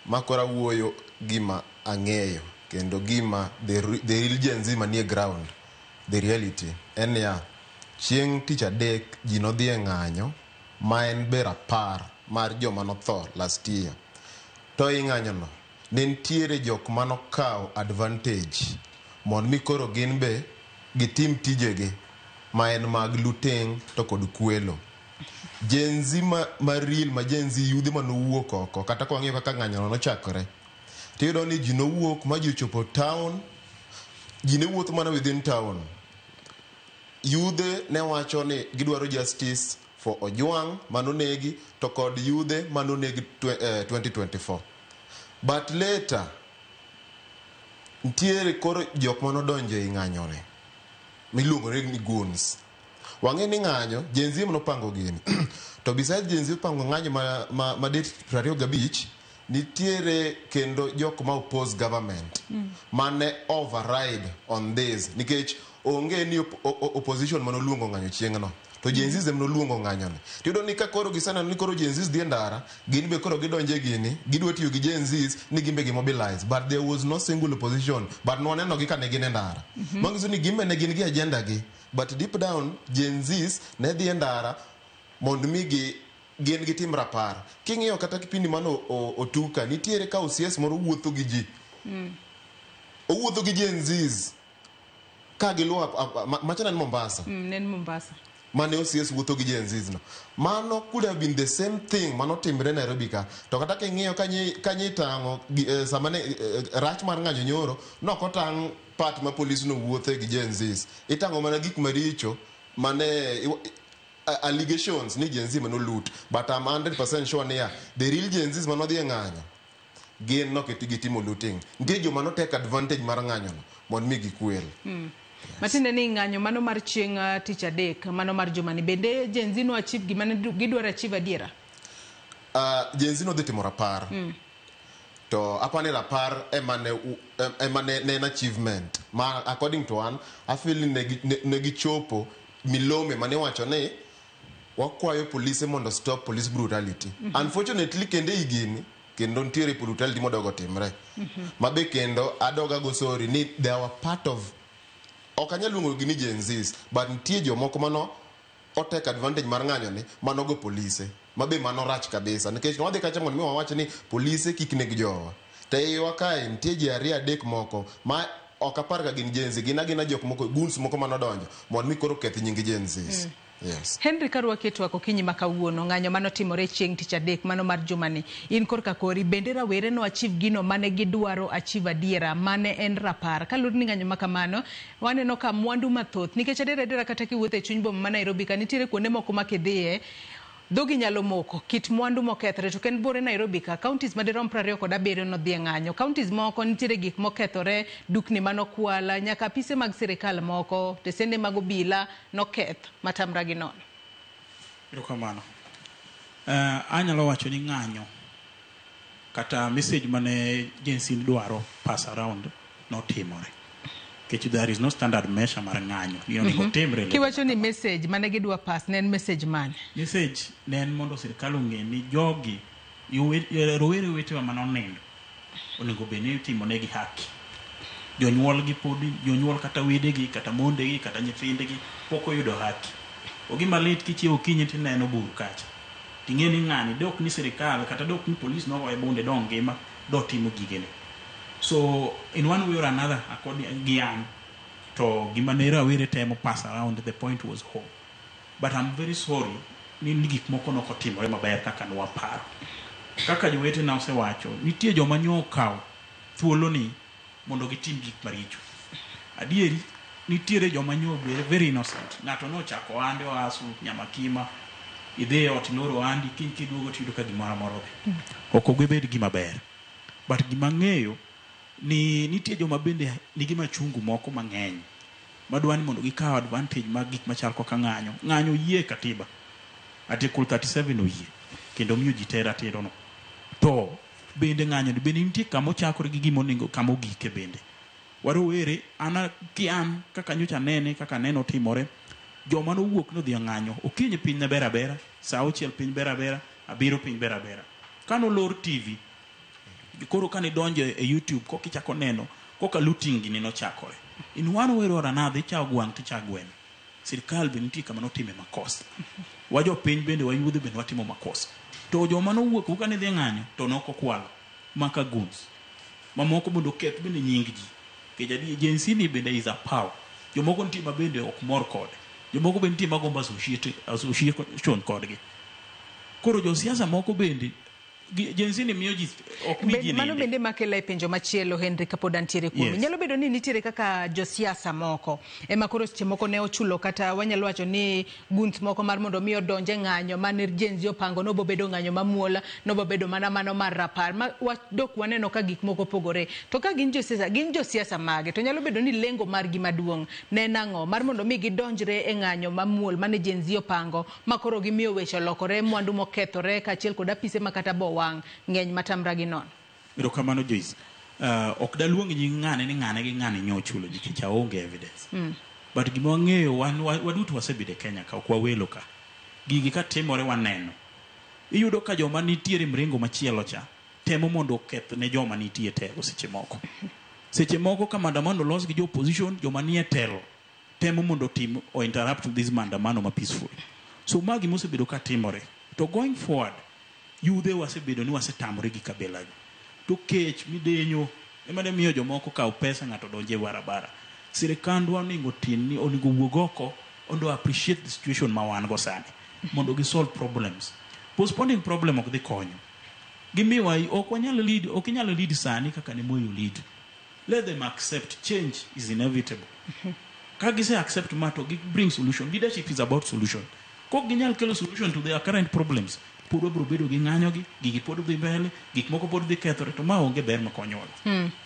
ma koro awuoyo gima ang'eyo kendo gima the real Gen Z manie ground, the reality en niya, chieng' tich adek ji nodhi e ng'anyo ma en be rapar mar joma notho last year. To ei ng'anyo no, ne nitiere jok manokawo advantage mondo mi koro gin be gitim tijegi ma en mag looting to kod kwelo. Gen Z ma real ma Gen Z yudhe manowuok oko kata ka wang'iyo kaka ng'anyo no nochakore, tiyudo ni ji nowuok ma ji ochopo town, ji ne wuotho mana within town. Yudhe ne wacho ni gidwaro justice for Ojwang manonegi to kod yudhe manonegi 2024. But later, nitiere koro jok manodonjo ei ng'anyo ni miluongo ni goons. Wang'e ni ng'anyo Gen Z nopango gini. To besides Gen Z opango ng'anyo ma date 25, nitiere kendo jok ma oppose government mane override on this, nikech onge ni opposition manoluongo ng'anyo chieng'no, to Gen Z ema noluongo ng'anyo ni. Tiyudo ni ka koro giseneno ni koro Gen Z dhi e ndara, gin be koro gidonje gini, gidwa tiyo gi Gen Z ni gin be gi mobilize, but there was no single opposition, but nwaneno gi ka ne gin e ndara. Manyiso ni gin be ne gin gi agenda gi, but deep down Gen Z ne dhi e ndara mondo mi gi gin gitim rapar. King'iyo kata kipindi mano otug ka, nitiere ka OCS moro wuotho gi ji, owuotho gi Gen Zs ka giluwo macha ne en Mombasa. Ne en Mombasa. Mane OCS wuotho gi Gen Zs no. Mano could have been the same thing manotimre Nairobi ka. To kata king'iyo kanye itang'o sama ne rach mar ng'anyo nyoro, nokotang' part ma polis no wuothe gi Gen Zs. Itang'o mana gik maricho mane allegations ni Gen Z mano loot, but I'm 100% sure niya the real Gen Zs manodhi e ng'anyo gin nok gitimo looting. Nitie joma no take advantage mar ng'anyo no mondo mi gikwel. Matiende ni ng'anyo mano mar chieng' tich adek mano mar jumani, bende Gen Z no achieve gima ne gidwaro achieve adiera? Gen Z nodhi timo rapar. To apani rapar ema ne en achievement ma according to an I feel ni ne gichopo milome mane wacho ni wakwayo polise mondo stop police brutality. Unfortunately kendo e gini kendo nitiere brutality modogo timre. Mabe kendo adoga go sorry ni they were part of, ok anyal luongo gi ni Gen Zs, but nitie jomoko mano o take advantage mar ng'anyo ni manogo polise, mabe mano rach kabisa, nikech nwadhi kacha mondo mi wawach ni polise kik neg jowa, to e iwa kae nitie ji ariyo adek moko ma ok apar ka gin Gen Z, gin agina jok moko, goons moko manodonjo mondo mi koro keth nying Gen Zs. Yes. Henry Karwaki, twak okinyi ma kawuono, ng'anyo manotimore chieng' tich adek mano mar jumani, in korka kori, bende rawere no achieve gino mane gidwaro achieve adiera mane en rapar? Kaluwore ni ng'anyo ma kamano waneno ka mwandu mathoth, nikech adiera adiera kata kiwuotho e chuny boma ma Nairobi ka, nitiere kuonde moko ma kidhiye dhogi nyalo moko kit mwandu mokethore. To kendo bore Nairobi ka, counties madirom 27 nodhi e ng'anyo, counties moko nitiere gik mokethore, dukni manokwala, nyaka apise mag sirikal moko, tesende mag obila noketh matamra gi nono. Erokamano. Anyalo wacho ni ng'anyo kata message mane Gen Z dwaro pass around notimore. Nikech there is no standard measure mar ng'anyo. Ni onego timre le. Kiwacho ni message mane gidwa pass, ne en message mane? Message ne en mondo sirikal ong'e ni jogi rowere wetewa manonindo onego bed ni itimonegi haki. Jonyuol gi pod, jonyuol kata wedegi kata mondegi kata nyithindgi pok oyudo haki. Ogima lit kichiewo okinyi tineno bur kacha. Ting'e ni ng'ani dok ni sirikal kata dok ni polis nogoye bunde dong ngima dotimo gigene. So in one way or another, according gi an, to gima ne rawere temo pass around, the point was home. But I'm very sorry ni gik moko nokotimore maber kaka nwaparo. Kaka jowetena osewacho, nitie joma nyo okawo thuoloni mondo gitim gik maricho. Adieri, nitiere joma nyo very innocent. Ng'ato nochako ohande oasu nyamakima, idhi e ot iloro ohandi, kiny kiduogo tiyudo ka gimoro amora odhi. Ok gibed gima ber. But gima ang'eyo ni nitie joma bende nigi machungu moko mang'eny madwa ni mondo gikaw advantage mag gik machal kaka ng'anyo. Ng'anyo oyie e katiba. Article 37 oyie kendo miyo ji te ratiro no. To bende ng'anyo ni bende nitie kama ochakore gi gima onego kama ogike bende. Warowere an ki an kaka nyocha anene kaka aneno timore, joma nowuok nodhi e ng'anyo okinyi piny ne ber abera, saa 6 piny ber abera, 7 piny ber abera. Kanolor TV, koro kanidonjo e YouTube kokichako neno koka looting gini nochakore. In one way or another, ichawo gwang' tichawo gweno. Sirikal be nitie kama notime makosa. Wajopiny bende wayudho bende watimo makosa. To joma nowuok ka ne dhi e ng'anyo to nokokwalo maka goons. Mamoko mondo oketh bende nying ji. Nikech adier Gen Z ni bende is a power. Jomoko nitie ma bende ok mor kode. Jomoko bende nitie magombo association kodgi. Koro josiasa moko bende Gen Z ni miyo ji ok mi ji Mano ninde. bende makela e penjo machielo, Henry, kapod antiere kuomi. Yes. Nyalo bedo ni nitiere kaka josiasa moko ema koro seche moko ne ochulo, kata wanyalo wacho ni guns moko mar mondo mi odonje ng'anyo mane Gen Z opango, nobo bedo ng'anyo mamuol, nobo bedo mana mano mar rapar ma dok waneno ka gik moko opogore. To ka gin josiasa, gin josiasa mage? To nyalo bedo ni lengo margi maduong' ne en ang'o mar mondo mi gidonjre e ng'anyo mamuol mane Gen Z opango, ma koro gimiyo weche olokore, mwandu mokethore, kaachiel kod apise ma kata bo wang' ng'eny matamra gi nono. Erokamano, Joyce. Ok daluong nying ng'ane ni ng'ane gi ng'ane nyochulo, nikech aonge evidence. But gima wang'eyo wan waduto wasebedo e Kenya ka, ok wawelo ka. Gigi ka timore waneno. Iyudo ka joma nitiere mrengo machielo cha temo mondo oketh ne joma nitie telo seche moko. Seche moko ka maandamano olos gi jo opposition, joma nie telo temo mondo otim o interrupt this maandamano ma peaceful. So ma gima osebedo ka timore. To going forward, yudhe wasebedo ni wasetamore gi kabila gi. To kech midenyo ema ne miyo jomoko kaw pesa ng'ato donje e barabara. Sirikandwa onego tin ni onego wuog oko mondo appreciate the situation ma wan go sani mondo gi solve problems. Postponing problem ok dhi konyo. Gimiwa ok wanyal lead, ok inyal lead sani kaka ne Moi lead. Let them accept change is inevitable. Ka gise accept ma to gi bring solution. Leadership is about solution. Kok ginyal kelo solution to their current problems, pod wabiro bedo gi ng'anyo gi, gigi pod dhi mbele, gik moko pod dhi kethore, to ma onge ber makonyowa.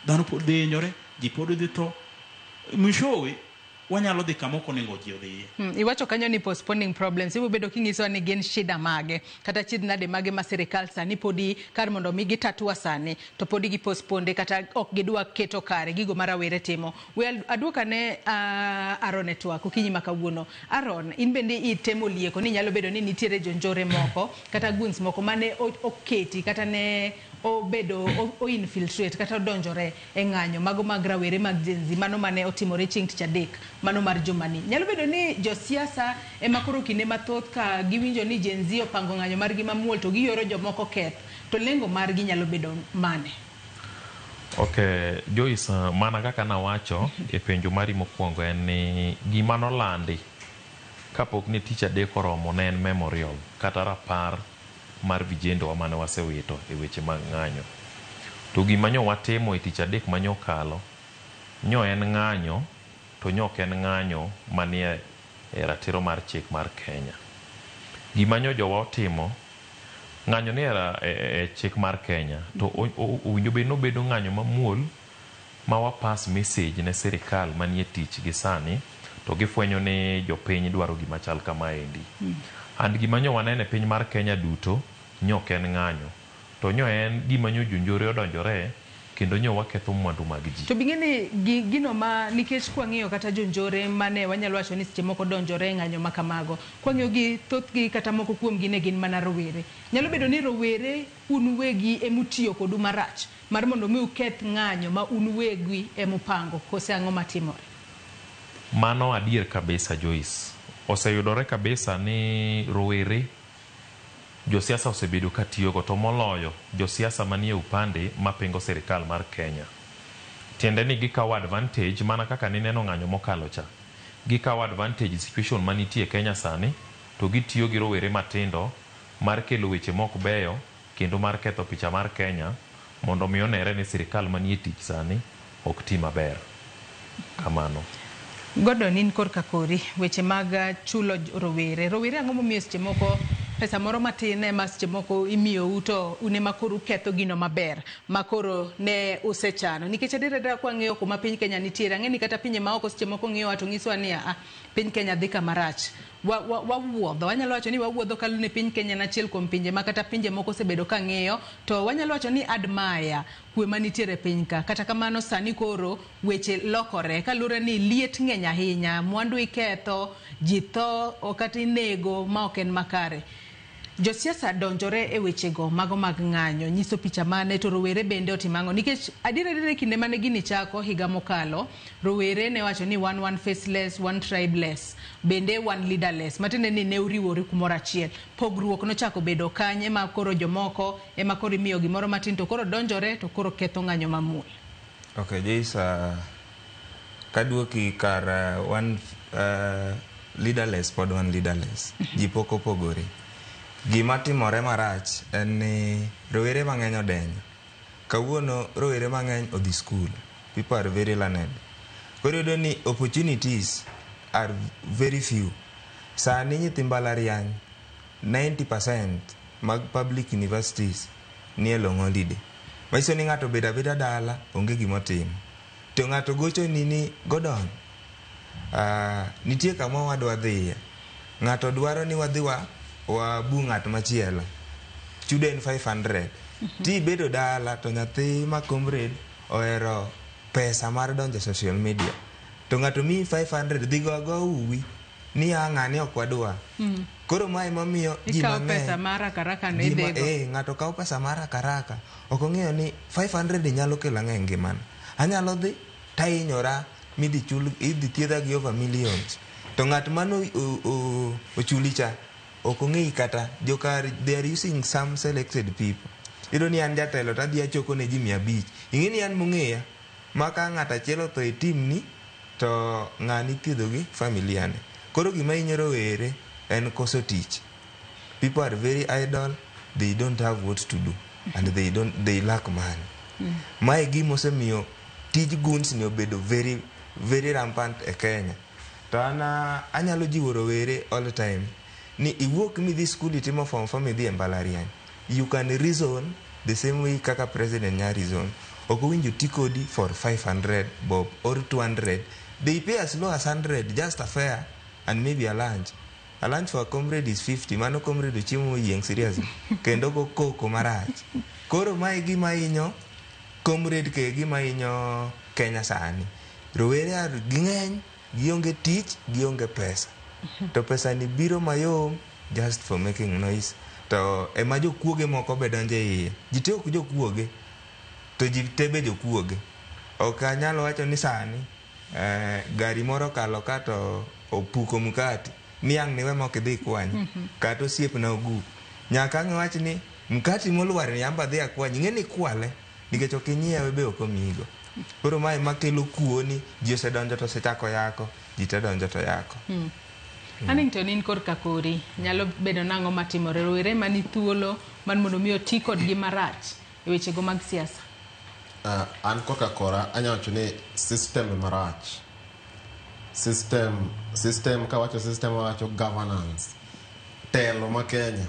Dhano pod dhi hinyore, ji pod dhi tho. Mwishowe, wanyalo dhi kama ok onego ji odhiye. Iwacho kanyo ni postponing problems, ibiro bedo kinyisowa ni gin shida mage kata chiedh nade mage ma sirikal sani podi kar mondo mi gitatua sani to podi gipostponde kata ok gidwa keto kare gigo ma rawere timo. We aduokane Aaron e twak okinyi ma kawuono. Aaron, in bende itemo lieko ni nyalo bedo ni nitiere jonjore moko kata goons moko mane oketi kata ne obedo o infiltrate kata odonjore e ng'anyo mago mag rawere mag Gen Z mano mane otimore chieng' tich adek mano mar jumani. Nyalo bedo ni josiasa ema koro kinde mathoth ka giwinjo ni Gen Z opango ng'anyo margi mamuol to gioro jomoko keth, to lengo margi nyalo bedo mane? Okay, Joyce, mana kaka nawacho e penjo mari mokwongo en ni gima nolandi kapok ne tich adek oromo ne en memorial kata rapar mar vijendowa mane wasewito e weche mag ng'anyo. To gima nyo watimo e tich adek manyo kalo, nyo en ng'anyo, to nyo ok en ng'anyo manie e ratiro mar chik mar Kenya. Gima nyo jowa otimo, ng'anyo ni e chik mar Kenya, to owinjo bed nobedo ng'anyo mamuol ma wa pass message ne sirikal manie tich gi sani, to gifwenyo ni jopiny dwaro gima chal kamaendi. And gima nyo waneno e piny mar Kenya duto, nyo ok en ng'anyo. To nyo en gima nyo jonjore odonjore, kendo nyo waketho mwandu mag ji. To bing'e ni gino ma nikech kwang'iyo kata jonjore mane wanyalo wacho ni seche moko donjore e ng'anyo ma kamago, kwang'iyo gi thothgi kata moko kuomgi ne gin mana rowere. Nyalo bedo ni rowere un uwegi emutiyo kodu marach mar mondo mi uketh ng'anyo ma un uwegi emupango, kose ang'o matimore? Mano adier kabisa, Joyce. Oseyudore kabisa ni rowere josiasa osebedo ka tiyogo, to moloyo josiasa manie upande mapingo sirikal mar Kenya. Tiende ni gikawo advantage mana kaka nineno ng'anyo mokalo cha. Gikawo advantage situation manitie Kenya sani, to gitiyo gi rowere matindo mar kelo weche mok beyo kendo mar ketho picha mar Kenya mondo mi onere ni sirikal manie tich sani ok ti maber. Kamano. Gordon, in korka kori, weche mag chulo rowere. Rowere ang'o momiyo seche moko pesa moro matin ema seche moko imiyou to un ema koro uketho gino maber ma koro ne usechano? Nikech adier adiera kwang'iyo kuma piny Kenya nitiere, ang'e ni kata pinje maoko seche moko ng'iyowa to nyisowa ni piny Kenya dhi kama rach. Wawuodho, wanyalo wacho ni wawuodho kaluwore ni piny Kenya en achiel kuom pinje ma kata pinje moko osebedo ka ng'iyo, to wanyalo wacho ni admire kwe manitiere e piny ka. Kata kamano sani koro weche lokore kaluwore ni liet ng'eny ahinya, mwandu iketho, ji tho, kata inego ma ok en makare. Josiasa donjore e wechego mago mag ng'anyo, nyiso picha mane to rowere bende otimo ang'o? Nikech adier adier kinde mane gini chako higa mokalo, rowere ne wacho ni one one faceless, one tribeless, bende one leaderless, matiende ni ne uriwore kumoro achiel. Pogruok nochako bedo kanye ma koro jomoko ema koro imiyo gimoro matin to koro donjore to koro ketho ng'anyo mamuol. Okay, Joyce, kaduoki kar one leaderless pod one leaderless. Ji pok opogore. Gima timore marach en ni rowere mang'eny odenyo. Kawuono rowere mang'eny odhi school. People are very learned. Koro iyudo ni opportunities are very few. Sani nyithi mbalariany 90% mag public universities nie long holiday. Manyiso ni ng'ato obedo abeda dala onge gimotimo. To ng'ato gochoni ni Gordon, nitie kama wadwa dhiye. Ng'ato dwaro ni wadhi wa wabu ng'at machielo. Chudo en 500. Ti ibedo dala to nyathi ma comrade ohero pesa mar donjo e social media. To ng'ato miyi 500 dhi go agoa uwi ni a ng'ani ok wadwa. Koro mae emomiyo ji Ikawo mang'eny pesa mar haraka no ji ma- idhigo. Ng'ato kawo pesa mar haraka ok ong'eyo ni 500 nyalo kelo ang'o e ngimana. Anyalo dhi tahinyora midhi chul idhi thiedha gi over millions. To ng'at mano ochuli cha ok ong'eyi kata joka they are using some selected people. Iyudo ni an jatelo tadhi achoko ne ji 500. Ing'e ni an mong'eya ma ka ng'at achiel otho e team ni to ng'ani ithiedho gi familia ne. Koro gima hinyo rowere en koso tich. People are very idle, they don't have what to do and they lack money. Mae gima osemiyo tij goons ni obedo very very rampant e Kenya. To an anyalo jiwo rowere all the time ni iwuok midhi school itimo form 4 midhi e mbalariany. You can reason the same way kaka president nya reason. Ok owinjo ti kodi for 500 bob or 200. They pay as low as 100, just a fare and maybe a lunch. A lunch for a comrade is 50. Mano comrade ochiemo moyieng' seriously. Kendo go koko marach. Koro mae gima hinyo comrade ke gima hinyo Kenya sani. Rowere are ging'eny, gionge tich, gionge pesa. To pesa ni biro mayom just for making noise. To ema jokuoge moko be donjo e iye. Ji te ok jokuoge, to ji te be jokuoge. Ok anyal wacho ni sani gari moro okalo ka to opuko mkati. Ni ang' niwe mok idhi ikwany. Kata osiepna ogu. Nyaka ang' iwach ni mkati molwar ni amba dhi akwany. Ing'e ni ikwale nikech ok inyiewe be ok omiyigo. Koro mae makelo kuo ni ji osedonjo to osechako yako, ji te donjo to yako. Hannington in korka kori nyalo bedo nang'o matimore rowere mani thuolo mar mondo mi oti kodgi marach e wechego mag siasa? An korka kora anyalo wacho ni system marach. System kawacho system wacho governance. Telo ma Kenya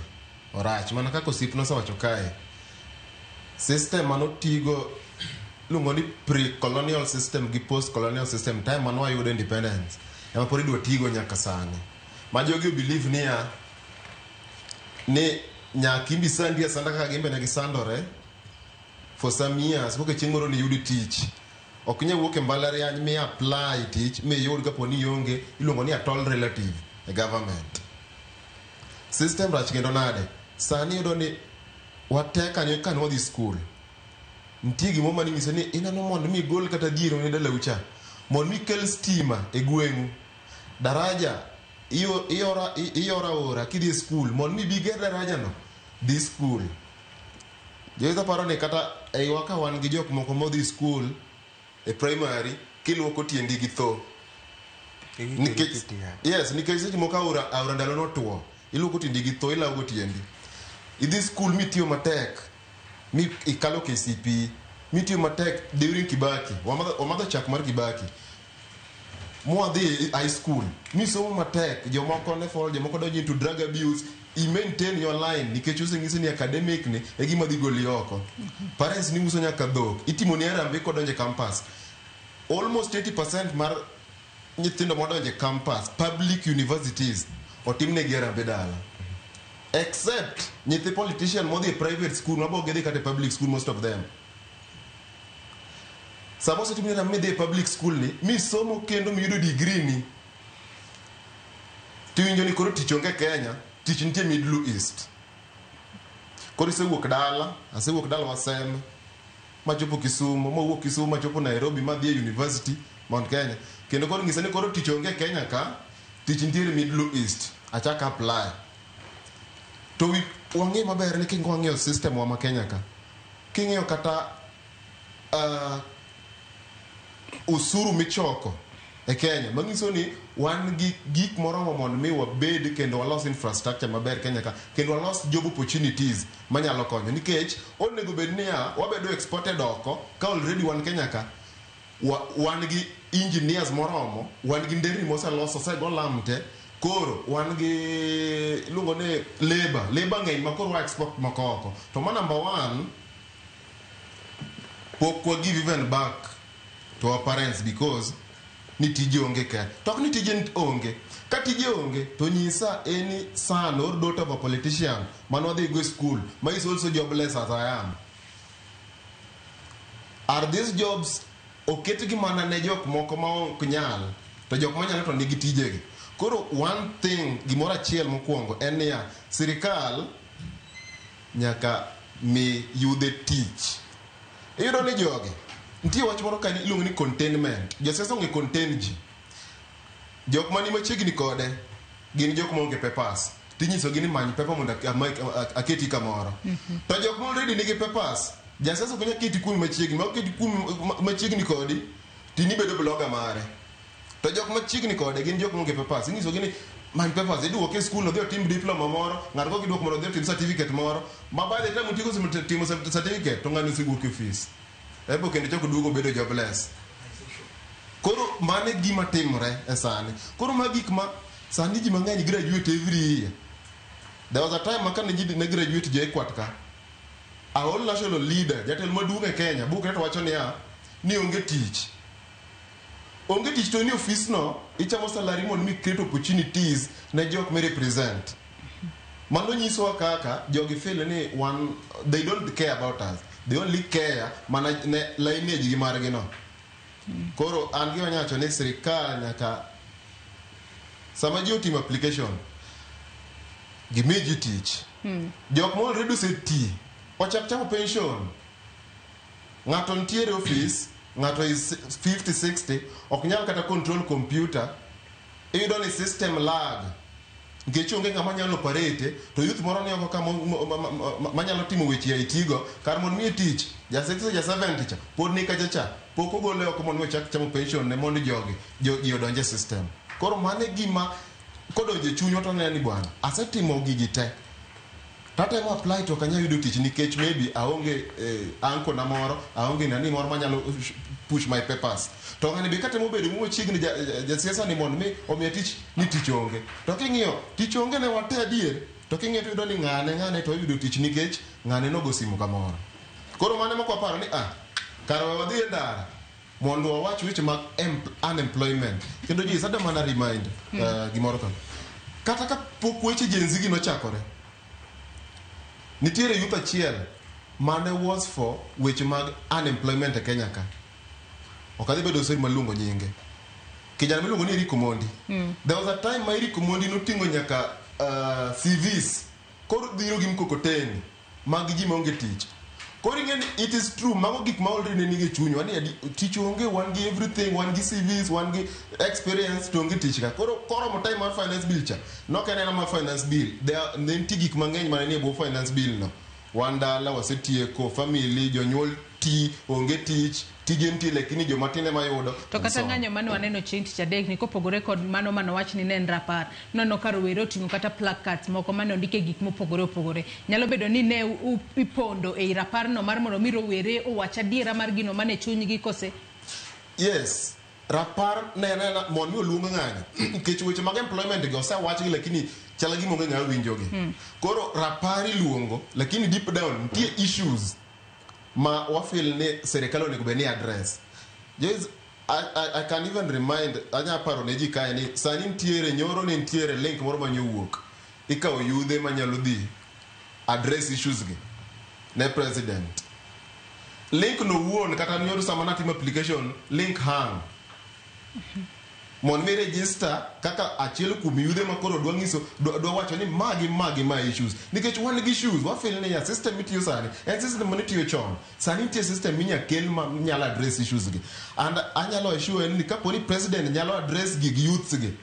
orach mana kaka osiepna osewacho kae. System manotigo iluongo ni pre-colonial system gi post-colonial system time mane wayudo independence ema pod idwa tigo nyaka sani. Ma jogi believe niya ni nyaka imbi sandi asanda kaka gimbe ne gisandore for some years koka chieng' moro niyud tich. Ok inyal wuok e mbalariany mi apply tich miyud kapo ni ionge iluongo ni at all relative e government. System rach kendo nade? Sani iyudo ni wate kane wadhi school nitie gimoro maning'iso ni ineno mondo mi igol kata dhier mane dalau cha mondo mi ikel stima e gweng'u daraja iyoro aora kidhi e school mondo mi ibi iger daraja no dhi school. Joyuth paro ni kata eiwa ka wan gi jok moko modhi school e primary kiluoko tiendi gi tho. Nikech yes, nikech seche moko aora ndalo notuo iluoko tiendi gi tho ilawo go tiendi. Idhi school mitiyo matek mi ikalo KCPE mitiyo matek during Kibaki wamadho chak mar Kibaki mwadhi high school misomo matek jomoko ne fall jomoko donjo into drug abuse i maintain your line nikech oseng'isi ni academic ni e gima dhi goli oko. Parents ni uso nyaka dhok itimo ni harambee kodonjo e campus. Almost 80% mar nyithindo modonjo e campus public universities otimnegi harambee dala. Except nyithi politician modhi e private school mabo gidhi kata e public school most of them. Sama osetimni harambee midhi e public school ni misomo kendo miyudo degree ni tiwinjo ni koro tich onge Kenya, tich nitie Middle East. Koro isewuok dala, asewuok dala Waseme machopo Kisumu, mawuok Kisumu machopo Nairobi madhi e university Mount Kenya. Kendo koro ng'isa ni koro tich onge Kenya ka, tich nitiere Middle East. Achak apply. To wang'e maber ni kingo wang'iyo system wa ma Kenya ka. King'iyo kata usuru michoko e Kenya manyiso ni wan gi gik moromo mondo mi wabed kendo walos infrastructure maber Kenya ka kendo walos job opportunities manyalo konyo nikech onego bed niya wabedo exported oko ka already wan Kenya ka wan gi engineers moromo, wan gi nderni moselos, osego lam te, koro wan gi iluongo ni labor ng'eny ma koro wa export moko oko. To ma number one, pok wa give even back to our parents because ni tije onge ka. To ok ni tije onge. Ka tije onge to nyisa any son or daughter of a politician mane wadhi go e school ma is also jobless as I am. Are these jobs oketgi mana ne jok moko ma ok nyal to jok manyalo to nigi tijegi? Koro one thing, gimoro achiel mokwongo en niya, sirikal nyaka mi yudhe tich. Iyudo ni jogi nitie wach moro kanyo iluongo ni containment. Josiasa ong'e contain ji. Jok mani machiegni kode gin jok maonge papers. Tinyisogi ni many paper mondo aketi kamoro. To jok ma already nigi papers, jasiasa ok nyal keti kuomi machiegni, ma oketi kuomi machiegni kodi, tinibedo blogger mare. To jok machiegni kode gin jok maonge papers. Inyisogi ni many papers, iduoke e school, odhi otim diploma moro, ng'ato kok iduoko mondo odhi otim certificate moro, ma by the time otieko timo certificate to ng'ani osewuok e ofis. Ebo kendo chako duogo bedo jobless. Koro mano e gima timore e sani. Koro ma gik ma sani ji mang'eny graduate every year. There was a time ma kane ji ne graduate jo JKUAT ka. A whole national leader, jatelo maduong' e Kenya, bukre to wacho niya, ni onge tich. Onge tich to ni ofis no, ichamo salary mondo mi create opportunities ne jok mi represent. Mano nyisowa kaka jogi feel ni one, they don't care about us. They only care mana ne lineage gi margi no. Koro an gima anyalo wacho ni sirikal nyaka sama ji otimo application gimi ji tich. Jok ma already oseti ochak chamo pension. Ng'ato nitiere office, ng'ato is 50 60, ok nyal kata control computer. Iyudo ni system lag. Nikech onge ng'ama nyalo operate, to youth moro ni oko ka manyalo timo weche IT go, kar mondo miye tich, ja 60 ja 70 cha, pod ni kacha cha, pok ogole oko mondo mi ochak chamo pension ne mondo jogi, ji odonj e system. Koro mano e gima kodonjo e chunywa to waneno ni bwana, asetimo gigi te. Tatemo apply to ok anyal yudo tich nikech maybe aonge uncle na moro, aonge nani moro manyalo push my papers. To ng'ani be katemo bedo machiegni jasiasa ni mondo mi omiya tich ni tich onge. To king'iyo tich onge ne wate adier, to king'iyo to iyudo ni ng'ane to oyudo tich nikech ng'ane nogo simu kamoro. Koro mano ema kwaparo ni kar we wadhi e ndara mondo wawach weche mag unemployment. Kendo ji sada mana remind gimoro ka. Kata ka pok weche Gen Z gi nochakore, nitiere youth achiel mane was for weche mag unemployment e Kenya ka. Ok adhi bedo sir maluongo nyinge. Kijana miluongo ni Eric Omondi. There was a time ma Eric Omondi noting'o nyaka CVs koro dhiro gi mkokoteni mag ji maonge tich. Koro ing'e ni it is true, mago gik ma already ne nigi e chunywa ni tich onge, wan gi everything, wan gi CVs, wan gi experience to onge tich ka. Koro koromo time mar finance bill cha, nok en ena mar finance bill, ne nitie gik mang'eny mane nie bwo finance bill no. Wan dala wasetieko, family, jonyuol ti, onge tich, tije nitie lakini joma tin ema yudo. To kata ng'anyo mane waneno chieng' tich adek ni kopogore kod mano manowach ni ne en rapar, noneno ka rowere oting'o kata placards moko mane ondike gik mopogore opogore. Nyalo bedo ni ne ipondo ei raparno mar mondo mi rowere owach adiera mar gino mane chunygi kose? Yes, rapar ne en aena mondo mi oluong ng'anyo. Nikech weche mag employment gi osewachgi lakini chal gima onge ng'ama winjogi. Koro rapar iluongo lakini deep down nitie issues ma wafeel ni sirikal onego bed ni address. Yes, I can even remind, anya paro ne ji kae ni sani nitiere nyoro ne nitiere link moro mane owuok. Ikawo yudhe manyalo dhi address issues gi ne president. Link no wuon kata nyoro sama natimo application, link hang. Mondo mi register kaka achiel kuom yudhe ma koro dwa nyiso, dwa wacho ni magi ma issues. Nikech wan gi issues, wa feel ni ya system mitiyo sani, en system mane tiyo chon. Sani nitie system minya kel ma nyalo address issues gi. And anyalo assure ni kapo ni president nyalo address gi gi youths gi,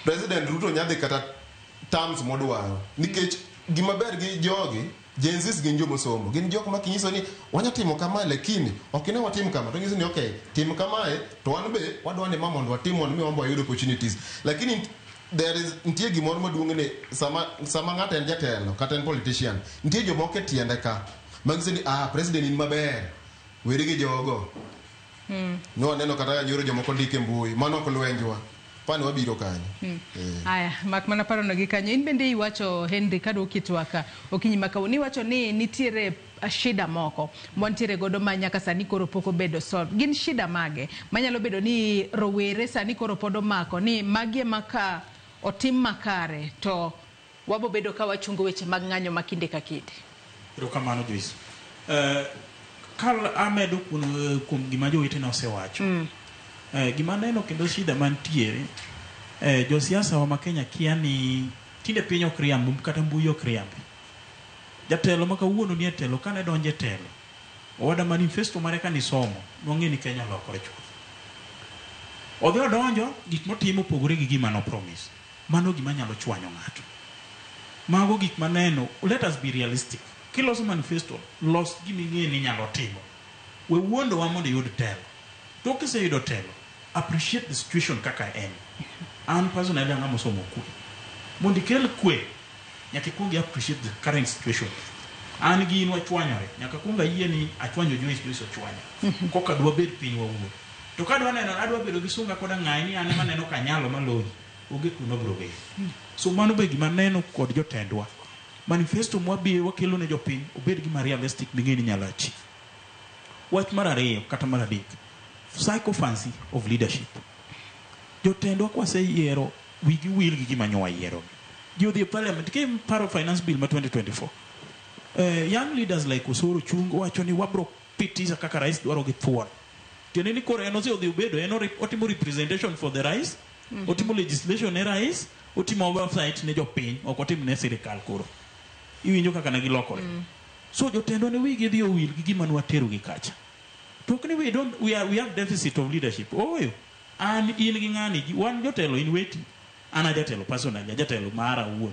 President Ruto nyadhi kata terms modwaro. Nikech gima ber gi jogi, Gen Zs gin jomosomo, gin jok ma kinyiso ni wanya timo kamae lakini ok ine watim kama, to nyiso ni okay, tim kamae to wan be wadwa ni ma mondo watim mondo mi wan be wayud opportunities. Lakini there is nitie gimoro maduong' ni sama ng'ato en jatelo kata en politician, nitie jomoko e tiende ka manyiso ni ah, president in maber, weri gi jogo. Ne waneno kata ka nyoro jomoko ndiko e mbui, mano ok lwenjwa, pani wabiro kanyo. Aya, mak mana parono gi kanyo. In bende iwacho Henry kaduoki twak okinyi ma kawuono. Iwacho ni nitiere shida moko mwantiere godo ma nyaka sani koro pok obedo solved. Gin shida mage manyalo bedo ni rowere sani koro pod omako ni magi ema ka otim makare to wabo bedo ka wachungo weche mag ng'anyo ma kinde ka kinde. Erokamano Joyce. Kal amedo kuom gima jowetena osewacho. Gima aneno kendo shida mantiere, josiasa wa ma Kenya kia ni tinde piny ok riamb kata mbui ok riambi. Jatelo ma kawuono nie telo kane donjo e telo, owada manifesto mare kanisomo, nwang'e ni Kenya olokore chuth. Odhi odonjo, gik motimo opogore gi gima no promise. Mano gima nyalo chwanyo ng'ato. Mago gik maneno, let us be realistic. Kiloso manifesto, los gima ing'e ni inyalo timo. We wuondowa mondo iyud telo. To kiseyudo telo, appreciate the situation kaka en. An personally ang'ama osomo kwe. Mondo ikel kwe, nyaka ikuong i appreciate the current situation. An gi in wachwanyore, nyaka kuong ayie ni achwanyo Joyce, Joyce ochwanya. Koka dwa bed piny wawuo. To kadwa neno, adwa bedo gi sunga koda ng'ayi ni an ema neno kanyalo maloyi, onge kuno biro bedo. So mano be gima neno kod jotendwa. Manifesto mwabiro wakelo ne jopiny obed gima realistic ming'e ni nyalo achieve. Wach mar ariyo kata mar adek, sycophancy of leadership. Jotendwa kwaseyiero wigi wil gi gima nyo wayierogi. Ji odhi e parliament, kiparo finance bill ma 2024. Young leaders like Osoro chung wacho ni wabro pitisha kaka rais dwaro gi thuon. Tiende ni koro en osedhi obedo, en otimo representation for the rais, otimo legislation ne rais, otimo oversight ne jopiny, ok otim ne sirikal koro. Iwinjo kaka ne gilokore. So jotendwa ne wigi dhi owil gi gima nwatero gi kacha. To ok ni we don't, we have deficit of leadership. Ooyo, an in gi ng'ani, wan jotelo in weti. An a jatelo personally, a jatelo mara owuon.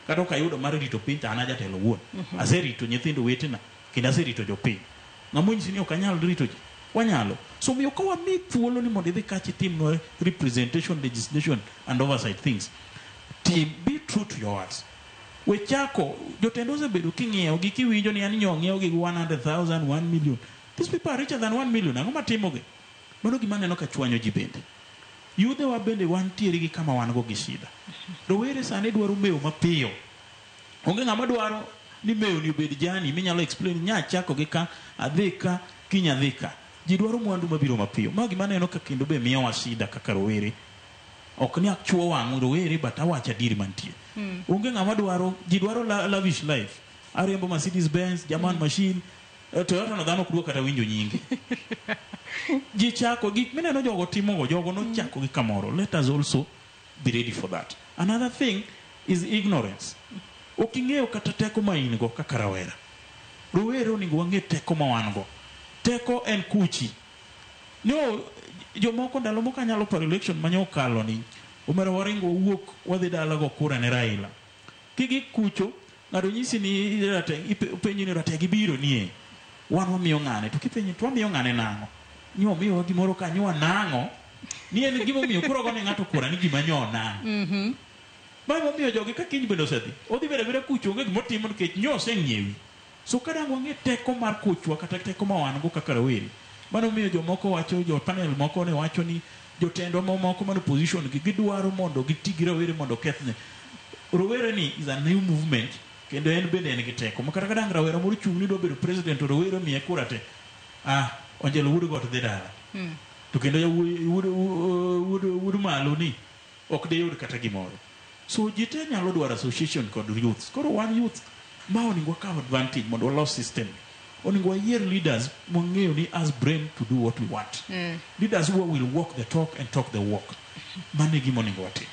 Kata ok ayudo mar rito piny to an a jatelo owuon. Aserito nyithindo wetena, kendo aserito jopiny. Ng'ama onyisi ni ok anyal rito ji? Wanyalo. So omiyo ka wami thuolo ni mondo idhi kacha itimnwa representation, legislation and oversight things, tim, be true to your words. We chako, jotend osebedo king'iewo gi kiwinjo ni an nyo ng'iewo gi 100,000, 1 million. These people are richer than 1 million. Ang'o matimogi? Mano gima aneno ka chwanyo ji bende. Yudhe wa bende wantiere gi kama wan go gi shida. Rowere sani dwaro mewo mapiyo. Onge ng'ama dwaro ni mewo ni obed jani minyalo explain nya chako gi ka, adhi ka, kiny adhi ka. Ji dwaro mwandu mabiro mapiyo. Ma gima aneno ka kendo be miyowa shida kaka rowere. Ok ni achuo wang' rowere but awacho adieri mantie. Onge ng'ama dwaro, ji dwaro lavish life. Ariembo Mercedes Benz, German machine, Toyota no dhano ok dwa kata winjo nyinge. Ji chako gik mineno jogo timogo, jogo nochako gi kamoro. Let us also be ready for that. Another thing is ignorance. Ok ing'eyo kata teko ma in go kaka rawera. Rowere onego wang'e teko ma wan go. Teko en kuchi. No, jomoko ndalo moko anyalo paro election mane okalo ni, omera waringo wawuok wadhi dala go kura ne Raila. Kigi kucho, ng'ato nyisi ni rateng', ipenji ni rateng' ibiro nie. Wan wamiyo ng'ane, to kipenji to wamiyo ng'ane nang'o? Ni omiyowa gimoro ka nyo nang'o? Ni en gimomiyo koro gone ng'ato kura ni gima nyo nang'o. Ma emomiyo jogi ka kiny bende osedhi, odhi bedo abeda kucho onge gimotimo nikech nyo oseng'iewi. So ka dang' wang'e teko mar kuchwa kata teko ma wan go kaka rowere. Mano miyo jomoko wacho, jo panel moko ne wacho ni jotendwa mamoko man opposition gi gidwaro mondo giti gi rowere mondo okethne. Rowere ni is a new movement kendo en bende en gi teko. Ma kata ka dang' rawera moro chung' ni dwa bedo president to rowere omiye kura te. Ah, Onjelo wuod got dhi dala. To kendo yawuoyi wuod malo ni ok diyud kata gimoro. So ji te nyalo dwaro association kod youths. Koro wan youths ma onego wakaw advantage mondo walos system. Onego wayier leaders mwang'eyo ni has brain to do what we want. Leaders who will walk the talk and talk the walk. Mano e gima onego watim.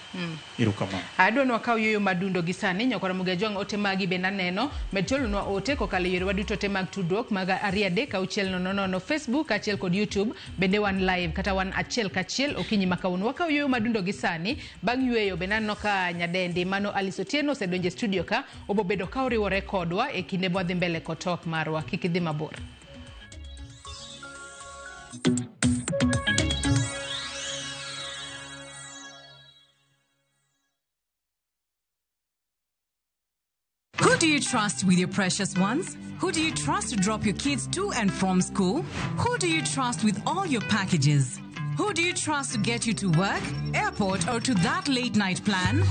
Erokamano. Adwa ni wakaw yueyo madundo gi sani nyakwara Mugajwang' ote magi bende aneno med cholonwa ote kokalo e yorewa duto te mag tudruok mag 2 3 6 0 0 Facebook kaachiel kod YouTube bende wan live kata wan achiel kachiel okinyi ma kawuono. Wakaw yueyo madundo gi sani bang' yueyo bende aneno ka nyadendi mano Alice Otieno osedonjo e studio ka obobedo ka oriwore kodwa e kinde mwadhi mbele kod twak marwa. Kik idhi mabor. Who do you trust with your precious ones? Who do you trust to drop your kids to and from school? Who do you trust with all your packages? Who do you trust to get you to work, airport, or to that late night plan?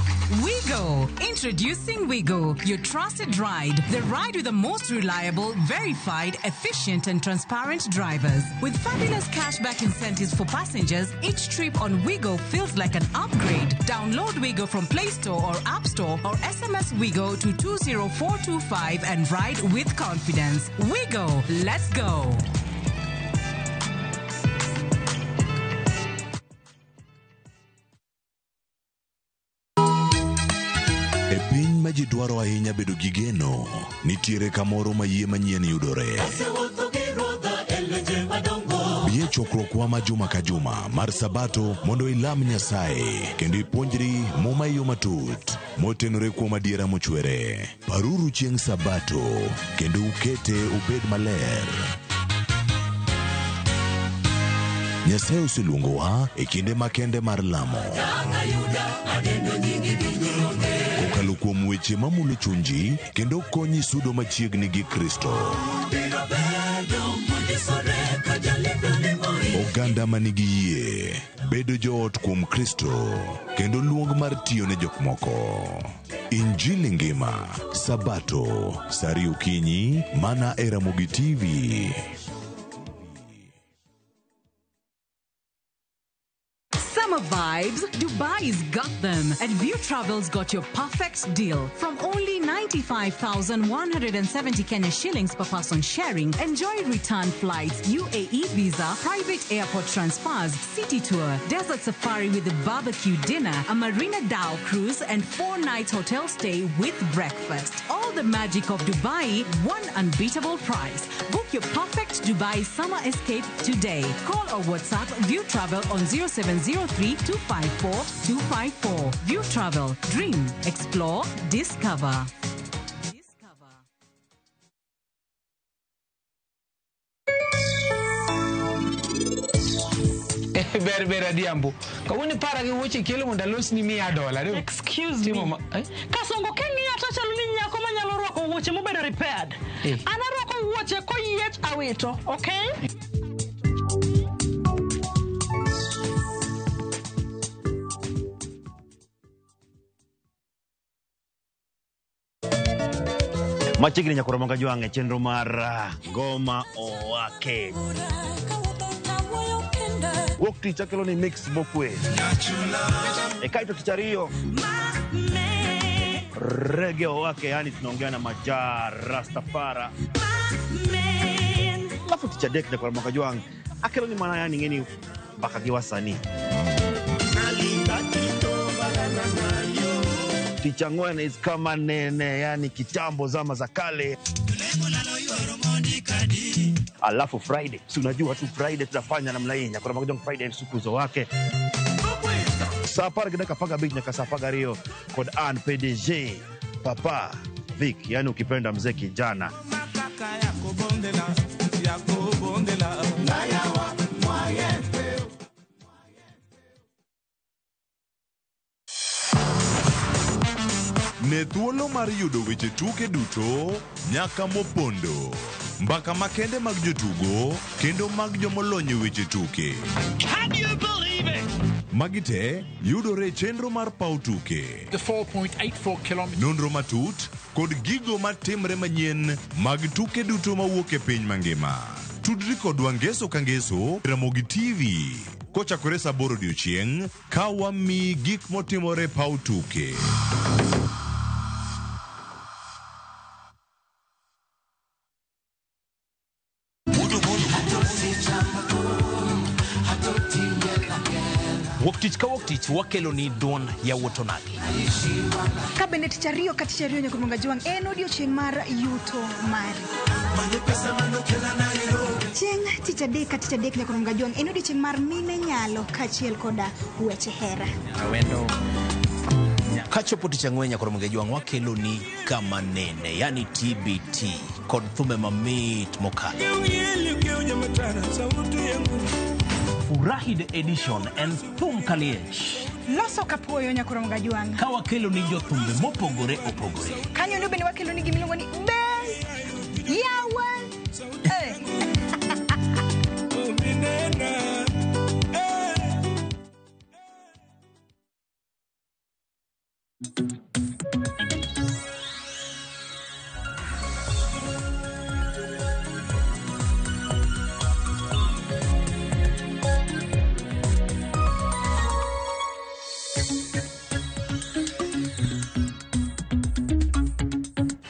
Wigo! Introducing Wigo, your trusted ride. The ride with the most reliable, verified, efficient, and transparent drivers. With fabulous cashback incentives for passengers, each trip on Wigo feels like an upgrade. Download Wigo from Play Store or App Store or SMS Wigo to 20425 and ride with confidence. Wigo, let's go! E piny ma ji dwaro ahinya bedo gi geno, nitiere kamoro ma yie manyien yudore. Bi e chokruokwa ma juma ka juma mar Sabato mondo ilam Nyasaye kendo ipuonjri Muma e yo matut motenore kuom adiera mochwere. Paruru chieng' Sabato kendo ukete obed maler. Nyasaye oseluongowa e kinde makende mar lamo. Kokalo kuom weche mamulo chunji kendo konyi sudo machiegni gi Kristo. Oganda manigi yie bedo joot kuom Kristo kendo luong mar tiyo ne jok moko. Injili ngima Sabato saa ariyo okinyi mana e Ramogi TV. Summer vibes, Dubai's got them. And View Travel's got your perfect deal. From only 95,170 Kenya shillings per person sharing, enjoy return flights, UAE visa, private airport transfers, city tour, desert safari with a barbecue dinner, a Marina Dhow cruise, and 4 nights hotel stay with breakfast. All the magic of Dubai, one unbeatable price. Book your perfect Dubai summer escape today. Call or WhatsApp View Travel on 0703 254 254. View Travel. Dream, explore, discover. Ber ber adhiambo. Kawuono para gi wuoche kelo mondo alosni $100. Excuse me. Kasongo king'iya to chalo ni nyako manyalo rwako wuoche mobedo repaired. An arwako wuoche koyiech awito, okay? Machiegni nyakoro moga jwang' e chenro mar Ngoma Owake. Wuok tich akelo ni mix mokwe. E kaito tich ariyo Reggae Owake, yani tunaongea na Maja Rastafara. Alafu tich adek nyakoro moga jwang' akelo ni mana yani ng'eni mbaka gi wasanii. Tich ang'wen is kama nene, yani kitambo zama za kale. Alafu Friday, si unajua tu Friday tunafanya namna hii. Nyakoro Magajong Friday msukuzo wake. Saa 10:15 nyaka saa 12 kod Ann PDG Papa Vic, yani ukipenda mzee kijana. Ne thuolo mar yudo weche tuke duto nyaka mopondo, mbaka makende mag jotugo kendo mag jomolony e weche tuke. Can you believe it? Magi te yudore e chenro mar paw tuke. The 4.84 kilometers. Nonro matut kod gigo matimre manyien mag tuke duto mawuok e piny mangima. Tudri kodwa ngeso ka ngeso Ramogi TV kochakore saa 8 odiochieng' ka wamiyi gik motimore paw tuke. Wuok tich ka wuok tich wakeloni duond yawuot onagi. Ka bende tich ariyo ka tich ariyo nyaka Ramogi Ajwang' en odiochieng' mar yuto mari. Chieng' tich adek ka tich adek nyaka Ramogi Ajwang' en odiochieng' mar mine nyalo kaachiel koda weche hera. Awendo. Kachopo tich ang'wen nyaka Ramogi Ajwang' wakeloni kama nene, yani TBT kod thume mamit mokalo. Furahi the edition en thum kaliech. Loso kapuoyo nyaka Ramogi Ajwang'. Ka wakeloni jothumbe mopogore opogore. Kanyo no bende wakeloni gimiluongo ni be yawa. Eh.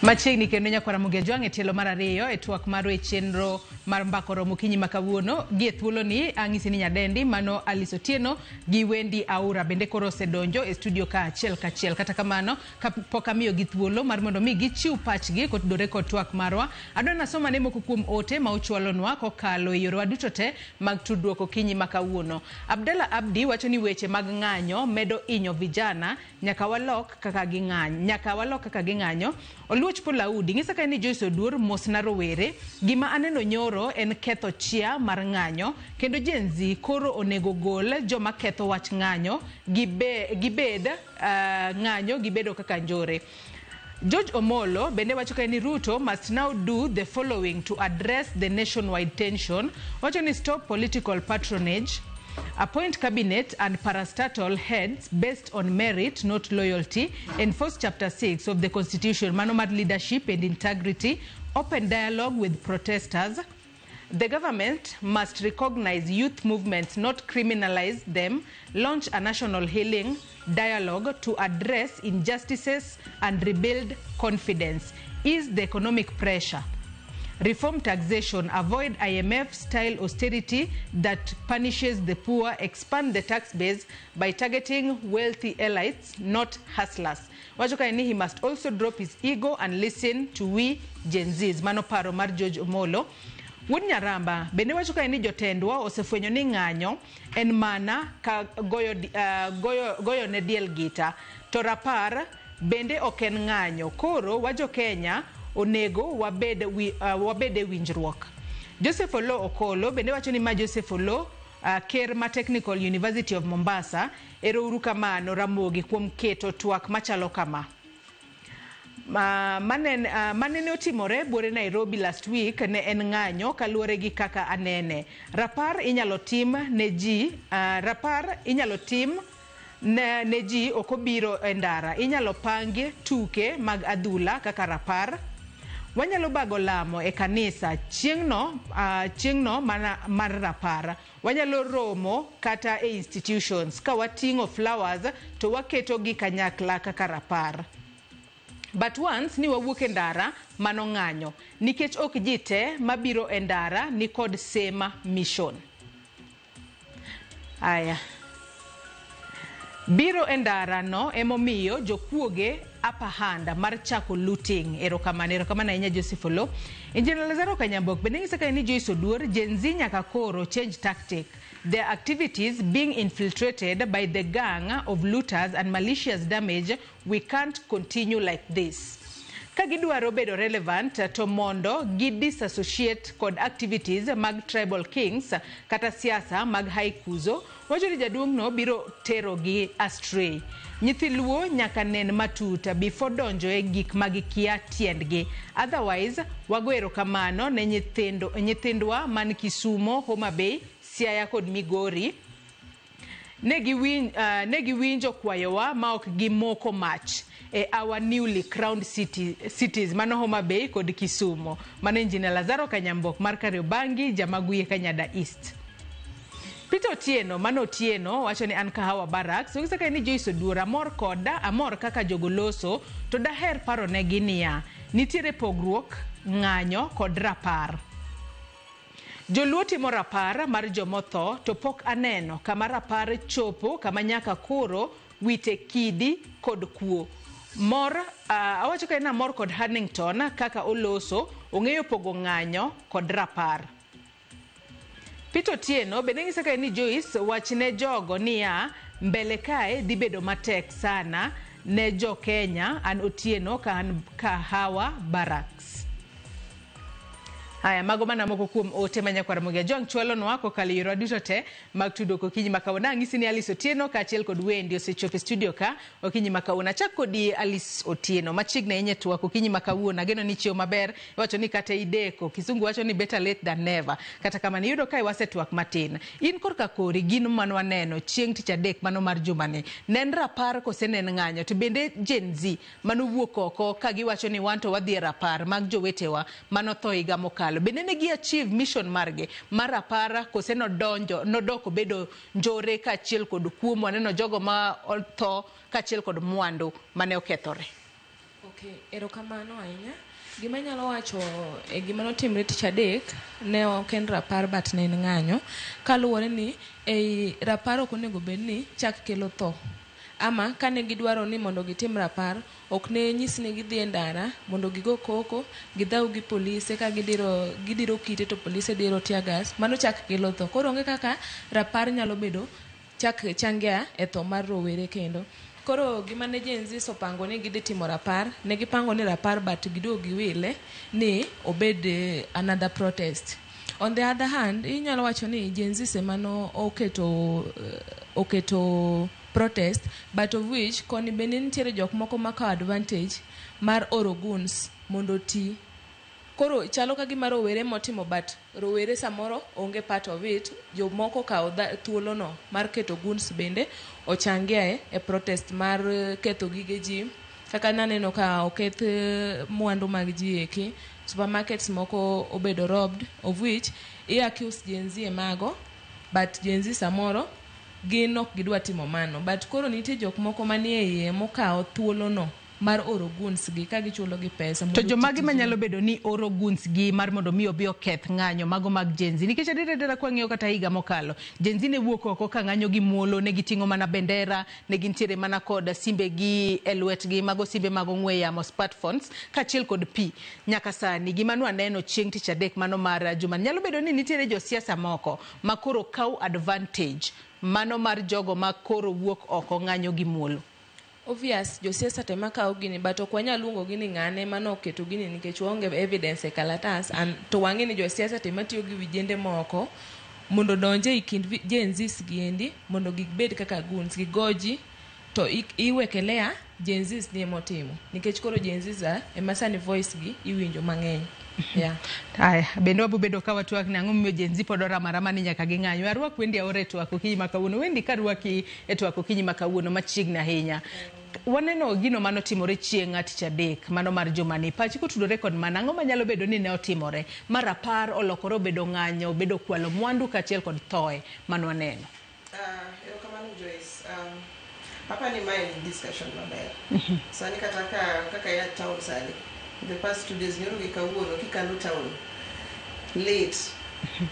Machiegni kendo nyakwar Ramogi Ajwang' e tielo mar ariyo e twak marwa e chenro mar mbako romo okinyi ma kawuono. Gi e thuoloni ang'isi ni nyadendi mano Alice Otieno gi Wendy Aura bende koro osedonjo e studio ka achiel kachiel. Kata kamano kapok amiyogi thuolo mar mondo mi gichiw pachgi kotudore kod twak marwa, adwa nasoma ne moko kuom ote ma uchwalonwa kokalo e yorewa duto te mag tudruok okinyi ma kawuono. Abdalla Abdi wacho ni weche mag ng'anyo medo inyo vijana, nyaka walok kaka ging'anyo, nyaka walok kaka ging'anyo. Oluoch Polaudi ng'isa ka ni Joyce Oduor mos na rowere, gima aneno nyoro en ketho chia mar ng'anyo kendo Gen Z koro onego gol joma ketho wach ng'anyo gibed ng'anyo gibedo kaka njore. George Omolo bende wacho ka ni Ruto must now do the following to address the nationwide tension. Wacho ni stop political patronage, appoint cabinet and parastatal heads based on merit, not loyalty, enforce chapter 6 of the constitution, mano mar leadership and integrity, open dialogue with protesters. The government must recognize youth movements, not criminalize them, launch a national healing dialogue to address injustices and rebuild confidence, ease the economic pressure, reform taxation, avoid IMF-style austerity that punishes the poor, expand the tax base by targeting wealthy elites, not hustlers. Wacho kae ni he must also drop his ego and listen to we Gen Zs. Mano paro mar George Omolo. Wuod Nyaramba bende wacho kae ni jotendwa osefwenyo ni ng'anyo en mana ka goyo ne diel gita, to rapar bende ok en ng'anyo. Koro wajo Kenya onego wabed e winjruok. Joseph Olo Okolo bende wacho ni ma Joseph Olo, ker ma Technical University of Mombasa, ero uru kamano Ramogi kuom keto twak machalo kama. Manene otimore buore Nairobi last week ne en ng'anyo kaluwore gi kaka anene. Rapar inyalo tim ne ji, rapar inyalo tim ne ji ok obiro e ndara. Inyalo pangi tuke mag adhula kaka rapar. Wanyalo bago lamo e kanisa chieng'no mar rapar. Wanyalo romo kata e institutions ka wating'o flowers to waketo gi kanyakla kaka rapar. But once ni wawuok e ndara, mano ng'anyo, nikech ok ji te mabiro e ndara ni kod same mission. Aya. Biro e ndara no emomiyo jokuoge upper hand mar chako looting. Erokamano, erokamano ahinya Joseph Olo. Engineer Lazaro Kanyambok bende ng'isa ka ni Joyce Oduor, Gen Z nyaka koro change tactic. Their activities being infiltrated by the gang of looters and malicious damage. We can't continue like this. Ka gidwaro bedo relevant to mondo gi disassociate kod activities mag tribal kings kata siasa mag high kuzo, wacho ni jaduong' no biro tero gi astray. Nyithi Luo nyaka nen matut before donjo e gik ma gikia tiendgi. Otherwise, wago erokamano ne nyithindwa man Kisumo, Homa Bay, Siaya kod Migori. Ne giwinjo kwayowa ma ok gimoko mach e our newly crowned cities mano Homa Bay kod Kisumo. Mano Engineer Lazaro Kanyambok mar Kariobangi, Jamaguye Kanyada East. Peter Otieno, mano Otieno wacho ni an Kahawa Barracks, ong'isa ka ni Joyce Oduor amor koda, amor kaka jogo loso, to daher paro negi niya, nitiere pogruok, ng'anyo kod rapar. Joluo timo rapar mar jomotho to pok aneno kama rapar chopo kama nyaka koro wite kidi kod kuo. Mor awacho ka en amor kod Hannington kaka oloso ong'eyo pogo ng'anyo kod rapar. Peter Otieno bende ng'isa kae ni Joyce wachne jogo niya mbele kae dhi bedo matek sana ne jo Kenya. An Otieno ka an Kahawa Barracks. Haya, mago mana moko kuom ote ma nyakwar Ramogi Ajwang' chwalonwa kokalo e yorwa duto te mag tudruok okinyi ma kawuono. Ang'isi ni Alice Otieno kaachiel kod Wendy osechopo e studio ka okinyi ma kawuono. Achak kodi Alice Otieno, machiegni ahinya e twak okinyi ma kawuono. Ageno ni ichiew maber. Iwacho ni kata ideko, kisungu wacho ni better late than never. Kata kamano iyudo ka wasetwak matin. In korka kori gino mane waneno chieng' tich adek mano mar jumani, ne en rapar kose ne en ng'anyo? To bende Gen Z manowuok oko ka giwacho ni wan to wadhi e rapar mag jowetewa manotho higa mokalo, bende ne gi achieve mission margi mar rapar kose nodonjo nodok obedo njore kaachiel kod kuo? Waneno jogo ma otho kaachiel kod mwandu mane okethore. Okay, erokamano ahinya. Gima anyalo wacho e gima notimre tich adek ne ok en rapar but ne en ng'anyo. Kaluwore ni ei rapar ok onego bed ni chak kelo tho. Ama kane gidwaro ni mondo gitim rapar, ok ne nyis ni gidhi e ndara mondo gigo koko, gidhaw gi polise ka gidiro kite to polise diro tear gas, mano chak kelo tho. Koro onge kaka rapar nyalo bedo chak changia e tho mar rowere kendo. Koro gima ne Gen Z opango ni gidhi timo rapar, ne gipango ni rapar but giduogo giwile ni obed another protest. On the other hand, inyalo wacho ni Gen Z ema no oketo protest, but of which koni bende nitiere jok moko makawo advantage mar oro goons mondo oti. Koro chalo ka gima rowere motimo, but rowere samoro onge part of it. Jomoko okawo thuolono mar keto goons bende ochangie e protest mar ketho gige ji. Kaka naneno ka oketh mwandu mag ji eki, supermarkets moko obedo robbed, of which i accuse Gen Z e mago, but Gen Z samoro gin ok gidwa timo mano. But koro nitie jok moko manie iye mokawo thuolono mar oro goons gi ka gichulo gi pesa. To jomage manyalo bedo ni oro goons gi mar mondo mi obi oketh ng'anyo mago mag Gen Z? Nikech adier adiera kwang'iyo kata higa mokalo, Gen Z ne wuok oko ka ng'anyo gi muolo, ne giting'o mana bendera, ne gintiere mana kod simbe gi e lwetgi, mago simbe mag ong'we yamo, smartphones, kaachiel kod pi. Nyaka sani gima nwaneno chieng' tich adek mano mar juma, nyalo bedo ni nitiere josiasa moko ma koro kaw advantage mano mar jogo ma koro wuok oko ng'anyo gi muolo. Obvious, josiasa te makawo gini, but ok wanyal luongo gi ni ng'ane mane oketo gini nikech waonge evidence e kalatas. And to wang'e ni josiasa te matiyo gi vijende moko mondo donje e kind Gen Zs gi endi mondo gibed kaka goons, gigoji to iwekelea Gen Zs ni emotimo nikech koro Gen Zs ema sani voice gi iwinjo mang'eny. Yeah. Aya, bende wabo bedo ka watwak ni ang'o momiyo Gen Z pod oramo arama ni nyaka ging'any. Arwak Wendy Aore e twak okinyi ma kawuono. Wendy, karwaki e twak okinyi ma kawuono machiegni ahinya. Waneno gino manotimore chieng' tich adek mano mar jumani. Pachi kotudore kod mano, ang'o manyalo bedo ni ne otimore? Mar rapar olokore obedo ng'anyo, obedo kwalo mwandu kaachiel kod thoe manwaneno. Erokamano Joyce. Papa ni mae en discussion maber. Sani kata kaka ya town sani, the past 2 days nyoro gi kawuono kikalo town late.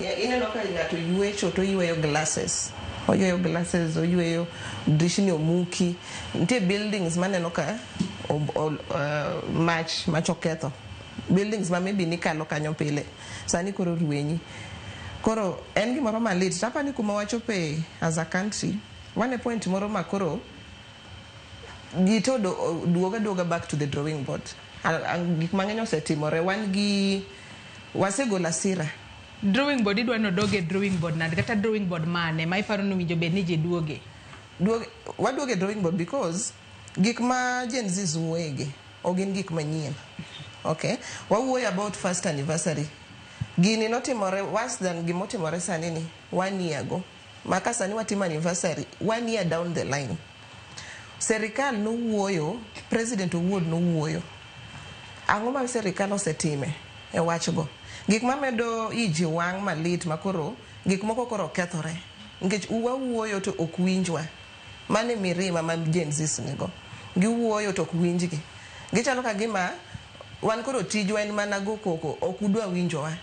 Yeah, ineno ka ng'ato ywecho to oyweyo glasses. Oyweyo glasses, oyweyo drishni omuki. Nitie buildings maneno ka mach oketho. Buildings ma maybe nikalo kanyo pile. Sani koro ruenyi. Koro en gimoro malit. To apani kuma wachope as a country, wan e point moro ma koro ji to duoga back to the drawing board. Gik mang'eny osetimore. Wan gi wasegolo asira. Drawing board idwa ni odog e drawing board nade? Kata drawing board mane ma iparo ni owinjo bed ni ji duoge? Waduoge e drawing board because gik ma Gen Z wuoyegi ok gin gik manyien. Okay? Wawuoyo about first anniversary. Gini notimore worse than gimotimore sani ni 1 year ago. Maka sani watimo anniversary 1 year down the line. Serikal nowuoyo, President owuon nowuoyo. Ang'o ma serikal osetime e wachgo? Gik mamedo iji wang' malit makoro gik moko koro kethore. Nikech wawuoyo to ok winjwa. Mano e mirima ma Gen Z nigo. Giwuoyo to ok winjgi. Gichalo ka gima wan koro tijwa en mana go koko, ok udwa winjowa.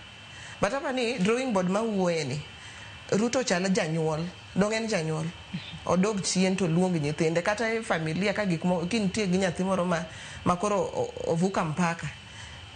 But apa ni drawing board ma wuoye ni Ruto chalo janyuol, dong en janyuol. Odog chien to luong nyithinde kata e familia ka gik moko kintie gi nyathi moro ma koro ovuka mpaka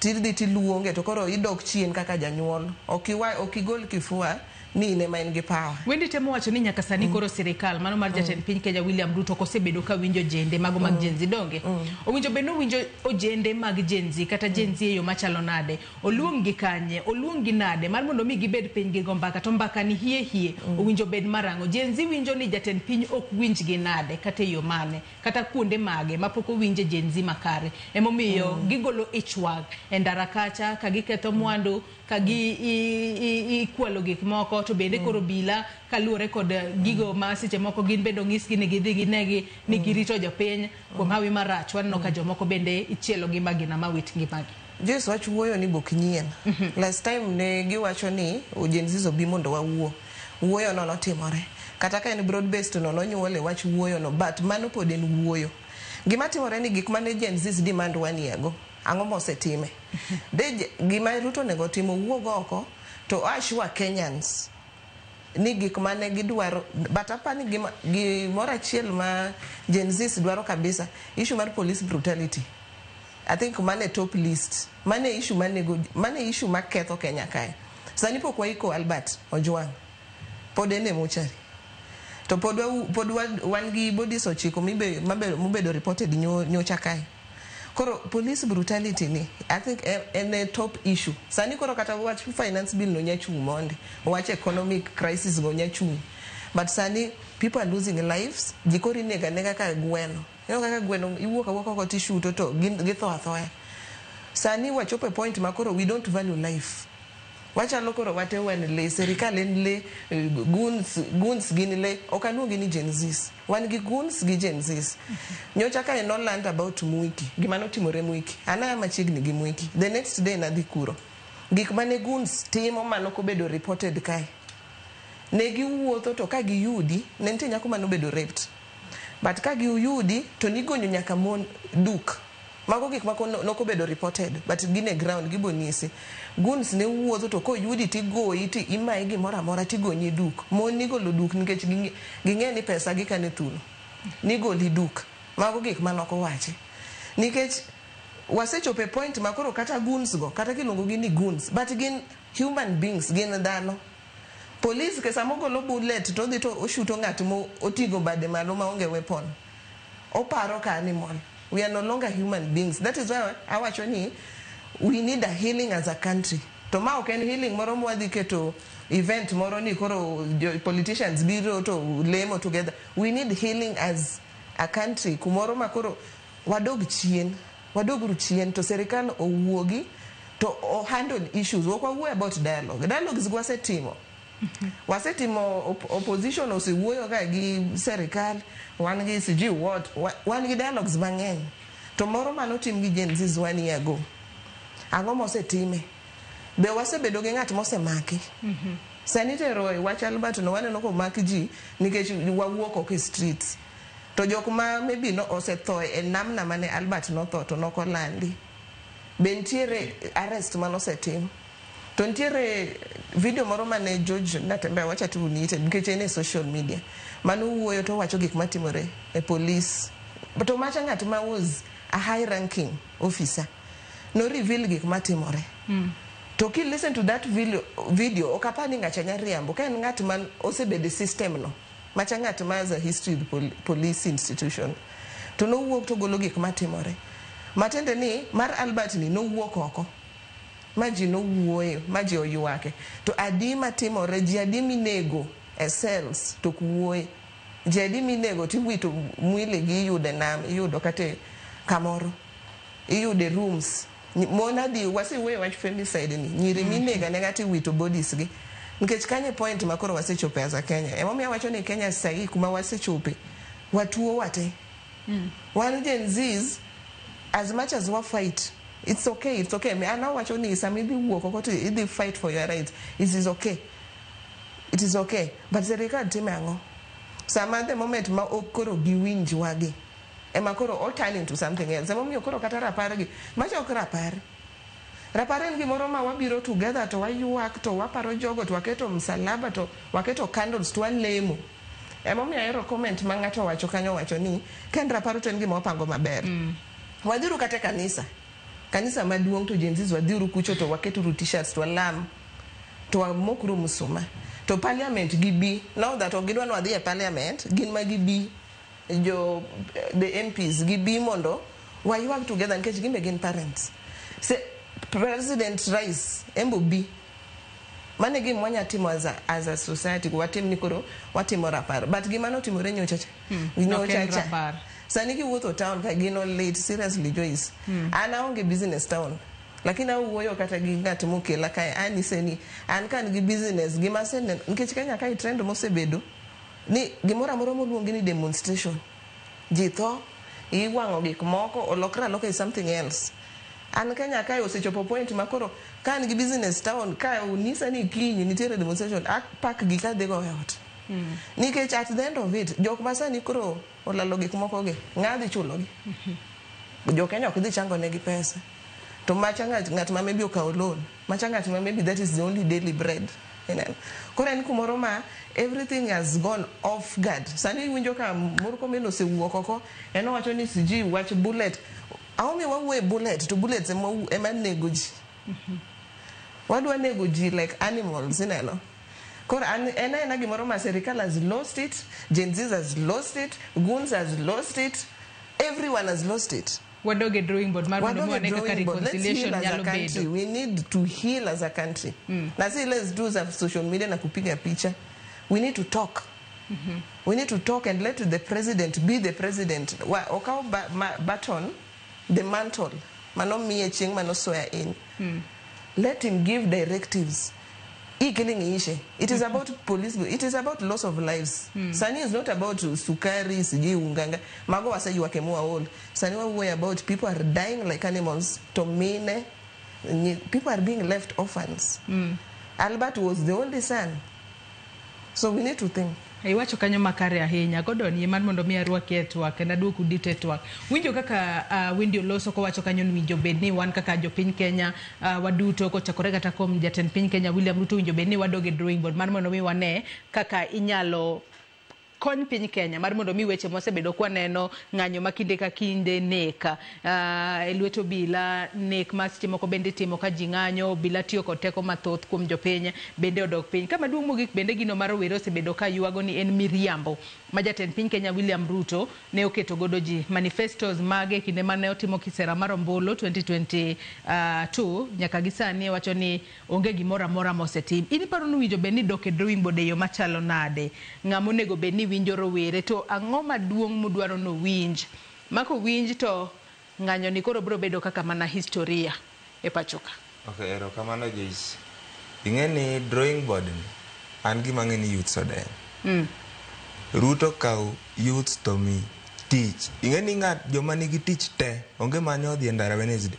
tidhi tiluonge to koro idok chien kaka janyuol. Ok igol kifua ni in ema in gi power. Wendi temo wacho ni nyaka sani koro sirikal mano mar jatend piny Kenya William Ruto kosebedo ka winjo jende mago mag Gen Z donge. Owinjo bed ni owinjo ojende mag Gen Z kata Gen Z e yo machalo nade. Oluong gi kanye, oluong gi nade mar mondo mi gibed piny gi go mbaka to mbaka ni hie hie owinjo bed marang'o. Gen Z winjo ni jatend piny ok winj gi nade kata e yo mane kata kuonde mage mapok owinje Gen Z makare. Emomiyo gigolo ich wang' e ndara kacha ka giketho mwandu ka gi ikwalo gik moko to bende koro bila kaluwore kod gigo ma seche moko gin bende onyisgi ni gidhi ginegi ni girito jopiny kuom hawi marach waneno ka jomoko bende ichielo gi magina mawit ngimagi. Joyce wach wuoyo ni bok nyien. Last time ne giwacho ni Gen Z obi mondo wawuo. Wuoyo no notimore. Kata ka en broad based no nonyuole wach wuoyo no, but mano pod en wuoyo. Gima timore ni gik mane Gen Z demand 1 year ago, ang'o mosetime? De gima Ruto onego timo wuog oko to assure Kenyans ni gik mane gidwaro, but apani gimoro achiel ma Gen Z dwaro kabisa, issue mar police brutality. I think mane top list, mane issue manego, mane issue maketho Kenya kae. Sani pok waiko Albert Ojwang, pod en e mochari. To pod wan gi bodies 9 mobedo reported nyocha kae. Koro police brutality ni I think en a top issue. Sani koro kata wach finance bill no nyachung' mondi, wach economic crisis go nyachung'. But sani people are losing lives, ji koro inego anega ka gweno. Ineno kaka gweno iwuok awuoka oko tishuto to githo athoya. Sani wachopo e point ma koro we don't value life. Wachalo koro wate wan le, serikal en le, goons gin le, ok aluongi ni Gen Zs. Wan gi goons gi Gen Zs. Nyocha ka en oland about Mwiki, gima notimore Mwiki. An aya machiegni gi Mwiki. The next day nadhi kuro. Gik mane goons timo manok obedo reported kae. Ne giwuotho to ka giyudi, ne nitie nyako manobedo raped. But ka giyudi to nigonyo nyaka mon duk. Mago gik mako nokobedo reported, but gin e ground gibo nyisi. Goons ne wuotho to koyudi tigoyi ti imayi gimoro amora tigonyi duk. Mon nigolo duk nikech ging'e ni pesa gi kane thuno. Nigoli duk. Mago gik manok owachi. Nikech wasechopo e point ma koro kata goons go, kata kiluongo gi ni goons, but gin human beings, gin dhano. Police ke sama ogolo bullet to odhi to oshuto ng'at mo oting'o bade malo maonge weapon. Oparo ka animal. We are no longer human beings. That is why awacho ni we need a healing as a country. To ma ok en healing moro mwadhi keto event moro ni koro politicians biro to lemo together. We need healing as a country. Kumoro ma koro wadog chien, wadog chien to serikal owuogi to o handle issues. Ok wawuoyo about dialogue. Dialogues go wasetimo. Wasetimo opposition osewuoyo ka gi serikal, wan gi sijui what, wan gi dialogues mang'eny. To moro manotim gi Gen Z 1 year ago. Ang'o mosetime? Be wasebedo gi ng'at mosemaki? Sani tero e wach Albert no waneno komaki ji nikech wawuok oko e streets. To jok ma maybe no osetho e namna mane Albert notho to nokolandi. Be nitiere arrest manosetim? To nitiere video moro mane George Natembeya wacha tu niite nikech en e social media. Mano wuoyo to wacho gik matimore e police. To macha ng'at ma was a high ranking officer no reveal gik matimore. To ki listen to that video ok apar ni ng'acha nya riambo ka en ng'at man osebedo e system no. Macha ng'at ma has a history with police institution. To nowuok to golo gik matimore. Matiende ni mar Albert ni nowuok oko. Ma ji nowuoye, ma ji oywake. To adi matimore, ji adi minego e cells to ok wuoye. Ji adi minego tiwito mwili gi iyudo e nam, iyudo kata kamoro. Iyudo e rooms. Mon adi, wasewuoyo wach femicide ni, nyiri minego anega tiwito bodies gi. Nikech kanyo e point ma koro wasechope as a Kenya. Emomiyo awacho ni Kenya sahi kuma wasechope, watuo wate. Wan Gen Zs, as much as we fight, it's okay, it's okay. An awacho ni sama idhi wuok oko to idhi fight for your rights. It is okay. It is okay. But serikal time ang'o? Sama the moment ma ok koro giwinj wagi, ema koro o turn into something else. Emomiyo koro kata rapar gi, macha ok rapar. Rapar en gimoro ma wabiro together to waywak to waparo jogo to waketo msalaba to waketo candles to walemo. Emomiyo ahero comment ma ng'ato owacho kanyo, owacho ni ka en rapar to en gima wapango maber. Wadhiuru kata e kanisa, kanisa maduong' to Gen Zs wadhiuru kucho to waketuru t-shirts to walam to wamokuru msuma. To parliament gibi, now that ok gidwa ni wadhi e parliament, gin ma gibi jo the MPs gibi mondo waywag together nikech gin be gin parents. Se, President Rais embo bi. Mano e gima wanya timo as a society, watim ni koro watimo rapar. But gima notimore nyocha cha. Ok en Nyocha cha. rapar. Sani kiwuotho town ka gino lit, seriously, Joyce. An aonge business town. Lakini awuoyo kata gi ng'at mokela kae, anyise ni an ka an gi business, gima aseneno nikech Kenya kae trend mosebedo ni gimoro amora moluongi ni demonstration, ji tho, iwang'o gik moko, olokre aloka is something else. An Kenya kae osechopo point ma koro ka an gi business town ka onyisa ni kiny nitiere demonstration, apak gika adhi go e ot. Nikech at the end of it, jok ma sani koro olalo gik moko gi, ng'a dhi chulogi? Jo Kenya ok dhi chango negi pesa. To macha ng'at ma maybe okawo loan, macha ng'at ma maybe that is the only daily bread. Ineno. Koro en kumoro ma everything has gone off guard. Sani iwinjo ka Murkomen osewuok oko, en owacho ni sijui wach bullet. Ang'o miyo wawuoyo e bullet to bullets ema nego ji? Wadwa nego ji like animals, ineno. Koro en aena gimoro ma serikal has lost it, Gen Z has lost it, goons has lost it, everyone has lost it. Wadog e drawing board mar mondo mi Wadog e wane kaka drawing board. Let's reconciliation heal as a nyalo country. bedo. We need to heal as a country. Na si let's do some social media na kupiga picha. We need to talk. We need to talk and let the president be the president. Okaw baton, the mantle, mano miye chieng' mano swear in. Let him give directives. Hii killing iishe. It is about police, it is about loss of lives. Sani is not about sukari, sijui unganga. Mago waseywak all. Sani wawuoyo about people are dying like animals. To mine, people are being left orphans. Albert was the only son. So we need to think. Iwacho kanyo makare ahinya. Gordon, yie mar mondo mi arwaki e twak kendo aduoku duto e twak. Winjo kaka Windy oloso kowacho kanyo ni winjo bed ni wan kaka jopiny Kenya waduto kochakore kata kuom jatend piny Kenya William Ruto, winjo bed ni wadog e drawing board mar mondo mi wane kaka inyalo kony piny Kenya mar mondo mi weche mosebedo kwaneno, ng'anyo ma kinde ka kinde, nek e lwet obila, nek ma seche moko bende itimo ka ji ng'anyo, obila tiyo kod teko mathoth kuom jopiny bende odok piny. Kama duong' mogik bende gino mar rowere osebedo ka ywago ni en miriambo ma jatend piny Kenya William Ruto ne oketo godo ji manifestos mage kinde mane otimo kisera mar ombulu 2022 nyaka gi sani, wacho ni onge gimoro amora mosetim. In iparo ni winjo bed ni dok e drawing board e yo machalo nade? Ng'ama onego bed ni winjo rowere, to ang'o maduong' mudwaro nowinj ma kowinj to ng'anyo ni koro biro bedo kaka mana historia e pacho ka? Ok, erokamano, Joyce. Ing'e ni drawing board ni, an gima ang'e ni youths odenyo. Ruto kaw youths to mi tich. Ing'e ni ng'at joma nigi tich te, onge mane odhi e ndara Wednesday.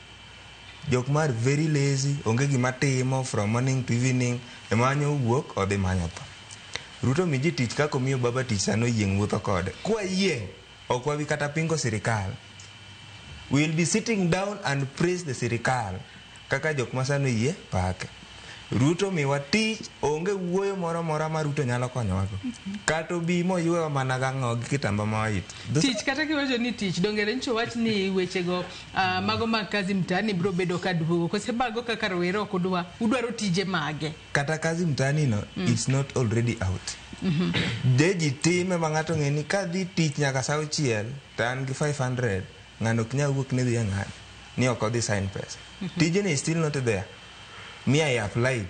Jok mar very lazy, onge gima timo from morning to evening, ema wuok odhi manyo tho. Ruto mi ji tich kaka omiyo baba tich, sani oyieng' wuotho kode. Kwayieng', ok wabi kata pingo sirikal. We will be sitting down and praise the sirikal kaka jok ma sani oyie pake. Ruto miwa tich, onge wuoyo moro amora ma Ruto nyalo konyowago. Kata obi moywewa mana gang'o gi kitamba ma wait. Tich, kata kiwacho ni tich dongere nyicho wach ni wechego mago mag kazi mtaani biro bedo ka duogo kose mago kaka rowere ok udwa, udwaro tije mage? Kata kazi mtaani no, it's not already out. De ji time ma ng'ato ng'e ni kadhi tich nyaka sa 6 to an gi 500, ng'ano ok nyal wuok ni dhi e ng'ado ni ok odhi sign pesa. Tijni is still not there. Me, I applied.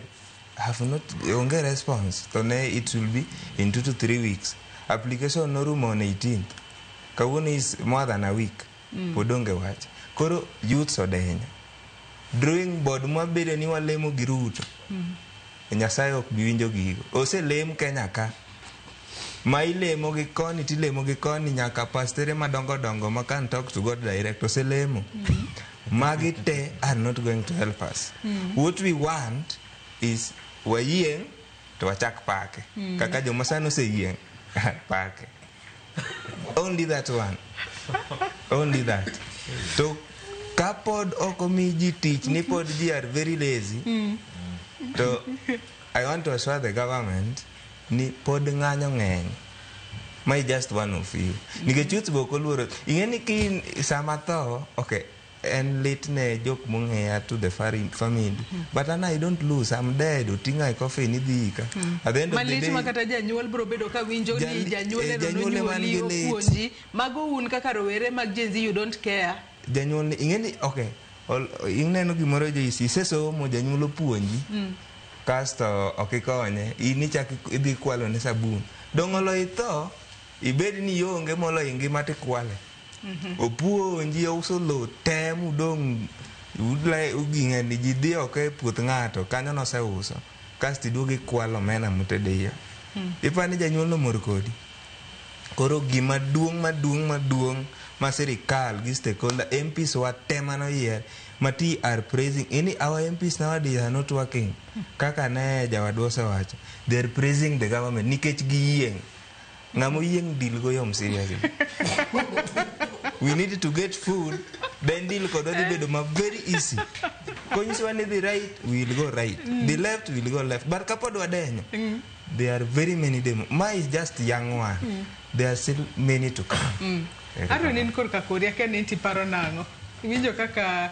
Have not, onge response. To ne it will be in 2 to 3 weeks. Application norumo on 18th. Kawuono is more than a week. Pod onge wach. Koro youths odenyo. Drawing board mwabedo ni walemo gi Ruto. Nyasaye ok bi winjo gigo. Oselem Kenya ka. Ma ilemo gi koni tilemo gi koni nyaka pastere madongo dongo ma can talk to God direct oselemo. Magi te are not going to help us. What we want is wayieng' to wachak pake. Kaka joma sani oseyieng' pake. Only that one. Only that. To Kapod ok omi ji tich ni pod ji are very lazy. To I want to assure the government ni pod ng'anyo ng'eny. Ma is just one of you. Nikech youth be ok oluoro. Ing'e ni ki sama tho, okay, en lit ne jok mong'eya to the family. But an I don't lose, I'm dead. Oting'a e coffin idhi ika. At the end of the Malit day, ma kata janyuol biro bedo ka winjo ni janyuol ero janyuol ema nonyuoli nigi lit. opuonji. Mago un kaka rowere mag Gen Z you don't care. Janyuol ni ing'e ni okay, ineno gimoro Joyce, isesomo janyuol opuonji. Kasto ok ikonye, in ichak idhi kwalo ne sabun. Dong' olo itho, ibed ni ionge moloyo ngima tikwale. Opuonji ouso lowo te mudong' ging'eni ji dhi oko e puoth ng'ato kanyo noseuso kasto iduogo ikwalo omena motede iye. Iparo ni janyuol no mor kodi. Koro gima duong' maduong' maduong' ma sirikal gi stakeholder MPs wa te manoyier mati are praising ini our MPs nowadays are not working kaka ne jawadwa osewacho, they are praising the government nikech giyieng'. Ng'ama oyieng' deal go yom seriously. We need to get food then deal kodwa dhi bedo ma very easy. Konyisowa ni dhi right, we will go right. Dhi left, we will go left. But kapod wadenyo, there are very many demo. Ma is just young one. There are still many to come. Aaron in korka kori akia ni tiparo nang'o. Iwinjo kaka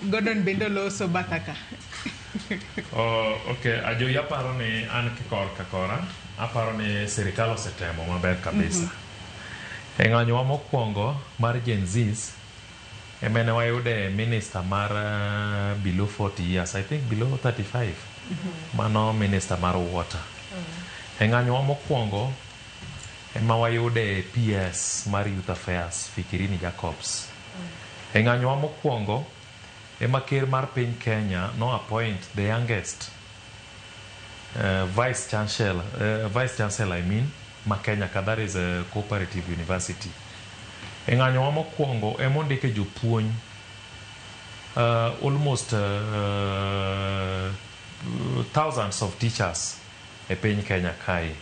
Gordon bende oloso batha ka. Oh, okay, Ajoyi aparo ni an korka kora, aparo ni sirikal osetemo maber kabisa. E ng'anyowa mokwongo mar Gen Zs, ema ne wayude minister mar below 40 years, I think below 35. Mano minister mar water. E ng'anyowa mokwongo ema wayude PS mar Youth Affairs, Fikirini Jacobs. E ng'anyowa mokwongo ema ker mar piny Kenya no appoint the youngest vice chancellor I mean, ma Kenya ka, that is a cooperative university. E ng'anyowa mokwongo ema ondike jopuonj almost thousands of teachers e piny Kenya kae.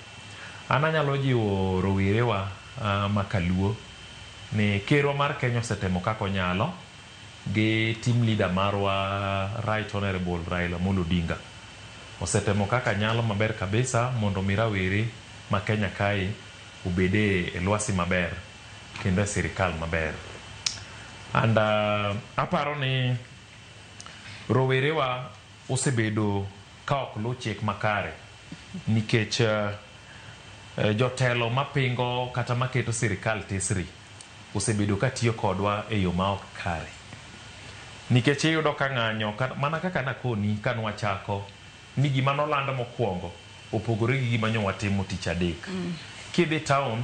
An anyalo jiwo rowerewa ma kaluo ni kerwa mar Kenya osetemo kaka onyalo gi team leader marwa Right Honorable Raila Amolo Odinga osetemo kaka nyalo maber kabisa mondo mi rawere ma Kenya kae obede e lwasi maber kendo e sirikal maber. And aparo ni rowerewa osebedo ka ok luw chik makare nikech jotelo mapingo kata maketo sirikal tesri osebedo ka tiyo kodwa e yo ma ok kare. Nikech iyudo ka ng'anyo mana kaka nakoni kanwachako ni gima noland mokwongo opogore gi gima nyo watimo tich adek. Kidhi town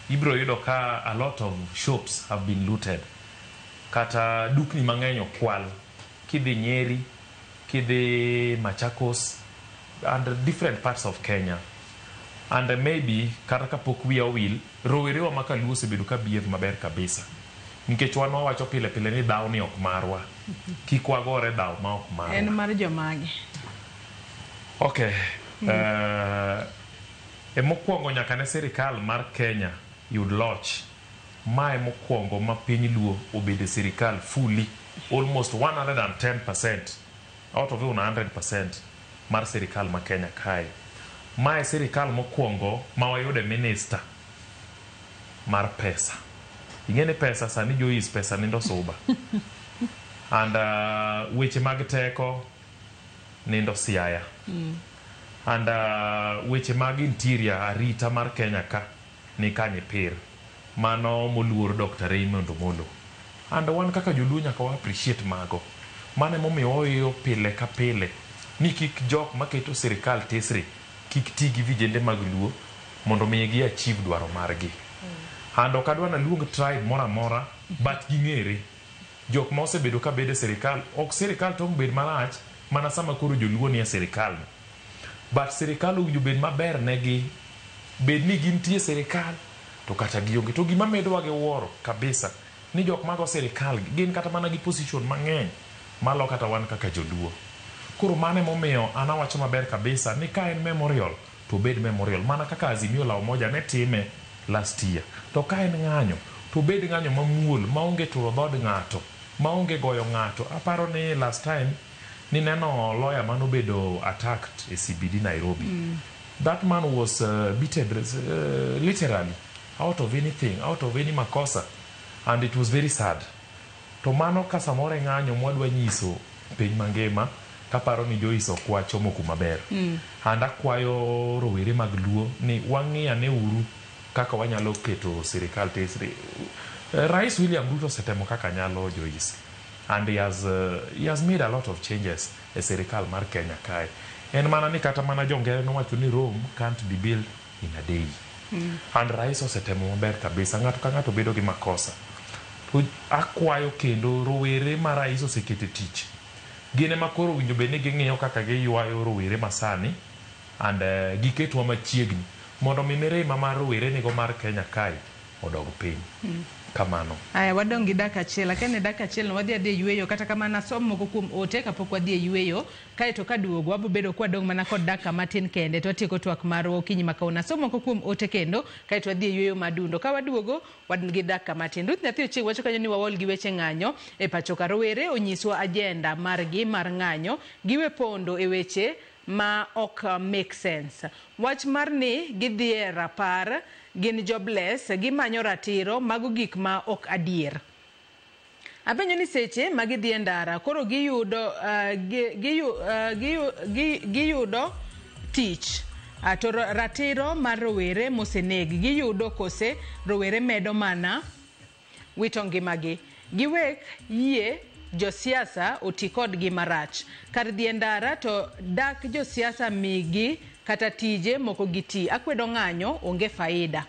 ibiro yudo ka a lot of shops have been looted. Kata dukni mang'eny okwal. Kidhi Nyeri, kidhi Machakos and different parts of Kenya. And maybe kata kapok wiya owil, rowerewa ma kaluo osebedo ka behave maber kabisa. Nikech wan wawacho pile pile ni dhaw ni ok marwa. Kik wagore dhaw ma ok marwa. En mar jomage. Okay. E mokwongo nyaka ne sirikal mar Kenya yud loch. Mae mokwongo ma piny Luo obedo e sirikal fully almost 110% out of 100% mar sirikal ma Kenya kae. Mae sirikal mokwongo ma wayude minister mar pesa. Ing'e ni pesa sani Joyce pesa nindo suba. And weche mag teko nindo Siaya. And weche mag interior arita mar Kenya ka ni Kanyipir. Mano moluor Dr. Raymond Omolo. And wan kaka joluo nyaka wa appreciate mago. Mano emomiyo waweyo pile ka pile ni kik jok maketo sirikal tesre kik ti gi vijende mag luo mondo mi gi achieve dwaro margi. And ok adwa naluong tribe moro amora but ging'ere. Jok ma osebedo ka bedo e sirikal, ok sirikal tong' bed marach mana sama koro joluo nie sirikal. But sirikal owinjo bed maber negi bed ni gintie e sirikal to kata gionge. To gima medowa gi wuoro kabisa ni jok mago sirikal gin kata mana gi position mang'eny malo kata wan kaka joluo. Koro mano emomiyo an awacho maber kabisa ni ka en memorial to obed memorial mana kaka Azimio la Umoja ne time last year. To ka en ng'anyo to obed ng'anyo mamuol maonge turo dhood ng'ato. Maonge goyo ng'ato. Aparo ni last time nineno lawyer manobedo attacked e CBD Nairobi. That man was beaten literally out of anything, out of any makosa. And it was very sad. To mano ka samoro e ng'anyo mwadwa nyiso piny mangima, taparo ni Joyce ok wachomo kuma ber. And akwayo rowere mag Luo ni wang'i ane uru kaka wanyalo keto sirikal tesre. Rais William Ruto osetemo kaka nyalo, Joyce. And he has made a lot of changes e sirikal mar Kenya kae. En mana ni kata mana jongere nowacho ni Rome can't be built in a day. And rais osetemo maber kabisa. Ng'ato ka ng'ato bedo gi makosa. To akwayo kendo rowere ma rais osekete tich. Gin ema koro owinjo bed ni ging'iyo kaka giywayo rowere masani and giketwa machiegni mondo mi mirima mar rowere nigo mar Kenya kae odog piny. Kamano. Aya, wadong' gi dakika achiel. Akia ni dakika achiel no wadhi adhi e yweyo, kata kamano asom moko kuom ote kapok wadhi e yweyo. Kaeto kaduogo wabo bedo kwadong' mana kod dakika matin kende to watieko twak marwa okinyi ma kawuono. Asom moko kuom ote kendo kaeto wadhi e yweyo madundo. Ka waduogo wan gi dakika matin. Ruth Nyathi Ochieng wacho kanyo ni waol gi weche ng'anyo e pacho ka. Rowere onyiswa agenda margi mar ng'anyo, giwe pondo e weche ma ok make sense. Wach mar ni gidhi e rapar gin jobless, gimanyo ratiro, mago gik ma ok adier. Apenjo ni seche ma gidhi e ndara koro giyudo giyudo tich to ratiro mar rowere moseneg giyudo kose rowere medo mana wito ngimagi. Giwek yie josiasa oti kodgi marach. Kar dhi e ndara to dak josiasa migi kata tije moko giti. Akwedo ng'anyo onge faida.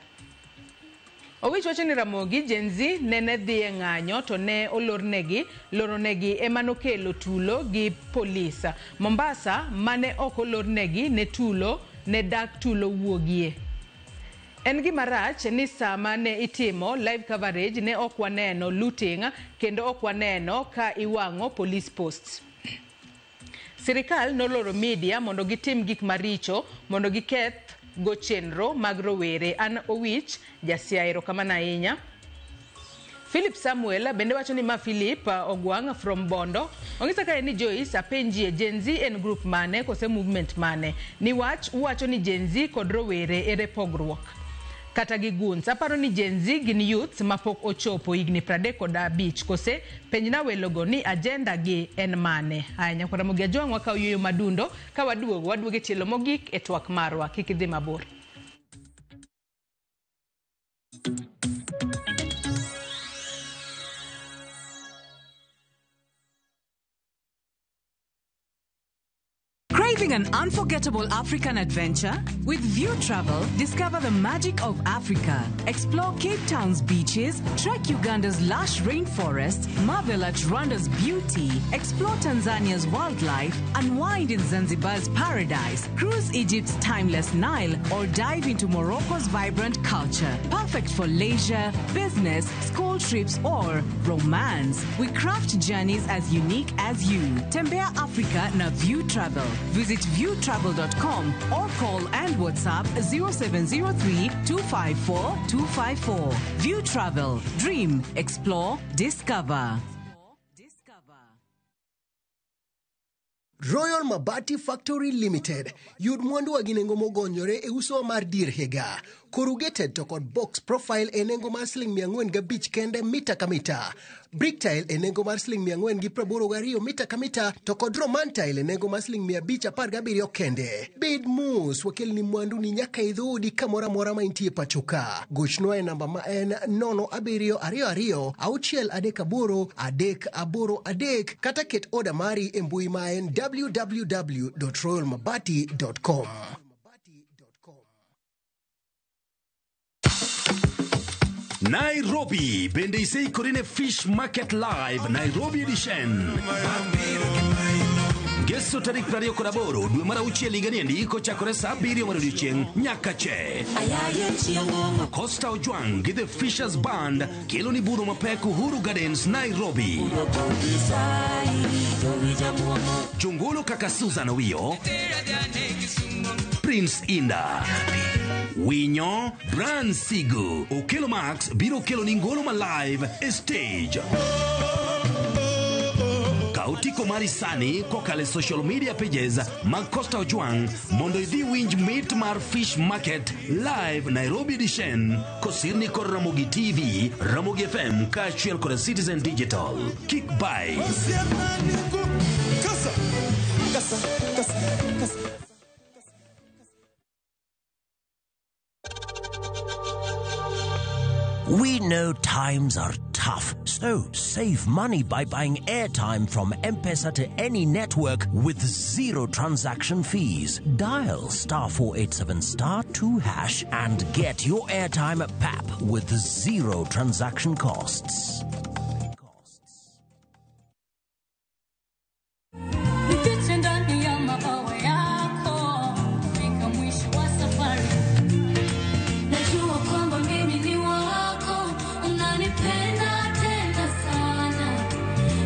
Owich wacho ni Ramogi Gen Z nene dhi e ng'anyo to ne olornegi, loronegi ema nokelo tulo gi polis. Mombasa mane ok olornegi ne tulo ne dak tulo wuogie. En gima rach ni sama ne itimo live coverage ne ok waneno looting kendo ok waneno ka iwang'o police posts. Sirikal noloro media mondo gitim gik maricho mondo giketh go chenro mag rowere. An Owich Jasia, erokamano ahinya. Philip Samuel bende wacho ni ma Philip Ogwang' from Bondo. Ong'isa kae ni Joyce apenjie Gen Z en group mane kose movement mane? Niwach uwacho ni Gen Z kod rowere ere pogruok? Kata gi goons. Aparo ni Gen Z gin youths mapok ochopo higni 35 kose penjna welogo ni agenda gi en mane. Aya, nyakwar Ramogi Ajwang' wakawo yueyo madundo ka waduogo waduogo e tielo mogik e twak marwa. Kik idhi mabor. Craving an unforgettable African adventure? With View Travel, discover the magic of Africa. Explore Cape Town's beaches, trek Uganda's lush rainforests, marvel at Rwanda's beauty, explore Tanzania's wildlife, unwind in Zanzibar's paradise, cruise Egypt's timeless Nile, or dive into Morocco's vibrant culture. Perfect for leisure, business, school trips, or romance. We craft journeys as unique as you. Tembea Africa na View Travel. Visit viewtravel.com or call and WhatsApp 0703 254 254. View Travel. Dream, explore, discover. Royal Mabati Factory Limited yud mwanduwa gi nengo mogonyore e uso mar dier higa. Corrugated to kod box profile e nengo mar siling 405 kende mita ka mita. Brick tile e nengo mar siling 482 mita ka mita to kod Roman tile e nengo mar siling 517 kende. Bed mos, wakelni mwandu ni nyaka e dhoodi kamoro amora ma intie pacho ka. Gochnwa e namba ma en 0722 638 383 kata ket oda mari e mbui ma en www.royalmabati.com. Nairobi bende iseikori ne Fish Market Live Nairobi Edition. Ngeso tarik 28 dwe mar auchiel higani endi kochakore saa 7 mar odiechieng' nyaka che. Costa Ojwang' gi The Fishers Band kelo ni budho mapek Uhuru Gardens, Nairobi. Jongolo kaka Susan Owiyo, Prince Inda, Winyo, Bran Sigu, Okelo Max biro kelo ni ngolo ma live e stage. Kaw otiko mari sani kokalo e social media pages mag Costa Ojwang' mondo idhi winj mit mar Fish Market live Nairobi edition kosirni kod Ramogi TV, Ramogi FM kaachiel kod Citizen Digital. Kik bai. Kasa, kasa, kasa, kasa. We know times are tough, so save money by buying airtime from M-Pesa to any network with zero transaction fees. Dial star 487 star 2 hash and get your airtime at PAP with zero transaction costs. Nifiche ndani ya mabawa yako fika mwisho wa safari. Najua kwamba mimi ni wako, unanipenda tena sana.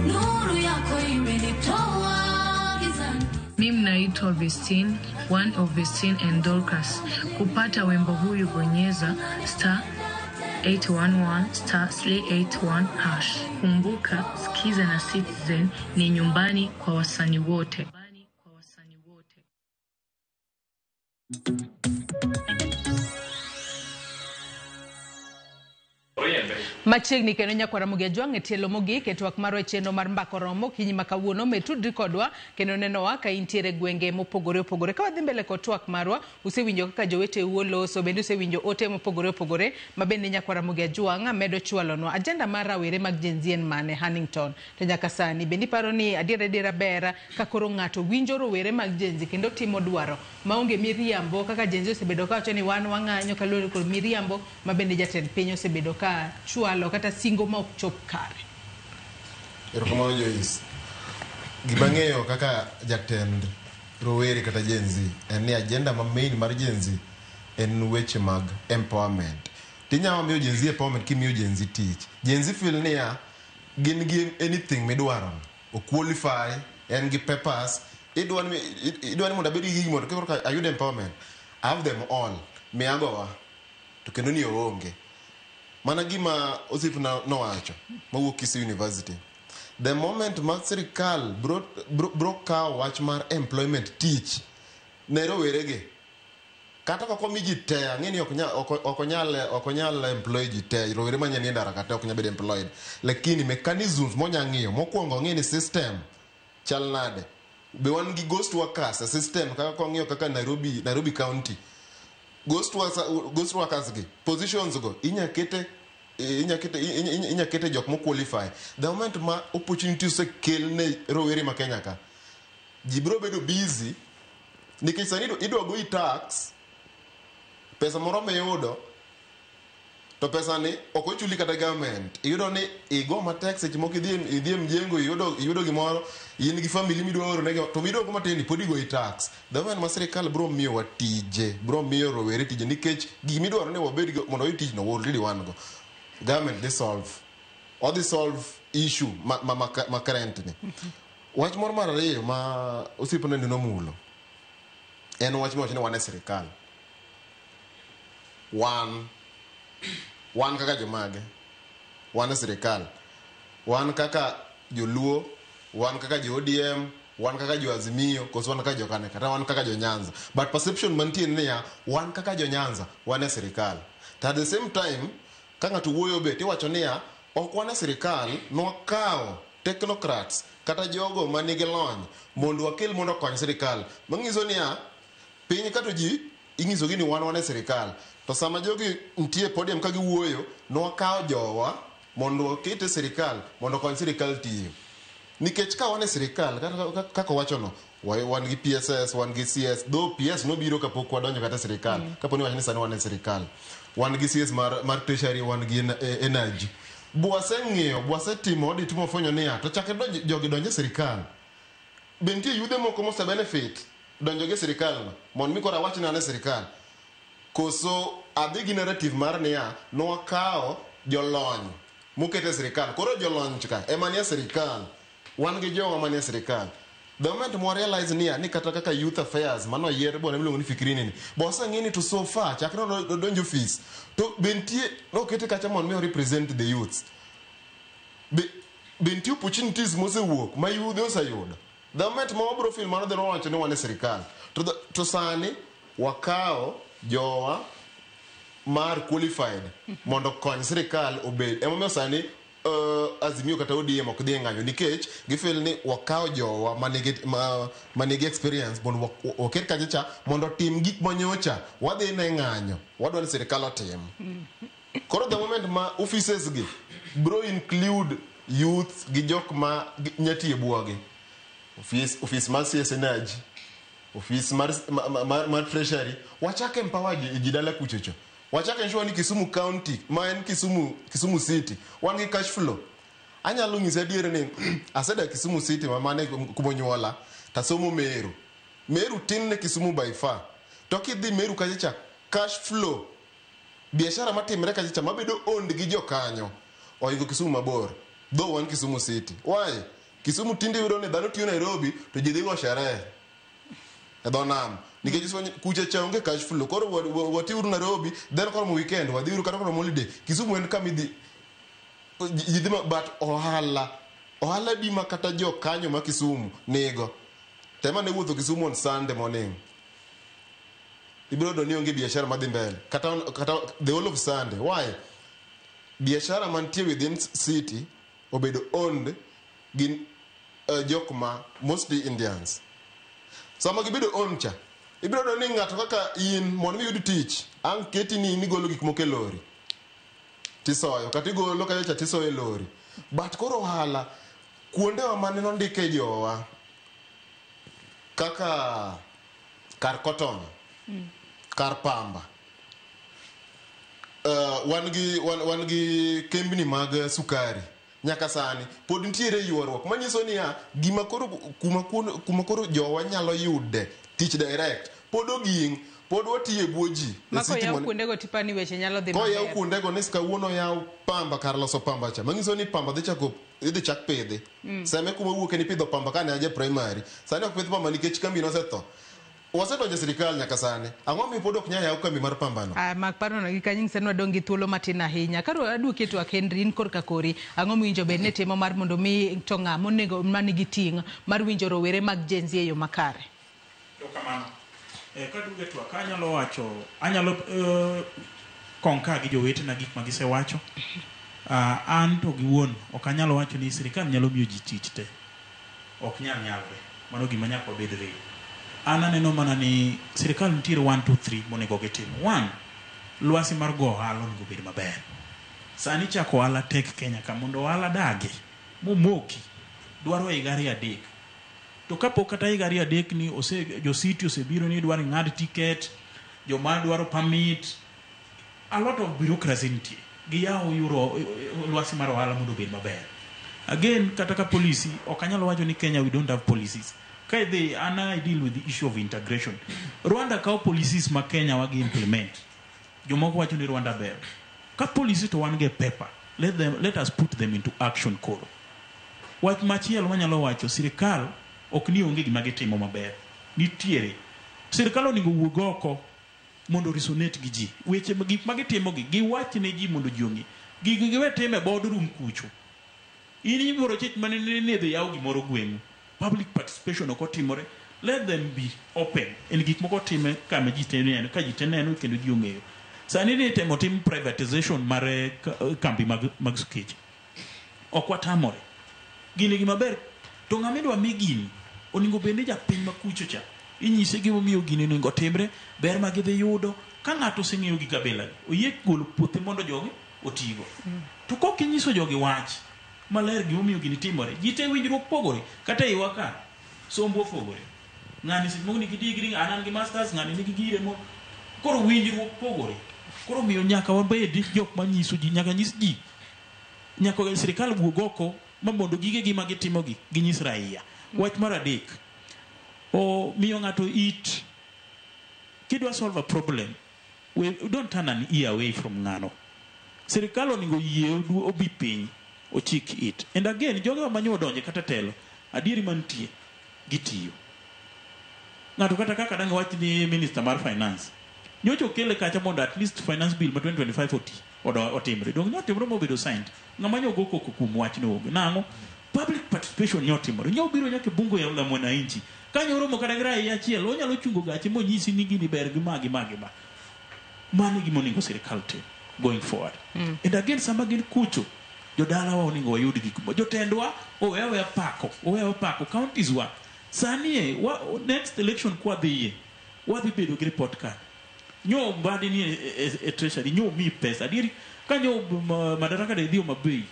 Nuru yako imenitoa gizani. Mimi naitwa Vestine, one of Vestine and Dorcas. Kupata wimbo huyu bonyeza star 811 star 381 hash. Kumbuka, Skiza na Citizen ni nyumbani kwa wasanii wote. Machiegni kendo nyakwara Ramogi Ajwang' e tielo mogik e twak marwa e chenro mar Mbaka Oromo kinyi ma kawuono metudri kodwa kendo nenowa ka intiere gwenge mopogore opogore. Ka wadhi mbele kod twak marwa, usewinjo kaka joweteu oloso, bende usewinjo ote mopogore opogore ma bende nyakwara Ramogi Ajwang' medo chwalonwa. Agenda mar rawere mag Gen Z en mane Hannington? To nyaka sani bende iparo ni adiera adiera ber ka koro ng'ato winjo rowere mag Gen Z kendo timo dwaro maonge miriambo kaka Gen Z osebedo kawacho ni wan wang'anyo kaluwore kod miriambo ma bende jatend piny osebedo ka chwalo kata singo ma ok chop kare. Erokamano Joyce. Gima ang'eyo kaka jatend rowere kata Gen Z en ni agenda ma main mar Gen Z en weche mag empowerment. Tinyalo miyo Gen Z empowerment kimiyo Gen Z tich. Gen Z feel niya gin gi anything midwaro. O qualify, en gi papers, idwa ni mondo abed gi gimoro koro ka ayud empowerment. I have them all. Miyagowa. To kendo ni oonge. Mana gima osiepna nowacho mawuok Kisii University. The moment ma sirikal bro kawo wach mar employment tich ne roweregi, kata kok omi ji te, ang'e ni ok onyal employ ji te, rowere manya nie ndara kata ok nyal bedo employed. Lakini mechanisms monya ng'iyo, mokwongo ong'e ni system chal nade. Be wan gi ghost workers e system kaka kong'iyo kaka Nairobi County. Ghost workers gi positions go inya kete jok mo qualify. The moment ma opportunity osekel ne rowere ma Kenya ka, ji biro bedo busy nikech sani idwa goyi tax, pesa moro miyudo to pesa ni ok ochuli kata government. Iyudo ni igo matek seche moko idhi e mjengo iyudo gimoro, in gi family midwa oro negi to midwa go matin pod igoyi tax. The moment ma sirikal biro miyowa tije, biro miyo rowere tije nikech gimidwaro ni wabed go mondo wayud tijno already wan go. Government dhi solve. Odhi solve issue ma current ni. Wach moro mar ariyo ma osiepna ni nomulo en wach miwacho ni wan e sirikal. Wan kaka jomage, wan e sirikal, wan kaka joluo, wan kaka jo ODM, wan kaka jo Azimio, koso wan kaka jo Kane, kata wan kaka jo Nyanza. But perception mantie ni niya, wan kaka jo Nyanza, wan e sirikal. To at the same time, ka ng'ato wuoyo be tiwacho niya, ok wan e sirikal, nwakawo technocrats kata jogo manigi lony mondo wakel mondo okony sirikal. Manyiso niya, piny kato ji inyisogi ni wan e sirikal. To sama jogi nitie podium ka giwuoyo, nwakawo jowa mondo waket e sirikal mondo okony sirikal tiyo. Nikech ka wan e sirikal, kaka wachono, wan gi PSS, wan gi CS, though PS nobiro kapok wadonjo kata sirikal, kapo ni wacho ni sani wan e sirikal. Wan gi CS mar Treasury, wan gi Energy. Bwaseng'iyo, bwasetimo audit mofwenyo niya, to chakre jogi donjo e sirikal, be nitie yudhe moko mose benefit donjo gi sirikal no, mondo mi koro awach ni an e sirikal. Koso adhi gi narrative mar niya, nwakawo jolony mokete sirikal. Koro jolony ka ema nie sirikal. Wan gi jowa manie sirikal. The moment mwa realize niya, ni kata kaka youth affairs mano yier bwana miluongo ni Fikirini ni, bo oseng'i ni to so far chakre nodonjo office to be nitie nokete kacha mondo mi o represent the youths. Be Be nitie opportunities mosewuok ma yudhe oseyudo? The moment ma wabro feel mano, then wawacho ni wan e sirikal. To sani wakawo jowa mar qualified mondo okony sirikal obed. Emomiyo sani Azimio kata ODM ok dhi e ng'anyo nikech gifeel ni wakawo jowa manigi experience mondo waket kacha cha mondo otim gik manyocha wadhi ne ng'anyo wadwa ni sirikal otim. Koro the moment ma offices gi bro include youth gi jok ma nyatiye buogi, office mar CS Energy, office mar Treasury, wachak empower ji dala kuchocho. Wachak ensure ni Kisumu County ma en Kisumu City wan gi cash flow. Anyalo nyisi adier ni asedak Kisumu City ma mane kumonyuola tasomo Meru. Meru tin ne Kisumu by far. To kidhi Meru kacha cha, cash flow, biashara matimre kacha cha mabedo owned gi jokanyo oingo Kisumu mabor, though wan Kisumu City. Why? Kisumu tinde iyudo ni dhano tiyo Nairobi to ji dhi go sherehe e dho nam nikech kucha cha onge cash flow. Koro watiuru Nairobi, then koromo weekend wadhiuru, kata koromo holiday Kisumu en kama idhi ji dhi but ohala di ma kata jokanyo ma Kisumu nigo. Tema ne wuotho Kisumu on Sunday morning, ibiro yudo ni onge biashara madhi mbele kata the whole of Sunday. Why? Biashara mantie within city obedo owned gi jok ma mostly Indians. Sama gibedo owned cha, ibiro yudo ni ng'ato kaka in mondo mi yud tich ang' keti ni in igolo gik moko e lori tisoyo, kata igolo kacha cha tisoyo e lori. But koro ohala kuondewa mane nondike jowa kaka kar cotton, kar pamba, wan gi kembni mag sukari, nyaka sani pod nitiere ywaruok manyiso niya gima koro kuma koro jowa nyalo yude tich direct pod oging, pod watiyo e bwo ji e Mako city yaw kuondego tipani weche nyalo dhi koyaw maber. Kuondego ni kawuono yaw pamba, kar loso pamba cha manyiso ni pamba dhi chako idhi chak pidhi. Seme kuma wuoke ni pidho pamba kane aja primary, sani ok pidh pamba nikech kambi nosetho. Wasedonjo e sirikal nyaka sani, ang'o miyo pod ok nyal yaw kambi mar pambano? Ah, mak parono gi kanyo nyisa ni wadong' gi thuolo matin ahinya. Koro aduoki e twak Henry, in korka kori. Ang'o mowinjo bed ni timo mar mondo mi to ng'a monego manigi ting' mar winjo rowere mag Gen Z e yo makare? Erokamano. Kaduogo e twak, anyalo wacho, anyalo concur gi jowetena gik ma gisewacho. An to giwuon ok anyal wacho ni sirikal nyalo miyo ji tich te. Ok nyal nyalre. Mano gima nyaka wabed real. An aneno mana ni sirikal nitiere 1 2 3 monego gitim. One, lwasi mar go ohala onego bed maber. Sani chako ohala tek Kenya ka. Mondo ohala dagi momoki dwaro higa 2 3. To kapok kata higa 2 3 ni ose jo city osebiro ni dwaro ing'ad ticket, joma dwaro permit, a lot of bureaucracy nitie. Giyawo yuro lwasi mar ohala mondo obed maber. Again, kata ka policy, ok anyal wacho ni Kenya we don't have policies. Ka idhi, an I deal with the issue of integration. Rwanda kawo policies ma Kenya wagi implement. Jomoko wacho ni Rwanda ber. Ka policy to wan gi e paper, let us put them into action koro. Wach machielo manyalo wacho, sirikal ok ni onge gima gitimo maber. Nitiere. Sirikal onego wuog oko mondo resonate gi ji. Weche gik ma gitimo gi, giwach ne ji mondo ji ong'e. Gigi giwe time e boardroom kucho. In ibiro chich mana ni idhi yaw gimoro gweng'u. Public participation ok otimore. Let them be open. En gik moko time kama ji te neno, ka ji te neno kendo ji ong'eyo. Sani ni itemo tim privatization mar kambi mag skeche. Ok watamore. Gini gima ber to ng'ama idwa mi gini onego bed ni japiny ma kucho cha inyise gimomiyo gini onego timre, ber ma gidhi yudo. Ka ng'ato oseng'eyo gik abilagi, oyie golo puothe mondo jogi otigo. To kok inyiso jogi wach maler gimomiyo gini timore, ji te winjruok pogore. Kata e iwa ka sombwa opogore, ng'ani seche moko nigi degree, an gi masters, ng'ani nigi gire mo, koro winjruok pogore. Koro miyo nyaka wabed jok manyiso ji, nyaka nyis ji, nyaka sirikal wuog oko ma mondo gigegi ma gitimogi ginyis raia. Wach mar adek, o miyo ng'ato it kidwa solve a problem, we don't turn an ear away from ng'ano. Sirikal onego yie obi piny ochik it. And again, jogewa manyo odonje kata telo, adieri mantie gitiyo. Ng'ato kata kaka dang' wach ni minister mar finance nyocha okele kacha mondo at least finance bill ma 2025 oti. Otimre dong notimre mobedo signed. Ng'ama nyogo koko kuom wachno onge. Nang'o? Public participation nyotimore. Nyobiro nyaka e bunge la mwananchi. Kanyo oromo kata gi raia achiel, onyalo chungo gache monyisi ni gini ber gi ma gi ma gi ma. Mano e gima onego sirikal tim going forward. And again, sama gin kucho, jodalawa onego wayud gik jotendwa owe aweya pako, owe aweya pako counties wa. Sani e, next election kwadhiye, wadhi bedo gi report card. Nyo Mbadi ni e treasury, nyo mi pesa. Adieri, ka nyo Madaraka Day dhi Homa Bay,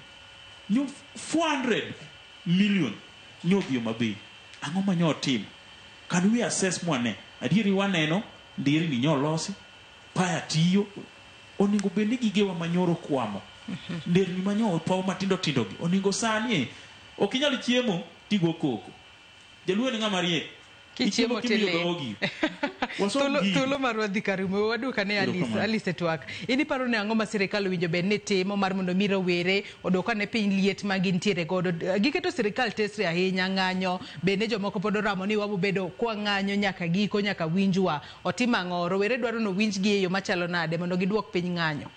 nyo 400 million nyo dhi Homa Bay. Ang'o ma nyo otim? Can we assess mwane? Adieri waneno, nderni nyo losi, paya tiyo, onego bed ni gigewa manyoro kwamo. Nderni manyo opaw matindo tindo gi. Onego sani e, ok inyal chiemo tigo koko. Jaluo en ng'ama riek. Kichiemo Ichiemo kimiyo tiling'. dhogi. Wasom gini. Thuolo marwa dhi karumo waduok ane Alice, Erokamano. Alice e twak. In iparo ni ang'o ma sirikal owinjo bed ni timo mar mondo mi rowere odwok ane piny liet ma gintiere godo. Giketo sirikal tesre ahinya ng'anyo, bende jomoko pod oramo ni wabo bedo kwa ng'anyo nyaka giko nyaka winjwa. Otim ang'o? Rowere dwaro ni owinjgi e yo machalo nade mondo giduok piny ng'anyo?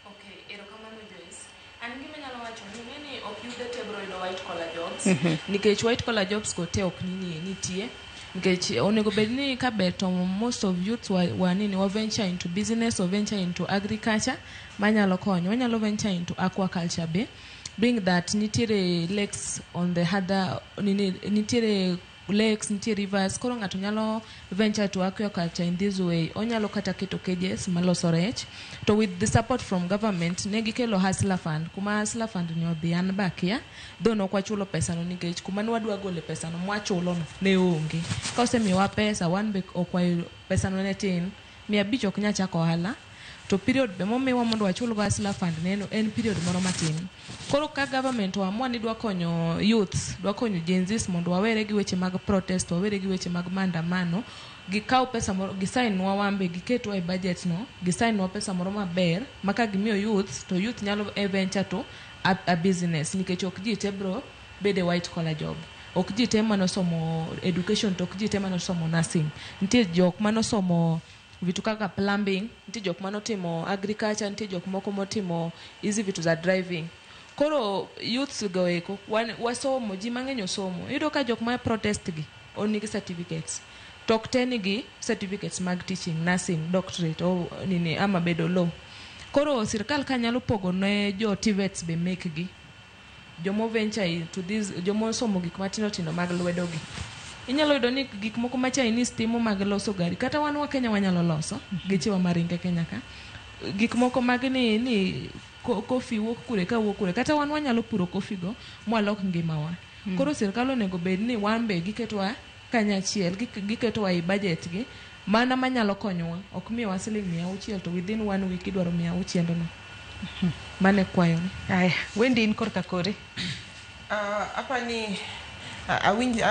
Okay, erokamano Joyce. An gima anyalo wacho ni ing'e ni ok yudhe te biro yudo white collar jobs. Nikech white collar jobs go te ok nini nitie. Nikech onego bed ni ka ber to most of youths wa nini wa venture into business or venture into agriculture manyalo konyo. Wanyalo venture into aquaculture be. Being that nitiere lakes on the other nini nitiere lakes, nitie rivers, koro ng'ato nyalo venture to aquaculture in this way. Onyalo kata keto cages maloso rech. To with the support from government, ne gikelo Hustler Fund. Kuma Hustler Fund ni odhi an bakia, though nok wachulo pesa no nikech kuma ne wadwa gole pesa no mwachulo no ne onge. Ka osemiyowa pesa, wan be ok wayudo pesa no ne tin. 500 ok nyal chako ohala. To period be momiwa mondo wachul go Hustler Fund neno en period moro matin. Koro ka government oamua ni dwa konyo youths, dwa konyo Gen Zs mondo wawere gi weche mag protest, wawere gi weche mag maandamano, gikaw pesa moro, gisign nwa wambe, giketwa e budget no, gisign nwa pesa moro maber, ma ka gimiyo youths, to youth nyalo e venture to a business, nikech ok ji te bro bede white collar job. Ok ji te manosomo education, to ok ji te manosomo nursing. Nitie jok manosomo vitu kaka plumbing, nitie jok manotimo agriculture, nitie jok moko motimo hizi vitu za driving. Koro youths go eko, wasomo, ji mang'eny osomo. Iyudo ka jok ma protest gi, onigi certificates. To ok te nigi certificates mag teaching, nursing, doctorate, o nini, ama bedo law. Koro sirkal ka nyalo pogo ne jo TVETs be mekgi. Jomo venture into this, jomo osomo gik matindo tindo mag lwedo gi. Inyalo yudo ni gik moko ma Chinese timo mag loso gari, kata wan wa Kenya wanyalo loso, gechewa maringe Kenya ka. Gik moko mag ni kofi wuok kure ka wuok kure, kata wan wanyalo puro kofi go mwalok ngimawa. Koro sirkal onego bed ni wan be giketwa kanyachiel, giketwa e budget gi, mana manyalo konyowa. Ok miyowa siling 600 to within 1 week idwaro 600 no. Mano e kwayona. Aya, Wendy in korka kori. Apani awinj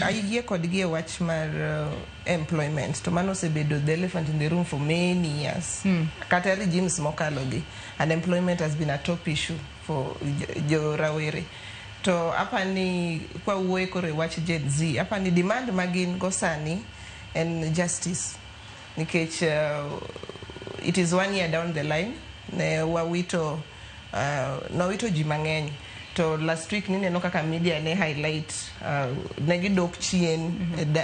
ayie kodgi e wach mar employment, to mano osebedo the elephant in the room for many years. Kata regimes mokalo gi, unemployment has been a top issue for jo rawere. To apani kwa wuoye koro e wach Gen Z, apani demand ma gin go sani en justice. Nikech it is 1 year down the line, ne wawito nowito ji mang'eny. To last week nineno kaka media ne highlight, ne gidok chien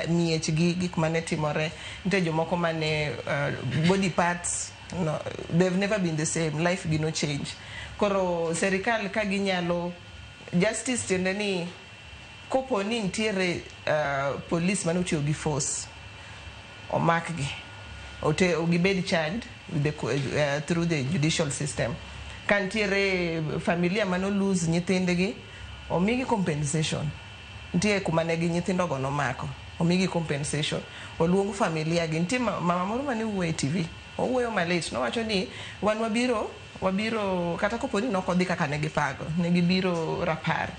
miechgi, gik mane timore. Nitie jomoko mane body parts, no, they've never been the same, life gi no change. Koro serikal ka ginyalo justice, tiende ni kopo ni nitiere police mane otiyo gi force, omakgi, ote gibed charged with the, through the judicial system. Ka nitiere familia mano lose nyithindgi, omigi compensation. Nitie kuma ne gi nyithindogo nomako, omigi compensation. Oluong familia gi. Nitie mama moro mane wuoyo e TV, owuoyo malit, nowacho ni wan wabiro kata kopo ni nok odhi kaka ne gipago, ne gibiro rapar.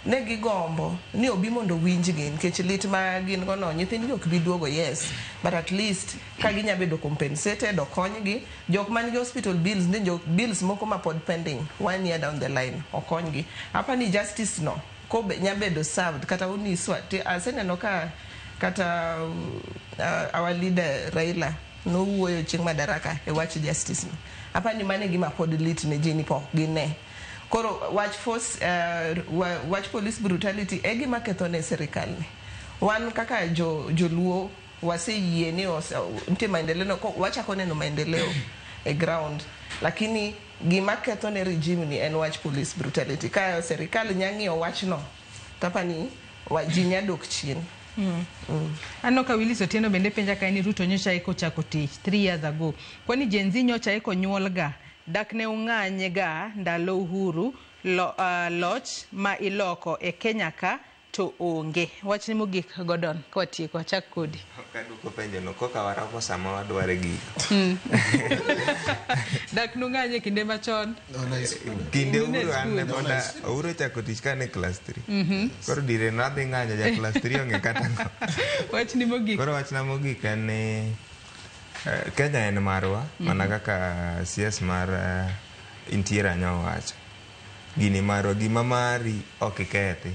Ne gigombo ni obi mondo owinjgi, nikech lit ma gin go no, nyithindgi ok bi duogo, yes, but at least ka ginya bedo compensated, okonygi. Jok man gi hospital bills, ni jok bills moko ma pod pending 1 year down the line, okonygi. Apa ni justice no ko nya bedo served kata uniswa. Aseneno ka kata our leader Raila Nowuoyo chieng' Madaraka e wach justice no. Apani mano e gima pod lit ne ji ni pok gine. Koro wach force, wach police brutality e gima ketho ne sirikal ni. Wan kaka joluo waseyie ni nitie maendeleo no, wachako neno maendeleo e ground, lakini gima ketho ne regime ni en wach police brutality. Ka sirikal nya ng'iyo wachno, tapani ji nya dok chien. Aneno ka Willis Otieno bende penja ka ni Ruto nyocha eko chako tich 3 years ago. Kwani Gen Z nyocha eko nyuol ga, dak ne ung'anye ga ndalo Uhuru loch ma iloko e Kenya ka to onge. Wachni mogik Gordon, ka watieko, achak kodi. Kaduoko penjo no, koka waromo sama wadware gigo. Dak nung'anye kinde machon. Kinde Nine Uhuru an ne school. pod Uhuru ochako tich kane class 3. Koro dire nadhi ng'anyo ja class 3 onge kata ngo. Wachni mogik. Koro wachna mogik en ni Kenya en marwa, mana kaka CS mar Interior nyowacho. Gini marwa, gima mari ok ikethi.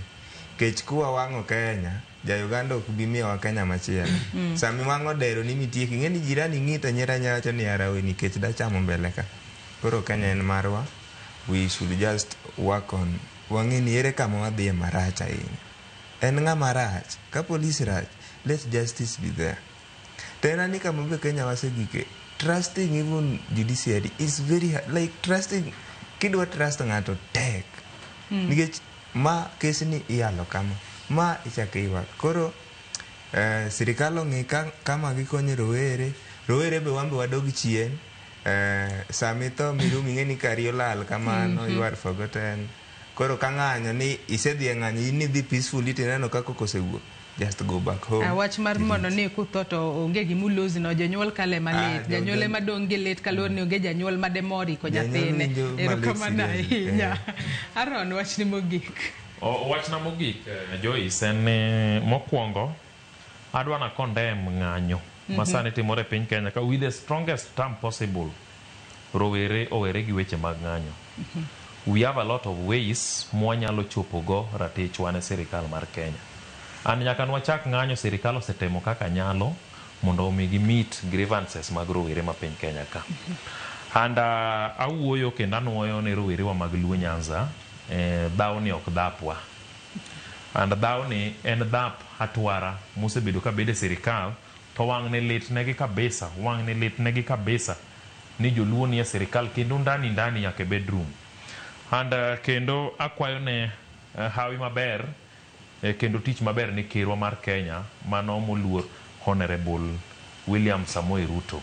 Kech kuwa wang'o Kenya, ja Uganda ok bi miyowa Kenya machielo. Sami wang'o dero ni mitieko, ing'e ni jirani ng'i to nyiero anyiera wacho ni yarawe nikech dachamo mbele ka. Koro Kenya en marwa, we should just work on, wang'e ni ere kama wadhiye marach ahinya. En ng'ama rach, ka polis rach, let justice be there. Tena ni kama be Kenya wasegike, trusting even judiciary is very hard. Like trusting, kidwa trust ng'ato tek. Nikech ma kesni iyalo kama, ma ichako ywak. Koro sirikal ong'i kama gikonyo rowere, rowere be wan be wadog chien. Sami tho mirum ing'e ni kari olal kamano, you are forgotten. Koro ka ng'anyo ni isedhi e ng'anyo, in idhi peacefully tineno ka koko osewuok. Just go back home. Wach mar mondo ni kutho to onge gimulosi no, jonyuol kale malit. Janyuol ema dong' gi lit kaluwore ni onge janyuol mademor iko Janyuol nyathine. winjo malit Erokamano seriously. ahinya. Aaron, wachni mogik. Wachna mogik, Joyce, en ni mokwongo adwa na condemn ng'anyo ma sani timore e piny Kenya ka with the strongest term possible. Rowere owere gi weche mag ng'anyo. We have a lot of ways mwanyalo chopogo ratichwa ne sirikal mar Kenya. An nyaka nwachak ng'anyo, sirikal osetemo kaka nyalo mondo omi gi meet grievances mag rowere ma piny Kenya ka. And awuoyo kendo anuoyo ne rowerewa mag Luo Nyanza, dhawni ok dhapwa. And dhawni en dhap atwara mosebedo ka bedo e sirikal, to wang'ni lit negi kabisa, wang'ni lit negi kabisa ni joluo nie sirikal kendo ndani ndani nyaka e bedroom. And kendo akwayo ne hawi maber, kendo tich maber ne kerwa mar Kenya mano moluor Honorable William Samoei Ruto.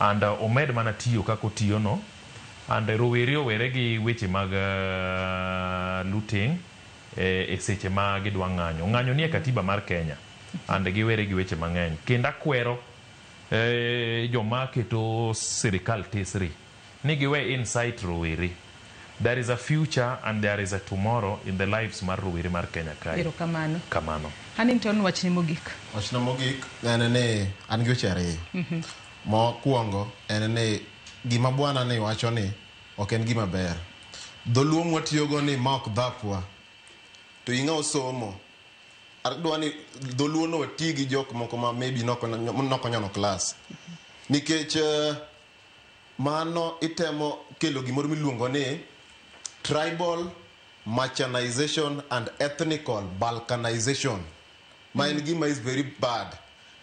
And omed mana tiyo kaka otiyo no. And rowere owere gi weche mag looting e seche ma gidwa ng'anyo. Ng'anyo nie katiba mar Kenya. And giwere gi weche mang'eny. Kendo akwero joma keto sirikal tesre ni giwe incite rowere. There is a future and there is a tomorrow in the lives mar rowere mar Kenya kae. Erokamano. Kamano. Hannington, wachni mogik. Wachna mogik en ni an gi weche ariyo. Mokwongo en ni gima bwana ni wacho ni ok en gima ber. Dholuo mwatiyogo ni ma ok dhapwa. To ing'a osomo. Adwa ni dholuo no wati gi jok moko ma maybe nokonyono class. Nikech mano itemo kelo gimoro miluongo ni tribal marchanization and ethnical balkanization. Ma en gima is very bad.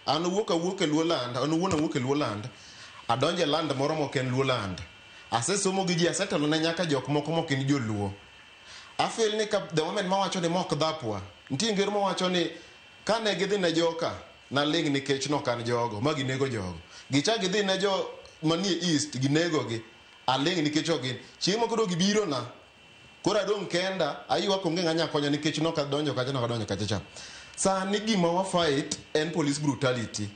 An wuok awuok e Luo land, an wuon awuok e Luo land, adonjo e land moro mok en Luo land. Asesomo gi ji, asetelo ne nyaka jok moko mok en joluo. Afeel ni ka the moment mawacho ni mok dhapwa, nitie ngero mawacho ni kane gidhi ne joka, naling' nikech nok an jogo, ma ginego jogo. Gichak gidhi ne jo manie East, ginegogi, aling' nikech ok gin. Chieng' moko koro gibiro na, koro adong' kenda, aywak onge ng'a nyakonya nikech nok adonjo kacha, nok adonjo kacha cha. Sani gima wa fight en police brutality.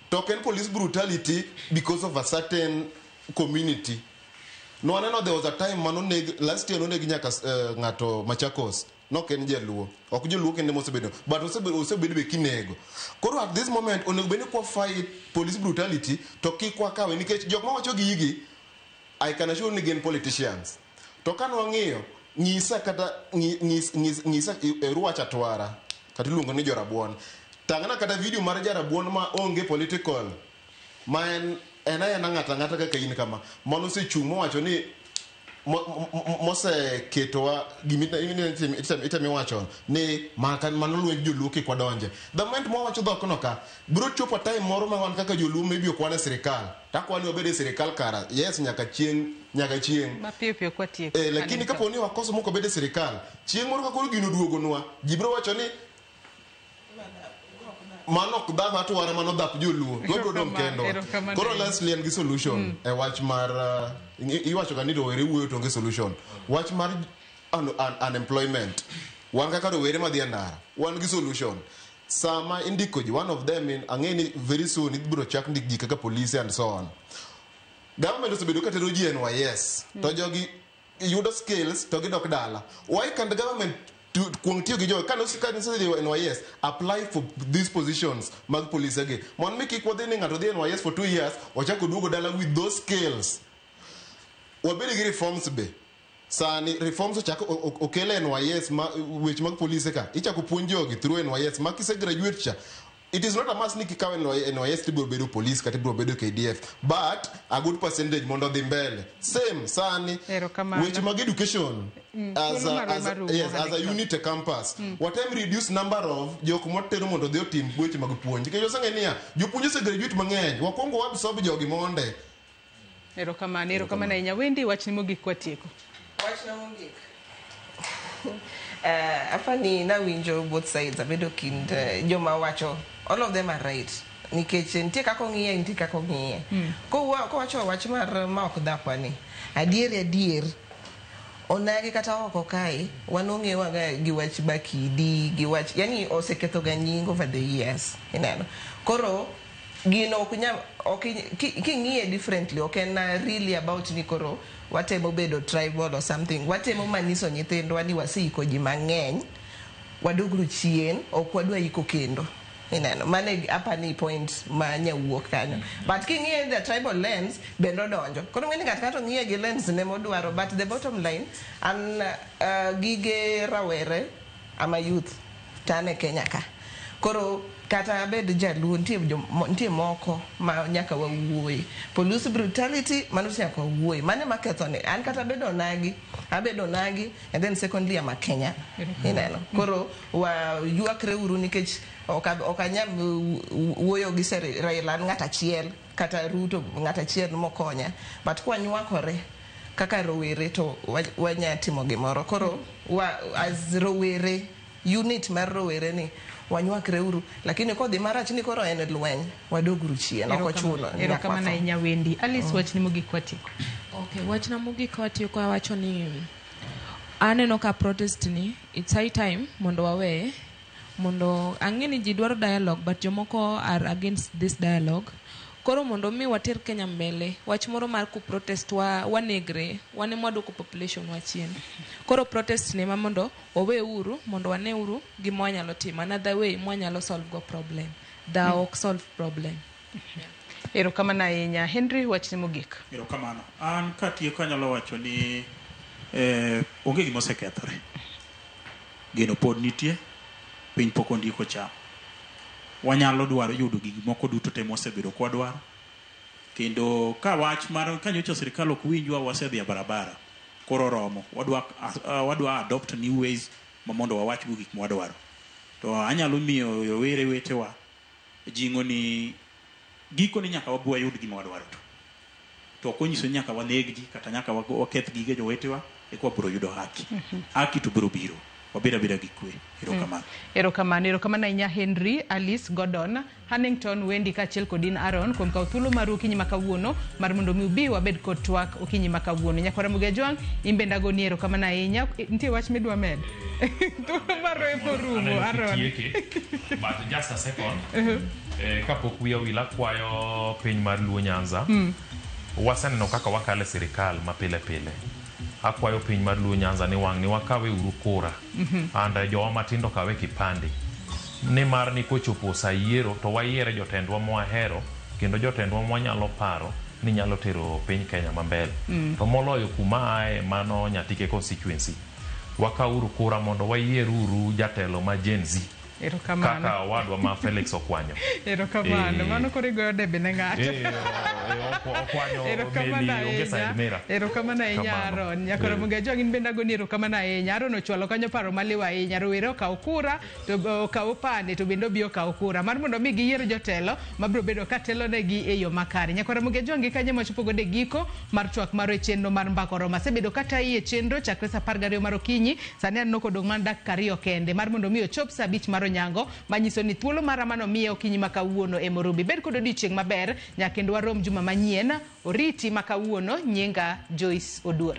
To ok en police brutality because of a certain community. No aneno there was a time manoneg, last year noneg nyaka ng'ato Machakos. Nok en jaluo. Ok joluo kende mosebedo, but osebedo be kinego. Koro at this moment onego bed ni kwa fight police brutality to kik wakawe nikech jok mawacho gigi I can assure ni gin politicians. To ka nwang'iyo, nyisa kata nyisa e Ruach Atwara kata iluongo ni jorabuon. Tang'na kata video mar jarabuon ma onge political Ma en en aena ng'ato ang'ata kaka in kama mano osechung' mowacho ni moseketowa gima iwacho ni maka mano lwenj joluo kik wadonje. The moment mwawacho dhokno ka biro chopo time moro ma wan kaka joluo maybe ok wan e sirikal takwa ni wabed e sirikal kara yes nyaka chieng', nyaka chieng'. Mapiyo piyo kwatieko. Lakini kapo ni wakoso mok wabed e sirikal, chieng' moro ka koro gino oduogonwa, ji biro wacho ni mano ok dhap atwara, mano dhap joluo, to wabiro dong' kendwa. Erokamano Koro ahinya. Leslie en gi solution e wach mar iwacho ga ni rowere wuoyo to onge solution. Wach mar unemployment, wan kaka rowere madhi e ndara wan gi solution. Sama indiko ji, one of them in ang'e ni very soon ibiro chak ndik ji kaka polise and so on. Government osebedo ka tero ji NYS to jogi yudo skills to gidok dala. Why can't the government kuong tiyo gi jogi kane osedhi NYS, apply for these positions mag polise gi mondo mi kik wadhi ni ng'ato dhi NYS for 2 years, ochako oduogo dala with those skills. Wabed gi reforms be. Sani reforms ochak okel NYS ma weche mag polise ka ichako puonj jogi through NYS ma kise graduate cha, it is not a must ni kikawo NYS tibiro bedo police kata ibiro bedo KDF, but a good percentage mondo odhi mbele. Same sani Erokamano. weche mag education as Thuolo a, marwa as a, marumo, yes, as a Hannington. unit e campus watem reduce number of jok mwatero mondo odhi otim weche mag puonj, nikech waseng'e niya jopuonj ose graduate mang'eny, wakwongo wa absorb jogi monde. Erokamano, erokamano ahinya. Wendi, wachni mogik kwatieko. Wachna mogik. Apani nawinjo both sides, abedo kind joma wacho, all of them are right, nikech nitie kaka ong'iye, nitie kaka ong'iye. Kowacho wach mar ma ok dhapwa ni adier adier onagi kata oko kae wan ong'ewaga gi wach bakidi gi wach yani oseketho ga nying over the years, ineno. Koro gino ok nya ok king'iye differently, ok en really about ni koro watemo bedo tribal or something. Watemo manyiso nyithindwa ni waseiko ji mang'eny, wadogru chien, ok wadwa iko kendo, ineno. Mano e apani point ma nyawuok kanyo, but king'iye the tribal lens bende odonjo. Koro ng'eni ng'ato ng'ato ng'iye gi lens ne modwaro, but the bottom line an gige rawere ama youth to an e Kenya ka. Koro kata abed jaluo, nitie nitie moko ma nyaka wawuoye. Police brutality, mano to nyaka wawuoye, mano ema ketho ni an kata abedo onagi, abedo onagi, and then secondly ama Kenya, ineno. Koro waywakre uru nikech ok anyal wuoyo gi Raila an ng'at achiel kata Ruto ng'at achiel mokonya, but kwanywakore kaka rowere to wanya timo gimoro. Koro wa, as rowere, unit mar rowere ni wanywakre uru, lakini kodhi marach ni koro en lweny, wadoguru chien, ok ochuno nyaka Erokamano watho. ahinya, Wendi. Alice, wachni mogik kwatieko. Okay, wachna mogik watieko awacho ni aneno ka protest ni it's high time mondo waweye, mondo ang'e ni ji dwaro dialogue, but jomoko are against this dialogue. Koro mondo mi water Kenya mbele, wach moro mar ku protest wa wanegre wan ema wadwoko population wa chien. Koro protest ni ema mondo wawe uru, mondo wane uru gima wanyalo timo, another way mwanyalo solve go problem. Dhawo ok solve problem. Erokamano ahinya. Henry, wachni mogik. Erokamano. An katieko anyalo wacho ni onge gima osekethore. Geno pod nitie, piny pok ondiko cham. Wanyalo dwaro yudo gik moko duto te mosebedo kwadwaro. Kendo ka wach mar ka nyocha sirikal ok winjwa, wasedhi e barabara. Koro romo. Wadwa adopt new ways ma mondo wawachgo gik mwadwaro. To anyalo miyo rowere wetewa jing'o ni gikone nyaka wabi wayud gima wadwaro to ok onyiso ni nyaka waneg ji kata nyaka waketh gige jowetewa eka wabiro yudo haki. Haki to biro biro, wabed abeda gi kwe. Erokamano. Erokamano, erokamano ahinya Henry, Alice, Gordon, Hannington, Wendy kaachiel kod in Aaron kuom kawo thuolo maru okinyi ma kawuono mar mondo mi ubi wabed kod twak okinyi ma kawuono. Nyakwara Ramogi Ajwang', in bende agoni erokamano ahinya. Nitie wach midwa med? Thuolo marwa orumo, Aneno Aaron. kitieke, but just a second. Kapok wiya owil, akwayo piny mar Luo Nyanza. Waseneno kaka wakalo e sirikal ma pile pile. Akwayo piny mar Luo Nyanza ni wang' ni wakawe uru kura. And jowa matindo kawe kipande. Nimar ni kochopo sa yiero to wayiere jotendwa mwahero kendo jotendwa mwanyalo paro ni nyalo tero piny Kenya mambele. To moloyo kuma ae mano Nyatike constituency. Wakauru kura mondo wayieruru jatelo ma Gen Z. Erokamano. Kaka owadwa ma Felix Okwanyo. Erokamano. Eh. Mano koro igoyo debe ne ng'ato. Eh, okwanyo Erokamano meli onge ahinya. side mirror. Erokamano ahinya Kamano. Aaron. Nyakoro Eh. Muga Jwang' in bende agoni erokamano ahinya. Aaron ochwalo kanyo paro maliw ahinya. Rowere okaw kura to okaw opande to bende obi okaw kura mar mondo mi giyier jotelo mabiro bedo ka telonegi e yo makare. Nyakwara Muga Jwang' gi kanyo machopo godo e giko mar twak mar e chenro mar Mbaka Oromo. Asebedo katayi e chenro chakre saa 12 mar okinyi. Sani aneno kodong' mana dakika 2 kende mar mondo mi ochop saa 5 mar onyango manyiso ni thuolo mara manomiye okinyi ma kawuono e Morubi. Bed kod odiochieng' maber nyaka kendo warom juma manyien. Oriti ma kawuono nyinga Joyce Oduor.